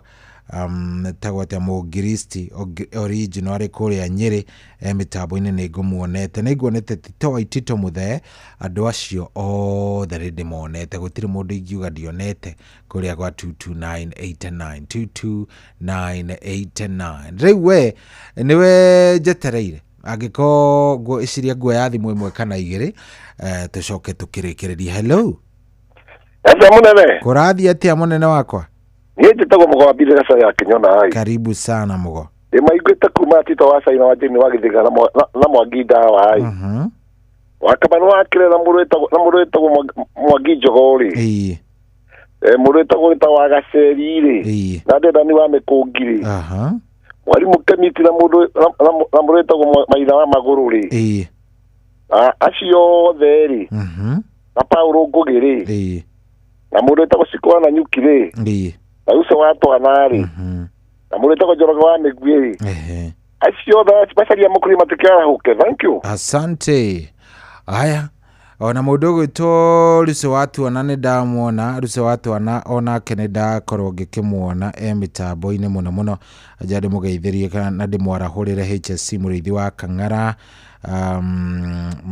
tagwo atĩa Mũngiristi original arĩ kũrĩa Nyĩrĩ mĩtambo-inĩ nĩ ngũmuonete. Nĩ nguonete Tito wa Itito Mũthee, andũ acio othe nĩ ndĩmonete, gũtirĩ mũndũ ingiuga ndionete kũrĩa gwa 22989 22989. Rĩu we nĩwe njetereire, angĩkorwo ngwĩciria nguoya thimũ ĩmwe kana igĩrĩ tũcoke tũkĩrĩkĩrĩrie. Hello. Atia mũnene? Kũrathiĩ atĩa mũnene wakwa? Niĩ njĩtagwo Mũgo wa Mbithe Gaca ya Kĩnyona ai. Karibu sana Mũgo. Ndĩmaiguĩte kuma Tito wa Caina wa Jane wa Gĩthĩga na Mwangi Ndawa ai. Wa Kamanu wa Kĩrĩ na mũndũ wĩtagwo Mwangi Njogo rĩ. Ĩĩ. Mũndũ wĩtagwo wĩtagwo wa Gaceri rĩ. Ĩĩ. Na Ndendani wa Mĩkũngi rĩ. Aha. Mwarimũ Kemiti na mũndũ wĩtagwo Maitha wa Magũrũ rĩ. Ĩĩ. Acio othe rĩ. Na Paulo Ngũgĩ rĩ. Ĩĩ. Na mũndũ wĩtagwo Cikwa na Nyuki rĩ. Ĩĩ. Na Uso wa Twana rĩ. Na mũndũ wĩtagwo Njoroge wa Mĩguĩ rĩ. Acio othe macaria mũkũrĩ matikĩarahũke. Thank you. Asante. Aya, ona mũndũ ũgwĩtwo Ruco wa Tuana nĩ ndamuona. Ruco wa Tuana onake nĩ ndakorwo ngĩkĩmuona mĩtambo-inĩ mũno mũno, anja ndĩmũgeithĩrie kana na ndĩmwarahũrĩre HSC mũrĩithi wa Kang'ara,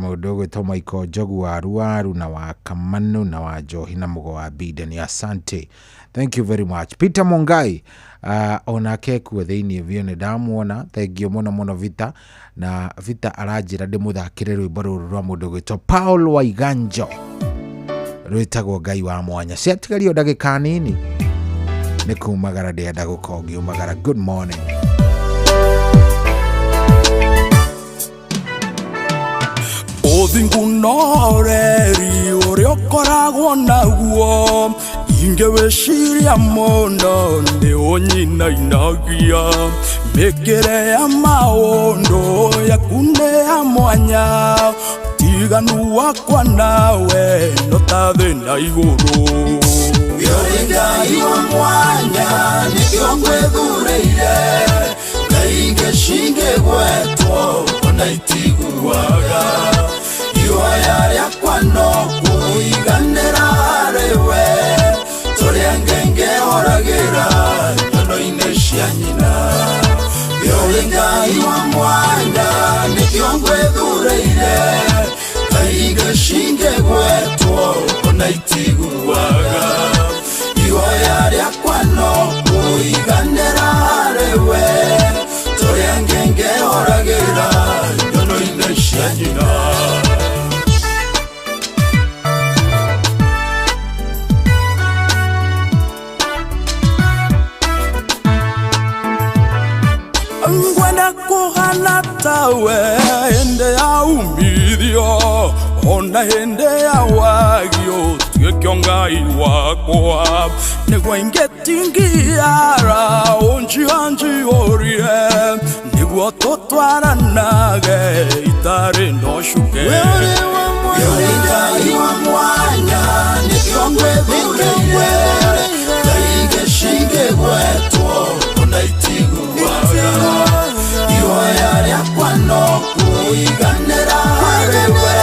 mũndũ ũgwĩtwo Michael Njogu wa Ruaru na wa Kamanu na wa Njohi na Mũgo wa Bideni. Asante, thank you very much. Peter Mungai onake kuo thĩinĩ biũ nĩ ndamuona, thank you mũno mũno Vita. Na Vita aranjĩra ndĩmũthakĩre rwĩmbo rũrũ rwa mũndũ ũgwĩtwo Paul Waiganjo rwĩtagwo Ngai wa Mwanya. Ciatigario ndagĩka nini nĩ kumagara, ndĩrenda gũkorwo ngiumagara. Good morning. Ũthingu na ũreri ũrĩa ũkoragwo naguo ingĩwĩciria mũno nĩ ũnyinainagia mĩkĩre ya maũndũ yaku nĩ ya mwanya tiganu wakwa nawe no ta thĩ na igũrũ. Ũrĩ Ngai wa mwanya nĩkĩo ngwĩthurĩire Ngai cingĩgwetwo ona itiguaga ihoya rĩakwa no kũiganĩra harĩwe tũrĩa ngengehoragĩra nyono-inĩ cia nyina. Ũrĩ Ngai wa mwanya nĩkĩo ngwĩthurĩire Ngai cingĩgwetwo ona itiguaga ihoya rĩakwa no kũiganĩra harĩwe tũrĩa ngengehoragĩra nyono-inĩ cia nyina. Ngwenda kũhana tawe hĩndĩ ya umithio ona hĩndĩ ya wagio tuĩke Ngai wakwa nĩguo ingĩtingiara ũnjianjiyũrie nĩguo tũtwaranage itarĩ na ũcuke. Ũrĩ Ngai wa mwanya nĩkĩo ngwĩthurĩire Ngai cingĩgwetwo ona itiguaga ihoya rĩakwa no kũiganĩra harĩwe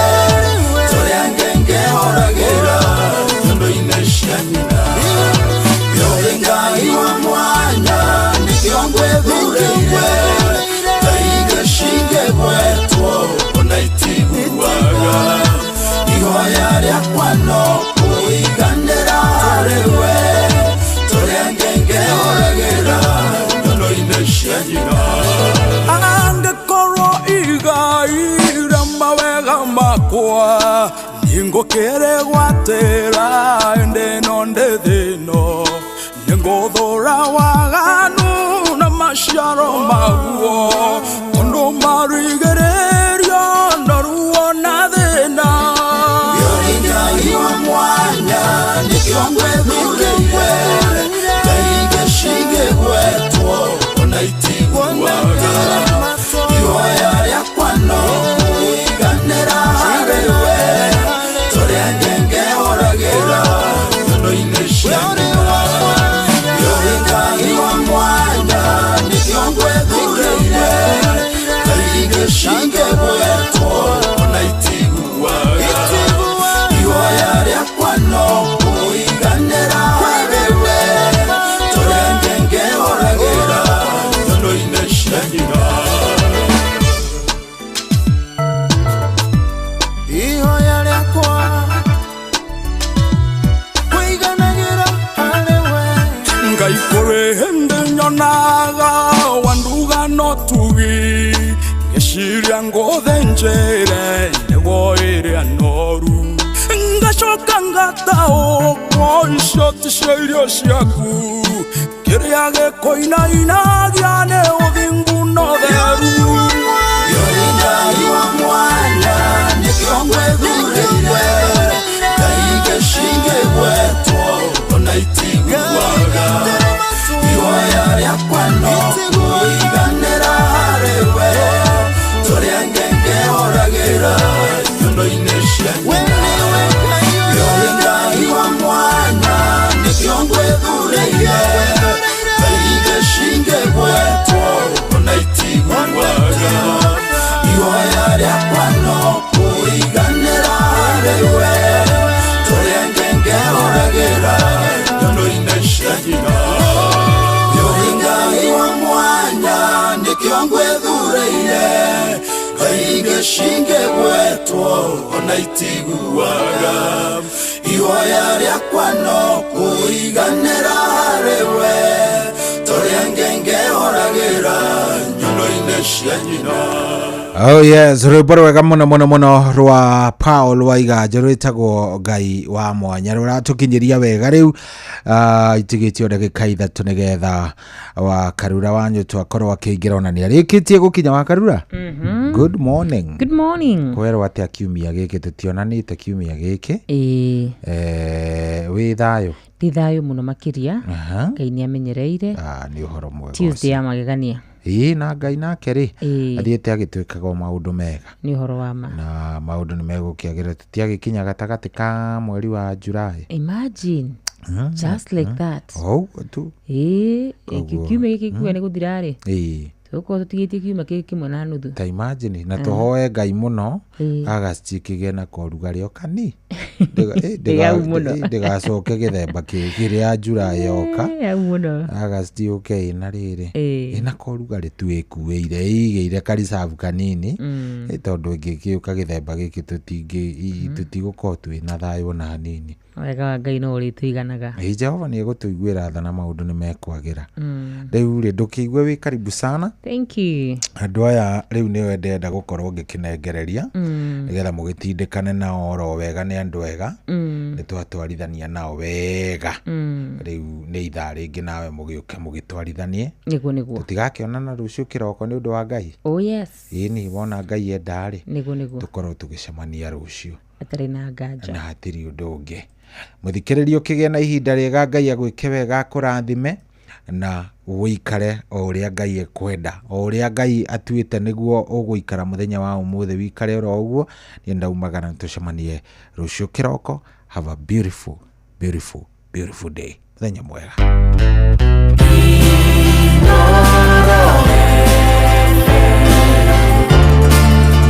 tũrĩa ngengehoragĩra nyono-inĩ cia nyina. Ũrĩ Ngai wa mwanya nĩkĩo ngwĩthurĩire Ngai cingĩgwetwo ona itiguaga ihoya rĩakwa no kũiganĩra harĩwe tũrĩa ngengehoragĩra nyono-inĩ cia nyina. Angĩkorwo igai rĩa mawega makwa nĩngũkĩrĩgwatĩra ĩndĩ ĩno ndĩ thĩ ĩno nĩngũthũra waganu na maciaro maguo tondũ marigĩrĩrio na ruo Ngeciria ngũthĩnjĩre nĩguo ĩrĩa noru. Ngacoka ngataũkwo icio ti cio irio ciaku. Kĩrĩa gĩkũinainagia nĩ ũthingu na ũtheru. Yũrĩ Ngai wa mwanya nĩkĩo ngwĩthurĩire. Ngai gĩcingĩgwetwo ona itiguaga. Ihoya rĩakwa no kũiganĩra harĩ we. Tũrĩa ngengehoragĩra nyondo-inĩ cia nyina. Yũrĩ Ngai wa mwanya nĩkĩo ngwĩthurĩire. Ngai gĩcingĩgwetwo ona itiguaga. Ihoya rĩakwa no kũiganĩra harĩ we. Tũrĩa ngengehoragĩra nyondo-inĩ cia nyina. Yũrĩ Ngai wa mwanya nĩkĩo ngwĩthurĩire. Ngai gĩcingĩgwetwo ona itiguaga. Ihoya rĩakwa no kũiganĩra harĩ we. Tũrĩa ngengehoragĩra nyondo-inĩ cia nyina. Oh yes, rwĩmbo rwega mũno mũno mũno rwa Paul Waiganjo rwĩtagwo Ngai wa mwanya rũratũkinyĩria wega rĩu itigĩtio ndagĩka ithatũ nĩgetha wa Karura wa Nyũtũ akorwo akĩingĩra ona nĩarĩkĩtie gũkinya. Wa Karura, good morning. Good morning. Kwerwo atĩa kiumia gĩkĩ tũtionanĩte kiumia gĩkĩ? Ĩĩ. Wĩ thayũ? Ndĩ thayũ mũno makĩria. Ngai nĩ amenyereire. Nĩ ũhoro mwega Tuesday ũcio. ya magegania. Ĩĩ, na Ngai nake rĩ Ĩĩ. athiĩte agĩtwĩkaga o maũndũ mega. Nĩ ũhoro wa ma. Na maũndũ nĩ megũkĩagĩra tũtiagĩkinya gatagatĩ ka mweri wa July. Imagine. Just like that. O ũguo tu. Ĩĩ, Koguo, kiumia gĩkĩ kiuga nĩ gũthira rĩ. Ĩĩ. Tũgũkorwo tũtigĩtie kiumia kĩngĩ kĩmwe na nuthu. Ta imagine na tũhoe Ngai mũno Ĩĩ. August kĩgĩe na korugarĩ o kani. Ndĩgau mũno. Ndĩgacoke gĩthemba kĩrĩa July yoka. Hau mũno. August yũke ĩna rĩrĩ. Ĩĩ. Ĩna korugarĩ tu ĩkuĩire ĩigĩire karicabu kanini. Tondũ ĩngĩgĩũka gĩthemba gĩkĩ tũtigũkorwo twĩna thayũ ona hanini. Wega wa Ngai no ũrĩtũiganaga. Ĩĩ, Jehova nĩ egũtũiguĩra tha na maũndũ nĩ mekwagĩra. Rĩu rĩ ndũkĩigue wĩ karibu sana. Thank you. Andũ aya rĩu nĩwe ndĩrenda gũkorwo ngĩkĩnengereria nĩgetha mũgĩtindĩkane nao oro wega nĩ andũ ega. Nĩ twatwarithania nao wega. Rĩu nĩ ithaa rĩngĩ nawe mũgĩũke mũgĩtwarithanie. Nĩguo nĩguo. Tũtigakĩonana rũciũ kĩroko nĩ ũndũ wa Ngai. Oh yes. Ĩni wona Ngai enda rĩ Nĩguo nĩguo. tũkorwo tũgĩcemania rũciũ Hatarĩ na nganja. na hatirĩ ũndũ ũngĩ. Mũthikĩrĩrio ũkĩgĩe na ihinda rĩega Ngai agwĩke wega akũrathime na ũikare o ũrĩa Ngai ekwenda o ũrĩa Ngai atuĩte nĩguo ũgũikara mũthenya wa ũmũthĩ wikare oro ũguo. Niĩ ndaumagara tũcemanie rũciũ kĩroko. Have a beautiful beautiful beautiful day. Mũthenya mwega.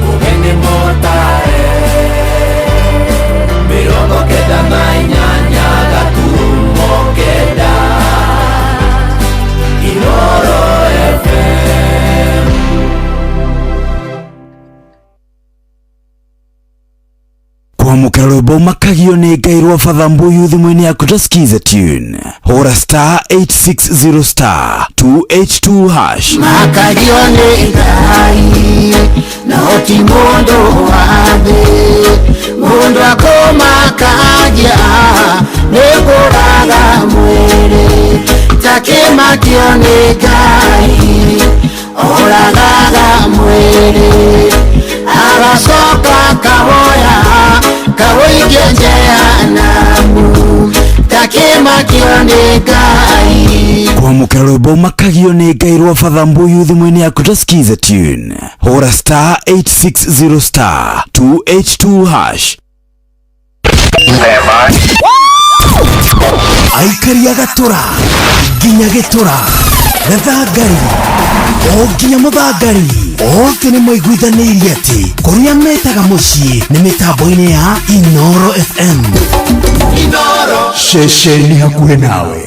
Mũgeni mũtare 98 gaturumo 9 Inoro FM. Kwamũkĩra rwĩmbo makagio nĩ Ngai rwa Father Mbuyu thimũ-inĩ yaku ta skiza tune. Hũra star 860 star 282 hash. Makagio nĩ Ngai no ti mũndũ wa thĩ. Mũndũ akũmakagia nĩ kũraga mwĩrĩ. Takĩmakio nĩ Ngai oragaga mwĩrĩ. Agacoka kawoya kawoikia jehanamu. Takĩmakio nĩ Ngai. Kwamũkĩra rwĩmbo makagio nĩ Ngai rwa Father Mbuyu thimũ-inĩ yaku ta skiza tune. Hũra star 860 star 282 hash. Aikaria gatũra nginya gĩtũra gathangari o nginya mũthangari othe nĩ maiguithanĩirie atĩ kũrĩa metaga mũciĩ nĩ mĩtambo-inĩ ya Inoro FM. Inoro ceceni hakuhĩ nawe.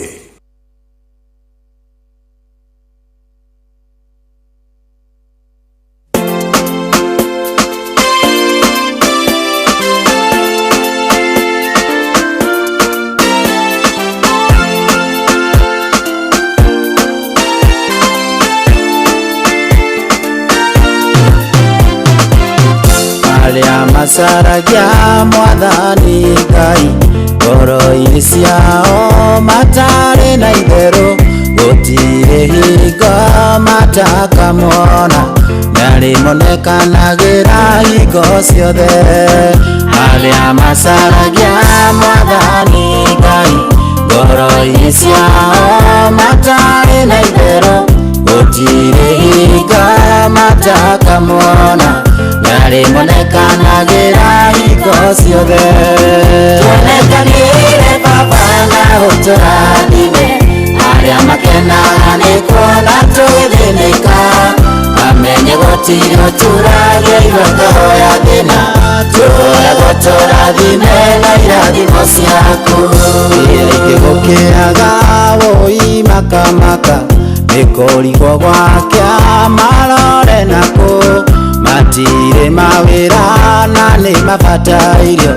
Arĩa macaragia mwathani Ngai ngoro-inĩ ciao matarĩ na itherũ gũtirĩ hingo matakamwona nĩarĩmonekanagĩra hingo ciothe. Arĩa macaragia mwathani Ngai ngoro-inĩ ciao matarĩ na itherũ gũtirĩ hingo matakamwona nĩarĩmonekanagĩra hingo ciothe. Tuonekanĩre Baba na ũtũrathime arĩa makenaga nĩ kuona tũgĩthĩnĩka mamenye gũtirĩ ũturagĩirwo ngoro thĩna tũhoyaga ũtũrathime na irathimo ciaku. Kĩrĩa gũkĩaga wũi makamaka nĩ kũrigwo gwakĩa marore nakũ matirĩ mawĩra na nĩ mabatairio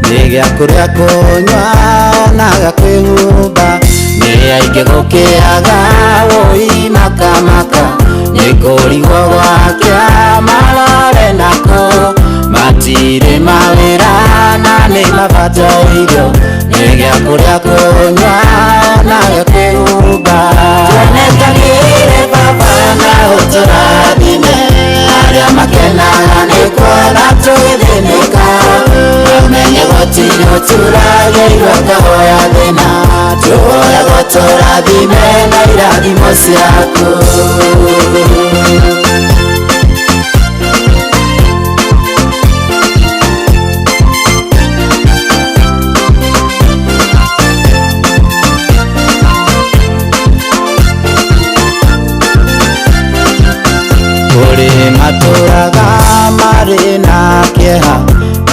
nĩ gĩa kũrĩa kũnyua ona gĩa kwĩhumba. Nĩ aingĩ gũkĩaga wũi makamaka nĩ kũrigwo gwakĩa marore nakũ matirĩ mawĩra na nĩ mabatairio nĩ gĩa kũrĩa kũnyua ona gĩa kwĩhumba. Tuonekanĩre Baba na ũtũrathime arĩa makenaga nĩ kuona tũgĩthĩnĩka mamenye gũtirĩ ũturagĩirwo ngoro thĩna tũhoyaga ũtũrathime na irathimo ciaku. Kũrĩ matũraga marĩ na kĩeha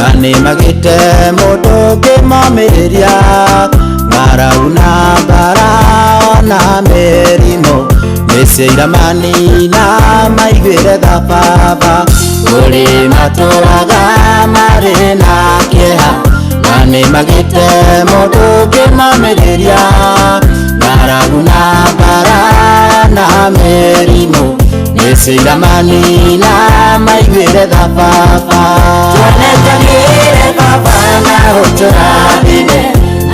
na nĩ magĩte mũndũ ũngĩmomĩrĩria ng'aragu na mbara ona mĩrimũ nĩcio iramanina maiguĩre tha Baba. Kũrĩ matũraga marĩ na kĩeha na nĩ magĩte mũndũ ũngĩmomĩrĩria ng'aragu na mbara na mĩrimũ nĩcio iramanina maiguĩre tha Baba. Tuonekanĩre Baba na ũtũrathime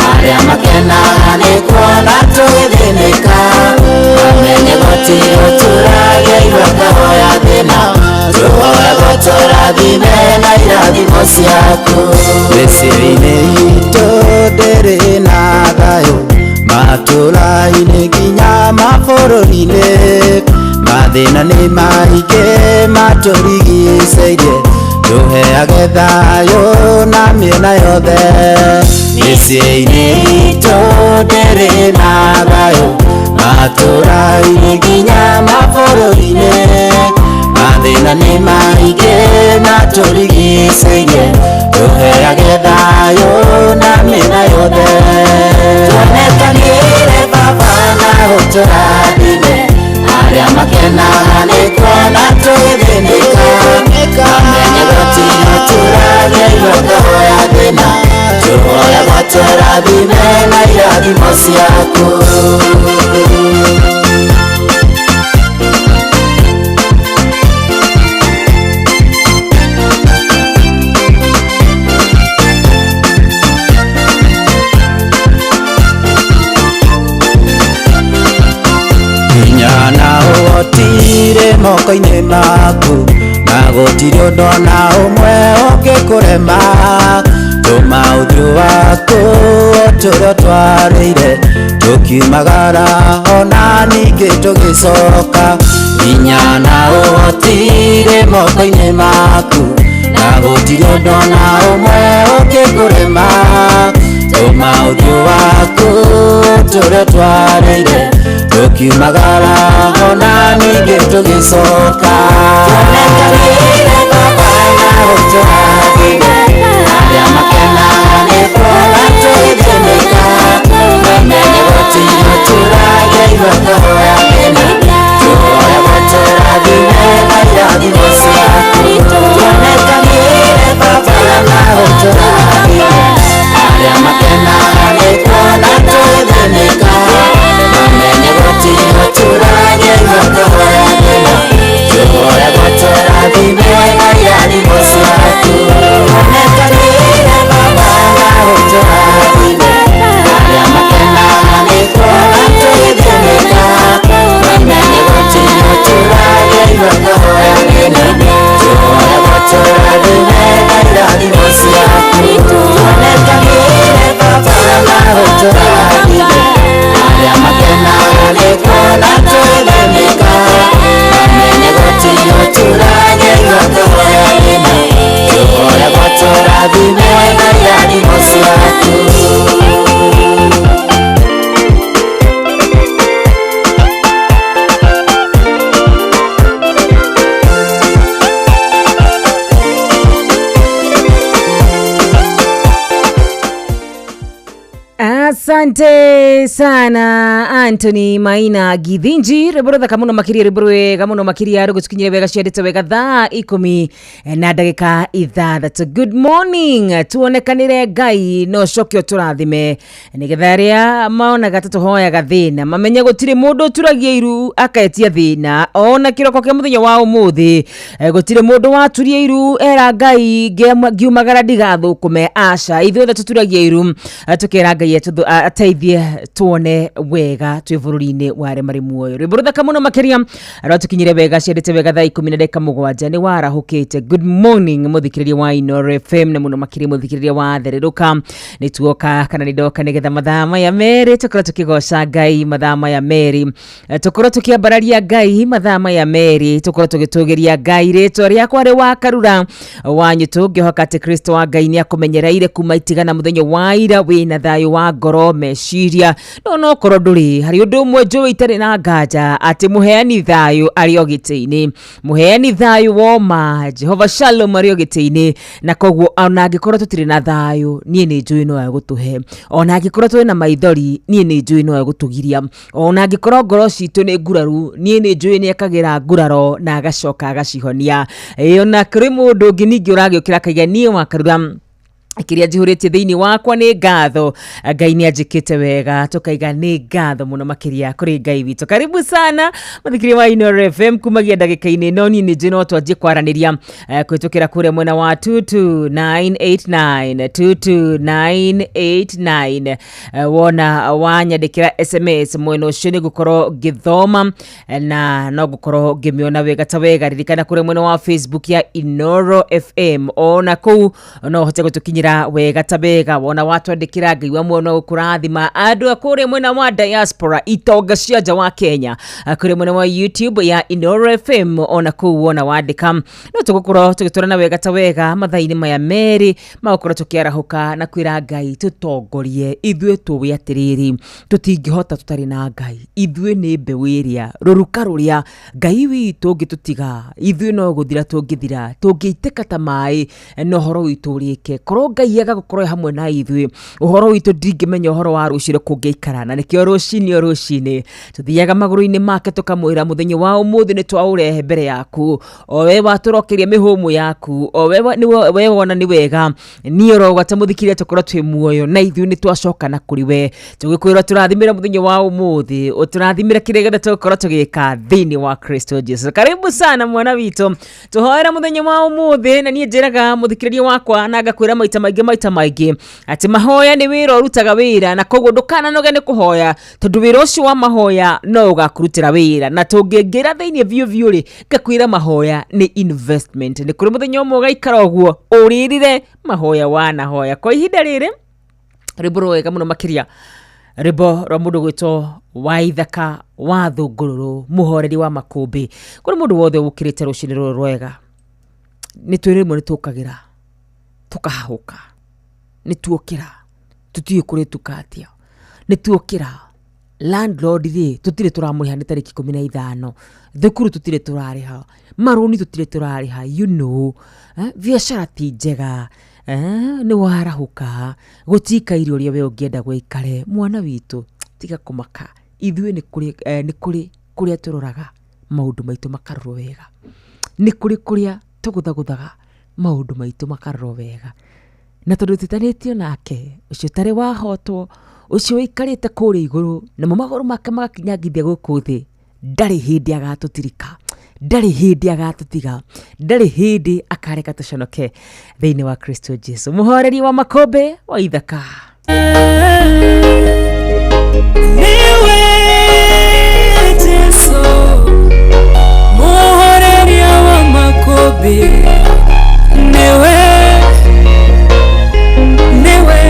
arĩa makenaga nĩ kuona tũgĩthĩnĩka mamenye gũtirĩ ũturagĩirwo ngoro thĩna tũhoyaga ũtũrathime na irathimo ciaku. Mĩciĩ-inĩ itũ ndĩrĩ na thayũ matũra-inĩ nginya mabũrũri-inĩ mathĩna nĩ maingĩ matũrigicĩirie tũheage thayũ na mĩena yothe. Mĩciĩ-inĩ itũ ndĩrĩ na thayũ matũra-inĩ nginya mabũrũri-inĩ mathĩna nĩ maingĩ matũrigicĩirie tũheage thayũ na mĩena yothe. Tuonekanĩre Baba na ũtũrathime arĩa makenaga nĩ kuona tũgĩthĩnĩka mamenye gũtirĩ ũturagĩirwo ngoro thĩna tũhoyaga ũtũrathime na irathimo ciaku. Hinya na ũhotire moko-inĩ maku na gũtirĩ ũndũ ona ũmwe ũngĩkũrema tũma ũthiũ waku ũtũre ũtwarĩire tũkiumagara ona ningĩ tũgĩcoka. Hinya na ũhotire moko-inĩ maku na gũtirĩ ũndũ ona ũmwe ũngĩkũrema tũma ũthiũ waku ũtũre ũtwarĩire tũkiumagara ona ningĩ tũgĩcoka. Tuonekanĩre Baba na ũtũrathime arĩa makenaga nĩ kuona tũgĩthĩnĩka mamenye gũtirĩ ũturagĩirwo ngoro thĩna tũhoyaga ũtũrathime na irathimo ciaku. Tuonekanĩre Baba na ũtũrathime arĩa makenaga nĩ kuona tũgĩthĩnĩka mamenye gũtirĩ ũturagĩirwo ngoro thĩna tũhoyaga rĩna Tũhoya tũrathime na irathimo ciaku Tuonekanĩre Baba na ũtũrathime Arĩa makenaga nĩ kuona tũgĩthĩnĩka Mamenye gũtirĩ ũtũragerio tũhoya rĩna Tũhoya tũrathime na irathimo ciaku. Asante sana Anthony Maina Githinji rwĩmbo rũthaka mũno makĩria rwĩmbo rwega mũno makĩria rũgũtũkinyĩre wega ciandĩte wega thaa 16. Good morning, tuonekanĩre Ngai no coke ũtũrathime nĩgetha arĩa maonaga ta tũhoyaga thĩna mamenye gũtirĩ mũndũ ũturagia iru aketia thĩna ona kĩroko kĩa mũthenya wa ũmũthĩ gũtirĩ mũndũ waturia iru era Ngai ngiumagara ndigathũkũme aca ithuothe tũturagia iru tũkera Ngai ateithie tuone wega twĩ bũrũri-inĩ wa arĩa marĩ muoyo. Rwĩmbo rũthaka mũno makĩria rwatũkinyire wega ciandĩte wega thaa 17 nĩ warahũkĩte. Good morning mũthikĩrĩria wa Inooro FM na mũno makĩria mũthikĩrĩria wa Thererũka nĩ tuoka kana nĩ ndoka nĩgetha mathaa maya merĩ tũkorwo tũkĩgoca Ngai mathaa maya merĩ tũkorwo tũkĩambararia Ngai mathaa maya merĩ tũkorwo tũgĩtũgĩria Ngai rĩtwa rĩakwa rĩ wa Karura wanyu tũngĩhoka atĩ Kristo wa Ngai nĩ akũmenyereire kuma itigana mũthenya wa ira wĩna thayũ wa ngoro meciria no no korwo ndũrĩ harĩ ũndũ ũmwe njũĩ itarĩ na nganja atĩ mũheani thayũ arĩ o gĩtĩ-inĩ mũheani thayũ woma Jehova Shalom arĩ o gĩtĩ-inĩ na koguo ona angĩkorwo tũtirĩ na thayũ niĩ nĩ njũĩ no egũtũhe ona angĩkorwo twĩ na maithori niĩ nĩ njũĩ no egũtũgiria ona angĩkorwo ngoro citũ nĩ nguraru niĩ nĩ njũĩ nĩ ekagĩra nguraro na agacoka agacihonia. Ona kũrĩ mũndũ ũngĩ ningĩ ũragĩũkĩra akaiga niĩ wa Karura kiria njihũrĩtie thĩinĩ wakwa nĩ ngatho Ngai nĩ anjĩkĩte wega tũkaiga nĩ ngatho mũno makĩria kũrĩ Ngai witũ. Karibu sana mũthikĩrĩria wa Inooro FM kumagia ndagĩka-inĩ no niĩ nĩ njũĩ no twanjie kwaranĩria kũhĩtũkĩra kũrĩa mwena wa 22989 22989 wona wanyandĩkĩra SMS mwena ũcio nĩ ngũkorwo ngĩthoma na no ngũkorwo ngĩmĩona wega ta wega. Ririkana kũrĩa mwena wa Facebook ya Inooro FM ona kũu no ũhote gũtũkinyĩra wega ta wega wona watwandĩkĩra Ngai wa muono gũkũrathima andũ a kũrĩa mwena wa diaspora itonga cia nja wa Kenya kũrĩa mwena wa YouTube ya Inooro FM ona kũu wona wandĩka no tũgũkorwo tũgĩtwarana wega ta wega mathaa-inĩ maya merĩ magũkorwo tũkĩarahũka na kwĩra Ngai tũtongorie ithuĩ tũĩ atĩrĩrĩ tũtingĩhota tũtarĩ na Ngai ithuĩ nĩ mbeũ ĩrĩa rũruka rũrĩa Ngai witũ ũngĩtũtiga ithuĩ no gũthira tũngĩthira tũngĩitĩka ta maĩ na ũhoro witũ ũrĩke korwo Ngai agagũkorwo hamwe na ithuĩ ũhoro witũ ndingĩmenya ũhoro wa rũciũ kũngĩikara na nĩkĩo rũcinĩ o rũcinĩ tũthiaga magũrũ-inĩ make tũkamwĩra mũthenya wa ũmũthĩ nĩ twaũrehe mbere yaku o we watũrokeria mĩhũmũ yaku o we wona nĩ wega niĩ ũrogwata mũthikĩrĩria tũkorwo twĩ muoyo na ithuĩ nĩ twacoka na kũrĩ we tũgĩkwĩra tũrathimĩra mũthenya wa ũmũthĩ ũtũrathimĩre kĩrĩa gĩothe tũgũkorwo tũgĩka thĩinĩ wa Kristo Jesu. Karibu sana mwana witũ tũhoera mũthenya wa ũmũthĩ na niĩ njĩraga mũthikĩrĩria wakwa na ngakwĩra maita maingĩ atĩ mahoya nĩ wĩra ũrutaga wĩra na koguo ndũkananoge nĩ kũhoya tondũ wĩra ũcio wa mahoya no ũgakũrutĩra wĩra na tũngĩingĩra thĩinĩ biũ biũ rĩ ngakwĩra mahoya nĩ investment nĩ kũrĩ mũthenya ũmwe ũgaikara ũguo ũrĩrire mahoya wanahoya. Kwa ihinda rĩrĩ rwĩmbo rwega mũno makĩria rwĩmbo rwa mũndũ gwĩtwo Waithaka wa Thũngũrũrũ mũhoreri wa makũmbĩ kũrĩ mũndũ wothe ũkĩrĩte rũcinĩ rũrũ rwega nĩ twĩ rĩmwe nĩ tũkagĩra tũkahahũka nĩ tuokĩra tũtiũĩ kũrĩtuka atĩa nĩ tuokĩra landlord rĩ tũtirĩ tũramũrĩha nĩ tarĩki 15 thukuru tũtirĩ tũrarĩha marũni tũtirĩ tũrarĩha you know biacara ti njega nĩ warahũka gũtikaire ũrĩa we ũngĩenda gũikare mwana witũ tiga kũmaka ithuĩ nĩ kũrĩ kũrĩa tũroraga maũndũ maitũ makarorwo wega nĩ kũrĩ kũrĩa tũgũthagũthaga maũndũ maitũ makarorwo wega na tondũ tũtanĩtio nake ũcio ũtarĩ wahotwo ũcio ũikarĩte kũrĩa igũrũ namo magũrũ make magakinyangithia gũkũ thĩ ndarĩ hĩndĩ agatũtirika ndarĩ hĩndĩ agatũtiga ndarĩ hĩndĩ akareka tũconoke thĩinĩ wa Kristo Jesu mũhoreri wa makũmbĩ wa Ithaka. Niwe Jesu mũhoreria wa makũmbĩ nĩwe nĩwe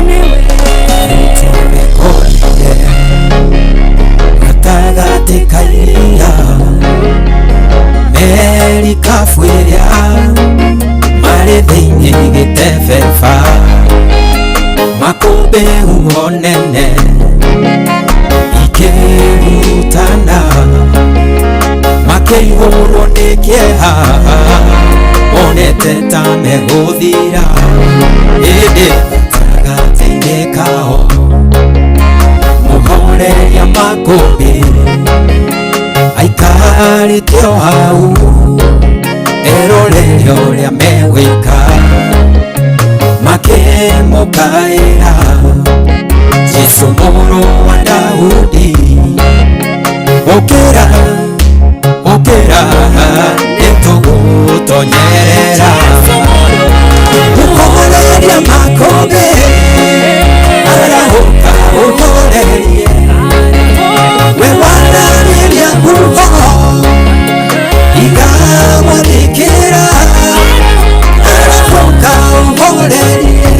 nĩwe gatagatĩ ka iria merikabu ĩrĩa marĩ thĩinĩ gĩtebeba makũmbĩ huho nene ikĩrutana makĩihũrwo nĩ kĩeha monete ta megũthira ĩndĩ gatagatĩ-inĩ kao mũhoreria makũmbĩ aikarĩte o hau erorere ũrĩa megwĩka makĩmũkaĩra Jesũ mũrũ wa Daudi ũkĩra ũkĩra nĩtũgũtonyerera mũhoreria makũmbĩ arahũka ũhorerie we wararĩria huho ikamwathĩkĩra arahũka ũhorerie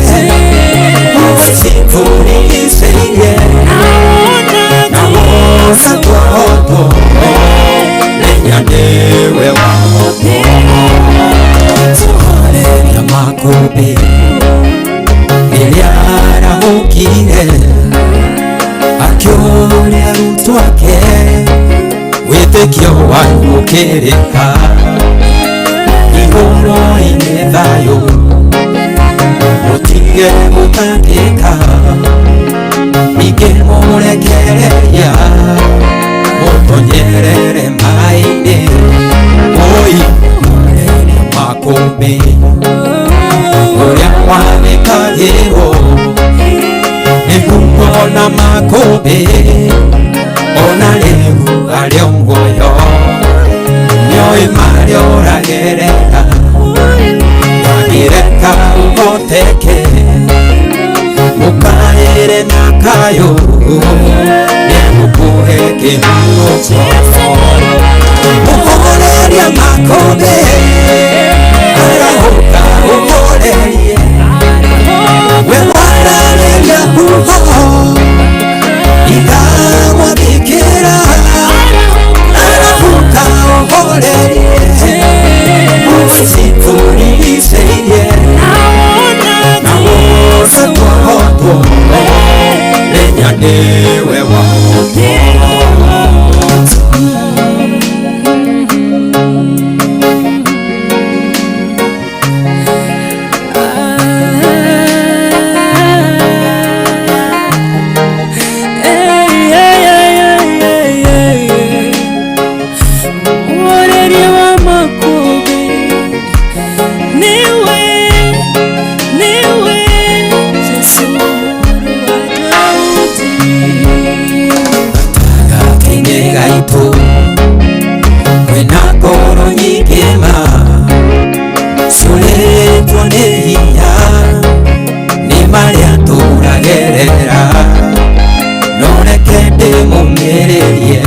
huho citũrigicĩirie na wona kũhotwo menya nĩwe wahotwo mũhoreria makũmbĩ rĩrĩa arahũkire akĩũria arutwo ake wĩtĩkio wanyu ũkĩrĩ ha igũrũ-inĩ thayũ mũtige gũtangĩka ningĩ mũrekereria mũtonyerere maĩ-inĩ oi mũhoreria makũmbĩ ũrĩa wathĩkagĩrwo nĩ huho na makũmbĩ ona rĩu arĩ o muoyo nĩoĩ marĩa ũragerera wangĩreka ũhoteke mũkaĩre na kayũ nĩegũkũhe kĩhurũko mũhoreria makũmbĩ arahũka ũhorerie we wararĩria huho ikamwathĩkĩra arahũka ũhorerie huho citũrigicĩirie na wona kũhotwo menya nĩwe wahotwo. Mũhoreria wa makũmbĩ nĩwe nĩwe Jesũ mũrũ wa Daudi gatagatĩ-inĩ gaitũ kwĩna ngoro nyingĩ ma ciũrĩtwo nĩ hinya nĩ marĩa tũragerera no reke ndĩmũmĩrĩrie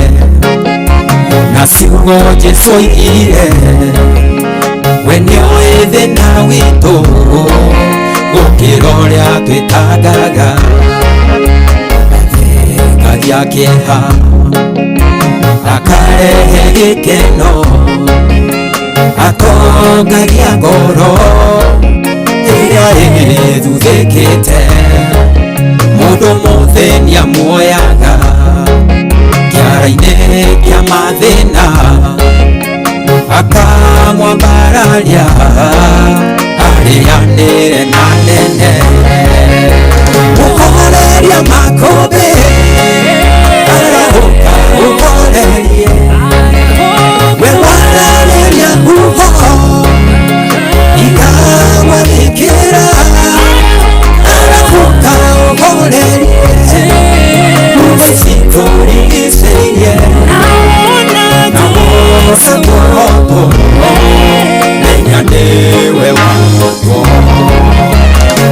na ciugo Jesũ oigire we nĩoĩ thĩna witũ gũkĩra ũrĩa twĩtangaga athengagia kĩeha akarehe gĩkeno atongagia ngoro ĩrĩa ĩthuthĩkĩte mũndũ mũthĩni amuoyaga kĩara-inĩ kĩa mathĩna akamwambararia arĩanĩre na nene mũhoreria makũmbĩ arahũka ũhorerie we wararĩria huho ikamwathĩkĩra arahũka ũhorerie huho citũrigicĩirie na wona kũhotwo menya nĩwe wahotwo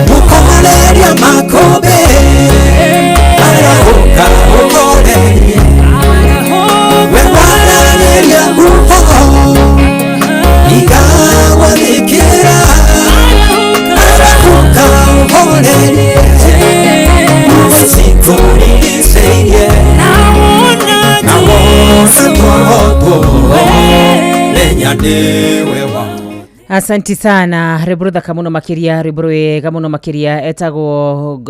mũhoreria makũmbĩ arahũka ũhorerie we wararĩria huho nĩwe wa Asanti sana, rwĩmbo rũthaka mũno makĩria, rwĩmbo rwega mũno makĩria, etagwo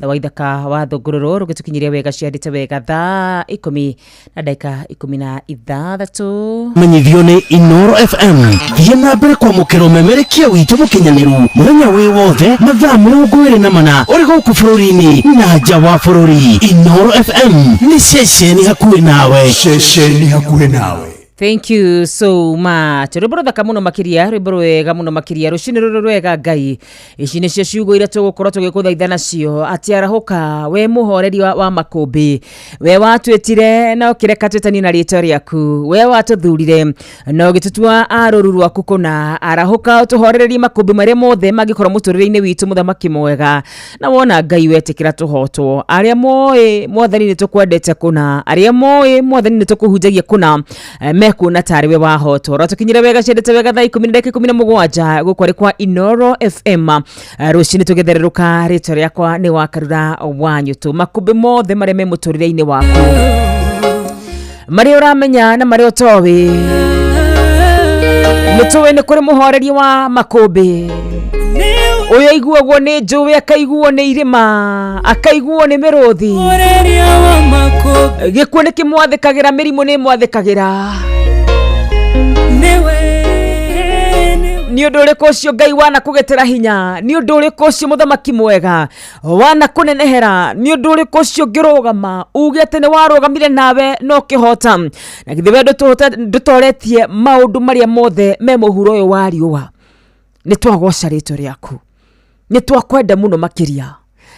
Waithaka wa Thũngũrũrũ, rũgĩtũkinyiria wega ciandĩte wega thaa 16. Menyithio nĩ Inoro FM. Thiĩ na mbere kwamũkĩra ũmemerekia witũ mũkinyanĩru mũthenya wĩ wothe mathaa 24 ũrĩ gũkũ bũrũri-inĩ na nja wa bũrũri. Inoro FM nĩ ceceni hakuhĩ nawe. Ceceni hakuhĩ nawe. Thank you so much. Rwĩmbo rũthaka mũno makĩria, rwĩmbo rwega mũno makĩria, rũcinĩ rũrũ rwega Ngai. Ici nĩcio ciugo iria tũgũkorwo tũgĩkũthaitha nacio, atĩ arahũka we mũhoreri wa makũmbĩ, we watwĩtire na ũkĩreka twĩtanie na rĩtwa rĩaku, we watũthurire na ũgĩtũtua a rũru rwaku kũna. Arahũka ũtũhorererie makũmbĩ marĩa mothe mangĩkorwo mũtũrĩre-inĩ witũ, mũthamaki mwega. Na wona Ngai wetĩkĩra tũhotwo, arĩa moĩ mwathani nĩ tũkwendete kũna, arĩa moĩ mwathani nĩ tũkũhunjagia kũna, mekuona tarĩ we wahotwo. Rwatũkinyire wega ciendete wega thaa 10:17 gũkũ arĩ kwa Inoro FM. Rũcinĩ tũgĩthererũka, rĩtwa rĩakwa nĩ Wakarura wa Nyũtũ. Makũmbĩ mothe marĩa me mũtũrĩre-inĩ waku, marĩa ũramenya na marĩa ũtoĩ, nĩ tũĩ nĩ kũrĩ mũhoreri wa makũmbĩ ũyũ aiguagwo nĩ njũĩ, akaiguo nĩ irĩma, akaiguo nĩ mĩrũthi. Gĩkuũ nĩ kĩmwathĩkagĩra, mĩrimũ nĩ ĩmwathĩkagĩra. Nĩ ũndũ ũrĩkũ ũcio Ngai wanakũgetera hinya? Nĩ ũndũ ũrĩkũ ũcio mũthamaki mwega wanakũnenehera? Nĩ ũndũ ũrĩkũ ũcio ũngĩrũgama uge atĩ nĩ warũgamire nawe na ũkĩhota? Na githĩ we ndũtoretie maũndũ marĩa mothe me mũhuro ũyũ wa riũa? Nĩ twagoca rĩtwa rĩaku, nĩ twakwenda mũno makĩria,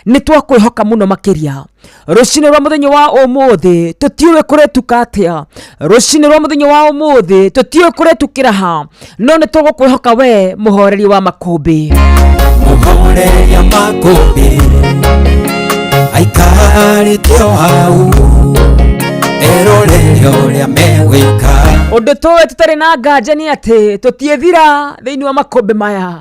nĩ twakwĩhoka mũno makĩria. Rũcinĩ rwa mũthenya wa ũmũthĩ tũtiũĩ kũretuka atĩa, rũcinĩ rwa mũthenya wa ũmũthĩ tũtiũĩ kũretukĩra ha, no nĩ tũgũkwĩhoka we mũhoreri wa makũmbĩ. Mũhoreria makũmbĩ aikarĩte o hau erorere ũrĩa megwĩka. Ũndũ tũĩ tũtarĩ na nganja nĩ atĩ tũtiĩthira thĩinĩ wa makũmbĩ maya.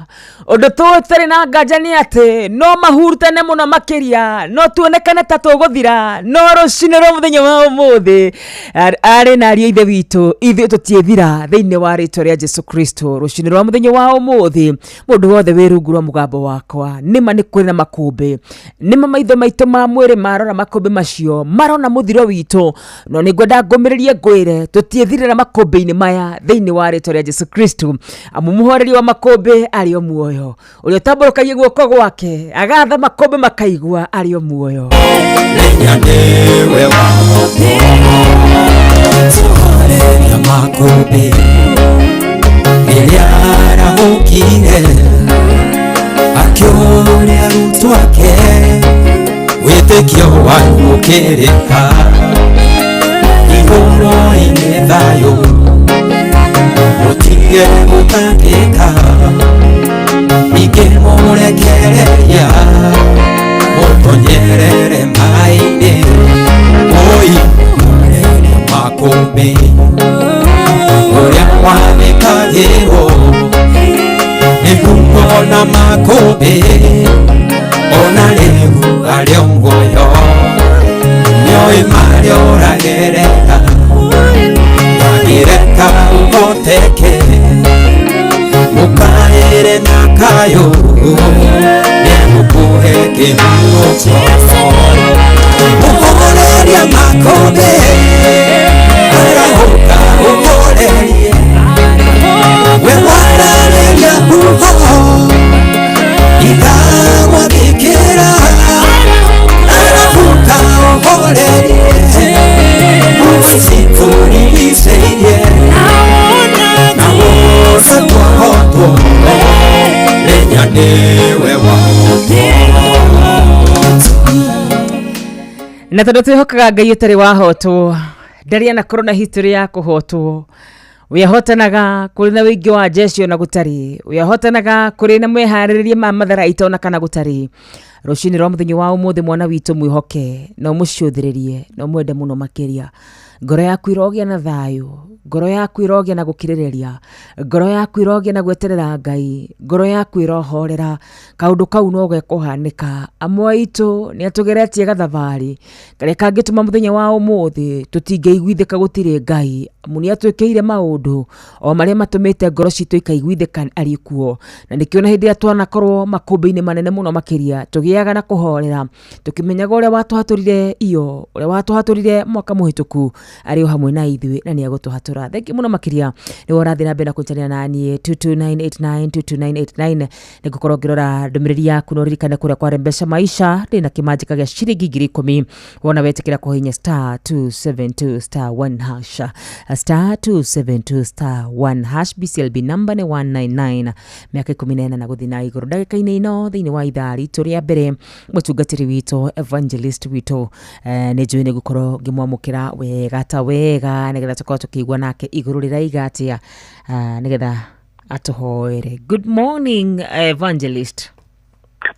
Ũndũ tũĩ tũtarĩ na nganja nĩ atĩ no mahurutane mũno makĩria, no tuonekane ta tũgũthira, no rũcinĩ rwa mũthenya wa ũmũthĩ arĩ na ariũ a Ithe witũ ithuĩ tũtiĩthira thĩinĩ wa rĩtwa rĩa Jesu Kristo. Rũcinĩ rwa mũthenya wa ũmũthĩ mũndũ wothe wĩ rungu rwa mũgambo wakwa, nĩma nĩ kũrĩ na makũmbĩ, nĩma maitho maitũ ma mwĩrĩ marora makũmbĩ macio, marona mũthiro witũ, no nĩ ngwenda ngũmĩrĩrie ngwĩre tũtiĩthirĩra makũmbĩ-inĩ maya thĩinĩ wa rĩtwa rĩa Jesu Kristo. Amu mũhoreri wa makũmbĩ arĩ o muoyo, ũrĩa ũtambũrũkagia guoko gwake agatha makũmbĩ makaigua arĩ o muoyo. Menya nĩwe wa mũhoreria makũmbĩ rĩrĩa arahũkire akĩũria arutwo ake wĩtĩkio wanyu ũkĩrĩ ha, igũrũ-inĩ thayũ mũtige gũtangĩka, ningĩ mũrekereria mũtonyerere maĩ-inĩ, oi mũhoreria makũmbĩ ũrĩa wathĩkagĩrwo nĩ humo na makũmbĩ, ona rĩu arĩ o muoyo nĩoĩ marĩa ũragerera, ndangĩreka ũhoteke mũkaĩre na kayũ, nĩegũkũhe kĩhurũko. Mũhoreria makũmbĩ arahũka ũhorerie, we wararĩria huho ikamwathĩkĩra, arahũka ũhorerie huho icikũrigicĩirie, na wona twahotwo menya nĩwe wahotwo. Na tondũ twĩhokaga Ngai ũtarĩ wahotwo, ndarĩ anakorwo na history ya kũhotwo. Wĩahotanaga kũrĩ na ũingĩ wa jeshi ona gũtarĩ, wĩahotanaga kũrĩ na meharĩrĩria ma matharaita ona kana gũtarĩ. Rũcinĩ rwa mũthenya wa ũmũthĩ mwana witũ mwĩhoke na ũmũcũthĩrĩrie na ũmwende mũno makĩria. Ngoro yaku ĩrogĩa na thayũ, ngoro yaku ĩrogĩa na gũkirĩrĩria, ngoro yaku ĩrogĩa na gweterera Ngai, ngoro yaku ĩrohorera. Kaũndũ kau no gekũhanĩka. Amwe aitũ nĩ atũgeretie gathabarĩ karĩa kangĩtũma mũthenya wa ũmũthĩ tũtingĩiguithĩka gũtirĩ Ngai, amu nĩ atwĩkĩire maũndũ o marĩa matũmĩte ngoro citũ ikaiguithĩka arĩ kuo. Na nĩkĩo na hĩndĩ ĩrĩa twanakorwo makũmbĩ-inĩ manene mũno makĩria tũgĩaga na kũhorera, tũkĩmenyaga ũrĩa watũhatũrire iyo, ũrĩa watũhatũrire mwaka mũhĩtũku arĩ o hamwe na ithuĩ na nĩ egũtũhatũra. Thengiũ mũno makĩria nĩwe ũrathiĩ na mbere na kũnyitanĩra na niĩ 22989 22989 nĩngũkorwo ngĩrora ndũmĩrĩri yaku na ũririkane kũrĩa kwa Rembesha Maisha ndĩ na kĩmanjĩka gĩa ciringi 10,000 wona wetĩkĩra kũhihinya star 272 star 1 hash, star 272 star 1 hash. BCLB number nĩ 199, mĩaka 14 na gũthiĩ na igũrũ. Ndagĩka-inĩ ino thĩinĩ wa ithaa ritũ rĩa mbere, mũtungatĩri witũ, evangelist witũ, nĩ njũĩ nĩ ngũkorwo ngĩmwamũkĩra wega ta wega nĩgetha tũkorwo tũkĩigua nake igũrũ rĩraiga atĩa, nĩgetha atũhoere. Good morning, evangelist.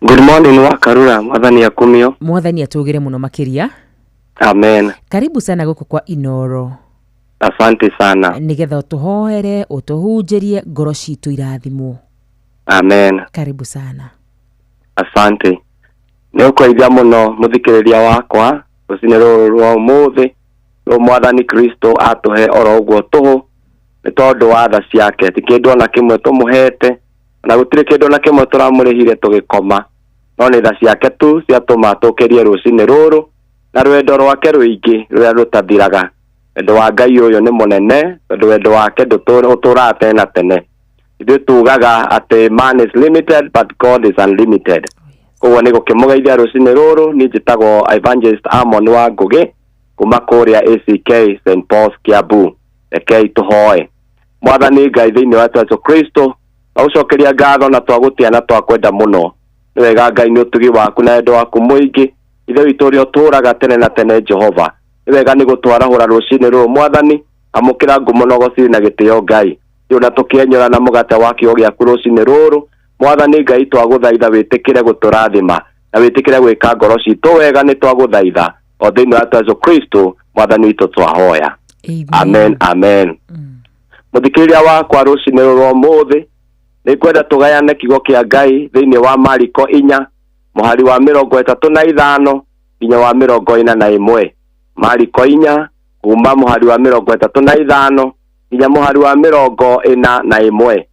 Good morning, Wakarura, mwathani akumio. Mwathani atũgĩre mũno makĩria. Amen. Karibu sana gũkũ kwa Inoro. Asante sana. Nĩgetha ũtũhoere, ũtũhunjĩrie, ngoro citũ irathimwo. Amen. Karibu sana. Asante. Nĩ ũkũgeithia mũno mũthikĩrĩria wakwa rũcinĩ rũrũ rwa ũmũthĩ rũ mwathani Kristo atũhe oro ũguo tũhũ nĩ tondũ wa tha ciake. Ti kĩndũ ona kĩmwe tũmũhete na gũtirĩ kĩndũ ona kĩmwe tũramũrĩhire tũgĩkoma, no nĩ tha ciake tu ciatũma tũkĩrie rũcinĩ rũrũ na rwendo rwake rũingĩ rũrĩa rũtathiraga. Wendo wa Ngai ũyũ nĩ mũnene tondũ wendo wake ũtũũraga tene na tene. Ithuĩ tugaga atĩ man is limited but God is unlimited. Koguo nĩ gũkĩmũgeithia rũcinĩ rũrũ. Niĩ njĩtagwo Evangelist Amon wa Ngũgĩ kuma kũrĩa ACK St Paul's Kiambu. Rekei tũhoe. Mwathani Ngai thĩinĩ wa Jesu Kristo, twagũcokeria ngatho na twagũtĩa na twakwenda mũno. Nĩ wega Ngai nĩ ũtugi waku na wendo waku mũingĩ, Ithe witũ ũrĩa ũtũũraga tene na tene Jehova. Nĩ wega nĩ gũtwarahũra rũcinĩ rũrũ mwathani, amũkĩra ngumo na ũgociri na gĩtĩo Ngai. Rĩu na tũkĩenyũra na mũgate wa kiugo gĩaku rũcinĩ rũrũ, mwathani Ngai twagũthaitha wĩtĩkĩre gũtũrathima na wĩtĩkĩre gwĩka ngoro citũ wega, nĩ twagũthaitha o thĩinĩ wa Jesu Kristo mwathani witũ twahoya. Amen, amen. Mũthikĩrĩria wakwa rũcinĩ rũrũ ũmũthĩ nĩ ngwenda tũgayane kiugo kĩa Ngai thĩinĩ wa Mariko 4 mũhari wa 35 nginya wa 41. Mariko 4 kuma mũhari wa 35 nginya mũhari wa 41.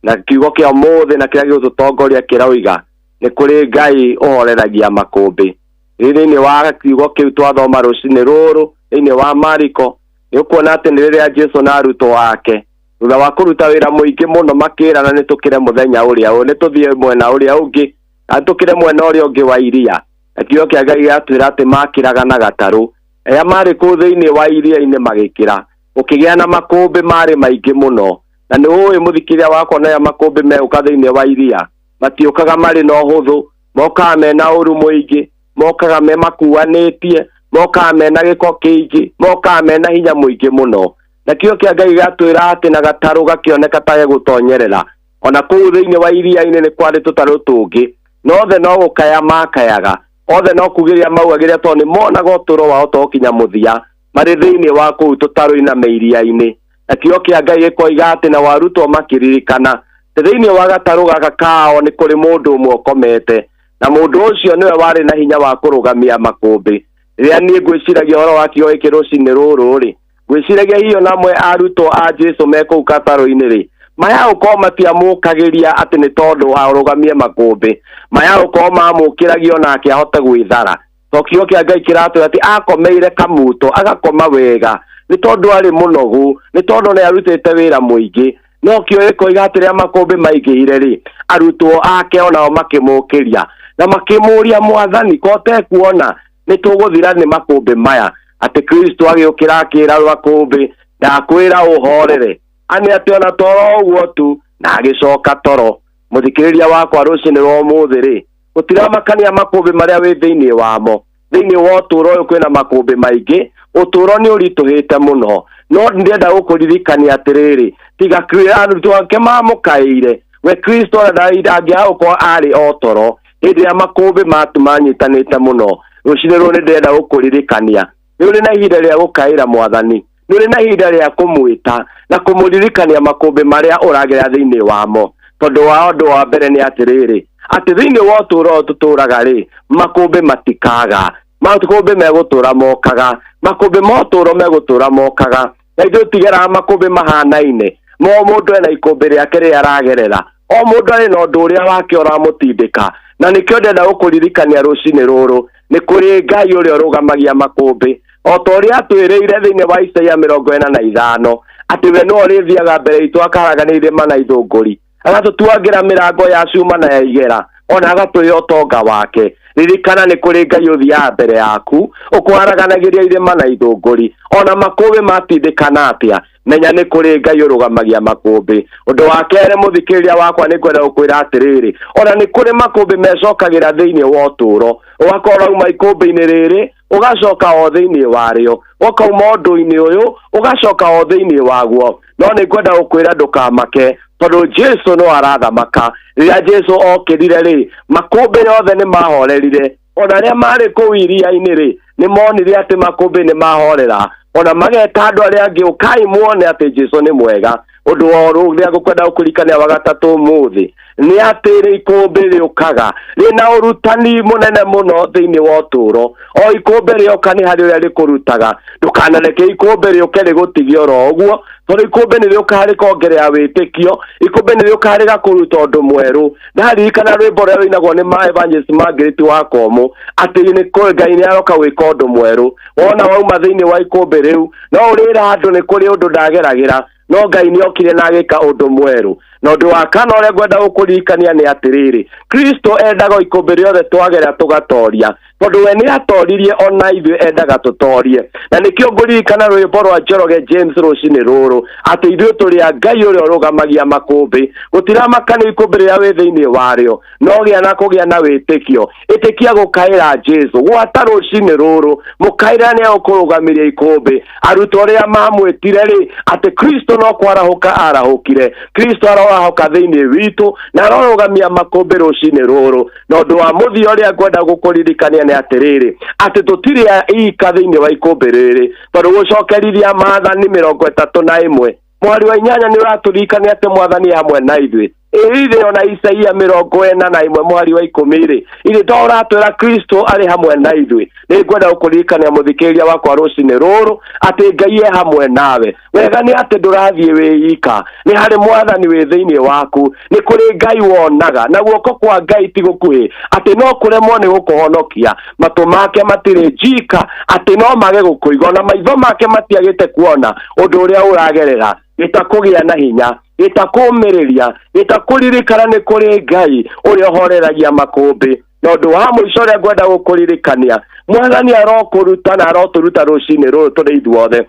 Na kiugo kĩa ũmũthĩ na kĩrĩa gĩgũtũtongoria kĩroiga nĩ kũrĩ Ngai ũhoreragia makũmbĩ. Thĩinĩ wa kiugo kĩu twathoma rũcinĩ rũrũ thĩinĩ wa Mariko, nĩ ũkuona atĩ nĩ rĩrĩa Jesu na arutwo ake thutha wa kũruta wĩra mũingĩ mũno makĩrana nĩ tũkĩre mũthenya ũrĩa nĩ tũthiĩ mwena ũrĩa ũngĩ na tũkĩre mwena ũrĩa ũngĩ wa iria. Na kiugo kĩa Ngai gĩatwĩra atĩ makĩraga na gatarũ, arĩa marĩ kũu thĩinĩ wa iria-inĩ magĩkĩra, gũkĩgĩa na makũmbĩ marĩ maingĩ mũno. Na nĩ ũĩ mũthikĩrĩria wakwa, na arĩa makũmbĩ megũka thĩinĩ wa iria matiũkaga marĩ na ũhũthũ, mokaga mena ũru mũingĩ, mokaga me makuanĩtie, mokaga mena gĩko kĩingĩ, mokaga mena hinya mũingĩ mũno. Na kiugo kĩa Ngai gĩatwĩra atĩ na gatarũ gakĩoneka ta gegũtonyerera, ona kũu thĩinĩ wa iria-inĩ nĩ kwarĩ tũtarũ tũngĩ, na othe no gũkaya makayaga, othe no kugĩrĩria maugagĩrĩria tondũ nĩ monaga ũtũũro wao tokinya mũthia marĩ thĩinĩ wa kũu tũtarũ-inĩ na mĩiria-inĩ. Na kiugo kĩa Ngai gĩkoiga atĩ na warutwo makĩririkana thĩinĩ wa gatarũ gaka kao nĩ kũrĩ mũndũ ũmwe ũkomete, na mũndũ ũcio nĩwe warĩ na hinya wa kũrũgamia makũmbĩ. Rĩrĩa niĩ ngwĩciragia ũhoro wa kiugo gĩkĩ rũcinĩ rũrũ rĩ, ngwĩciragia hihi ona amwe arutwo a Jesu me kũu gatarũ-inĩ rĩ, maya gũkorwo matiamũkagĩria atĩ nĩ tondũ arũgamie makũmbĩ, maya gũkorwo mamũkĩragia onake ahote gwĩthara. To kiugo kĩa Ngai kĩratwĩra atĩ akomeire kamuto, agakoma wega, nĩ tondũ arĩ mũnogu, nĩ tondũ nĩ arutĩte wĩra mũingĩ. No kiugo gĩkoiga atĩ rĩrĩa makũmbĩ maingĩhire rĩ, arutwo ake onao makĩmũkĩria na makĩmũũria, Mwathani, ko ũtekuona nĩ tũgũthira nĩ makũmbĩ maya? Atĩ Kristo agĩũkĩra akĩra makũmbĩ, ndakwĩra ũhorere. Ani atĩ ona toro ũguo tu, na agĩcoka toro. Mũthikĩrĩria wakwa rũcinĩ rwa ũmũthĩ rĩ, gũtiramakania makũmbĩ marĩa wĩ thĩinĩ wamo. Thĩinĩ wa ũtũũro ũyũ kwĩna makũmbĩ maingĩ, ũtũũro nĩ ũritũhĩte mũno, no ndĩrenda gũkũririkania atĩrĩrĩ, tiga arutwo ake mamũkaĩire, we Kristo ndangĩaga gũkorwo arĩ o toro hĩndĩ ĩrĩa makũmbĩ matu manyitanĩte mũno. Rũcinĩ rũrũ nĩ ndĩrenda gũkũririkania Nĩ ũrĩ na ihinda rĩa gũkaĩra mwathani, nĩ ũrĩ na ihinda rĩa kũmwĩta na kũmũririkania makũmbĩ marĩa ũragerera thĩinĩ wamo. Tondũ wa ũndũ wa mbere nĩ atĩrĩrĩ, atĩ thĩinĩ wa ũtũũro ũyũ tũtũũraga rĩ, makũmbĩ matikaga, makũmbĩ megũtũũra mokaga, makũmbĩ ma ũtũũro megũtũũra mokaga. Na ithuĩ tũtigeraga makũmbĩ mahanaine, mo mũndũ ena ikũmbĩ rĩake rĩrĩa aragerera, o mũndũ arĩ na ũndũ ũrĩa wake ũramũtindĩka. Na nĩkĩo ndĩrenda gũkũririkania rũcinĩ rũrũ, nĩ kũrĩ Ngai ũrĩa ũrũgamagia makũmbĩ, o ta ũrĩa atwĩrĩire thĩinĩ wa Isaia 45, atĩ we nĩwe ũrĩthiaga mbere itũ akaharaganĩria irĩma na ithũngũri, agatũtuangĩra mĩrango ya cuma na ya igera, ona agatũhe ũtonga wake. Ririkana nĩ kũrĩ Ngai ũthiaga mbere yaku, ũkũharaganagĩria irĩma na ithũngũri, ona makũmbĩ matindĩkana atĩa, menya nĩ kũrĩ Ngai ũrũgamagia makũmbĩ. Ũndũ wa kerĩ, mũthikĩrĩria wakwa, nĩ ngwenda gũkwĩra atĩrĩrĩ, ona nĩ kũrĩ makũmbĩ mecokagĩra thĩinĩ wa ũtũũro. Ũgakorwo ũrauma ikũmbĩ-inĩ rĩrĩ, ũgacoka o thĩinĩ warĩo, ũkauma ũndũ-inĩ ũyũ, ũgacoka o thĩinĩ waguo. No nĩ ngwenda gũkwĩra ndũkamake, tondũ Jesu no arathamaka. Rĩrĩa Jesu okĩrire rĩ, makũmbĩ yothe nĩ mahorerire. Ona arĩa marĩ kũu iria-inĩ rĩ, nĩ monire atĩ makũmbĩ nĩ mahorera, ona mageta andũ arĩa angĩ, ũkai muone atĩ Jesu nĩ mwega. Ũndũ wa ũrĩa ngũkwenda gũkũririkania wa gatatũ ũmũthĩ nĩ atĩ rĩ ikũmbĩ rĩũkaga rĩna ũrutani mũnene mũno thĩinĩ wa ũtũũro. O ikũmbĩ rĩoka nĩ harĩ ũrĩa rĩkũrutaga. Ndũkanareke ikũmbĩ rĩũke rĩgũtigie oro ũguo, tondũ ikũmbĩ nĩ rĩũkaga rĩkongerera wĩtĩkio, ikũmbĩ nĩ rĩũkaga rĩgakũruta ũndũ mwerũ. Ndaririkana rwĩmbo rũrĩa rũinagwo nĩ ma Evangelist Margaret wa Komũ, atĩ nĩ kũrĩ Ngai nĩ aroka gwĩka ũndũ mwerũ. Wona wauma thĩinĩ wa ikũmbĩ rĩu, no ũrĩra andũ nĩ kũrĩ ũndũ ndageragĩra, no Ngai nĩ okire na agĩka ũndũ mwerũ. Na ũndũ wa kana ũrĩa ngwenda gũkũririkania nĩ atĩrĩrĩ, Kristo endaga ikũmbĩ rĩothe twagera tũgatoria, tondũ we nĩ atoririe, ona ithuĩ endaga tũtorie. Na nĩkĩo ngũririkana rwĩmbo rwa Njoroge James rũcinĩ rũrũ, atĩ ithuĩ tũrĩ a Ngai ũrĩa ũrũgamagia makũmbĩ. Gũtiramakania ikũmbĩ rĩrĩa wĩ thĩinĩ warĩo, no gĩa na kũgĩa na wĩtĩkio. Ĩtĩkia gũkaĩra Jesu gwata rũcinĩ rũrũ, mũkaĩra nĩ egũkũrũgamĩria ikũmbĩ. Arutwo arĩa mamwĩtire rĩ, atĩ Kristo no kwarahũka arahũkire. Kristo arorahũka thĩinĩ witũ na arorũgamia makũmbĩ rũcinĩ rũrũ. Na ũndũ wa mũthia ũrĩa ngwenda gũkũririkania nĩ atĩrĩrĩ, atĩ tũtirĩ ika thĩinĩ wa ikũmbĩ rĩrĩ, tondũ gũcokerithia maathani 31 mweri wa 8 nĩ ũratũririkania atĩ mwathani hamwe na ithuĩ. Ĩrĩ ona Isaia 41 mweri wa 10 rĩ, irĩ to ũratwĩra Kristo arĩ hamwe na ithuĩ. Nĩ ngwenda gũkũririkania mũthikĩrĩria wakwa rũcinĩ rũrũ, atĩ Ngai e hamwe nawe. Wega nĩ atĩ ndũrathiĩ wĩ ika, nĩ harĩ mwathani wĩ thĩinĩ waku, nĩ kũrĩ Ngai wonaga, na guoko kwa Ngai ti gũkuhĩ atĩ no kũremwo nĩ gũkũhonokia. Matũ make matirĩ njika atĩ no mage gũkũigua, ona maitho make matiagĩte kuona ũndũ ũrĩa ũragerera. Gĩtakũgĩa na hinya, gĩtakũmĩrĩria, gĩtakũririkana nĩ kũrĩ Ngai ũrĩa ũhoreragia makũmbĩ. Na ũndũ wa mũico ũrĩa ngwenda gũkũririkania, mwathani arokũruta na arotũruta rũcinĩ rũrũ tũrĩ ithuothe.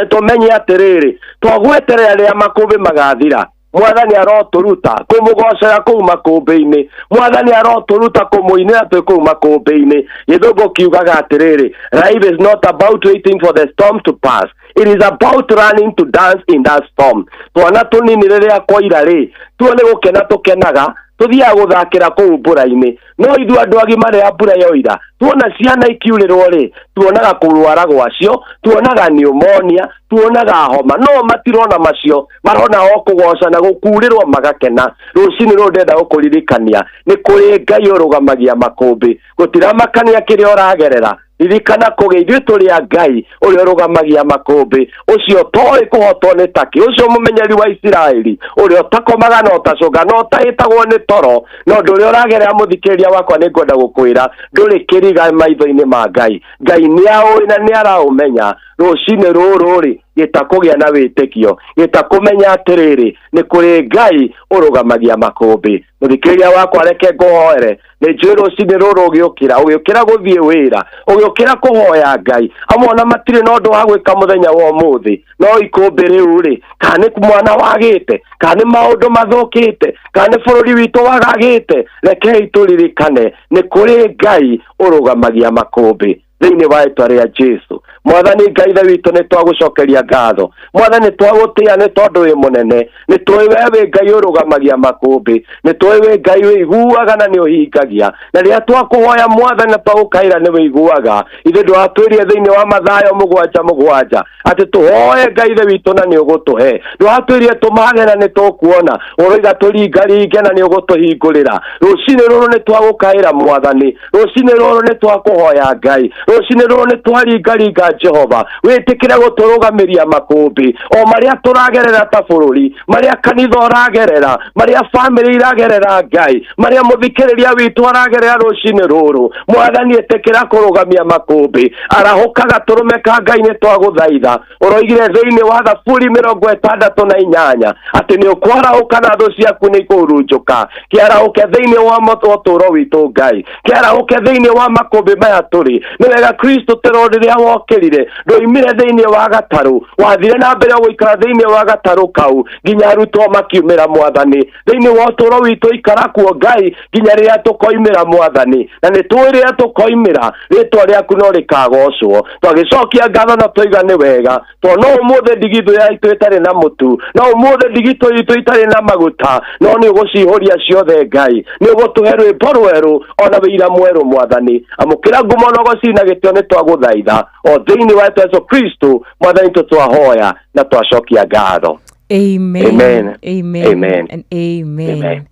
Tũmenye atĩrĩrĩ, twagweterera rĩrĩa makũmbĩ magathira, mwathani arotũruta kũmũgocera kũu makũmbĩ-inĩ, mwathani arotũruta kũmũinĩra twĩ kũu makũmbĩ-inĩ. Gĩthũngũ kiugaga atĩrĩrĩ, life is not about waiting for the storm to pass, it is about learning to dance in that storm. Twana tũnini rĩrĩa kwaira rĩ, tuo nĩ gũkena tũkenaga, tũthiaga gũthakĩra kũu mbura-inĩ. No ithuĩ andũ agima rĩrĩa mbura yoira, tuona ciana ikiurĩrwo rĩ, tuonaga kũrwara gwacio, tuonaga pneumonia, tuonaga homa, no matirona macio, marona o kũgoca na gũkurĩrwo magakena. Rũcinĩ rũrũ ndĩrenda gũkũririkania nĩ kũrĩ Ngai ũrũgamagia makũmbĩ. Gũtiramakania kĩrĩa ũragerera, ririkana kũgĩa ithuĩ tũrĩ a Ngai ũrĩa ũrũgamagia makũmbĩ, ũcio ũtoĩ kũhotwo nĩ takĩ, ũcio mũmenyeri wa Isiraeli, ũrĩa ũtakomaga na ũtacũnga na ũtahĩtagwo nĩ toro. Na ũndũ ũrĩa ũragerera mũthikĩrĩria wakwa, nĩ ngwenda gũkwĩra ndũrĩ kĩriga maitho-inĩ ma Ngai. Ngai nĩ aũĩ na nĩ araũmenya. Rũcinĩ rũrũ rĩ, gĩtakũgĩa na wĩtĩkio, gĩtakũmenya atĩrĩrĩ, nĩ kũrĩ Ngai ũrũgamagia makũmbĩ. Mũthikĩrĩria wakwa, reke ngũhoere. Nĩ njũĩ rũcinĩ rũrũ ũgĩũkĩra, ũgĩũkĩra gũthiĩ wĩra, ũgĩũkĩra kũhoya Ngai, amwe ona matirĩ na ũndũ wa gwĩka mũthenya wa ũmũthĩ, no ikũmbĩ rĩu rĩ, kana nĩ mwana wagĩte, kana nĩ maũndũ mathũkĩte, kana nĩ bũrũri witũ wagagĩte, rekei tũririkane nĩ kũrĩ Ngai ũrũgamagia makũmbĩ. Thĩinĩ wa rĩtwa rĩa Jesu. Mwathani Ngai Ithe witũ, nĩ twagũcokeria ngatho. Mwathani, twagũtĩĩa nĩ tondũ wĩ mũnene. Nĩ tũĩ we wĩ Ngai ũrũgamagia makũmbĩ, nĩ tũĩ wĩ Ngai wĩiguaga na nĩ ũhingagia, na rĩrĩa twakũhoya Mwathani na twagũkaĩra nĩ wĩiguaga. Ithuĩ ndwatwĩrire thĩinĩ wa Mathayo 7:7 atĩ tũhoe Ngai Ithe witũ na nĩ ũgũtũhe. Ndwatwĩrire tũmathe na nĩ tũkuona, ũroiga tũringaringe na nĩ ũgũtũhingũrĩra. Rũcinĩ rũrũ nĩ twagũkaĩra Mwathani, rũcinĩ rũrũ nĩ twakũhoya Ngai, rũcinĩ rũrũ nĩ twaringaringa Jehova. Wĩtĩkĩre gũtũrũgamĩria makũmbĩ o marĩa tũragerera ta bũrũri, marĩa kanitha ũragerera, marĩa bamĩrĩ iragerera Ngai, marĩa mũthikĩrĩria witũ aragerera rũcinĩ rũrũ. Mwathani, ĩtĩkĩra kũrũgamia makũmbĩ. Arahũkaga tũrũme ka Ngai, nĩ twagũthaitha. Ũroigire thĩinĩ wa Thaburi 68 atĩ nĩ ũkwarahũka na thũ ciaku nĩ ikũhurunjũka. Kĩarahũke thĩinĩ wa ũtũũro witũ Ngai, kĩarahũke thĩinĩ wa makũmbĩ maya tũrĩ. Nĩ wega Kristo tero rĩrĩa wokĩrire ndũimire thĩinĩ wa gatarũ, wathire na mbere gũikara thĩinĩ wa gatarũ kau nginya arutwo makiumĩra Mwathani. Thĩinĩ wa ũtũũro witũ ikara kuo Ngai nginya rĩrĩa tũkoimĩra Mwathani, na nĩ tũĩ rĩrĩa tũkoimĩra rĩtwa rĩaku no rĩkagocwo. Twagĩcokia ngatho na tũiga nĩ wega, tondũ no ũmũthĩ ndigithũ yaitũ ĩtarĩ na mũtu, no ũmũthĩ ndigithũ itũ itarĩ na maguta, no nĩ ũgũcihũria ciothe Ngai. Nĩ ũgũtũhe rwĩmbo rwerũ ona wĩira mwerũ Mwathani. Amũkĩra ngumo na ũgoci na gĩtĩo, nĩ twagũthaitha o thĩinĩ wa Jesu Kristo Mwathani tũtwahoya na twacokia ngatho. Amen. Amen. Amen. Amen. And amen. Amen.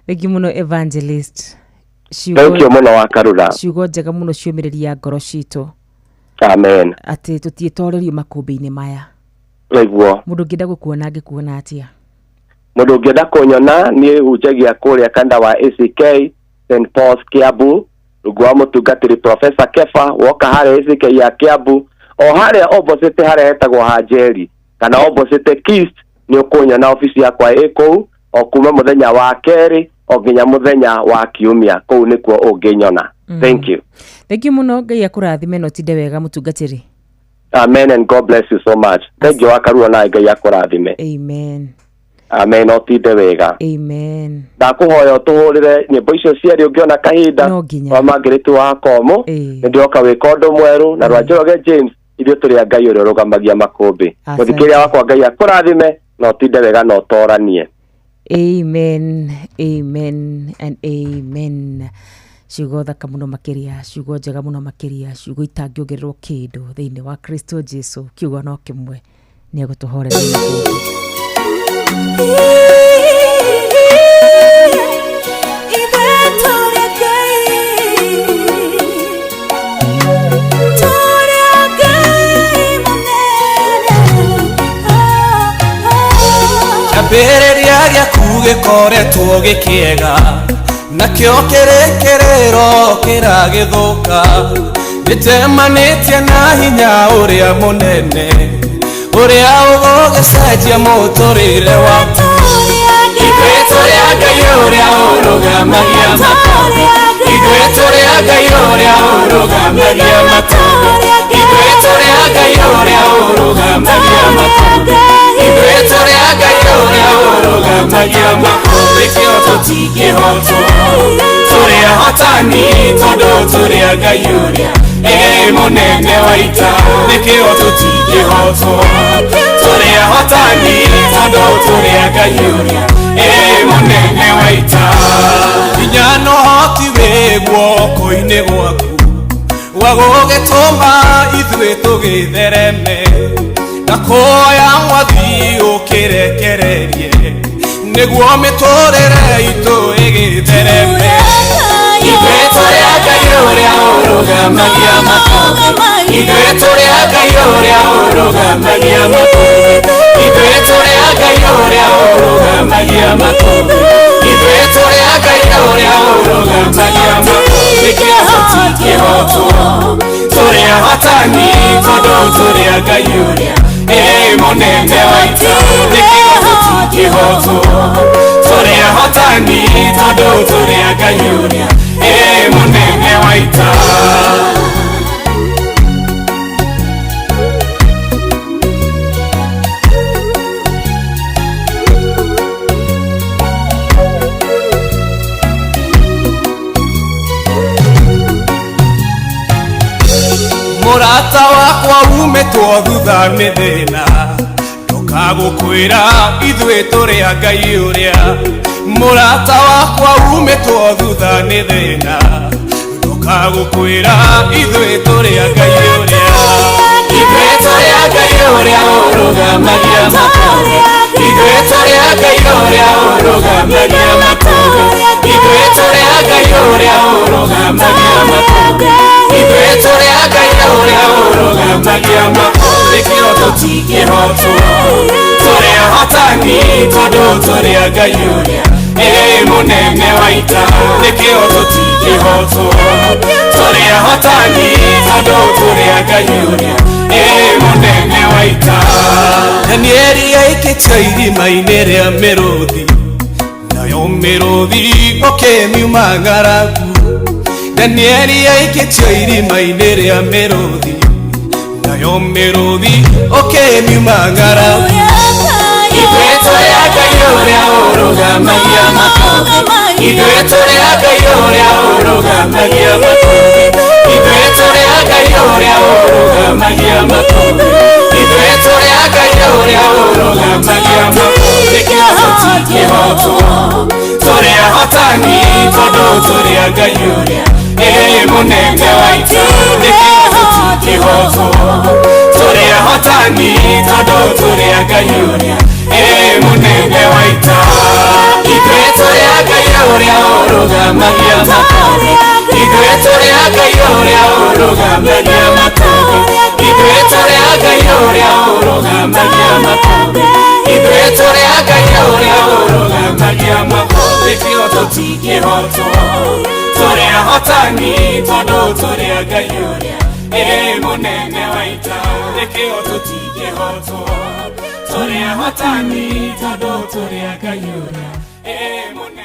Thank you muno, Evangelist. Thank you muno wa Karura. Ciugo njega muno ciũmĩrĩria ngoro citũ. Amen. Atĩ tũtiĩtorerio makũmbĩ-inĩ maya. Nĩguo. Mũndũ ũngĩenda gũkuona angĩkuona atĩa? Mũndũ ũngĩenda kũnyona, niĩ hunjagia kũrĩa kanda wa ACK St Paul's Kiambu, rungu wa mũtungatĩri Professor Kefa. Woka harĩa ACK ya Kiambu, o harĩa opposite harĩa hetagwo Hanjeri kana opposite Kist, nĩ ũkũnyona. Ofici yakwa ĩ kũu o kuma mũthenya wa kerĩ o nginya mũthenya wa kiumia, kũu nĩkuo ũngĩnyona. Thank you. Thank you muno, Ngai akũrathime na ũtinde wega, mũtungatĩri. Amen, and God bless you so much. Thank you wakarua, nawe Ngai akũrathime. Amen. Amen, ũtinde wega. Amen. Ndakũhoya ũtũhũrĩre nyĩmbo icio cierĩ ũngĩona kahinda. No nginya. Wa Margaret wa Komo, Ĩĩ. nĩ ndĩroka wĩka ũndũ mwerũ, na rwa Njoroge James, ithuĩ tũrĩ a Ngai ũrĩa ũrũgamagia makũmbĩ. Asante. Mũthikĩrĩria wakwa, Ngai akũrathime na ũtinde wega na ũtoranie. Amen, amen and amen. Ciugo thaka mũno makĩria, ciugo njega mũno makĩria, ciugo itangĩongererwo kĩndũ thĩinĩ wa Kristo Jesu. Kiugo no kĩmwe, nĩ egũtũhoreria makũmbĩ. Ithuĩ tũrĩ Ngai, tũrĩ a Ngai mũnene. Kĩambĩrĩria gĩaku gĩkoretwo gĩkĩega, nakĩo kĩrĩkĩrĩro kĩragĩthũka. Gĩtemanĩtie na hinya ũrĩa mũnene ũrĩa ũgũgĩcenjia mũtũrĩre waku. Ithuĩ tũrĩ a Ngai ũrĩa ũrũgamagia makũmbĩ. Ithuĩ tũrĩ a Ngai ũrĩa ũrũgamagia makũmbĩ. Ithuĩ tũrĩ a Ngai ũrĩa ũrũgamagia makũmbĩ. Ithuĩ tũrĩ a Ngai ũrĩa ũrũgamagia makũmbĩ, kĩo tũtingĩhotwo. Tũrĩ ahotani tondũ tũrĩ a Ngai ũrĩa ĩ mũnene wa ita, nĩkĩo tũtingĩhotwo. Tũrĩ ahotani tondũ tũrĩ a Ngai ũrĩa ĩ mũnene wa ita. Hinya na ũhoti wĩ guoko-inĩ gwaku wa gũgĩtũma ithuĩ tũgĩthereme na kuoya mwathi ũkĩrekererie nĩguo mĩtũrĩre itũ ĩgĩthereme. Ithuĩ tũrĩ a Ngai ũrĩa ũrũgamagia makũmbĩ. Ithuĩ tũrĩ a Ngai ũrĩa ũrũgamagia makũmbĩ. Ithuĩ tũrĩ a Ngai ũrĩa ũrũgamagia makũmbĩ. Ithuĩ tũrĩ a Ngai ũrĩa ũrũgamagia makũmbĩ, kĩo tũtingĩhotwo. Tũrĩ ahotani tondũ tũrĩ a Ngai ũrĩa ĩ mũnene wa ita, nĩkĩo tũtingĩhotwo. Tũrĩ ahotani tondũ tũrĩ a Ngai ũrĩa ĩ mũnene wa ita. Mũrata wakwa umĩtwo thutha nĩ thĩna ndũkagũkwĩra ithuĩ tũrĩ a Ngai ũrĩa. Mũrata wakwa umĩtwo thutha nĩ thĩna ndũkagũkwĩra ithuĩ tũrĩ a Ngai ũrĩa. Ithuĩ tũrĩ a Ngai ũrĩa ũrũgamagia makũmbĩ. Ithuĩ tũrĩ a Ngai ũrĩa ũrũgamagia makũmbĩ. Ithuĩ tũrĩ a Ngai ũrĩa ũrũgamagia makũmbĩ. Ithuĩ tũrĩ a Ngai ũrĩa ũrũgamagia makũmbĩ. Kĩo tũtingĩhotwo tũrĩ ahotani tondũ tũrĩ a Ngai ũrĩa ĩ mũnene wa ita. Nĩkĩo tũtingĩhotwo tũrĩ ahotani tondũ tũrĩ a Ngai ũrĩa ĩ mũnene wa ita. Danieli aikĩtio irima-inĩ rĩa mĩrũthi nayo mĩrũthi ũkĩmiuma ng'aragu. Danieli aikĩtio irima-inĩ rĩa mĩrũthi nayo mĩrũthi ũkĩmiuma ng'aragu. Ithuĩ tũrĩ a Ngai ũrĩa ũrũgamagia makũmbĩ. Ithuĩ tũrĩ a Ngai ũrĩa ũrũgamagia makũmbĩ. Ithuĩ tũrĩ a Ngai ũrĩa ũrũgamagia makũmbĩ. Ithuĩ tũrĩ a Ngai ũrĩa ũrũgamagia makũmbĩ. Kĩo tũtingĩhotwo tũrĩ ahotani tondũ tũrĩ a Ngai ũrĩa ĩ mũnene wa ita. Nĩkĩo tũtingĩhotwo tũrĩ ahotani tondũ tũrĩ a Ngai ũrĩa ĩ mũnene wa ita. Ithuĩ tũrĩ a Ngai ũrĩa ũrũgamagia makũmbĩ. Ithuĩ tũrĩ a Ngai ũrĩa ũrũgamagia makũmbĩ. Ithuĩ tũrĩ a Ngai ũrĩa ũrũgamagia makũmbĩ. Ithuĩ tũrĩ a Ngai ũrĩa ũrũgamagia makũmbĩ. Kĩo tũtingĩhotwo tũrĩ ahotani tondũ tũrĩ a Ngai ũrĩa ĩ mũnene wa ita. Nĩkĩo tũtingĩhotwo tũrĩ ahotani tondũ tũrĩ a Ngai ũrĩa ĩ mũnene.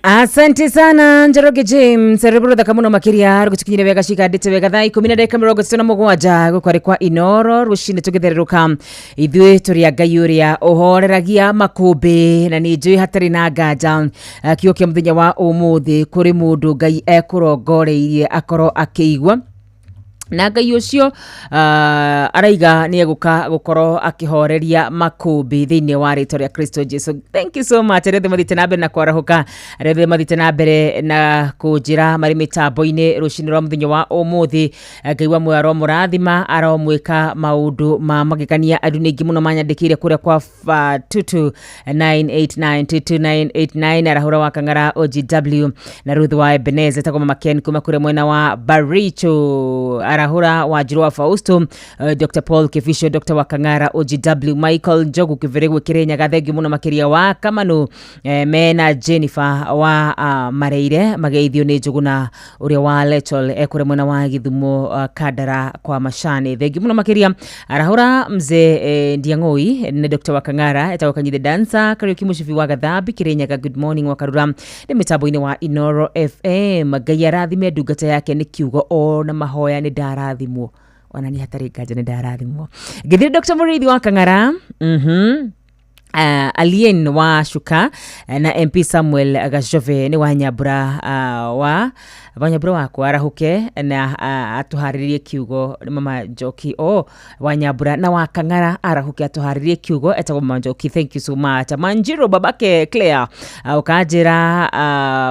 Asante sana Njoroge James rwĩmbo ruthaka muno makiria rũgũtukinyire wega cikandĩte wega thaa 10:37 gũkwarĩ kwa Inoro rũcinĩ tũgĩthererũka. Ithuĩ tũrĩ a Ngai ũrĩa ũhoreragia makũmbĩ na nĩ njũĩ hatarĩ na nganja kiugo kĩa mũthenya wa ũmũthĩ kũrĩ mũndũ Ngai ekũrongoreirie akorwo akĩigua na Ngai ũcio araiga nĩ egũka gũkorwo akĩhoreria makũmbĩ thĩinĩ wa rĩtwa rĩa Kristo Jesu. Thank you so much. Arĩa othe mathiĩte na mbere na kwarahũka, arĩa othe mathiĩte na mbere na kũnjĩra marĩ mĩtambo-inĩ rũcinĩ rwa mũthenya wa ũmũthĩ. Ngai wa muoyo aromũrathima, aromwĩka maũndũ ma magegania. Andũ nĩ aingĩ mũno manyandĩkĩire kũrĩa kwa 22989 22989 arahũra wa Kang'ara OGW na Ruth wa Ebenezer etagwo Mama Ken kuma kũrĩa mwena wa Baricho, arahũra wa Njirũ wa Fausto, Dr Paul Kifisho, Dr wa Kang'ara OGW, Michael Njogu Kĩbĩrĩgwe Kĩrĩnyaga, thengiũ mũno makĩria wa Kamanu, mena Jennifer wa Mareire mageithio nĩ Njũgũna ũrĩa wa Lechol ekũrĩa mwena wa Gĩthumo Kandara kwa Macani, thengiũ mũno makĩria arahũra mzee Ndiang'oi nĩ Dr wa Kang'ara etagwo Kanyithe Dancer Kariuki Mũcibi wa Gathambi Kĩrĩnyaga, good morning wa Karura nĩ mĩtambo-inĩ wa Inoro FM. Ngai arathime ndungata yake nĩ kiugo ona mahoya nĩ ndarathimwo ona nĩ hatarĩ nganja nĩ ndarathimwo. Ngĩthiĩ Dr Mũrĩithi wa Kang'ara Alien wa Shuka na MP Samuel Gachove nĩ wa Nyambura wa Wanyambura wakwa arahũke na atũharĩrie kiugo Mama Njoki o Wanyambura na wa Kang'ara arahũke atũharĩrie kiugo etagwo Mama Njoki, thank you so much. Manjiro babake Claire ũkanjĩra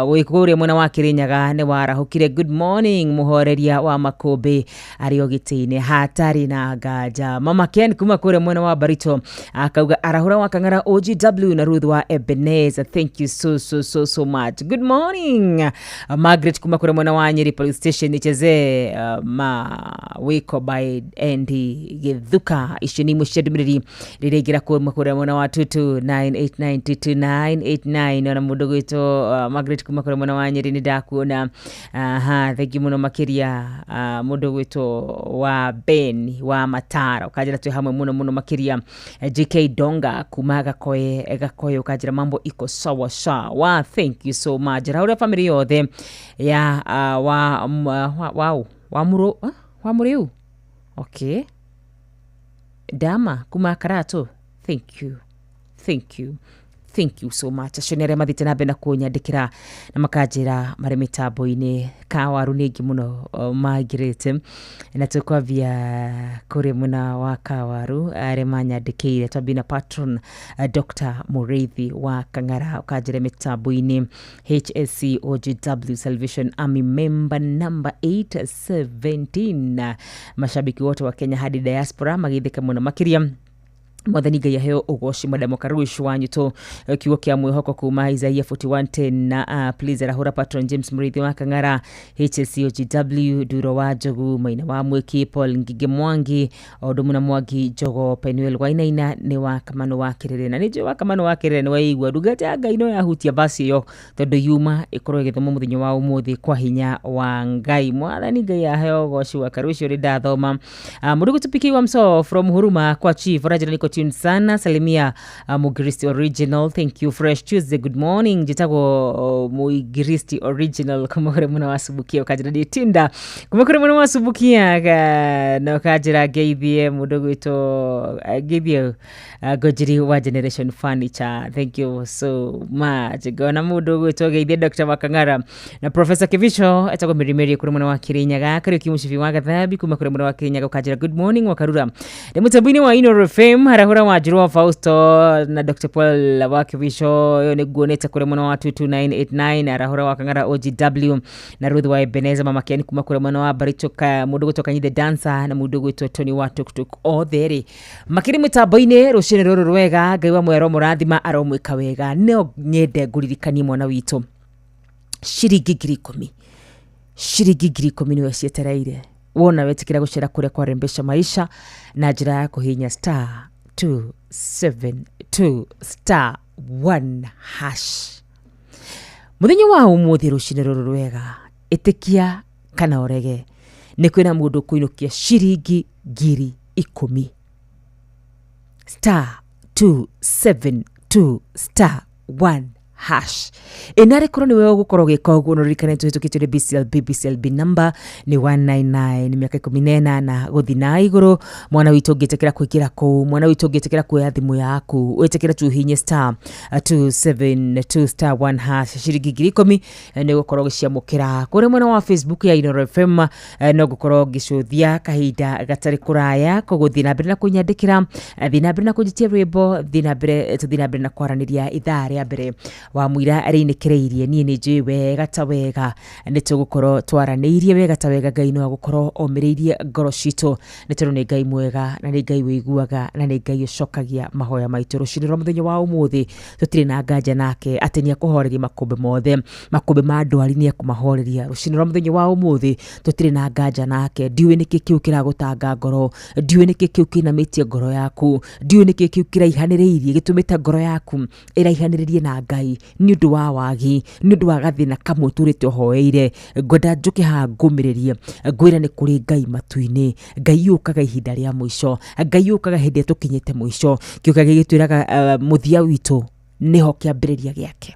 wĩ kũrĩa mwena wa Kĩrĩnyaga nĩ warahũkire, good morning mũhoreria wa makũmbĩ arĩ o gĩtĩ-inĩ hatarĩ na nganja. Mama Ken kuma kũrĩa mwena wa Barito akauga arahũra wa Kang'ara OGW na Ruth wa Ebenezer, thank you so so so so much. Good morning Margaret kuma kũrĩa mwena wa Nyeri Police Station nicheze ma wiko by Andy Githuka. Icio nĩ imwe cia ndũmĩrĩri rĩrĩa ingĩra kuma kũrĩa mwena wa 22989 22989 ona mũndũ gwĩtwo Margaret kuma kũrĩa mwena wa Nyeri nĩ ndakuona. Aha, thank you mũno makĩria mũndũ gwĩtwo wa Ben wa Matara ũkanjĩra twĩ hamwe mũno mũno makĩria. JK Donga kuma Gakoe ũkanjĩra mambo iko sawa sawa, thank you so much. Raũrĩa family yothe ya wa Muriu, okay, Dama kuma Karato, thank you thank you Thank you so much. Acio nĩ arĩa mathiĩte na mbere na kũnyandĩkĩra na makanjĩra marĩ mĩtambo-inĩ. Kawaru nĩ aingĩ mũno maingĩrĩte, na tũkwambia kũrĩ mwena wa Kawaru arĩa manyandĩkĩire. Twambie na patron Dr. Mũrĩithi wa Kang'ara, ũkanjĩra mĩtambo-inĩ HSC OGW Salvation Army member number 817. Mashabiki wote wa Kenya hadi diaspora magithĩka mũno makĩria. Mwathani Ngai aheo ũgoci. Madam Karuish Wanyito, kiugo kĩa mwĩhoko kuma Isaiah 41:10 na please arahũra patron James Mũrĩithi wa Kang'ara, HSCOGW Nduro wa Njogu, Maina wa Mwĩki, Paul Ngige Mwangi, o ũndũ na Mwangi Njogo Penuel Wainaina nĩ wa Kamano wa Kĩrĩrĩ. Na nĩ njũĩ wa Kamano wa Kĩrĩrĩ nĩ waigua ndungata ya Ngai no yahutia basi ĩyo, tondũ yuma ĩkorwo ĩgĩthomwo mũthenya wa ũmũthĩ kwa hinya wa Ngai. Mwathani Ngai aheo ũgoci. Wa Karuish ũrĩ ndathoma. Mũrugũ Tupiki wa Mso from Huruma kwa Chief Rajana, niko tune sana. Salimia Mugiristi Original, thank you. Fresh Tuesday, good morning. Njitagwo Mugiristi Original kuma kũrĩ mwena wa Subukia, ũkanjĩra ndĩtinda kuma kũrĩ mwena wa Subukia, na ũkanjĩra ngeithie mũndũ gwĩtwo ngeithie Ngũnjiri wa Generation Furniture, thank you so much. Ngona mũndũ gwĩtwo geithie Dr. Wakang'ara na Professor Kivisho, etagwo Mary kũrĩ mwena wa Kirinyaga. Kariũki Mũcibi wa Gathambi kuma kũrĩ mwena wa Kirinyaga, ũkanjĩra good morning Wakarura, ndĩ mũtambo-inĩ wa Inooro FM. Harahũra Wanjiru wa Fausto na Dr. Paul wa Kivisho, ũyũ nĩ nguonete kũrĩ mwena wa 22989. Arahũra wa Kang'ara OGW na Ruth wa Ebeneza, Mama Kiani kuma kũrĩ mwena wa Baricho, mũndũ gwĩtwo Kanyi the Dancer na mũndũ gwĩtwo Tony wa Tuktuk, othe rĩ makĩrĩ mĩtambo-inĩ rũcinĩ rũrũ rwega. Ngai wa mwero mũrathima, aromwĩka wega. No nyende ngũririkanie mwana witũ, ciringi 10,000, ciringi 10,000 nĩwe cietereire wona wetĩkĩra gũcera kũrĩa kwa Rembesha Maisha na njĩra ya kũhihinya star 272 star 1 hash. Mũthenya wa ũmũthĩ rũcinĩ rũrũ rwega, ĩtĩkia kana ũrege, nĩ kwĩna mũndũ kũinũkia ciringi 10,000. Star 272 star 1 hash. Ĩnarĩ korwo nĩwe ũgũkorwo ũgĩka ũguo, no ririkane tũhĩtũkĩtio nĩ BCLB. BCLB number nĩ 199, mĩaka 18 na gũthiĩ na igũrũ. Mwana witũ ũngĩtĩkĩra kũingĩra kũu, mwana witũ ũngĩtĩkĩra kuoya thimũ yaku, wĩtĩkĩra tuhihinye star 272 star 1 hash, ciringi 10,000 nĩ ũgũkorwo ũgĩciamũkĩra. Kũrĩ mwena wa Facebook ya Inooro FM no ngũkorwo ngĩcũthia kahinda gatarĩ kũraya, koguo thiĩ na mbere na kũnyandĩkĩra, thiĩ na mbere na kũnjĩtia rwĩmbo, thiĩ na mbere, tũthiĩ na mbere na kwaranĩria. Ithaa rĩa mbere wa mũira rĩinĩkĩrĩirie, niĩ nĩ njũĩ wega ta wega nĩ tũgũkorwo twaranĩirie wega ta wega. Ngai no agũkorwo omĩrĩirie ngoro citũ, nĩ tondũ nĩ Ngai mwega na nĩ Ngai wĩiguaga na nĩ Ngai ũcokagia mahoya maitũ. Rũcinĩ rwa mũthenya wa ũmũthĩ tũtirĩ na nganja nake atĩ nĩ akũhoreria makũmbĩ mothe, makũmbĩ ma ndwari nĩ ekũmahoreria. Rũcinĩ rwa mũthenya wa ũmũthĩ tũtirĩ na nganja nake. Ndiũĩ nĩkĩ kĩu kĩragũtanga ngoro, ndiũĩ nĩkĩ kĩu kĩinamĩtie ngoro yaku, ndiũĩ nĩkĩ kĩu kĩraihanĩrĩirie gĩtũmĩte ngoro yaku ĩraihanĩrĩrie na Ngai nĩ ũndũ wa wagi, nĩ ũndũ wa gathĩna kamwe ũtũrĩte ũhoeire. Ngwenda njũke haha ngũmĩrĩrie, ngwĩre nĩ kũrĩ Ngai matu-inĩ. Ngai ũkaga ihinda rĩa mũico, Ngai ũkaga hĩndĩ ĩrĩa tũkinyĩte mũico. Kĩuga gĩgĩtwĩraga mũthia witũ nĩho kĩambĩrĩria gĩake,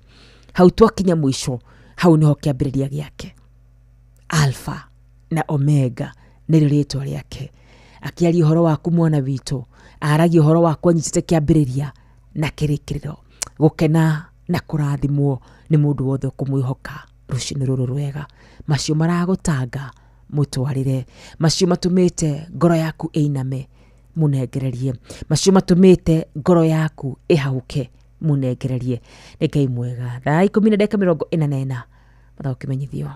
hau twakinya mũico, hau nĩho kĩambĩrĩria gĩake. Alpha na Omega nĩrĩo rĩtwa rĩake. Akĩaria ũhoro waku mwana witũ, aragia ũhoro waku anyitĩte kĩambĩrĩria na kĩrĩkĩrĩro. Gũkena na kũrathimwo nĩ mũndũ wothe ũkũmwĩhoka rũcinĩ rũrũ rwega. Macio maragũtanga mũtwarĩre, macio matũmĩte ngoro yaku ĩiname mũnengererie, macio matũmĩte ngoro yaku ĩhauke mũnengererie. Nĩ Ngai mwega. Thaa 10:44 mathaa ũkĩmenyithio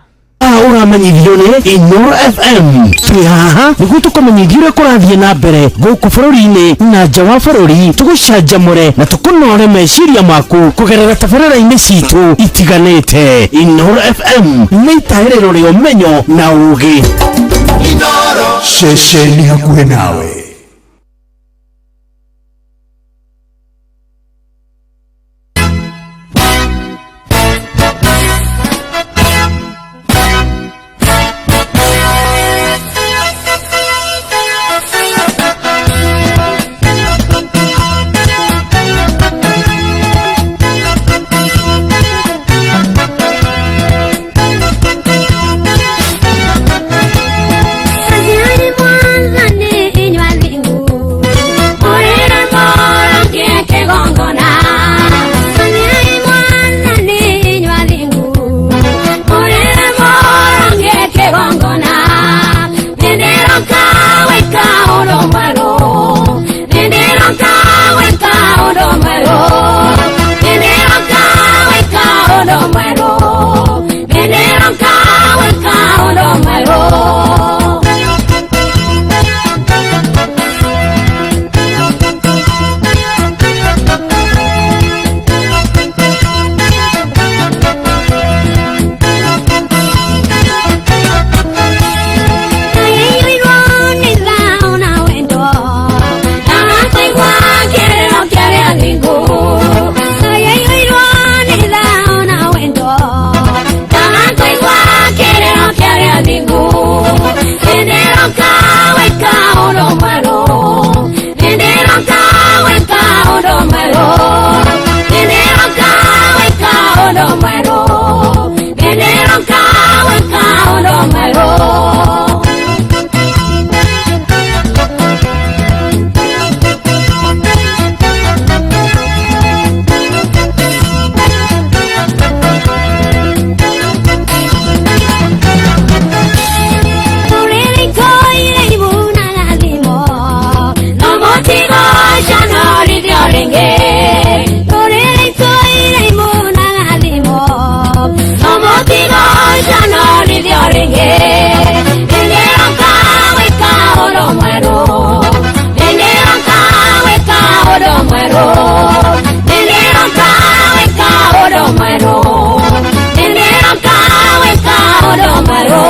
Ũramenyithio nĩ Inooro FM. Twĩ haha nĩguo tũkũmenyithie ũrĩa kũrathiĩ na mbere gũkũ bũrũri-inĩ na nja wa bũrũri, tũgũcanjamũre na tũkũnore meciria maku kũgerera tabarĩra-inĩ citũ itiganĩte. Inooro FM nĩ itahĩrĩro rĩa ũmenyo na ũũgĩ. Ceceni hakuhĩ nawe. Mwathani inyuĩ. rĩngĩ Nĩndĩroka gwĩka ũndũ mwerũ Nĩndĩroka gwĩka ũndũ mwerũ Nĩndĩroka gwĩka ũndũ mwerũ Nĩndĩroka gwĩka ũndũ mwerũ.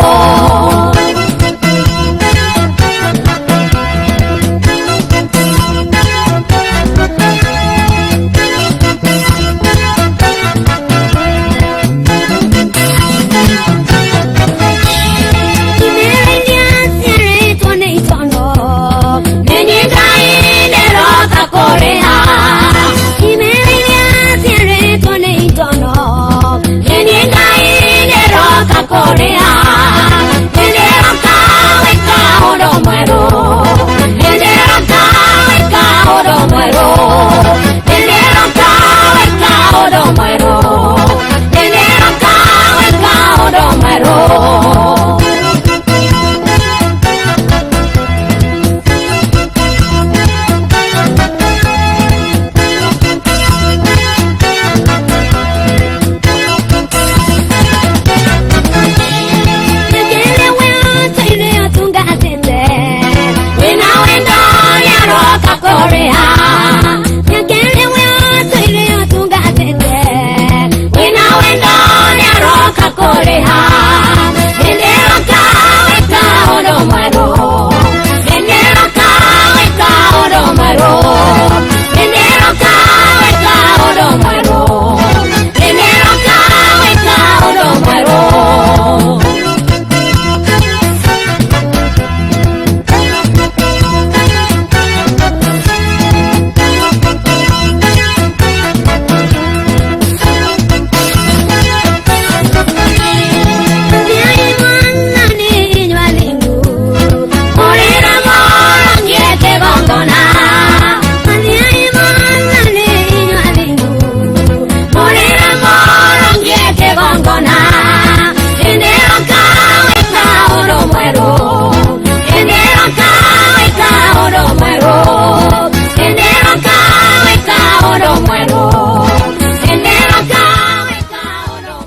Mwerũ.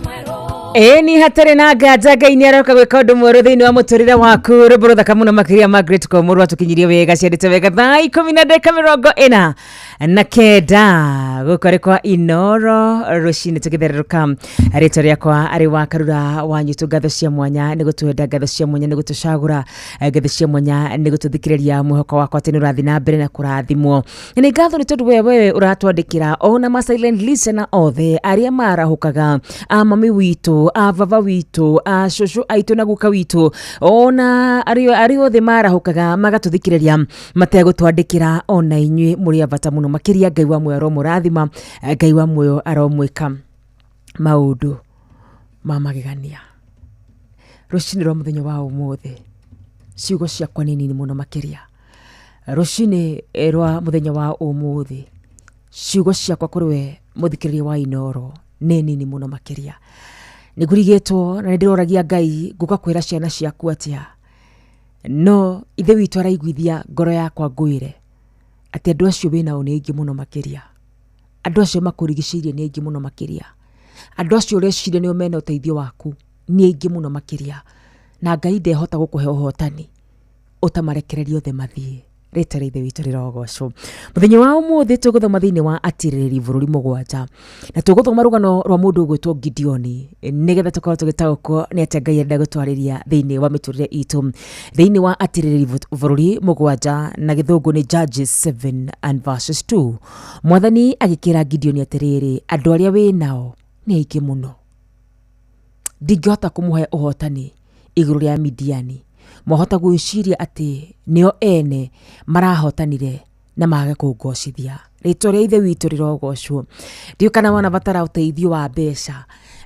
Mwerũ. Ĩni hatarĩ na nganja Ngai nĩ aroka gwĩka ũndũ mwerũ thĩinĩ wa mũtũrĩre waku. Rwĩmbo rũthaka mũno makĩria Margaret Komũrũ atũkinyirie wega ciendete wega thaa 10:49 gũkũ arĩ kwa Inoro rũcinĩ tũgĩthererũka. Rĩtwa rĩakwa arĩ wa Karura wa Nyutu. Ngatho cia mwanya nĩ gũtwenda, ngatho cia mwanya nĩ gũtũcagũra, ngatho cia mwanya nĩ gũtũthikĩrĩria. Mwĩhoko wakwa atĩ nĩ ũrathiĩ na mbere na kũrathimwo. Nĩ ngatho nĩ tondũ wewe ũratwandĩkĩra ona ma silent listener othe arĩa marahũkaga, a mami witũ, a baba witũ, a cũcũ aitũ na guka witũ, ona arĩa othe marahũkaga magatũthikĩrĩria mategũtwandĩkĩra, ona inyuĩ mũrĩ a bata mũno makĩria. Ngai wa muoyo aromũrathima, Ngai wa muoyo aromwĩka maũndũ ma magegania. Rũcinĩ rwa mũthenya wa ũmũthĩ, ciugo ciakwa nĩ nini mũno makĩria. Rũcinĩ rwa mũthenya wa ũmũthĩ, ciugo ciakwa kũrĩ we mũthikĩrĩria wa Inoro nĩ nini mũno makĩria. Nĩ ngũrigĩtwo na nĩ ndĩroragia Ngai ngũka kwĩra ciana ciaku atĩa, no ithe witũ araiguithia ngoro yakwa ngwĩre atĩ andũ acio wĩnao nĩ aingĩ mũno makĩria, andũ acio makũrigicĩirie nĩ aingĩ mũno makĩria, andũ acio ũreciria nĩo mena ũteithio waku nĩ aingĩ mũno makĩria, na Ngai ndehota gũkũhe ũhotani ũtamarekererie othe mathiĩ. Rĩtwa rĩa ithe witũ rĩrogocwo. Mũthenya wa ũmũthĩ tũgũthoma thĩinĩ wa Atirĩrĩri bũrũri 7, na tũgũthoma rũgano rwa mũndũ ũgwĩtwo Gideoni nĩgetha tũkorwo tũgĩtaũkwo nĩ atĩa Ngai arenda gũtwarĩria thĩinĩ wa mĩtũrĩre itũ. Thĩinĩ wa Atirĩrĩri bũrũri 7, na gĩthũngũ nĩ Judges 7 and verses 2. Mwathani agĩkĩra Gideoni atĩrĩrĩ, andũ arĩa wĩ nao nĩ aingĩ mũno, ndingĩhota kũmũhe ũhotani igũrũ rĩa Midiani. Mwahota gwĩciria atĩ nĩo ene marahotanire na mage kũngocithia. Rĩtwa rĩa ithe witũ rĩrogocwo. Ndiũĩ kana wanabatara ũteithio wa mbeca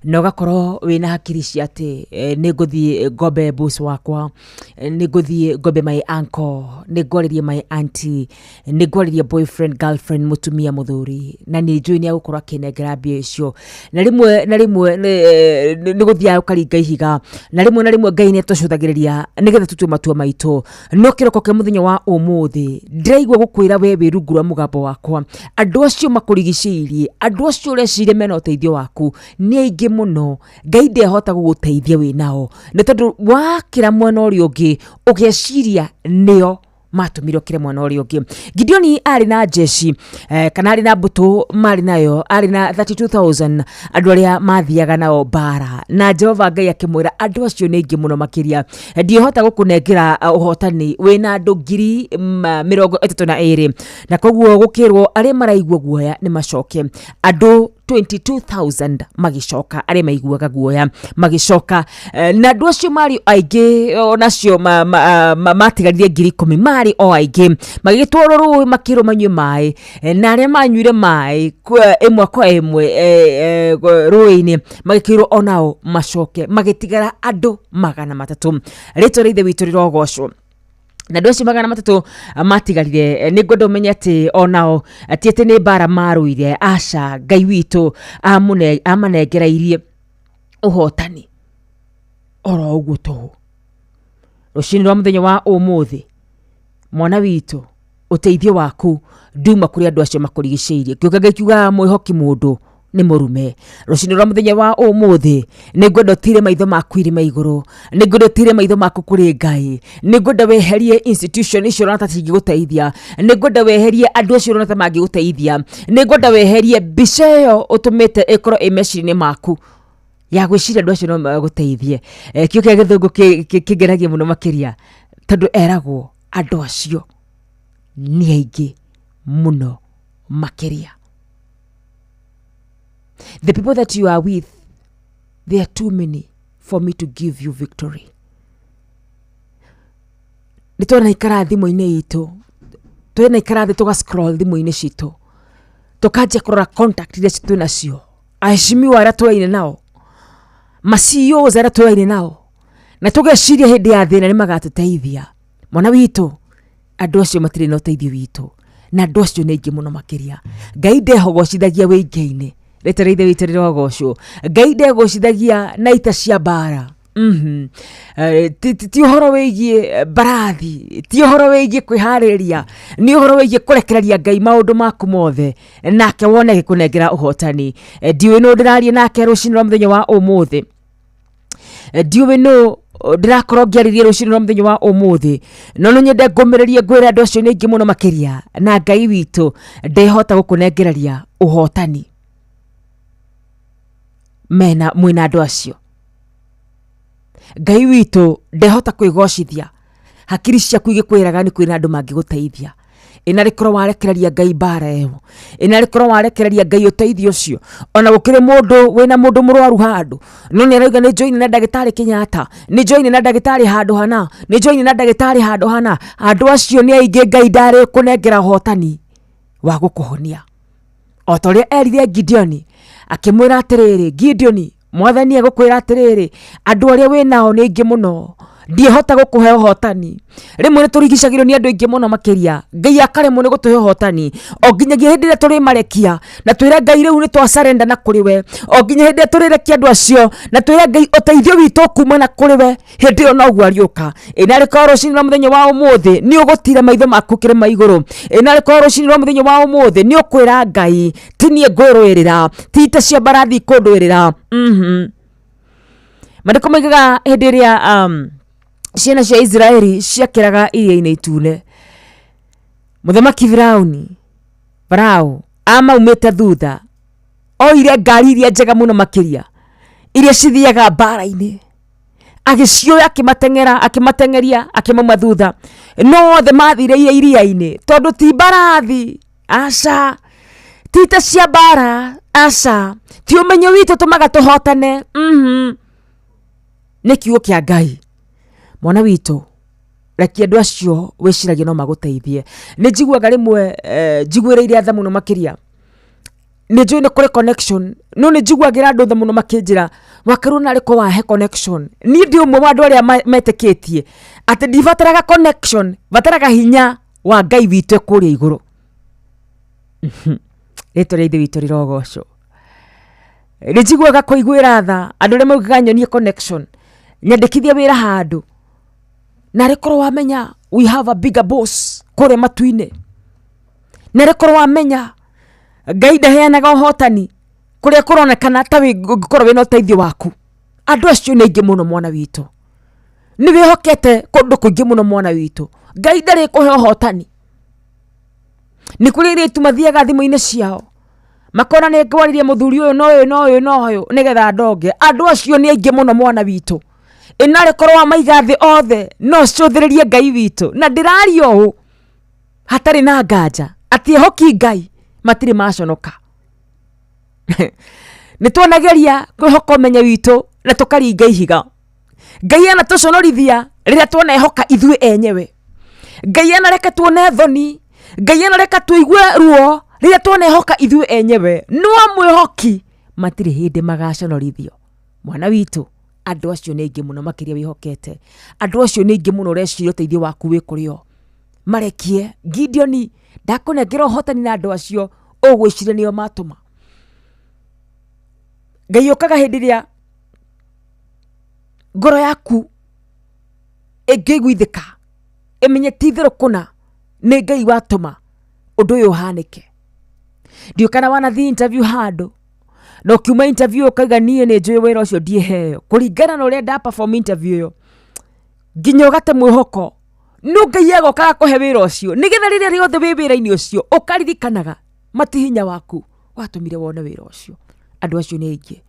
na ũgakorwo wĩna hakiri cia atĩ nĩ ngũthiĩ ngombe boss wakwa, nĩ ngũthiĩ ngombe my uncle, nĩ ngwarĩrie my auntie, nĩ ngwarĩrie boyfriend, girlfriend, mũtumia, mũthuri, na nĩ njũĩ nĩ agũkorwo akĩnengera mbia icio. Na rĩmwe na rĩmwe nĩ gũthiaga ũkaringa ihiga, na rĩmwe na rĩmwe Ngai nĩ atũcũthagĩrĩria nĩgetha tũtue matua maitũ. No kĩroko kĩa mũthenya wa ũmũthĩ ndĩraigua gũkwĩra we wĩ rungu rwa mũgambo wakwa, wakwa, andũ acio makũrigicĩirie, andũ acio ũreciria mena ũteithio waku nĩ aingĩ mũno. Ngai ndehota gũgũteithia wĩ nao, nĩ tondũ wakĩra mwena ũrĩa ũngĩ ũgeciria nĩo matũmire ũkĩre mwena ũrĩa ũngĩ. Gideoni arĩ na jeshi kana arĩ na mbũtũ marĩ nayo, arĩ na 32,000 andũ arĩa mathiaga nao mbara, na Jehova Ngai akĩmwĩra andũ acio nĩ aingĩ mũno makĩria, ndiĩhota gũkũnengera ũhotani wĩna andũ ngiri 32, na koguo gũkĩrwo arĩa maraigua guoya nĩ macoke. Andũ 22,000 magĩcoka, arĩa maiguaga guoya magĩcoka, na andũ acio marĩ aingĩ, onacio matigarire 10,000, marĩ o aingĩ, magĩgĩtwarwo rũĩ makĩrwo manyue maĩ, na arĩa manyuire maĩ ĩmwe kwa ĩmwe rũĩ-inĩ magĩkĩrwo onao macoke, magĩtigara andũ 300. Rĩtwa rĩa Ithe witũ rĩrogocwo. Na andũ acio 300 matigarire, nĩ ngwenda ũmenye atĩ onao ti atĩ nĩ mbara marũire, aca, Ngai witũ amanengereirie ũhotani oro ũguo tũhũ. Rũcinĩ rwa mũthenya wa ũmũthĩ, mwana witũ, ũteithio waku nduma kũrĩ andũ acio makũrigicĩirie. Kĩũga Ngai kiugaga mwĩhoki mũndũ nĩ mũrume. Rũcinĩ rwa mũthenya wa ũmũthĩ, nĩ ngwenda ũtire maitho maku irĩma igũrũ, nĩ ngwenda ũtire maitho maku kũrĩ Ngai, nĩ ngwenda weherie institution icio ũrona ta cingĩgũteithia, nĩ ngwenda weherie andũ acio ũrona ta mangĩgũteithia, nĩ ngwenda weherie mbica ĩyo ũtũmĩte ĩkorwo ĩ meciria-inĩ maku ya gwĩciria andũ acio no magũteithie. Kĩo kĩa gĩthũngũ kĩngenagia mũno makĩria, tondũ eragwo andũ acio nĩ aingĩ mũno makĩria. The people that you are with, they are too many for me to give you victory. Nĩ twanaikara thimũ-inĩ itũ, twanaikara thĩ tũga scroll thimũ-inĩ citũ, tũkanjia kũrora contact iria twĩ nacio, aheshimiwa arĩa tũraine nao, ma CEOs arĩa tũraine nao, na tũgeciria hĩndĩ ya thĩna nĩ magatũteithia. Mwana witũ, andũ acio matirĩ na ũteithio witũ, na andũ acio nĩ aingĩ mũno makĩria. Ngai ndehogocithagia wĩingĩ-inĩ, rĩtwa rĩa Ithe witũ rĩrogocwo. Ngai ndegocithagia na ita cia mbara. Ti ũhoro wĩgiĩ mbarathi, ti ũhoro wĩgiĩ kwĩharĩrĩria, nĩ ũhoro wĩgiĩ kũrekereria Ngai maũndũ maku mothe, nake wone agĩkũnengera ũhotani. Ndiũĩ nũ ndĩraria nake rũcinĩ rwa mũthenya wa ũmũthĩ, ndiũĩ nũ ndĩrakorwo ngĩarĩria rũcinĩ rwa mũthenya wa ũmũthĩ, no nĩ nyende ngũmĩrĩrie ngwĩre andũ acio nĩ aingĩ mũno makĩria, na Ngai witũ ndehota gũkũnengereria ũhotani mena mwĩna andũ acio. Ngai witũ ndehota kwĩgocithia, hakiri ciaku igĩkwĩraga nĩ kwĩna andũ mangĩgũteithia. Ĩna rĩkorwo warekereria Ngai mbara ĩyo, ĩna rĩkorwo warekereria Ngai ũteithio ũcio. Ona gũkĩrĩ mũndũ wĩna mũndũ mũrwaru handũ, no nĩ arauga nĩ join na ndagĩtarĩ Kenyatta, nĩ join na ndagĩtarĩ handũ hana, nĩ join na ndagĩtarĩ handũ hana. Andũ acio nĩ aingĩ, Ngai ndarĩ kũnengera ũhotani wa gũkũhonia. O ta ũrĩa erire Gideoni, akĩmwĩra atĩrĩrĩ, Gideoni, Mwathani egũkwĩra atĩrĩrĩ, andũ arĩa wĩ nao nĩ aingĩ mũno, ndiĩhota gũkũhe ũhotani. Rĩmwe nĩ tũrigicagĩrwo nĩ andũ aingĩ mũno makĩria, Ngai akaremwo nĩ gũtũhe ũhotani, o nginyagia hĩndĩ ĩrĩa tũrĩmarekia na twĩre Ngai rĩu nĩ twacarenda na kũrĩ we, o nginya hĩndĩ ĩrĩa tũrĩrekia andũ acio na twĩre Ngai ũteithio witũ kuma na kũrĩ we, hĩndĩ ĩyo noguo ariũka. Ĩ narĩ korwo rũcinĩ rwa mũthenya wa ũmũthĩ nĩ ũgũtira maitho maku kĩrĩma igũrũ, ĩ narĩ korwo rũcinĩ rwa mũthenya wa ũmũthĩ nĩ ũkwĩra Ngai ti niĩ ngwĩrũĩrĩra, ti ita cia mbarathi ikũndũĩrĩra. Maandĩko moigaga hĩndĩ ĩrĩa ciana cia Isiraeli ciakĩraga iria-inĩ itune, mũthamaki Firauni, Farao amaumĩte thutha, oire ngari iria njega mũno makĩria iria cithiaga mbara-inĩ, agĩcioya akĩmateng'era, akĩmateng'eria, akĩmauma thutha, no othe mathire iria-inĩ, tondũ ti mbarathi, aca, ti ita cia mbara, aca, ti ũmenyo witũ tũmaga tũhotane. Nĩ kiugo kĩa Ngai. Mwana witũ, rekia andũ acio wĩciragia no magũteithie. Nĩ njiguaga rĩmwe njiguĩrĩire tha mũno makĩria, nĩ njũĩ nĩ kũrĩ connection, no nĩ njiguagĩra andũ tha mũno makĩnjĩra wakerwo narĩ ko wahe connection. Niĩ ndĩ ũmwe wa andũ arĩa metĩkĩtie atĩ ndibataraga connection, bataraga hinya wa Ngai witũ kũrĩa igũrũ. Rĩtwa rĩa Ithe witũ rĩrogocwo. Nĩ njiguaga kũiguĩra tha andũ arĩa maugaga nyonie connection, nyandĩkithie wĩra handũ, narĩ korwo wamenya we have a bigger boss kũrĩa matu-inĩ, narĩ korwo wamenya Ngai ndaheanaga ũhotani kũrĩa kũronekana ta ũngĩkorwo wĩna ũteithio waku. Andũ acio nĩ aingĩ mũno mwana witũ, nĩ wĩhokete kũndũ kũingĩ mũno mwana witũ. Ngai ndarĩ kũhe ũhotani. Nĩ kũrĩ airĩtu mathiaga thimũ-inĩ ciao makona nĩ ngwarĩria mũthuri ũyũ na ũyũ na ũyũ na ũyũ nĩgetha ndonge. Andũ acio nĩ aingĩ mũno mwana witũ, ĩnarĩ korwo wamaiga thĩ othe no cũthĩrĩrie Ngai witũ. Na ndĩraria ũũ hatarĩ na nganja atĩ ehoki Ngai matirĩ maconoka. Nĩ tuonageria kwĩhoka ũmenyo witũ na tũkaringa ihiga. Ngai anatũconorithia rĩrĩa tuonehoka ithuĩ enyewe. Ngai anareka tuone thoni, Ngai anareka tuigue ruo rĩrĩa tuonehoka ithuĩ enyewe. No amwĩhoki matirĩ hĩndĩ magaconorithio. Mwana witũ, andũ acio nĩ aingĩ mũno makĩria wĩhokete. Andũ acio nĩ aingĩ mũno ũreciria ũteithio waku wĩ kũrĩ o. Marekie. Gideoni ndakũnengera ũhotani na andũ acio ũgwĩciria nĩo matũma. Ngai ũkaga hĩndĩ ĩrĩa ngoro yaku ĩngĩiguithĩka, ĩmenye ti itherũ kũna nĩ Ngai watũma ũndũ ũyũ ũhanĩke. Ndiũĩ kana wanathiĩ interview handũ na ũkiuma interview ũkauga niĩ nĩ njũĩ wĩra ũcio ndiĩheo kũringana na ũrĩa nda perform interview ĩyo, nginya ũgate mwĩhoko no Ngai agoka akũhe wĩra ũcio nĩgetha rĩrĩa rĩothe wĩ wĩra-inĩ ũcio ũkaririkanaga mati hinya waku watũmire wone wĩra ũcio. Andũ acio nĩ aingĩ.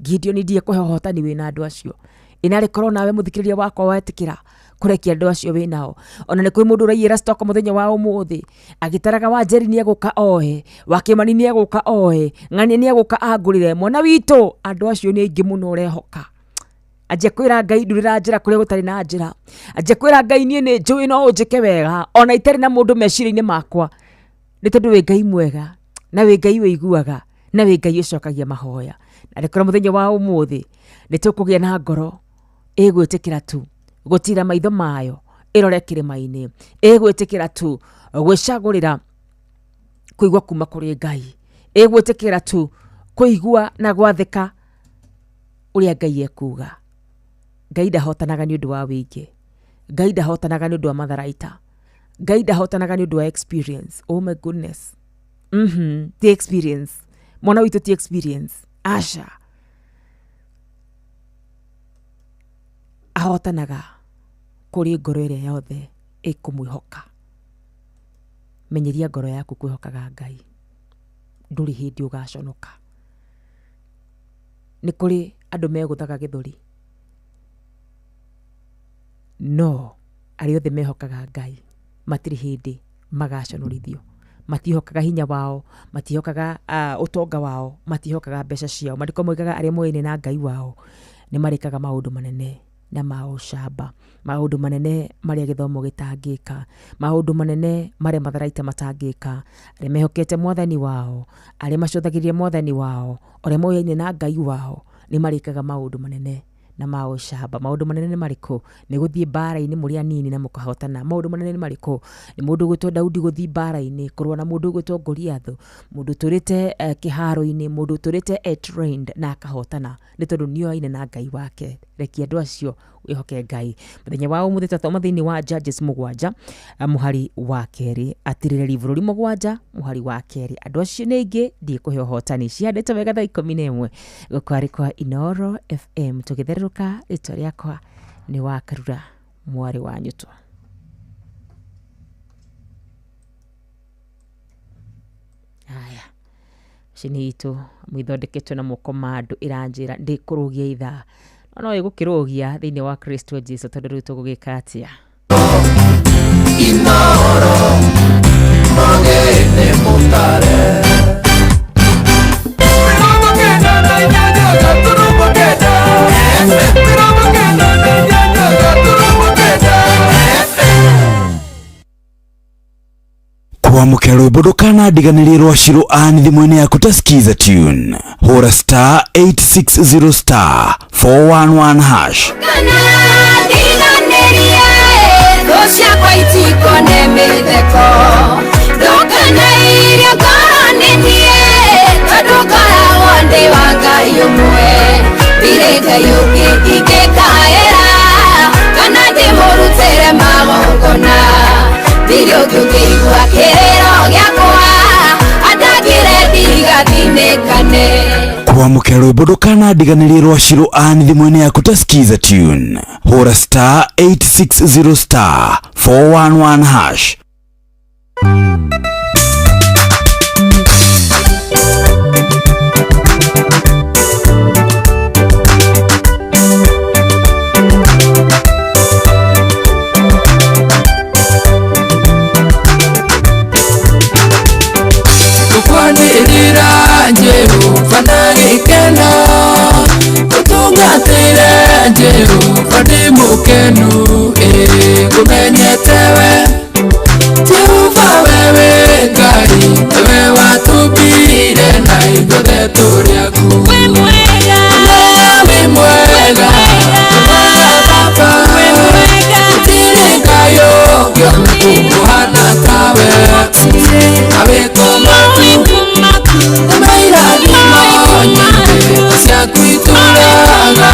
Gideon ndiĩ kũhe ũhotani wĩna andũ acio. Ĩnarĩ korwo nawe mũthikĩrĩria wakwa wetĩkĩra kũrekia andũ acio wĩ nao. Ona nĩ kwĩ mũndũ ũraiyĩra stock mũthenya wa ũmũthĩ agĩtaraga wa Njeri nĩ egũka oe, wa Kĩmani nĩ egũka oe, Ng'ania nĩ egũka angũrĩre. Mwana witũ, andũ acio nĩ aingĩ mũno ũrehoka. Anjia kwĩra Ngai ndurĩra njĩra kũrĩa gũtarĩ na njĩra. Anjia kwĩra Ngai niĩ nĩ njũĩ no ũnjĩke wega ona itarĩ na mũndũ meciria-inĩ makwa, nĩ tondũ wĩ Ngai mwega na wĩ Ngai wĩiguaga na wĩ Ngai ũcokagia mahoya. Na rĩkorwo mũthenya wa ũmũthĩ nĩ tũkũgĩa na ngoro ĩgwĩtĩkĩra tu gũtira maitho mayo ĩrore kĩrĩma-inĩ, ĩgwĩtĩkĩra tu gwĩcagũrĩra kũigua kuma kũrĩ Ngai, ĩgwĩtĩkĩra tu kũigua na gwathĩka ũrĩa Ngai ekuga. Ngai ndahotanaga nĩ ũndũ wa wĩingĩ, Ngai ndahotanaga nĩ ũndũ wa matharaita, Ngai ndahotanaga nĩ ũndũ wa experience. Oh my goodness. Ti experience. Mwana witũ ti experience. Aca. Ahotanaga kũrĩ ngoro ĩrĩa yothe ĩkũmwĩhoka. Menyeria ngoro yaku kwĩhokaga Ngai, ndũrĩ hĩndĩ ũgaconoka. Nĩ kũrĩ andũ megũthaga gĩthũri, no arĩa othe mehokaga Ngai matirĩ hĩndĩ magaconorithio. Matihokaga hinya wao, matihokaga ũtonga wao, matihokaga mbeca ciao. Maandĩko moigaga arĩa moyaine na Ngai wao nĩ marĩkaga maũndũ manene na ma ũcamba, maũndũ manene marĩa gĩthomo gĩtangĩka, maũndũ manene marĩa matharaita matangĩka. Arĩa mehokete mwathani wao, arĩa macũthagĩrĩria mwathani wao, arĩa moyaine na Ngai wao nĩ marĩkaga maũndũ manene na ma ũcamba. Maũndũ manene nĩ marĩkũ? Nĩ gũthiĩ mbara-inĩ mũrĩ anini na mũkahotana. Maũndũ manene nĩ marĩkũ? Nĩ mũndũ ũgwĩtwo Daudi gũthiĩ mbara-inĩ kũrũa na mũndũ ũgwĩtwo Goliath, mũndũ ũtũrĩte kĩharo-inĩ, mũndũ ũtũrĩte trained na akahotana nĩ tondũ nĩoaine na Ngai wake. Rekia andũ acio wĩhoke Ngai. Mũthenya wa ũmũthĩ twathoma thĩinĩ wa Judges 7 mũhari wa 2, atirĩrĩri bũrũri 7 mũhari wa 2. Andũ acio nĩ aingĩ, ndiĩ kũhe ũhotani. Cihandĩtwo wega thaa 11 gũkũ arĩ kwa Inooro FM. Tũgĩtherũka, rĩtwa rĩakwa nĩ Wakarura mwarĩ wa Nyũtwa. Haya, macini itũ mwithondeketwo na moko ma andũ ĩranjĩra ndĩkũrũgia ithaa, no no ĩgũkĩrũgia thĩinĩ wa Kristo Jesu, tondũ rĩu tũgũgĩka atĩa? Inooro magene mutare Kwamũkĩra rwĩmbo ndũkanandiganĩrie rwa Shiro Ann thimũ-inĩ yaku ta Skiza Tune. Hũra star 860 star 411 hash. Ndiganĩrie thũ ciakwa itikone mĩtheko, ndũkanairie ngoro nĩ niĩ, tondũ ngoragwo ndĩ wa Ngai ũmwe. Ndirĩ Ngai ũngĩ ingĩkaĩra, kana ndĩmũrutĩre magongona. Ndirĩ ũngĩ ũngĩigua kĩrĩro gĩakwa, andangĩre Kwamũkĩra rwĩmbo ndũkanandiganĩrie rwa Shiro Ann thimũ-inĩ yaku ta Skiza tune. Hũra star 860 star 411 hash. Kwanirira Jehova na gĩkeno, gũtungatĩre Jehova ndĩ mũkenu, ngũmenyete we Jehova wewe Ngai, wewe watũmbire na ithuothe tũrĩ aku. Wĩ mwega, wĩ mwega, Baba, gũtirĩ Ngai ũngĩ ona kũhana tawe, na wĩko maku irathimo nyingĩ ciaku itũũraga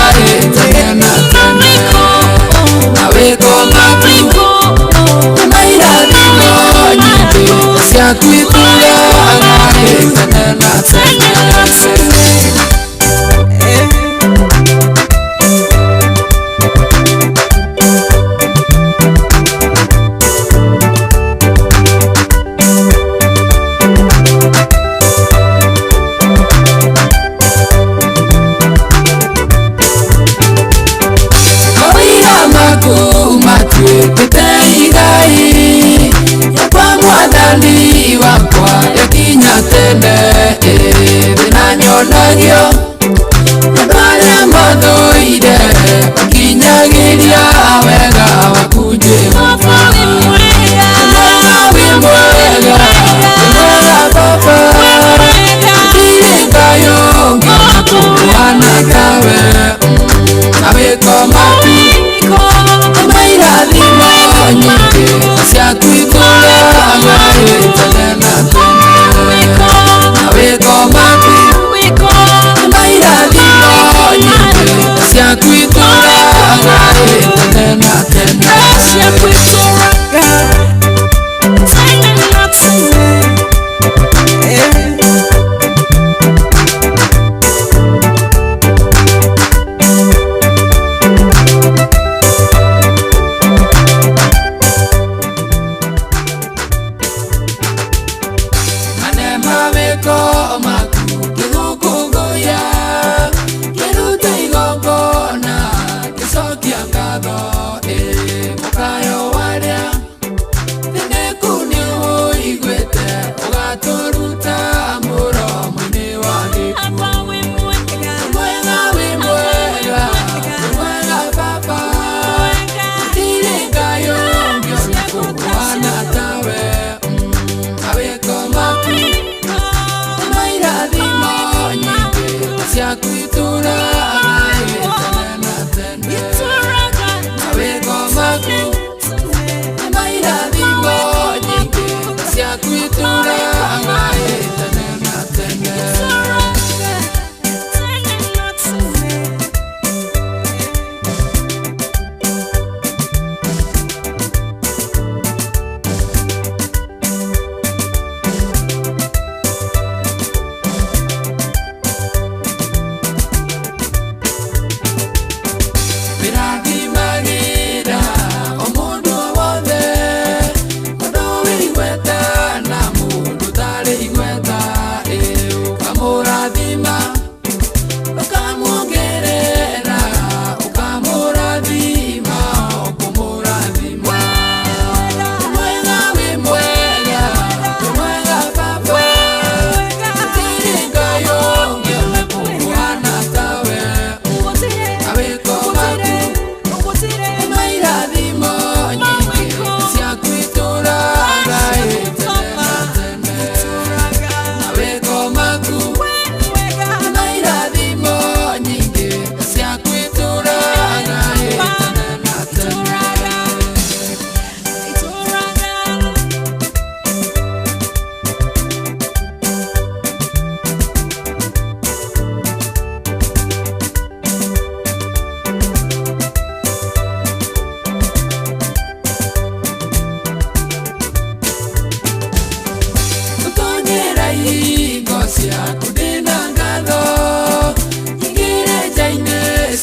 tene na tene, na wĩko maku irathimo nyingĩ ciaku itũũraga tene na tene. Wakwa yakinya tene thĩna nyonagio andũ arĩa mathũire makinyagĩria wega waku Jehova. Wĩ mwega, wĩ mwega Baba, gũtirĩ Ngai ũngĩ kũhana tawe, na wĩko maku irathimo nyingĩ ciaku itũũraga tene na tene, na wĩko maku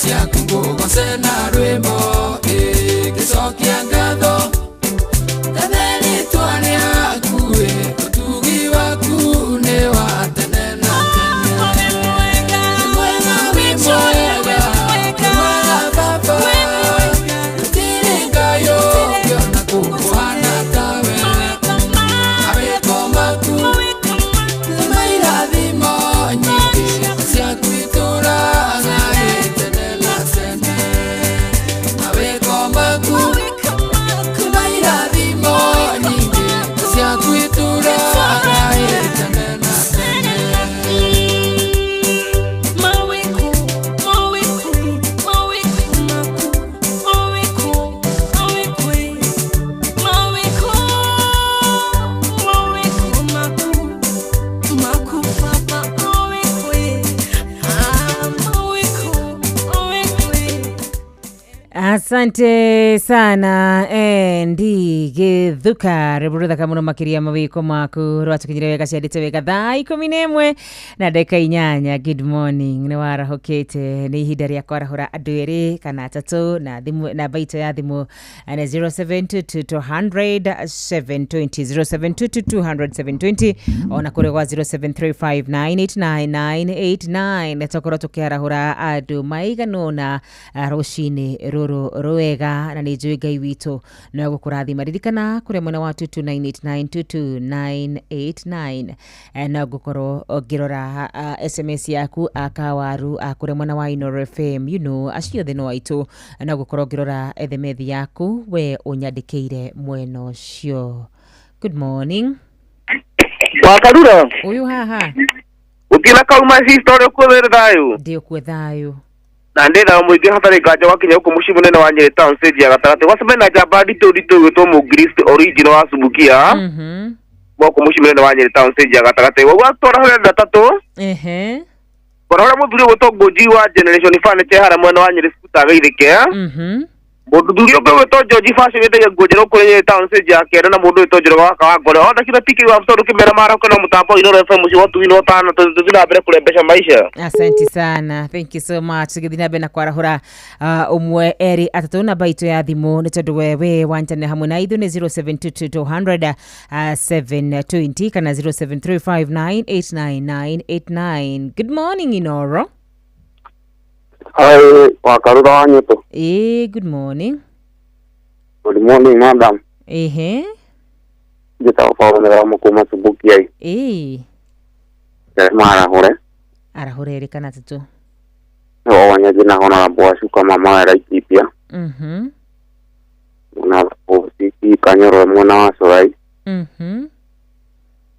Ciaku ngũgoce na rwĩmbo ngĩcokia ngatho Gathe rĩtwa rĩaku ũtugi waku nĩ wa tene na tene. Wĩ mwega, wĩ mwega, wĩ mwega Baba, gũtirĩ Ngai ũngĩ ona kũhana tawe. Mawĩko maku nĩ mairathimo nyingĩ ciaku itũũraga tene na tene. Mawĩko maku nĩ mairathimo nyingĩ ciaku itũũraga tene na tene. Asante sana ndigithuka rwĩmbo rũthaka mũno makĩria mawĩko maku rwatũkinyire wega ciandĩte wega thaa 11 na ndagĩka 8. Good morning, nĩ warahũkĩte, nĩ ihinda rĩa kwarahũra andũ erĩ kana atatũ na thimũ, namba itũ ya thimũ nĩ 0722 200 720 0722 200 720 ona kũrĩ gwa 0735989989 tũkorwo tũkĩarahũra andũ maigana ũna rũcinĩ rũrũ rwega, na nĩ njũĩ Ngai witũ no egũkũrathima. Ririkana kũrĩa mwena wa 22989 22989 no ngũkorwo ngĩrora SMS yaku akawaru kũrĩa mwena wa Inooro FM, you know, acio othe no aitũ, no ngũkorwo ngĩrora SMS yaku we ũnyandĩkĩire mwena ũcio. Good morning. Wakarura ũyũ haha ũkĩra kauma sister ũrĩa ũkwĩrĩ thayũ ndĩ ũkue thayũ na ndĩ thayũ mũingĩ hatarĩ nganja wakinya gũkũ mũciĩ mũnene wa Nyĩrĩ town stage ya gatagatĩ gwacemania na njamba nditũ nditũ ĩgwĩtwo Mũngiristi original wa Subukia gũkũ mũciĩ mũnene wa Nyĩrĩ town stage ya gatagatĩ gwatwara hũrĩ atatũ ehe kwarahũra mũthuri ũgwĩtwo Ngũnji wa Generation Furniture harĩa mwena wa Nyĩrĩ Skuta Geithĩke mũthuri ũngĩ ũgwĩtwo George Fashion wĩtagia nguo njerũ kũrĩ Nyĩrĩ town stage ya kenda na mũndũ ũgwĩtwo Njoroge wa Kawangware othe kĩrĩa TK wa tondũ kĩmera maraũka na mũtambo wa Inooro FM mũciĩ wa ũtugi na ũtano tũthiĩ na mbere kũrembesha maisha. Asante sana, thank you so much. Tũgĩthiĩ na mbere na kwarahũra ũmwe erĩ atatũ namba itũ ya thimũ nĩ tondũ wewe wanjane hamwe na ithuĩ nĩ 0722 200 720 kana 0735989989. Good morning Inooro. Hi, Wakarura wa Nyũtũ. Good morning. Good morning, madam. Ehe. Njĩtagwo Paul Mĩramo kuma Subukia. Marahũre. Arahũre erĩ kana atatũ. No wanyaji na honorable Wacuka mama wa Laikipia. Na Osiki Kanyoro mwena wa Corai.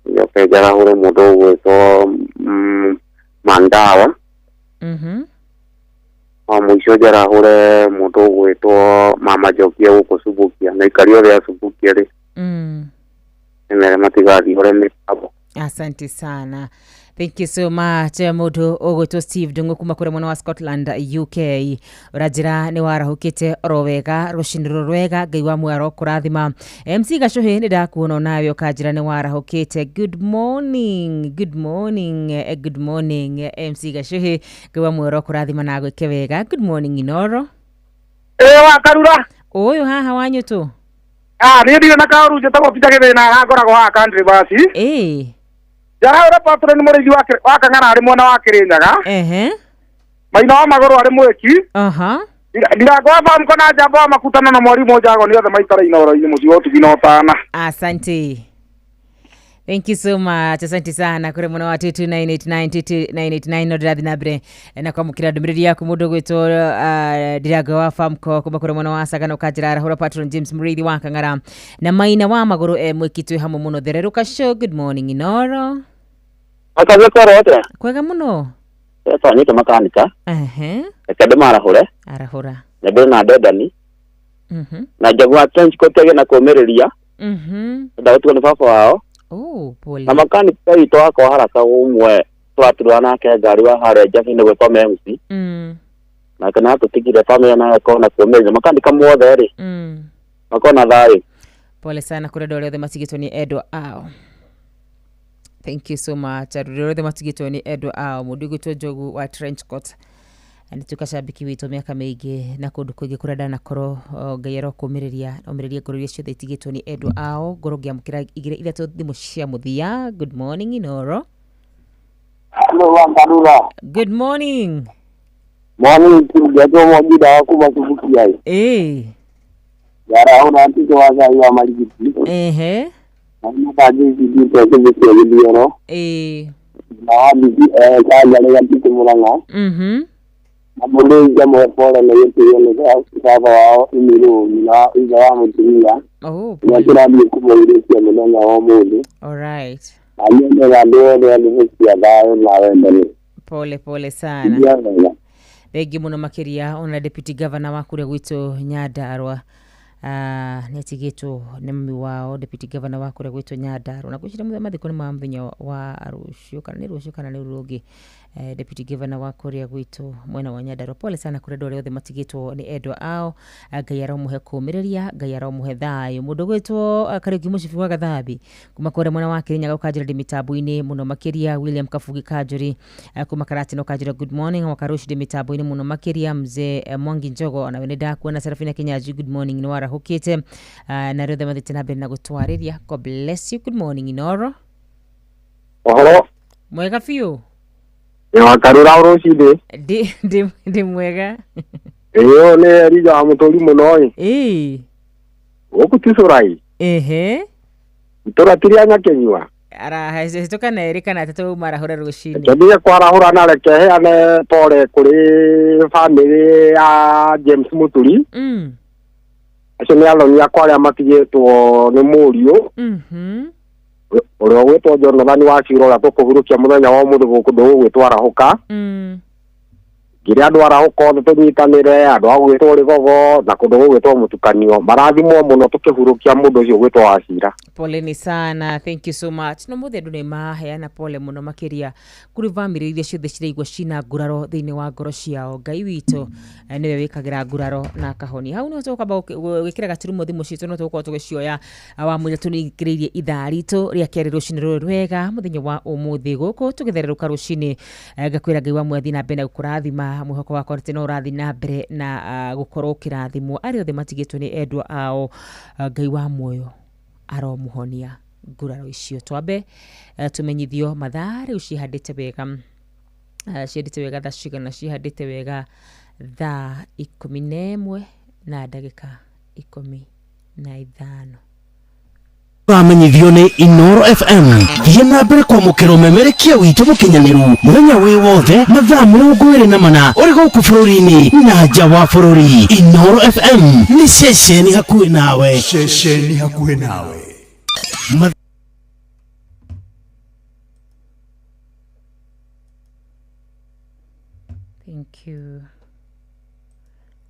Njoke njarahũre mũndũ ũgwĩtwo Mandawa. Wa mũico njarahũre mũndũ ũgwĩtwo Mama Njokia gũkũ Subukia na aikari othe a Subukia rĩ nĩmere matigathiũre mĩtambo. Asante sana. Thank you so much mũndũ ũgwĩtwo Steve Ndung'u kuma kũrĩa mwena wa Scotland UK ũranjĩra nĩ warahũkĩte oro wega rũcinĩ rũrũ rwega Ngai wa muoyo arokũrathima. MC Gacũhĩ nĩ ndakuona onawe ũkanjĩra nĩ warahũkĩte. Good morning, good morning, good morning MC Gacũhĩ, Ngai wa muoyo arokũrathima na agwĩke wega. Good morning Inooro. Wakarura ũyũ haha wa Nyũtũ. Niĩ ndirĩ na kaũru njĩtagwo Peter Gĩthĩna ngoragwo haha country bus. Njarahũra patron mũrĩithi wa Kang'ara arĩ mwena wa Kĩrĩnyaga. Maina wa Magũrũ arĩ mwĩki. Ndirango wa Famco na Njamba wa Makutano na mwarimũ Njago nĩ othe maikara Inooro-inĩ mũciĩ wa ũtugi na ũtana. Asante. Thank you so much. Asante sana kuri mwena wa 22989 22989 no ndĩrathiĩ na mbere na kwamũkĩra ndũmĩrĩri yaku mũndũ ũgwĩtwo Ndirango wa Famco kuma kũrĩ mwena wa Sagana ũkanjĩra arahũra patron James Mũrĩithi wa Kang'ara na Maina wa Magũrũ mwĩki twĩ hamwe mũno thererũka show. Good morning Inooro. Akaze kwero atĩa? Kwega mũno. Etwanyĩte makanika. Reke ndĩmarahũre. Arahũra. Nyambĩre na Dedani. Na Njogu wa trench coat agĩe na kũũmĩrĩria. Ndagũtigwo nĩ baba wao. Pole. Na makanika witũ wakwa haraka ũmwe tũraturwa nake ngari wa harĩa Njabi-inĩ gwĩtwo Memusi. Nake nĩatũtigire bamĩrĩ nayo ĩkorwo na kũũmĩrĩria. Makanika mothe rĩ makorwo na thayũ. Pole sana kũrĩ andũ arĩa othe matigĩtwo nĩ endwa ao. Thank you so much. Andũ arĩa othe matigĩtwo nĩ endwa ao. Mũndũ ũgwĩtwo Njogu wa trench coat Nĩ tuĩka cambĩki witũ mĩaka mĩingĩ na kũndũ kũingĩ kũrĩa ndanakorwo. Ngai arokũmĩrĩria, omĩrĩrie ngoro iria ciothe itigĩtwo nĩ endwa ao. Ngorwo ngĩamũkĩra igĩrĩ ithatũ thimũ cia mũthia. Good morning, Inoro. Hello, Wankarura. Good morning. Morning, Ngetwo Mwangida wa kuma Subukia. Yarahũra Tito wa Ngai wa Marigiti. Na nĩmakanjĩcindĩte kĩthĩkia gĩthioro. Na wambiki kanja nĩ gatitũ Mũrang'a. Na mũndũ ingĩamũhe pole nĩ gĩtĩo nĩ baba wao Imirũ, nyina ithe wa mũtumia. Oh, Ũrĩa tũrathiĩ kũmũhurũkia mũthenya wa ũmũthĩ. All right. Na nyendaga andũ othe a Subukia thayũ na wendani. Pole pole sana. Iria wega. Thengi mũno makĩria. Ona deputy governor wa kũrĩa gwitũ Nyandarua nĩ atigĩtwo nĩ mami wao, deputy governor wa kũrĩa gwitũ Nyandarua, na ngwĩciria mũthenya mathiko nĩ ma mũthenya wa rũciũ, kana nĩ rũciũ kana nĩ rũrũ rũngĩ. Deputy governor wa kũrĩa gwitũ mwena wa Nyandarua, pole sana kũrĩ andũ arĩa othe matigĩtwo nĩ endwa ao. Ngai aromũhe kũũmĩrĩria, Ngai aromũhe thayũ. Mũndũ gwĩtwo Kariũki Mũcibi wa Gathambi kuma kũrĩa mwena wa Kĩrĩnyaga ũkanjĩra ndĩ mĩtambo-inĩ mũno makĩria. William Kabugi Kanjũri kuma Karatina ũkanjĩra good morning, Wakaruci, ndĩ mĩtambo-inĩ mũno makĩria. Mzee Mwangi Njogo, onawe nĩ ndakuona. Serafina Kinyanjui, good morning, nĩ warahũkĩte. Na arĩa othe mathiĩte na mbere na gũtwarĩria, God bless you. Good morning, Inoro. Ũhoro? Mwega biũ. Nĩ Wakarura rũcinĩ. Ndĩ mwega. Ĩyo nĩ Elija wa mũtũri mũno ĩ. Gũkũ ti cũrai. Itũra ti rĩa Nyakĩnyua. Arahĩtũka na erĩ kana atatũ marahũra rũcinĩ. Reke thiĩ kwarahũra na reke heane pole kũrĩ bamĩrĩ ya James Mũturi. Acio nĩ athoni akwa arĩa matigĩtwo nĩ mũriũ ũrĩa ũgwĩtwo Jonathan wa Ciuro, ũrĩa tũkũhurũkia mũthenya wa ũmũthĩ gũkũ ndũgũgwĩtwo arahũka. Ngĩrĩ andũ arahũka othe tũnyitanĩre, andũ a gwĩtwo Rĩgogo na kũndũ gũgwĩtwo Mũtukanio, marathimwo mũno tũkĩhurũkia mũndũ ũcio ũgwĩtwo Wacira. Poleni sana, thank you so much. No mũthĩ andũ nĩ maheana pole mũno makĩria kũrĩ bamĩrĩ iria ciothe ciraigua cina nguraro thĩinĩ wa ngoro ciao. Ngai witũ nĩwe wĩkagĩra nguraro na akahonia. Hau no tũkwamba gwĩkĩra gaturumo thimũ citũ, no tũgũkorwo tũgĩcioya awamu ĩrĩa tũningĩrĩirie ithaa ritũ rĩa kerĩ rũcinĩ rũrũ rwega mũthenya wa ũmũthĩ gũkũ tũgĩthererũka rũcinĩ. Ngakwĩra Ngai wa muoyo na mbere na gũkũrathima, mwĩhoko wakwa atĩ no ũrathiĩ na mbere na gũkorwo ũkĩrathimwo. Arĩa othe matigĩtwo nĩ endwa ao, Ngai wa muoyo aromuhonia nguraro icio. Twambe tũmenyithio mathaa rĩu cihandĩte wega, cihandĩte wega thaa cigana? Cihandĩte wega thaa 11 na ndagĩka 15. Ũramenyithio nĩ Inoro FM. Thiĩ na mbere kwamũkĩra ũmemerekia witũ mũkinyanĩru mũthenya wĩ wothe, mathaa 24, ũrĩ gũkũ bũrũri-inĩ na nja wa bũrũri. Inoro FM nĩ ceceni hakuhĩ nawe. Ceceni hakuhĩ nawe. Thank you,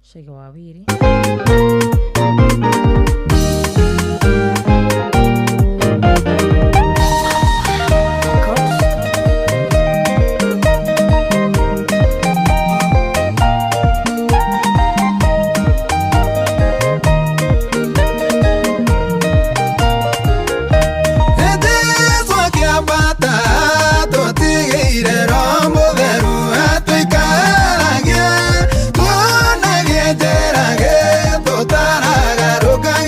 Shege Wawiri. Hĩndĩ twakĩambata tũtigĩire Roho Mũtheru atũikaragie, tuonagie njĩra gĩtũtaraga rũkage.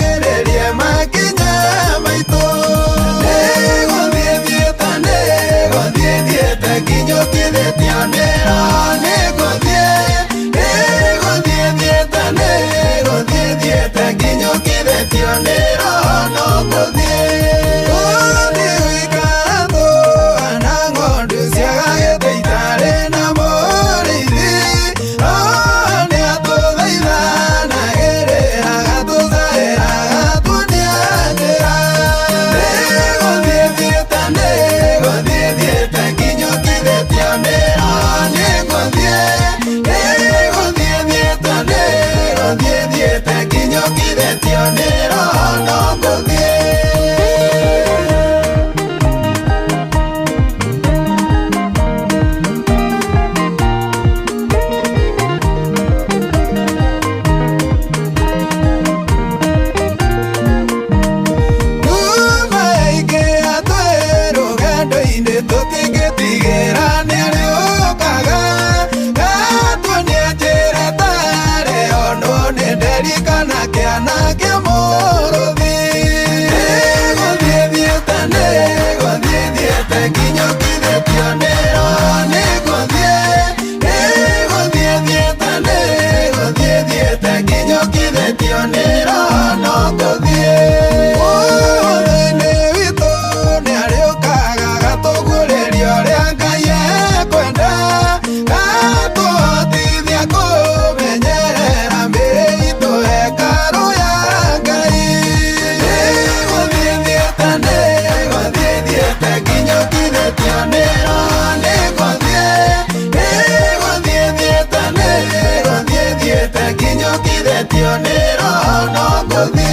nginyũkithĩtio nĩ Roho no ngũthiĩ.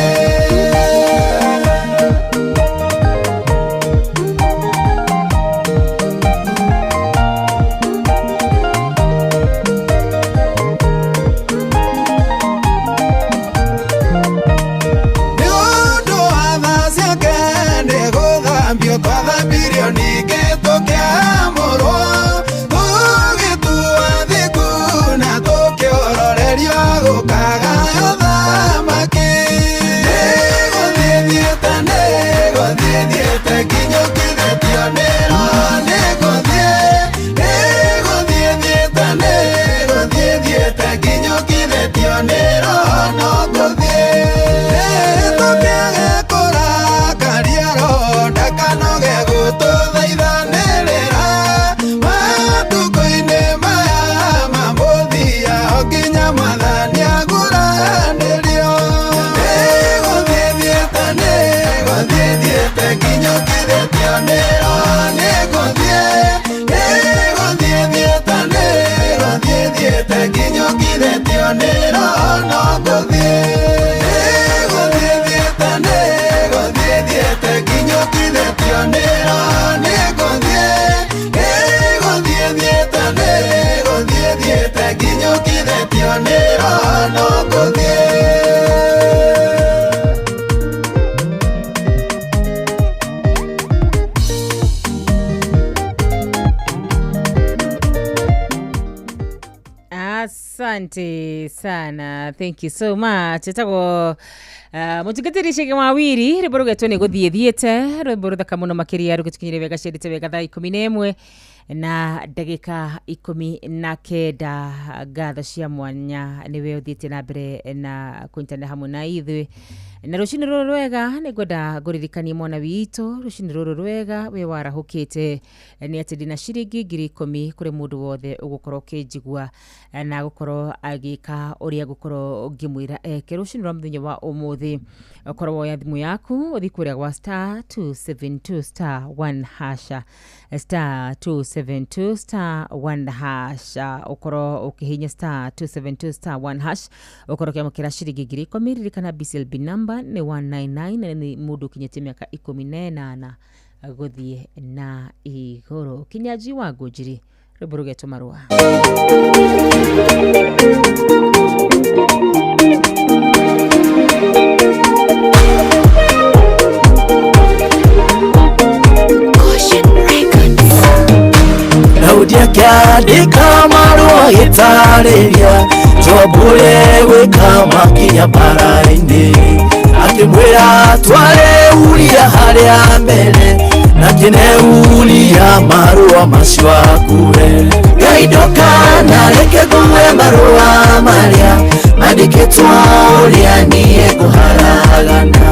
Nĩ ũndũ wa tha ciake nĩ gũthambio twathambirio ningĩ tũkĩamũrwo, tũgĩtua thiku na tũkĩororerio gũkagaywo thamaki. Nĩgũthiĩ thiĩte, nĩgũthiĩ thiĩte nginyũkithĩtio nĩ Roho, nĩngũthiĩ, nĩgũthiĩ thiĩte, nĩgũthiĩ thiĩte nginyũkithĩtio nĩ Roho no ngũthiĩ. Tũkĩage kũrakaria Roho ndakanoge gũtũthaithanĩrĩra matukũ-inĩ maya ma mũthia o nginya Mwathani aguũranĩrio. Nĩgũthiĩ thiĩte, nĩgũthiĩ thiĩte nginyũkithĩtio nĩ Roho, nĩngũthiĩ, nĩgũthiĩ thiĩte, nĩgũthiĩ thiĩte nginyũkithĩtio nĩ Roho no ngũthiĩ. Nĩgũthiĩ thiĩte, nĩgũthiĩ thiĩte nginyũkithĩtio nĩ Roho, nĩngũthiĩ, nĩgũthiĩ thiĩte, nĩgũthiĩ thiĩte nginyũkithĩtio nĩ Roho no ngũthiĩ. Asante sana, thank you so much. Etagwo mũtungatĩri Chege Wawiri, rwĩmbo rũgetwo nĩ gũthiĩ thiĩte, rwĩmbo rũthaka mũno makĩria rũgĩtũkinyĩria wega ciendete wega thaa 11 na ndagĩka 19. Ngatho cia mwanya nĩwe ũthiĩte na mbere na kũnyitanĩra hamwe na ithuĩ na rũcinĩ rũrũ rwega. Nĩngwenda ngũririkanie mwana witũ rũcinĩ rũrũ rwega we warahũkĩte nĩ atĩ ndĩna ciringi 10,000 kũrĩ mũndũ wothe ũgũkorwo ũkĩnjigua na gũkorwo agĩka ũrĩa ngũkorwo ngĩmwĩra eke rũcinĩ rwa mũthenya wa ũmũthĩ. Ũkorwo woya thimũ yaku ũthiĩ kũrĩa gwa star 272 star 1 hasha, star 272 star 1 hash, ũkorwo ũkĩhihinya star 272 star 1 hash ũkorwo ũkĩamũkĩra ciringi 10,000. Ririkana BCLB number nĩ 199 na nĩ mũndũ ũkinyĩtie mĩaka 18 gũthiĩ na igũrũ. Kinyanjui wa Ngũnjiri, rwĩmbo rũgetwo Marũa. Daudi akĩandĩka marũa agĩtarĩria Joabu ũrĩa gwĩka makinya mbara-inĩ, akĩmwĩra tware Uria harĩa mbere na kĩne Uria marũa macio akue. Ngai ndũkanareke ngue marũa marĩa mandĩkĩtwo ũrĩa niĩ ngũharagana,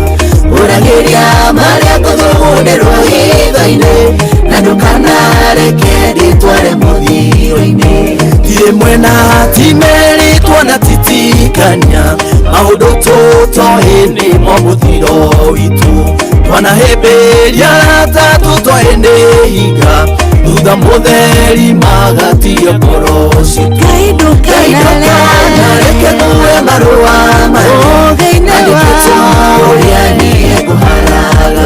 ũragĩria marĩa ngũthugundĩrwo hitho-inĩ na ndũkanareke ndĩtware mũthiro-inĩ. Ti mwena ti merĩ tuona titikania maũndũ tũtoĩ nĩmo mũthiro witũ, twanahĩmbĩria arata tũtoĩ nĩ hinga thutha mũtheri magatio ngoro citũ. Ngai ndũkanareke ngue marũa marĩa mandĩkĩtwo ũrĩa niĩ ngũharagana,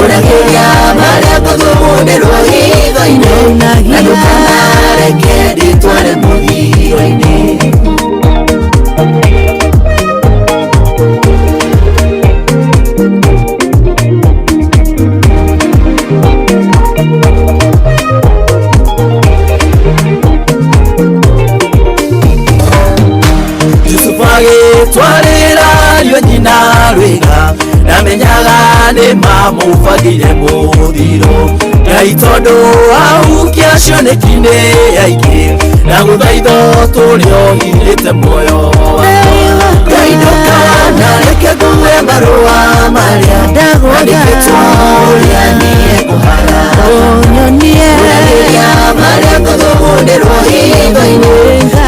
ũragĩria marĩa ngũthugundĩrwo hitho-inĩ na ndũkanareke ndĩtware mũthiro-inĩ. Yusufu agĩtwarĩra ariũ a nyina rwĩga, ndamenyaga nĩ mamũbangĩire mũthiro. Ngai tondũ ahukia cioneki nĩ aingĩ, ndagũthaitha ũtũũre ũhirĩte muoyo wakwa. Ngai ndũkanareke ngue marũa marĩa mandĩkĩtwo ũrĩa niĩ ngũharagana, ũragĩria marĩa ngũthugundĩrwo hitho-inĩ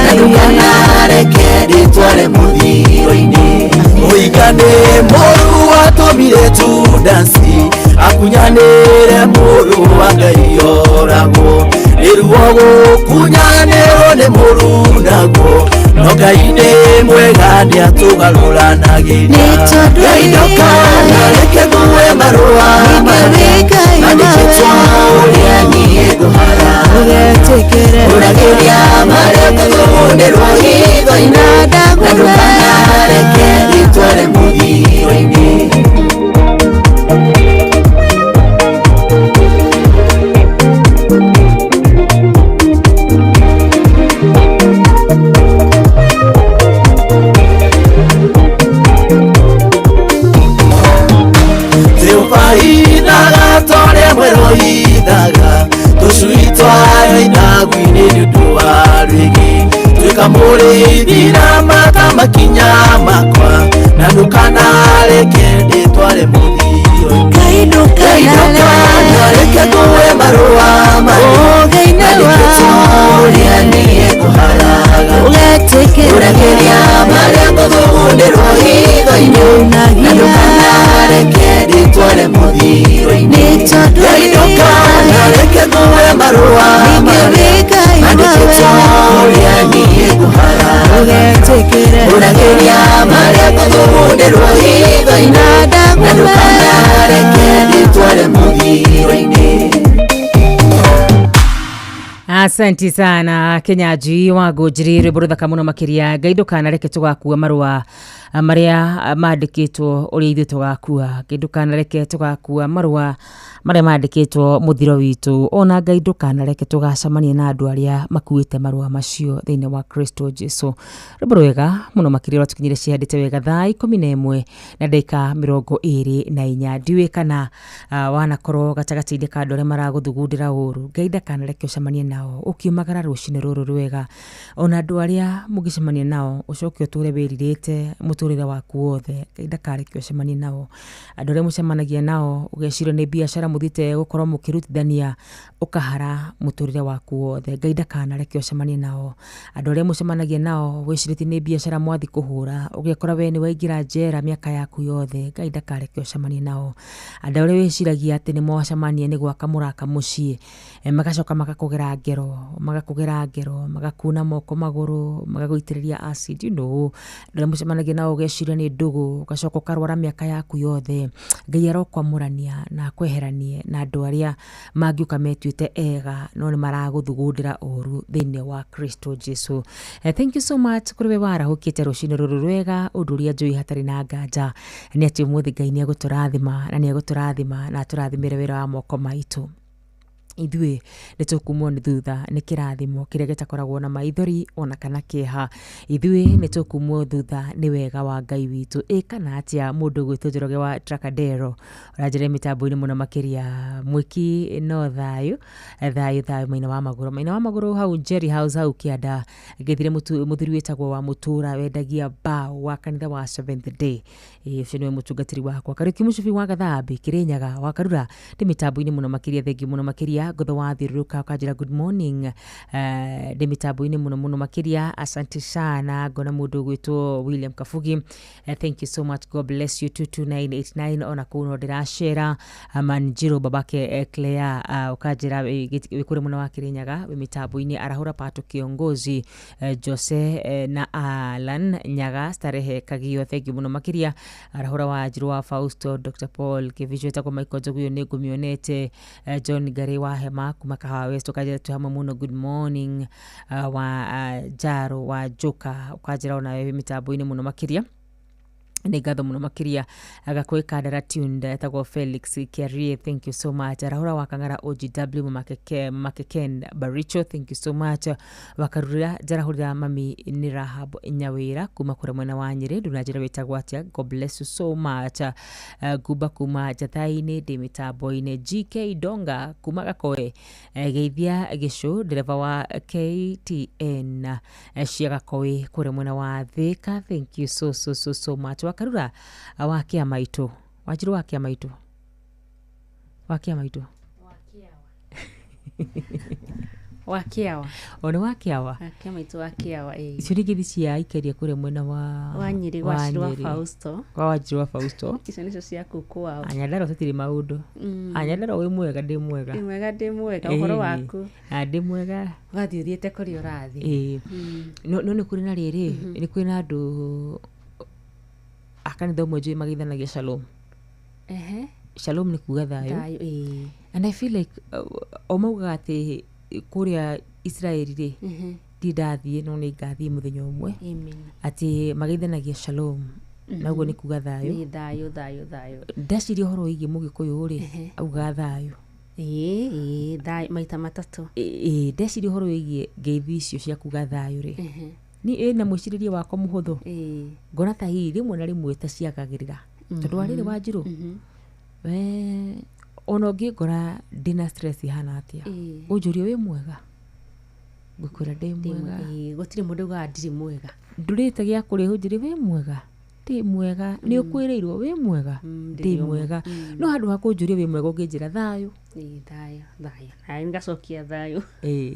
na ndũkanareke ndĩtware mũthiro-inĩ. Mũigani mũru watũmire Judasi akunyanĩre mũrũ wa Ngai oragwo, nĩ ruo gũkunyanĩrwo nĩ mũru naguo, no Ngai nĩ nĩ mwega nĩatũgarũranagĩria. Ngai ndũkanareke ngue marũa marĩa mandĩkĩtwo ũrĩa niĩ ngũharaga. Ũragĩria marĩa ngũthugundĩrwo hitho-inĩ, na ndũkanareke ndĩtware mũthiro-inĩ. Hithaga torĩa mwerũ hithaga, tũcui twayo ithagũ-inĩ nĩ ũndũ wa rwĩgĩ. Tuĩka mũrĩithi na mata makinya makwa, na ndũkanareke ndĩtware mũthiro-inĩ. Ngai ndũkanareke ngue marũa marĩa mandĩkĩtwo ũrĩa niĩ ngũharaga. Ũragĩria marĩa ngũthugundĩrwo hitho-inĩ, na ndũkanareke ndĩtware mũthiro-inĩ. Ngai ndũkanareke ngue marũa marĩa mandĩkĩtwo ũrĩa niĩ ngũharaga. Ũragĩria marĩa ngũthugundĩrwo hitho-inĩ, na ndũkanareke ndĩtware mũthiro-inĩ. Asante sana Kenyaji wa Ngũnjiri, rwĩmbo rũthaka mũno makĩria. Ngai ndũkanareke tũgakua marũa marĩa mandĩkĩtwo ũrĩa ithuĩ tũgakua. Ngai ndũkanareke tũgakua marũa marĩa mandĩkĩtwo mũthiro witũ. Ona Ngai ndũkanareke tũgacemania na andũ arĩa makuĩte marũa macio thĩinĩ wa Kristo Jesu. Rwĩmbo rwega mũno makĩria rwatũkinyire ciandĩte wega thaa 11 na ndagĩka 24. Ndiũĩ kana wanakorwo gatagatĩ-inĩ ka andũ arĩa maragũthugundĩra ũru. Ngai ndakanareke ũcemanie nao ũkiumagara rũcinĩ rũrũ rwega. Ona andũ arĩa mũngĩcemania nao ũcoke ũtũre wĩrirĩte mũtũrĩre waku wothe. Ngai ndakareke ũcemanie nao. Andũ arĩa mũcemanagia nao ũgeciria nĩ biacara mũthiĩte gũkorwo mũkĩrutithania, ũkahara mũtũrĩre waku wothe. Ngai ndakanareke ũcemanie nao. Andũ arĩa mũcemanagia nao wĩcirĩtie nĩ biacara mwathi kũhũra, ũgekora we nĩ waingĩra njera mĩaka yaku yothe. Ngai ndakareke ũcemanie nao. Andũ arĩa wĩciragia atĩ nĩ mwacemania nĩ gwaka mũraka mũciĩ, magacoka makakũgera ngero, magakuna moko magũrũ, magagũitĩrĩria acid, you know. Andũ arĩa mũcemanagia nao ũgeciria nĩ ndũgũ, ũgacoka ũkarwara mĩaka yaku yothe. Ngai arokwamũrania na akweheranie na andũ arĩa mangĩũka metuĩte ega no nĩ maragũthugundĩra ũru thĩinĩ wa Kristo Jesu. Thank you so much kũrĩ we warahũkĩte rũcinĩ rũrũ rwega. Ũndũ ũrĩa njũĩ hatarĩ na nganja nĩ atĩ ũmũthĩ Ngai nĩ egũtũrathima na nĩ egũtũrathima na atũrathimĩre wĩra wa moko maitũ. Ithuĩ nĩ tũkumwo nĩ thutha nĩ kĩrathimo kĩrĩa gĩtakoragwo na maithori ona kana kĩeha. Ithuĩ nĩ tũkumwo thutha nĩ wega wa Ngai witũ. Ĩ kana atĩa mũndũ ũgwĩtwo Njoroge wa Tracadero ũranjĩra mĩtambo-inĩ mũno makĩria. Mwĩki no thayũ thayũ thayũ maina wa magũrũ, maina wa magũrũ hau Jerry House hau kĩanda. Ngethire mũthuri wĩtagwo wa Mũtũra wendagia bao wa kanitha wa Seventh Day. Ũcio nĩwe mũtungatĩri wakwa. Kariũki Mũcubi wa Gathambi Kĩrĩnyaga wa Karura ndĩ mĩtambo-inĩ mũno makĩria. Thengiũ mũno makĩria. Ngotho wa thiũrũrũka ũkanjĩra good morning, ndĩ mĩtambo-inĩ mũno mũno makĩria. Asante sana. Ngona mũndũ ũgwĩtwo William Kabugi, thank you so much, God bless you. 22989 ona kũu no ndĩracera. Manjiro babake Claire, ũkanjĩra wĩ kũrĩ mũno wa Kĩrĩnyaga wĩ mĩtambo-inĩ. Arahũra Pato kiongozi, Jose na Alan Nyaga Starehe Kagio, thank you mũno makĩria. Arahũra wa Njirũ wa Fausto, Dr Paul Kivicho etagwo Michael Njogu nĩ ngũmĩonete, John Gary wa Hema kuma Kahawa West ũkanjĩra twĩ hamwe mũno, good morning. Wa Jaro wa Joka ũkanjĩra onawe wĩ mĩtambo-inĩ mũno makĩria. Nĩ ngatho mũno makĩria. Gakũĩ Kandara tuned etagwo Felix Kiarie, thank you so much. Arahũra wa Kang'ara OGW Makeken Baricho, thank you so much. Wakarurira njarahũrĩra mami nĩ Rahab Nyawĩra kuma kũrĩa mwena wa Nyĩrĩ, ndũnanjĩra wĩtagwo atĩa, God bless you so much. Ngumba kuma Njathai-inĩ ndĩ mĩtambo-inĩ. GK Donga kuma Gakoe, geithia Gĩcũ ndereba wa KTN cia Gakoe kũrĩa mwena wa Thĩka, thank you so so so so much. Wakarura wa Kĩamaitũ, Wanjirũ wa Kĩamaitũ, wa Kĩamaitũ, Wa Kĩawa. O nĩ wa Kĩawa? Ake maitũ wa Kĩawa, ĩĩ. Icio nĩ ngeithi cia aikaria kũrĩa mwena wa Wa Nyĩrĩ, wa gwa Shirũ wa Nyĩrĩ. Fausto. Kwa Wanjirũ wa Fausto. Icio nĩcio cia kũu kwao. Nyandarua tũtirĩ maũndũ. Nyandarua wĩ mwega ndĩ mwega. Ndĩ mwega ndĩ mwega, ũhoro waku? Ndĩ mwega. Ũgathiĩ ũthiĩte kũrĩa ũrathiĩ. Ĩĩ. No no nĩ kũrĩ na rĩrĩ, nĩ kũrĩ na andũ a kanitha ũmwe njũĩ mageithanagia shalom. Shalom nĩ kuga thayũ. Thayũ, ĩĩ. And I feel like o maugaga atĩ kũrĩa Israeli rĩ, ndirĩ ndathiĩ no nĩ ngathiĩ mũthenya ũmwe. Amen. Atĩ mageithanagia shalom. Na ũguo nĩ kuga thayũ. Nĩ thayũ, thayũ, thayũ. Ndeciria ũhoro wĩgiĩ mũgĩkũyũ rĩ, augaga thayũ. Ĩĩ, ĩĩ, thayũ maita matatũ. Ĩĩ, ndeciria ũhoro wĩgiĩ ngeithi icio cia kuga thayũ rĩ, ni ĩ na mwĩcirĩrie wakwa mũhũthũ, ngona ta hihi rĩmwe na rĩmwe ta ciagagĩrĩra. Tondũ wa rĩrĩ Wanjirũ, we ona ũngĩngora ndĩna stress ihana atĩa, ũnjũrie wĩ mwega, ngũkwĩra ndĩ mwega. Gũtirĩ mũndũ ugaga ndirĩ mwega. Ndũrĩte gĩa kũrĩa ũnjĩre wĩ mwega, ndĩ mwega, nĩ ũkwĩrĩirwo wĩ mwega, ndĩ mwega. No handũ ha kũnjũria wĩ mwega ũngĩnjĩra thayũ. Ĩĩ, thayũ, thayũ. Na ngacokia thayũ. Ĩĩ.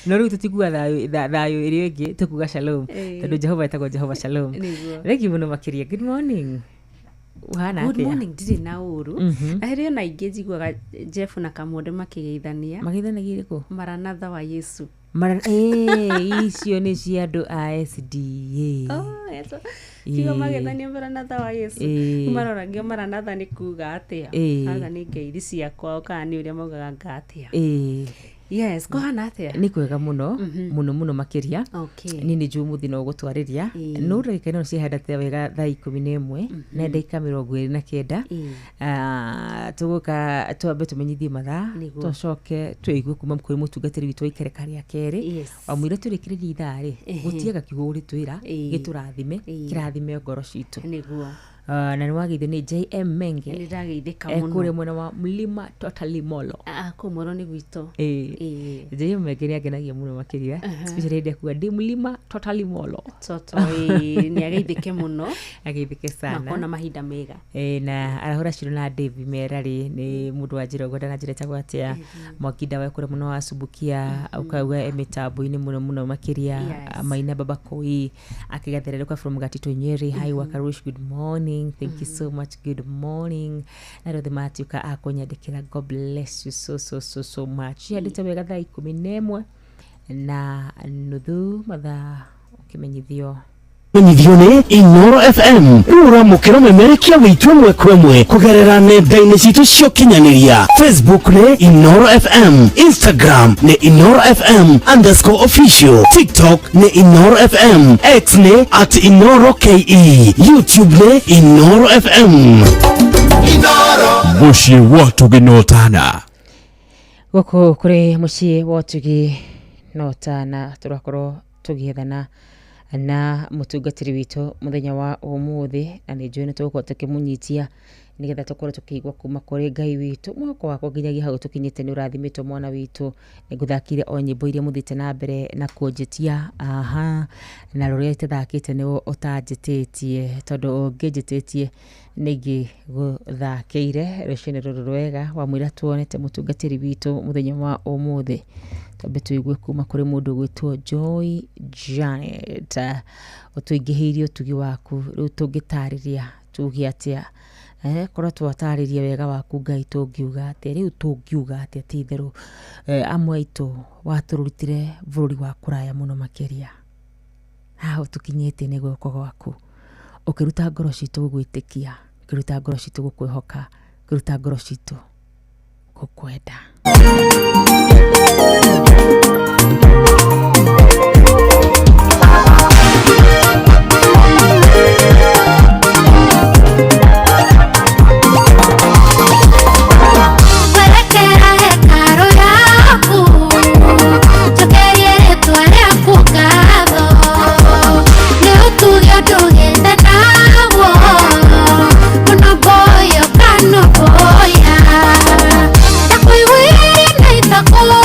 No rĩu tũtikuga thayũ, thayũ ĩrĩa ĩngĩ, tũkuga shalom. Tondũ Jehova etagwo Jehova shalom. Nĩguo. Thank you mũno makĩria. Good morning. Ũhana Good atĩa? morning, ndirĩ na ũru. Na hĩrĩ ona ingĩ njiguaga Jeff na Kamonde makĩgeithania. Mageithanagia ĩrĩkũ? Maranatha wa Yesu. Icio nĩ cia andũ a SDA. Oh, eto. Tigo mageithania Maranatha wa Yesu. Maroragio Maranatha nĩ kuga atĩa? Anga nĩ ngeithi cia kwao kana nĩ ũrĩa maugaga nga atĩa? Yes, kũhana atĩa? Nĩ kwega mũno, mũno mũno makĩria. Okay. Niĩ nĩ njũĩ mũthĩ no ũgũtwarĩria. No ndagĩka ĩno cihandĩte wega thaa 11 na ndagĩka 29. Tũgũka twambe tũmenyithie mathaa, tũcoke tũigue kuma kũrĩ mũtungatĩri witũ wa ikereka rĩa kerĩ. Wamwĩra tũrĩkĩrĩrie ithaa rĩ, gũtiaga kiugo ũrĩtwĩra, gĩtũrathime, kĩrathime ngoro citũ. Nĩguo. Na nĩ wageithio nĩ JM Menge. Nĩ ndageithĩka mũno. Kũrĩa mwena wa Mlima Totally Molo. Kũu Molo nĩ gwitũ. JM Menge nĩ angenagia mũno makĩria, especially hĩndĩ akuga ndĩ Mlima Totally Molo. Toto, ĩĩ, nĩ ageithĩke mũno. Ageithĩke sana. Na akona mahinda mega. Na arahũra Shiro na Dave Merari nĩ mũndũ wa njĩra ũguo na njĩra ĩtagwo atĩa. Mwakinda wa kũrĩa mũno wa Subukia, ũkauga e mĩtambo-inĩ mũno mũno makĩria. Maina Baba Koi akĩgathererũka from Gatito Nyeri. Hi Wakarush, good morning. Thank you so much. Good morning. Na rĩothe matuĩka a kũnyandĩkĩra. God bless you so so so so much. Ciandĩte wega thaa 11 na nuthu mathaa ũkĩmenyithio. Menyithio nĩ Inoro FM rĩu ũramũkĩra ũmemerekia witũ ĩmwe kwa ĩmwe kũgerera nenda-inĩ citũ cia ũkinyanĩria. Facebook nĩ Inoro FM, Instagram nĩ Inoro FM underscore official, TikTok nĩ Inoro FM, X nĩ at Inoro KE, YouTube nĩ Inoro FM. Mũciĩ wa ũtugi na ũtana. Gũkũ kũrĩ mũciĩ wa ũtugi na ũtana tũrakorwo tũgĩethana na mũtungatĩri witũ mũthenya wa ũmũthĩ, na nĩ njũĩ nĩ tũgũkorwo tũkĩmũnyitia nĩgetha tũkorwo tũkĩigua kuma kũrĩ Ngai witũ. Mwĩhoko wakwa nginyagia hau tũkinyĩte nĩ ũrathimĩtwo mwana witũ. Nĩngũthakire o nyĩmbo iria mũthiĩte na mbere na kũnjĩtia, aha, na rũrĩa itathakĩte nĩ ũtanjĩtĩtie, tondũ ũngĩnjĩtĩtie nĩ ingĩgũthakĩire rũcinĩ rũrũ rwega. Wamwĩra tuonete mũtungatĩri witũ mũthenya wa ũmũthĩ, twambe tũigue kuma kũrĩ mũndũ ũgwĩtwo Joy Janet. Ũtũingĩhĩirie ũtugi waku, rĩu tũngĩtarĩria tuge atĩa? Korwo twatarĩria wega waku Ngai tũngiuga atĩa? Rĩu tũngiuga atĩa ti itherũ? Amwe aitũ watũrutire bũrũri wa kũraya mũno makĩria, haha tũkinyĩte nĩ guoko gwaku, ũkĩruta ngoro citũ gũgwĩtĩkia, ũkĩruta ngoro citũ gũkwĩhoka, ũkĩruta ngoro citũ gũkwenda. Kwerekera hekaru yaku, njokerie rĩtwa rĩaku ngatho, nĩ ũtugi ũndũgĩte naguo, ũnomboyo kanomboya, ndakũiguire na itakũĩ,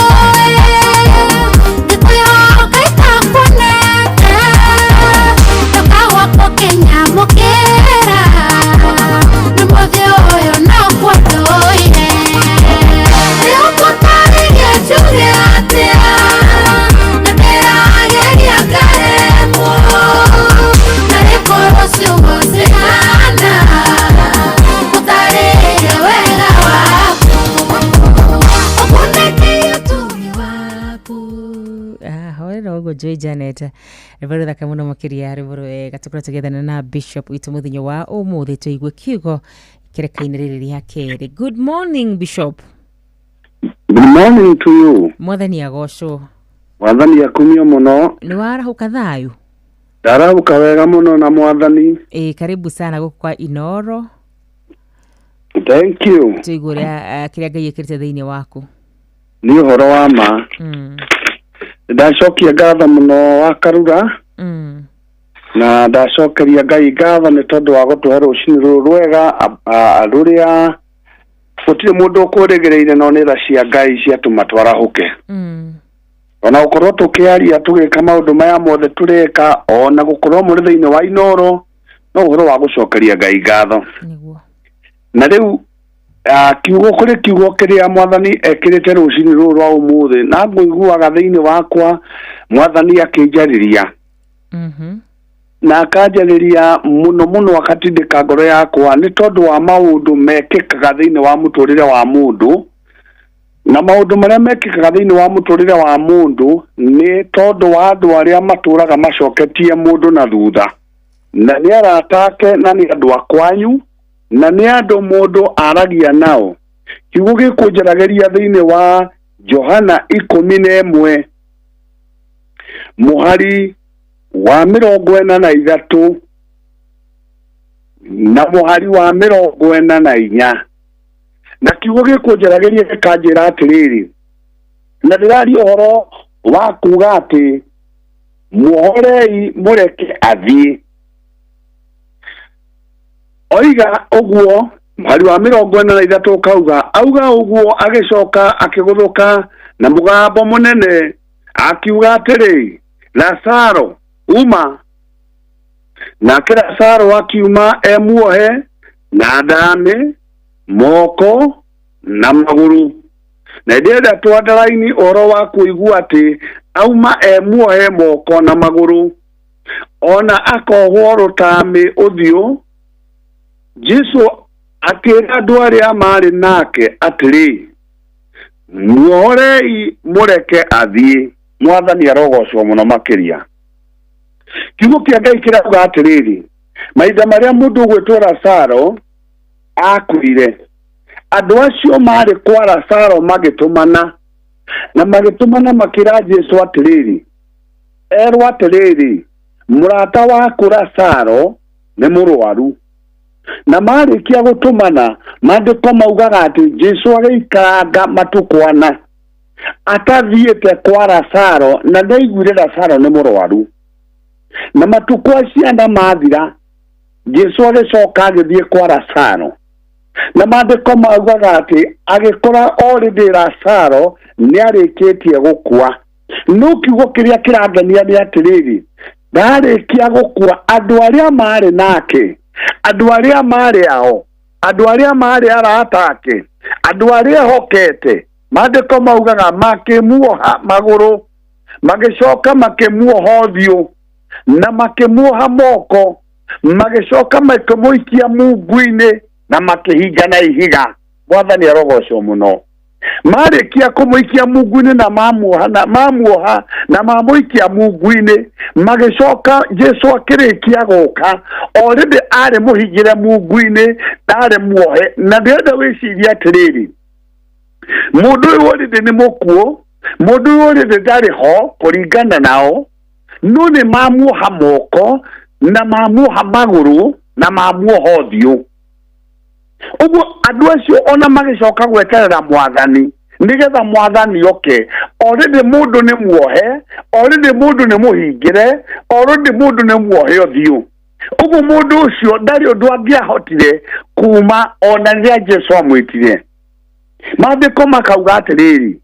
Joy Janet, rwĩmbo rũthaka mũno makĩria, rwĩmbo rwega. Tũkorwo tũgĩethana na Bishop witũ mũthenya wa ũmũthĩ, tũigue kiugo kĩreka-inĩ rĩrĩ rĩa kerĩ. Good morning, Bishop. Good morning to you. Mwathani agocwo. Mwathani akumio mũno. Nĩ warahũka thayũ? Ndarahũka wega mũno na Mwathani. Ĩ, karibu sana gũkũ kwa Inoro. Thank you. Tũigue ũrĩa kĩrĩa Ngai ĩkĩrĩte thĩinĩ waku. Nĩ ũhoro wa ma. Ndacokia ngatho mũno wa Karura. Na ndacokeria Ngai ngatho nĩ tondũ wa gũtũhe rũcinĩ rũrũ rwega rũrĩa gũtirĩ mũndũ ũkũrĩgĩrĩire, no nĩ tha cia Ngai ciatũma twarahũke. Ona gũkorwo tũkĩaria, tũgĩka maũndũ maya mothe tũreka, ona gũkorwo mũrĩ thĩinĩ wa Inoro, no ũhoro wa gũcokeria Ngai ngatho. Na rĩu kiugo kũrĩ kiugo kĩrĩa Mwathani ekĩrĩte rũcinĩ rũrũ rwa ũmũthĩ, na ngũiguaga thĩinĩ wakwa Mwathani akĩnjarĩria na akanjarĩria mũno mũno, akatindĩka ngoro yakwa nĩ tondũ wa maũndũ mekĩkaga thĩinĩ wa mũtũrĩre wa mũndũ. Na maũndũ marĩa mekĩkaga thĩinĩ wa mũtũrĩre wa mũndũ nĩ tondũ wa andũ arĩa matũraga macoketie mũndũ na thutha, na nĩ arata ake, na nĩ andũ a kwanyu, na nĩ andũ mũndũ aragia nao. Kiugo gĩkũnjaragĩria thĩinĩ wa Johana 11 mũhari wa 43 na mũhari wa 44. Na kiugo gĩkũnjaragĩria gĩkanjĩra atĩrĩrĩ, na ndĩraria ũhoro wa kuga atĩ muohorei mũreke athiĩ. Oiga ũguo, mũhari wa 43 ũkauga, auga ũguo agĩcoka akĩgũthũka na mũgambo mũnene akiuga atĩrĩ, Lazaro, uma. Nake Lazaro akiuma e muohe na ndamĩ moko na magũrũ. Na ndĩrenda twandaraini ũhoro wa kũigua atĩ auma e muohe moko na magũrũ, ona akohwo rũtamĩ ũthiũ. Jesu akĩra andũ arĩa marĩ nake atĩrĩ, muohorei mũreke athiĩ. Mwathani arogocwo mũno makĩria. Kiugo kĩa Ngai kĩrauga atĩrĩrĩ, mahinda marĩa mũndũ ũgwĩtwo Lazaro akuire, andũ acio marĩ kwa Lazaro magĩtũmana, na magĩtũmana makĩra Jesu atĩrĩrĩ, erwo atĩrĩrĩ, mũrata waku Lazaro nĩ mũrwaru. Na marĩkia gũtũmana, maandĩko maugaga atĩ Jesu agĩikaranga matukũ ana atathiĩte kwa Lazaro, na nĩaiguire Lazaro nĩ mũrwaru. Na matukũ acio ana mathira, Jesu agĩcoka agĩthiĩ kwa Lazaro. Na maandĩko maugaga atĩ agĩkora already Lazaro nĩarĩkĩtie gũkua. No kiugo kĩrĩa kĩrangenia nĩ atĩrĩrĩ, ndarĩkia gũkua, andũ arĩa marĩ nake, andũ arĩa marĩ ao, andũ arĩa marĩ arata ake, andũ arĩa ehokete, maandĩko maugaga makĩmuoha magũrũ, magĩcoka makĩmuoha ũthiũ, na makĩmuoha moko, magĩcoka makĩmũikia mungu-inĩ na makĩhinga na ihiga. Mwathani arogocwo mũno. Marĩkia kũmũikia mungu-inĩ na mamuoha na mamuoha na mamũikia mungu-inĩ, magĩcoka Jesu akĩrĩkia gũka, already arĩ mũhingĩre mungu-inĩ na arĩ muohe. Na ndĩrenda wĩcirie atĩrĩrĩ, mũndũ ũyũ already nĩ mũkuũ, mũndũ ũyũ already ndarĩ ho kũringana nao, no nĩ mamuoha moko na mamuoha magũrũ na mamuoha ũthiũ. Ũguo andũ acio ona magĩcoka gweterera Mwathani nĩgetha Mwathani oke, already mũndũ nĩ muohe, already mũndũ nĩ mũhingĩre, already mũndũ nĩ muohe ũthiũ. Ũguo mũndũ ũcio ndarĩ ũndũ angĩahotire kuma ona rĩrĩa Jesu amwĩtire. Maandĩko makauga atĩrĩrĩ,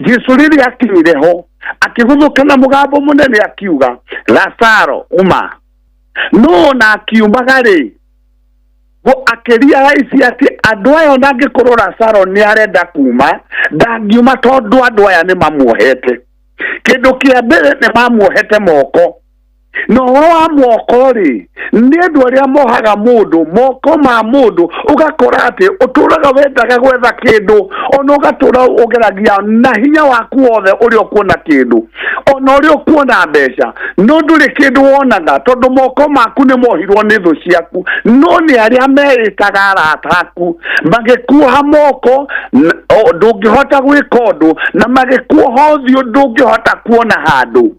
Jesu rĩrĩa akinyire ho akĩgũthũka na mũgambo mũnene akiuga, Lazaro, uma. No ona akiumaga rĩ, akĩrealize atĩ andũ aya ona angĩkorwo Lazaro nĩ arenda kuma, ndangiuma tondũ andũ aya nĩ mamuohete. Kĩndũ kĩa mbere nĩ mamuohete moko. Na ũhoro wa moko rĩ, nĩ andũ arĩa mohaga mũndũ moko ma mũndũ, ũgakora atĩ ũtũraga wendaga gwetha kĩndũ, ona ũgatũra ũgeragia na hinya waku wothe ũrĩa ũkuona kĩndũ, ona ũrĩa ũkuona mbeca, no ndũrĩ kĩndũ wonaga tondũ moko maku nĩ mohirwo nĩ thũ ciaku. No nĩ arĩa meĩtaga arata aku magĩkuoha moko, ndũngĩhota gwĩka ũndũ, na magĩkuoha ũthiũ ndũngĩhota kuona handũ.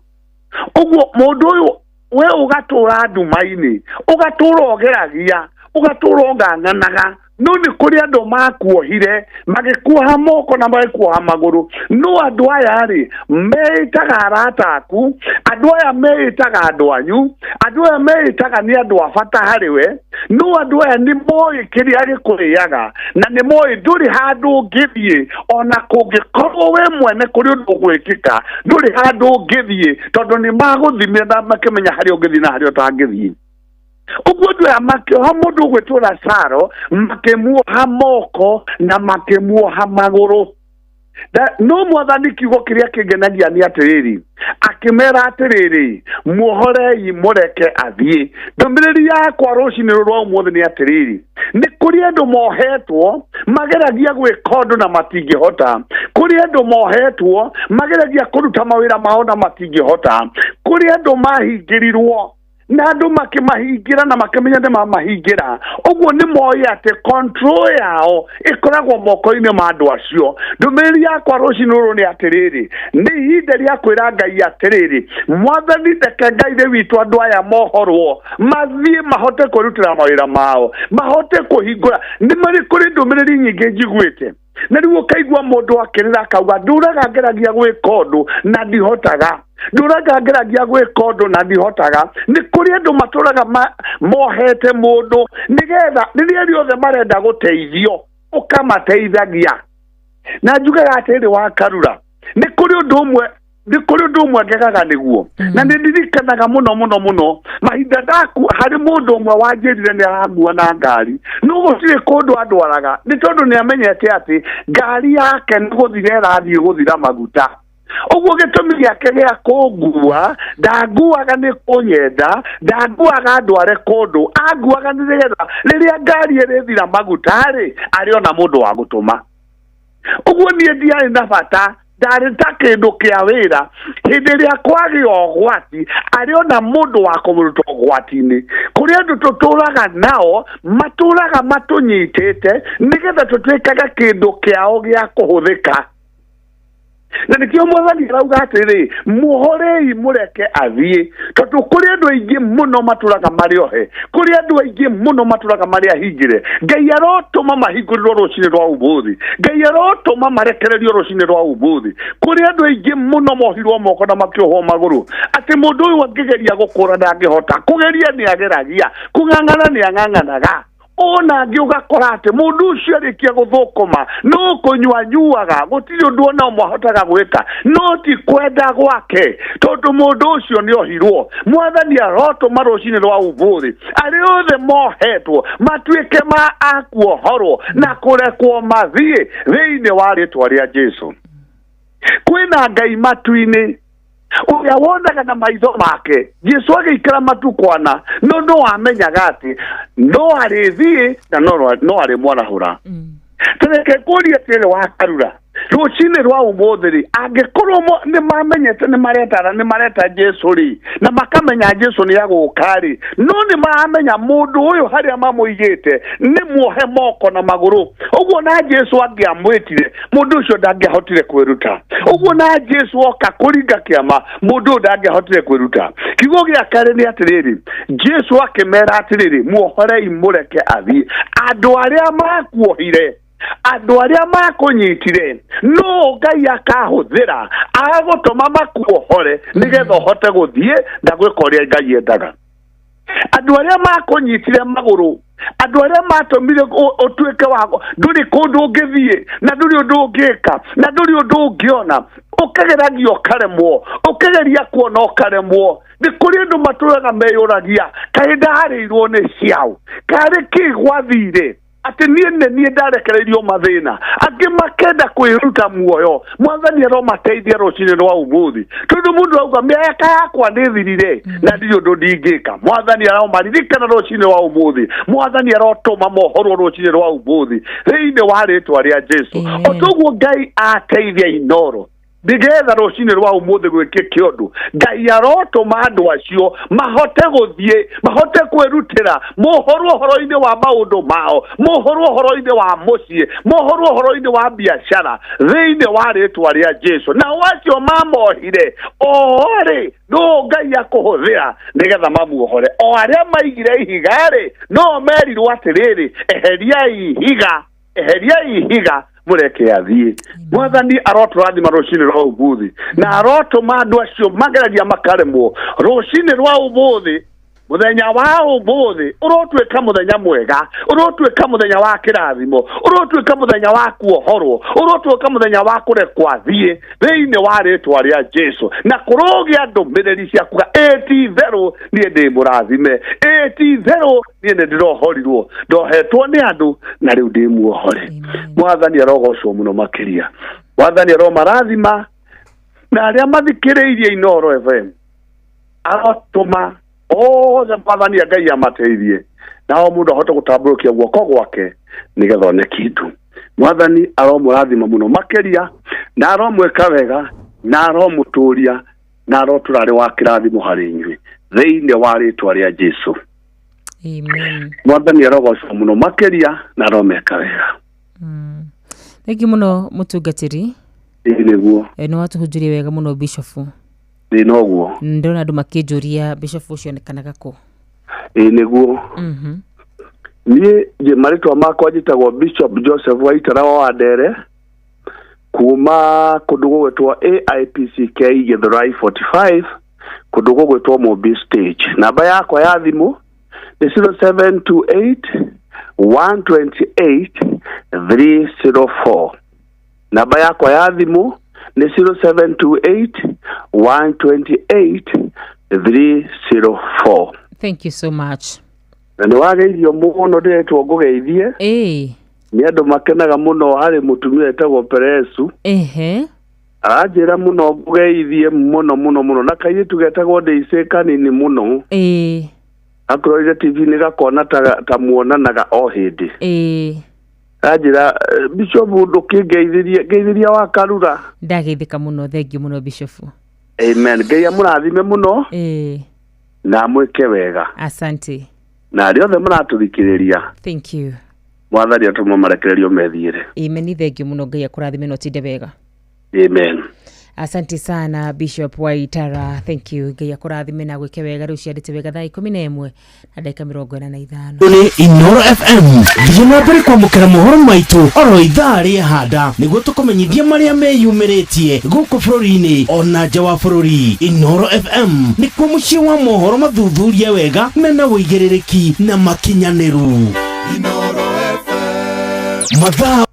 Ũguo mũndũ ũyũ we ũgatũra nduma-inĩ, ũgatũra ũgeragia, ũgatũra ũng'ang'anaga, no nĩ kũrĩ andũ makuohire magĩkuoha moko na magĩkuoha magũrũ. No andũ aya rĩ meĩtaga arata aku, andũ aya meĩtaga andũ anyu, andũ aya meĩtaga nĩ andũ a bata harĩ we, no andũ aya nĩ moĩ kĩrĩa gĩkũrĩaga, na nĩ moĩ ndũrĩ handũ ũngĩthiĩ, ona kũngĩkorwo we mwene kũrĩ ũndũ ũgwĩkĩka, ndũrĩ handũ ũngĩthiĩ tondũ nĩ magũthimĩra na makĩmenya harĩa ũngĩthiĩ na harĩa ũtangĩthiĩ. Ũguo andũ aya makĩoha mũndũ ũgwĩtwo Lazaro, makĩmuoha moko na makĩmuoha magũrũ. No mwathani kiugo kĩrĩa kĩngenagia nĩ atĩrĩrĩ, akĩmera atĩrĩrĩ, muohorei mũreke athiĩ. Ndũmĩrĩri yakwa rũcinĩ rũrũ rwa ũmũthĩ nĩ atĩrĩrĩ, nĩ kũrĩ andũ mohetwo mageragia gwĩka ũndũ na matingĩhota, kũrĩ andũ mohetwo mageragia kũruta mawĩra mao na matingĩhota, kũrĩ andũ mahingĩrirwo na andũ makĩmahingĩra na makĩmenya nĩ mamahingĩra. Ũguo nĩ moĩ atĩ control yao ĩkoragwo moko-inĩ ma andũ acio. Ndũmĩrĩri yakwa rũcinĩ rũrũ nĩ atĩrĩrĩ, nĩ ihinda rĩa kwĩra Ngai atĩrĩrĩ, mwathani reke Ngai thĩ witũ andũ aya mohorwo mathiĩ mahote kwĩrutĩra mawĩra mao, mahote kũhingũra. Nĩ marĩ kũrĩ ndũmĩrĩri nyingĩ njiguĩte, na rĩu ũkaigua mũndũ akĩrĩra akauga ndũraga ngeragia gwĩka ũndũ na ndihotaga, ndũraga ngeragia gwĩka ũndũ na ndihotaga. Nĩ kũrĩ andũ matũraga mohete mũndũ nĩgetha rĩrĩa rĩothe marenda gũteithio ũkamateithagia. Na njugaga atĩrĩrĩ wa Karura, nĩ kũrĩ ũndũ ũmwe, nĩ kũrĩ ũndũ ũmwe ngegaga nĩguo, na nĩ ndirikanaga mũno mũno mũno mahinda ndaku harĩ mũndũ ũmwe wanjĩrire nĩ arangua na ngari, no gũtirĩ kũndũ andwaraga nĩ tondũ nĩ amenyete atĩ ngari yake nĩ gũthira ĩrathiĩ gũthira maguta. Ũguo gĩtũmi gĩake gĩa kũngua, ndanguaga nĩ kũnyenda, ndanguaga ndware kũndũ, anguaga nĩ nĩgetha rĩrĩa ngari ĩrĩthira maguta rĩ, arĩ ona mũndũ wa gũtũma. Ũguo niĩ ndiarĩ na bata, ndarĩ ta kĩndũ kĩa wĩra, hĩndĩ ĩrĩa kwagĩa ũgwati arĩ ona mũndũ wa kũmũruta ũgwati-inĩ. Kũrĩ andũ tũtũraga nao matũraga matũnyitĩte nĩgetha tũtuĩkage kĩndũ kĩao gĩa kũhũthĩka. Na nĩkĩo mwathani arauga atĩrĩ, muohorei mũreke athiĩ, tondũ kũrĩ andũ aingĩ mũno matũraga marĩ ohe, kũrĩ andũ aingĩ mũno matũraga marĩ ahingĩre. Ngai arotũma mahingũrĩrwo rũcinĩ rwa ũmũthĩ, Ngai arotũma marekererio rũcinĩ rwa ũmũthĩ. Kũrĩ andũ aingĩ mũno mohirwo moko na makĩohwo magũrũ, atĩ mũndũ ũyũ angĩgeria gũkũra ndangĩhota, kũgeria nĩ ageragia, kũng'ang'ana nĩ ang'ang'anaga. Ona angĩ ũgakora atĩ mũndũ ũcio arĩkia gũthũkũma no kũnyua anyuaga, gũtirĩ ũndũ ona ũmwe ahotaga gwĩka, no ti kwenda gwake tondũ mũndũ ũcio nĩ ohirwo. Mwathani arotũma rũcinĩ rwa ũmũthĩ arĩa othe mohetwo matuĩke ma akuohorwo na kũrekwo mathiĩ thĩinĩ wa rĩtwa rĩa Jesũ. Kwĩna Ngai matu-inĩ ũrĩa wonaga na maitho make. Jesũ agĩikara matukũ ana, no no amenyaga atĩ no arĩthiĩ na no arĩmwarahũra. Tareke ngũrie atĩrĩ wa Karura, rũcinĩ rwa ũmũthĩ rĩ, angĩkorwo nĩ mamenyete nĩ maretara, nĩ mareta Jesũ rĩ, na makamenya Jesũ nĩ agũka rĩ, no nĩ maramenya mũndũ ũyũ harĩa mamũigĩte nĩ muohe moko na magũrũ. Ũguo na Jesũ angĩamwĩtire, mũndũ ũcio ndangĩahotire kwĩruta. Ũguo na Jesũ oka kũringa kĩama, mũndũ ũyũ ndangĩahotire kwĩruta. Kiugo gĩa kerĩ nĩ atĩrĩrĩ, Jesũ akĩmera atĩrĩrĩ, muohorei mũreke athiĩ. Andũ arĩa makuohire, andũ arĩa makũnyitire, no Ngai akahũthĩra agagũtũma makuohore nĩgetha ũhote gũthiĩ na gwĩka ũrĩa Ngai endaga. Andũ arĩa makũnyitire magũrũ, andũ arĩa matũmire ũtuĩke wa ndũrĩ kũndũ ũngĩthiĩ, na ndũrĩ ũndũ ũngĩka, na ndũrĩ ũndũ ũngĩona, ũkageragia ũkaremwo, ũkageria kuona ũkaremwo. Nĩ kũrĩ andũ matũraga meyũragia, kaĩ ndarĩirwo nĩ ciao, karĩ kĩ gwathire? Atĩ niĩ nĩ niĩ ndarekereirio mathĩna, angĩ makenda kwĩruta muoyo. Mwathani aromateithia rũcinĩ rwa ũmũthĩ, tondũ mũndũ auga mĩaka yakwa nĩ thirire na ndirĩ ũndũ ndingĩka. Mwathani aromaririkana rũcinĩ rwa ũmũthĩ, Mwathani arotũma mohorwo rũcinĩ rwa ũmũthĩ thĩinĩ wa rĩtwa rĩa Jesu. O toguo Ngai ateithia Inoro nĩgetha rũcinĩ rwa ũmũthĩ gwĩkĩke ũndũ, Ngai arotũma andũ acio mahote gũthiĩ, mahote kwĩrutĩra, mohorwo ũhoro-inĩ wa maũndũ mao, mohorwo ũhoro-inĩ wa mũciĩ, mohorwo ũhoro-inĩ wa biacara thĩinĩ wa rĩtwa rĩa Jesu. Nao acio mamohire o-rĩ, no Ngai akũhũthĩra nĩgetha mamuohore. O arĩa maigire ihiga-rĩ, no merirwo atĩrĩrĩ, eheriai ihiga, eheriai ihiga mũreke athiĩ. Mwathani arotũrathima rũcinĩ rwa ũmũthĩ, na arotũma andũ acio mageragia makaremwo rũcinĩ rwa ũmũthĩ. Mũthenya wa ũmũthĩ ũrotuĩka mũthenya mwega, ũrotuĩka mũthenya wa kĩrathimo, ũrotuĩka mũthenya wa kuohorwo, ũrotuĩka mũthenya wa kũrekwo athiĩ thĩinĩ wa rĩtwa rĩa Jesu. Na kũrũgĩa ndũmĩrĩri cia kuga ĩ ti itherũ niĩ ndĩ mũrathime, ĩ ti itherũ niĩ nĩ ndĩrohorirwo, ndohetwo nĩ andũ na rĩu ndĩ muohore. Mwathani arogocwo mũno makĩria, Mwathani aromarathima, na arĩa mathikĩrĩirie Inoro FM arotũma othe Mwathani Ngai amateithie, nao mũndũ ahote gũtambũrũkia guoko gwake nĩgetha one kĩndũ. Mwathani aromũrathima mũno makĩria, na aromwĩka wega, na aromũtũria, na arotũra arĩ wa kĩrathimo harĩ inyuĩ thĩinĩ wa rĩtwa rĩa Jesu. Amen. Mwathani arogocwo mũno makĩria na aromeka wega. Thank you mũno mũtungatĩri. Ĩĩ nĩguo. Nĩ watũhunjĩria wega mũno Bishop. Ĩĩ noguo. Ndĩrona andũ makĩnjũria Bishop ũcio onekanaga kũ. Ĩĩ nĩguo. Niĩ marĩtwa makwa njĩtagwo Bishop Joseph Waitara wa Wandere, kuma kũndũ gũgwĩtwo AIPCK Gĩthũrai 45, kũndũ gũgwĩtwo Mũmbi Stage. Namba yakwa ya thimũ nĩ 0728 128 304. Namba yakwa ya thimũ nĩ 0728 128 304. Thank you so much. Na nĩ wageirio mũno, ndĩretwo ngũgeithie. Nĩ andũ makenaga mũno harĩ mũtumia wĩtagwo Peresu. Aranjĩra mũno ngũgeithie mũno mũno mũno, na kairĩtu getagwo Ndĩicĩ kanini mũno. Akũrorire TV-inĩ gakona ta muonanaga o hĩndĩ. Aranjĩra Bishop ndũkĩngeithĩrie, ngeithĩria wa Karura. Ndageithĩka mũno, thank you mũno Bishop. Amen. Ngai amũrathime mũno. Na amwĩke wega. Asante. Na arĩa othe mũratũthikĩrĩria. Thank you. Mwathani atũma marekererio methiĩre. Amen, thank you mũno, Ngai akũrathime na ũtinde wega. Amen. Asante sana Bishop Waitara, thank you. Ngai akũrathime na gwĩke wega. Rĩu ciandĩte wega thaa 11 na ndagĩka 45. Nĩ Inoro FM. Thiĩ na mbere kwamũkĩra mohoro maitũ oro ithaa rĩa handa nĩguo tũkũmenyithia marĩa meyumĩrĩtie gũkũ bũrũri-inĩ ona nja wa bũrũri. Inoro FM nĩkuo mũciĩ wa mohoro mathuthurie wega mena ũigĩrĩrĩki na makinyanĩru. Inoro FM. Mathaa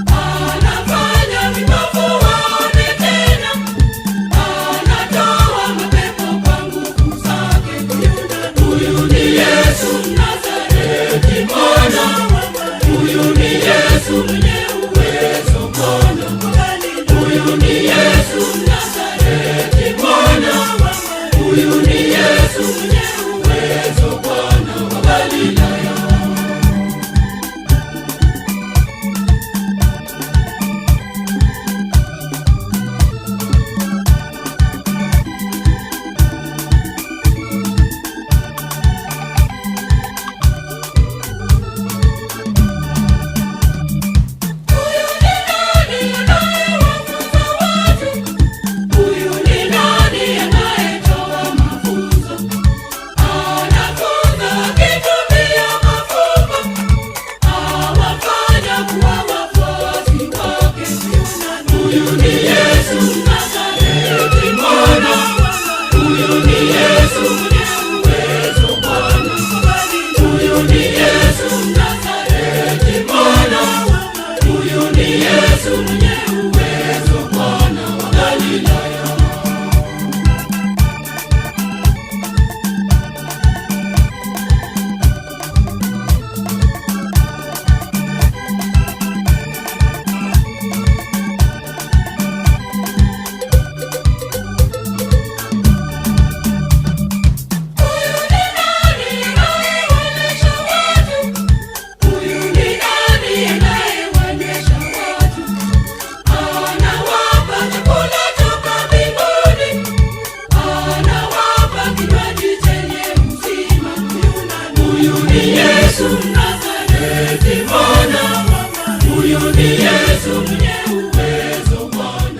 Anafanya vipofu waone. Mnazareti Bwana, huyu ni Yesu mwenye uwezo Bwana wa Galilaya.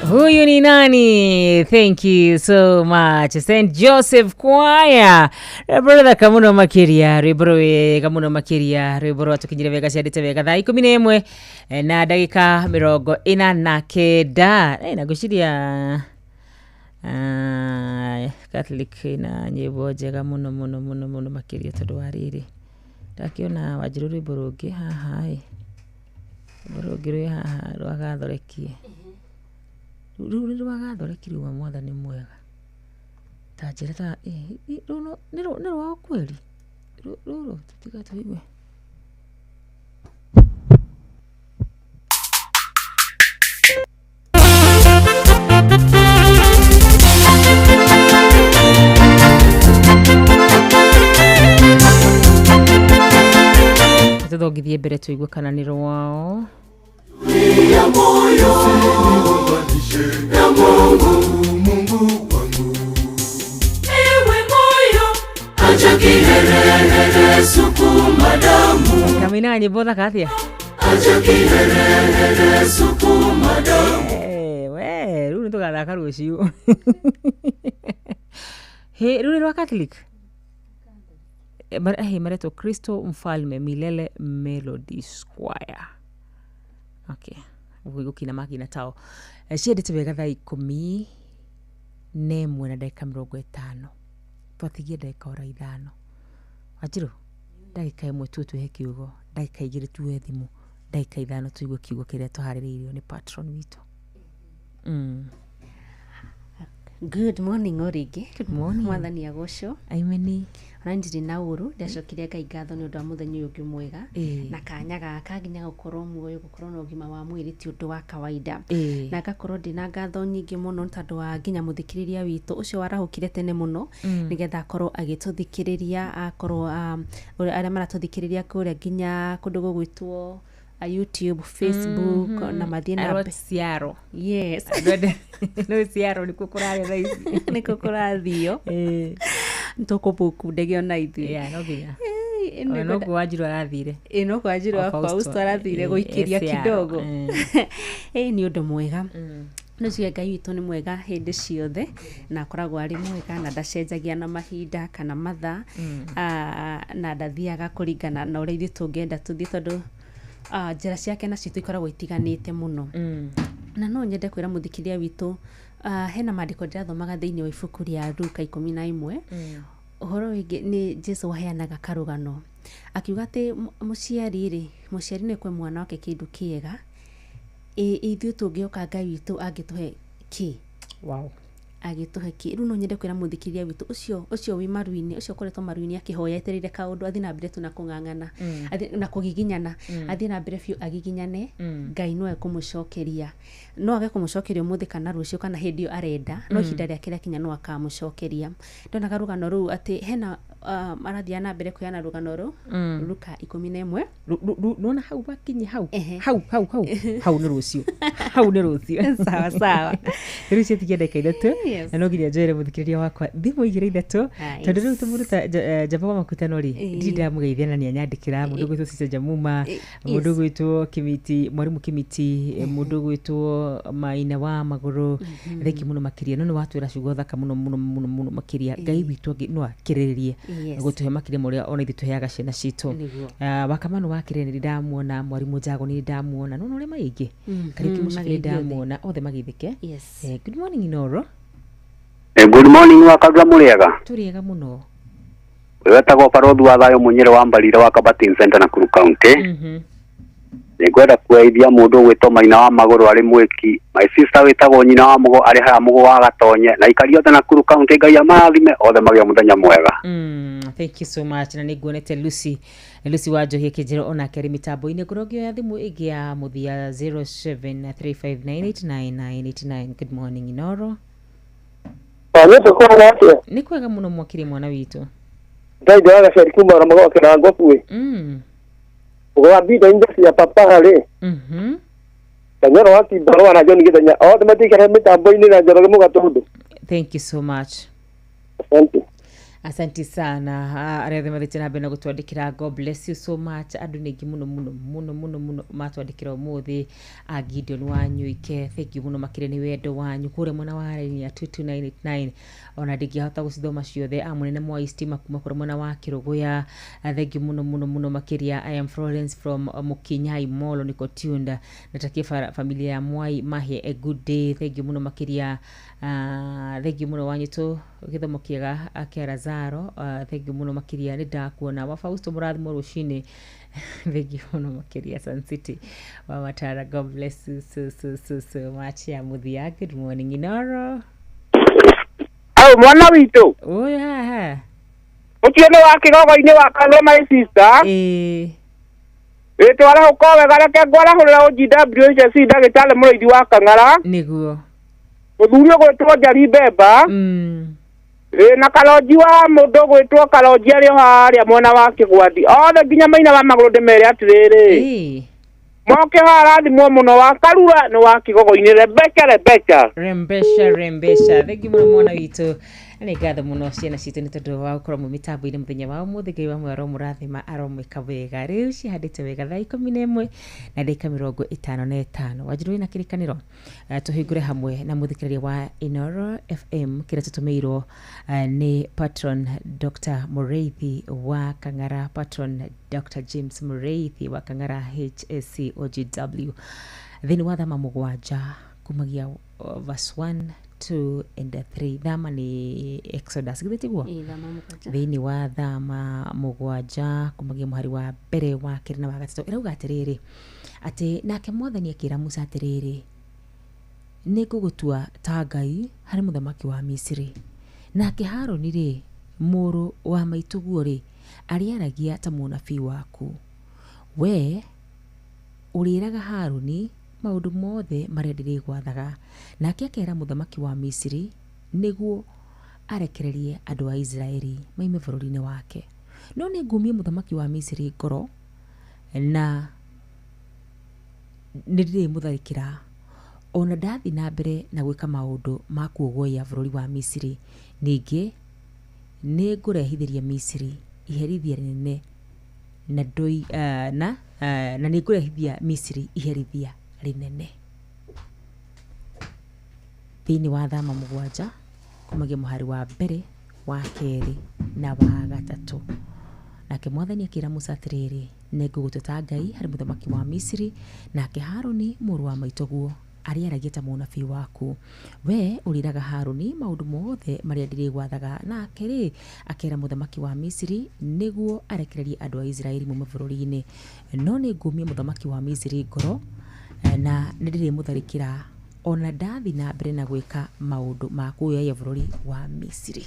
Huyu ni nani? Thank you so much. St. Joseph Choir. Brother kamuno makiria, rwimbo kamuno makiria, rwimbo rwatukinyire wega ciandite wega thaa 11 na ndagika 49. Na ngwiciria Catholic na nyimbo njega muno muno muno muno makiria tondu wa riri. Ndakiona Wanjiru rwimbo rũngĩ haha ĩ. Rwimbo rũngĩ rwĩ haha rwa Gathoreki. Rũu nĩ rwa Gathoreki rwa Mwathani mwega. Ta njĩra ta rũu nĩ rwa kweli. Rũrũ tutiga tuigue. Tuthongithie mbere tuigue kana nĩ rwao. Ya moyo ya Mungu, Mungu wangu. Ewe moyo, acha kiherehere, sukuma damu. Kamina nyimbo thaka atia? Acha kiherehere, sukuma damu. We, rĩu nĩtũgathaka rũciũ. He, rĩu nĩ rwa Catholic? Maretwo Kristo Mfalme Milele Melody Choir. Okay. Gukina makina tao. Ciendete wega thaa 11 na ndagĩka 50. Twatigie ndagĩka ora 5. Wanjiru, ndagĩka 1 tu tuhe kiugo, ndagĩka 2 tuhe thimũ, ndagĩka 5 tuigue kiugo kĩrĩa tũharĩrĩirio nĩ patron witũ. Good morning origi. Good morning. Mwathani agocwo. Amen. Ona ndirĩ na ũru, ndacokire Ngai ngatho nĩ ũndũ wa mũthenya ũyũ ũngĩ mwega. Na kanya gaka nginya gũkorwo muoyo, gũkorwo na ũgima wa mwĩrĩ ti ũndũ wa kawaida. Na ngakorwo ndĩna ngatho nyingĩ mũno nĩ tondũ wa nginya mũthikĩrĩria witũ ũcio warahũkire tene mũno nĩgetha akorwo agĩtũthikĩrĩria, akorwo arĩa maratũthikĩrĩria kũrĩa nginya kũndũ gũgwĩtwo YouTube, Facebook, na mathiĩ na mbere. Ciaro. Yes. No ciaro nĩkuo kũrarĩa thaa ici. Nĩkuo kũrathio. Tũkũbuku ndege ona ithuĩ. Yeah, no nginya. Noguo Wanjiru arathire. Noguo Wanjiru wa Fausto arathire gũikĩria kidogo. Nĩ ũndũ mwega. Nĩcio Ngai witũ nĩ mwega hĩndĩ ciothe na akoragwo arĩ mwega na ndacenjagia na mahinda kana mathaa, na ndathiaga kũringana na ũrĩa ithuĩ tũngĩenda tũthiĩ tondũ njĩra ciake nacio ikoragwo itiganĩte mũno. Na no nyende kwĩra mũthikĩrĩria witũ, hena maandĩko ndĩrathomaga thĩinĩ wa ibuku rĩa Luka 11. Ũhoro wĩgiĩ nĩ Jesu aheanaga karũgano akiuga atĩ mũciari rĩ, mũciari nĩ kwe mwana wake kĩndũ kĩega, ithuĩ tũngĩoka Ngai witũ angĩtũhe kĩ? Wow. Agĩtũhe kĩ rĩu no nyende kwĩra mũthikĩrĩria witũ ũcio ũcio wĩ maru-inĩ, ũcio ũkoretwo maru-inĩ akĩhoya etereire kaũndũ, athiĩ na mbere tu na kũng'ang'ana, na kũgiginyana, athiĩ na mbere biũ agiginyane. Ngai no ekũmũcokeria, no age kũmũcokeria ũmũthĩ kana rũciũ kana hĩndĩ ĩyo arenda, no ihinda rĩake rĩakinya no akamũcokeria. Ndonaga rũgano rũu atĩ hena arathiaga na mbere kũheana rũgano rũ Luka 11. Nona hau wakinye hau hau hau hau hau nĩ rũciũ, hau nĩ rũciũ. Sawa sawa. Rĩu ciatigia ndagĩka 3. Na no nginya njoere mũthikĩrĩria wakwa thimũ 2 3, tondũ rĩu tũmũruta Njamba wa Makutano rĩ, ndirĩ ndamũgeithia na nĩanyandĩkĩra. Mũndũ ũgwĩtwo Sister Jamuma, mũndũ ũgwĩtwo Kimiti, mwarimũ Kimiti, mũndũ ũgwĩtwo Maina wa Magũrũ, thengi mũno makĩria. No nĩ watwĩra ciugo thaka mũno mũno mũno mũno makĩria. Ngai witũ angĩ no akĩrĩrĩrie gũtũhe makĩria ma ũrĩa ona ithuĩ tũheaga ciana citũ. Wakamano wa kĩrĩa nĩ ndamuona, mwarimũ Njago nĩ ndamuona, no ũrĩa maingĩ Kariũki Mũcibi nĩ Mageithio othe. ndamuona, othe mageithĩke. Good morning, Inoro. Good morning, wakagura mũrĩega. Tũrĩega mũno. Wetagwo barothi wa thayũ Mũnyĩrĩ wa Mbarire wa Kabatin Center Nakuru County. Nĩngwenda kweithia mũndũ ũgwĩtwo Maina wa Magũrũ arĩ mwĩki, my sister wĩtagwo nyina wa Mũgo arĩ harĩa Mũgo wa Gatonye, na aikari othe Nakuru County, Ngai amarathime othe magĩe mũthenya mwega. Thank you so much. Na nĩ nguonete Lucy, Lucy wa Njohi akĩnjĩra onake arĩ mĩtambo-inĩ. Ngorwo ngĩoya thimũ ĩngĩ ya mũthia, 0735989989. Good morning, Inoro. Wanyĩtũ kwega atĩa? Nĩ kwega mũno, mwakĩrĩ mwana witũ. Ngai wa gaceri kuma na mũgoke na ngobue. Ũgwambinda indo cia papa harĩ. Kanyoro wa Kimbarũa na John Gĩthenya othe matikare mĩtambo-inĩ na Njoroge Mũgatũndũ. Thank you so much. Asante. Asante sana. Arĩa othe mathiĩte na mbere na gũtwandĩkĩra, God bless you so much. Andũ nĩ aingĩ mũno mũno mũno mũno mũno matwandĩkĩra ũmũthĩ. Gideon wa Nyuike, thank you mũno makĩria nĩ wendo wanyu kũrĩa mwena wa raini ya 22989. Ona ndingĩhota gũcithoma ciothe. Mũnene Mwai Stima kuma kũrĩa mwena wa Kĩrũgũya, thank you mũno mũno mũno makĩria. I am Florence from Mũkinyai Molo, niko tuned. Natakia familia ya Mwai Mahie a good day. Thank you mũno makĩria. Thank you mũno wanyitũ, gĩthomo kĩega kĩa Lazaro. Thank you mũno makĩria, nĩ ndakuona. Wa Fausto, mũrathimo rũcinĩ. Thank you mũno makĩria. Sun City wa Matara, God bless you so so so so much. Ya mũthia, good morning, Inoro. Au mwana witũ. Ũyũ haha. Ũcio nĩ wa kĩgogo-inĩ wa Kagwe, my sister. Ĩ twarahũka wega, reke ngwarahũrĩra OGWHC ndagĩtarĩ mũrĩithi wa Kang'ara. Nĩguo. Mũthuri ũgwĩtwo Njari Mbemba. Ĩ na Karonji wa mũndũ ũgwĩtwo Karonji arĩ o harĩa mwena wa Kĩgwandi. Othe nginya Maina wa Magũrũ ndĩmere atĩrĩrĩ. Moke haha arathimwo mũno, wa Karura nĩ wa kĩgogo-inĩ. Rebecca, Rebecca. Rembesha, rembesha. Thank you mũno mwana witũ. Na nĩ ngatho mũno ciana citũ nĩ tondũ wa gũkorwo mwĩ mĩtambo-inĩ mũthenya wa ũmũthĩ. Ngai wa muoyo aromũrathima, aromwĩka wega. Rĩu cihandĩte wega thaa 11 na ndagĩka 55. Wanjirũ wĩna kĩrĩkanĩro, tũhingũre hamwe na mũthikĩrĩria wa Inoro FM kĩrĩa tũtũmĩirwo nĩ patron Dr. Mũrĩithi wa Kang'ara, patron Dr. James Mũrĩithi wa Kang'ara HSC OGW, thĩinĩ wa Thama 7 kumagia verse 1, 2 and 3. Thama nĩ Exodus, githĩ tiguo? Ĩĩ, Thama 7. Thĩinĩ wa Thama 7 kumagia mũhari wa mbere, wa kerĩ na wa gatatũ, ĩrauga atĩrĩrĩ, atĩ nake mwathani akĩra Musa atĩrĩrĩ, nĩ ngũgũtua ta Ngai harĩ mũthamaki wa Misiri, nake Harũni rĩ, mũrũ wa maitũguo rĩ, arĩaragia ta mũnabii waku. We ũrĩĩraga Harũni maũndũ mothe marĩa ndĩrĩgwathaga, nake akeera mũthamaki wa Misiri nĩguo arekererie andũ a Isiraeli moime bũrũri-inĩ wake. No nĩ ngũmia mũthamaki wa Misiri ngoro, na nĩ ndĩrĩmũtharĩkĩra ona ndathiĩ na mbere na gwĩka maũndũ ma kuogoya bũrũri wa Misiri. Ningĩ nĩ ngũrehithĩria Misiri iherithia rĩnene na ndoi, na nĩ ngũrehithia Misiri iherithia rĩnene. Thĩinĩ wa Thama 7 kumagia mũhari wa mbere, wa kerĩ na wa gatatũ, nake mwathani akĩra Musa atĩrĩrĩ, nĩ ngũgũtua ta Ngai harĩ mũthamaki wa Misiri, nake Harũni mũrũ wa maitũguo arĩaragia ta mũnabii waku. We ũrĩraga Harũni maũndũ mothe marĩa ndĩrĩgwathaga, nake rĩ akera mũthamaki wa Misiri nĩguo arekererie andũ a Isiraeli moime bũrũri-inĩ. No nĩ ngũmia mũthamaki wa Misiri ngoro, na nĩ ndĩrĩmũtharĩkĩra Ona ndathi na mbere na gwĩka maũndũ ma kuoya bũrũri wa Misiri.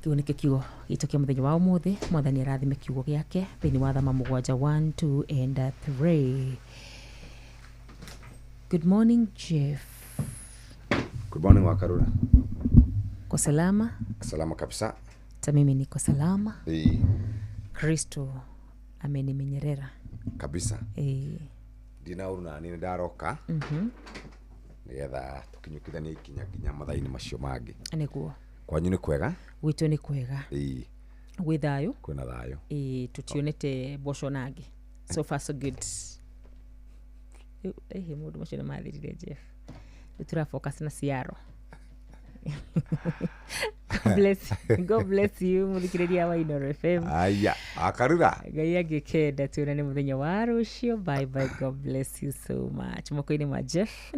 Kĩu nĩkĩo kiugo gitũ kĩa mũthenya wa ũmũthĩ. Mwathani arathime kiugo gĩake thĩinĩ wa Thama 7 1 2 and 3. Good morning, Jeff. Good morning, Wakarura. Ko salama? Salama kabisa. Ta mimi niko salama. Kristo amenimenyerera kabisa. Ndina uru na nĩ ndaroka nigetha tukinyukithanie ikinya nginya mathaa-inĩ macio mangĩ. Nĩguo. Kwanyu nĩ kwega? Gwitũ nĩ kwega. Gwĩ thayũ? Kwĩna thayũ. Tutionete mboco nangĩ. So far so good. Rĩu maũndũ macio nĩ mathirire, Jeff. Rĩu tũra focus na ciaro. God bless, God bless you muthikiriria wa Inooro FM. Aya, Akarura. Ngai angĩkenda tuonane mũthenya wa rũciũ. Bye bye, God bless you so much. Moko-inĩ ma Jeff.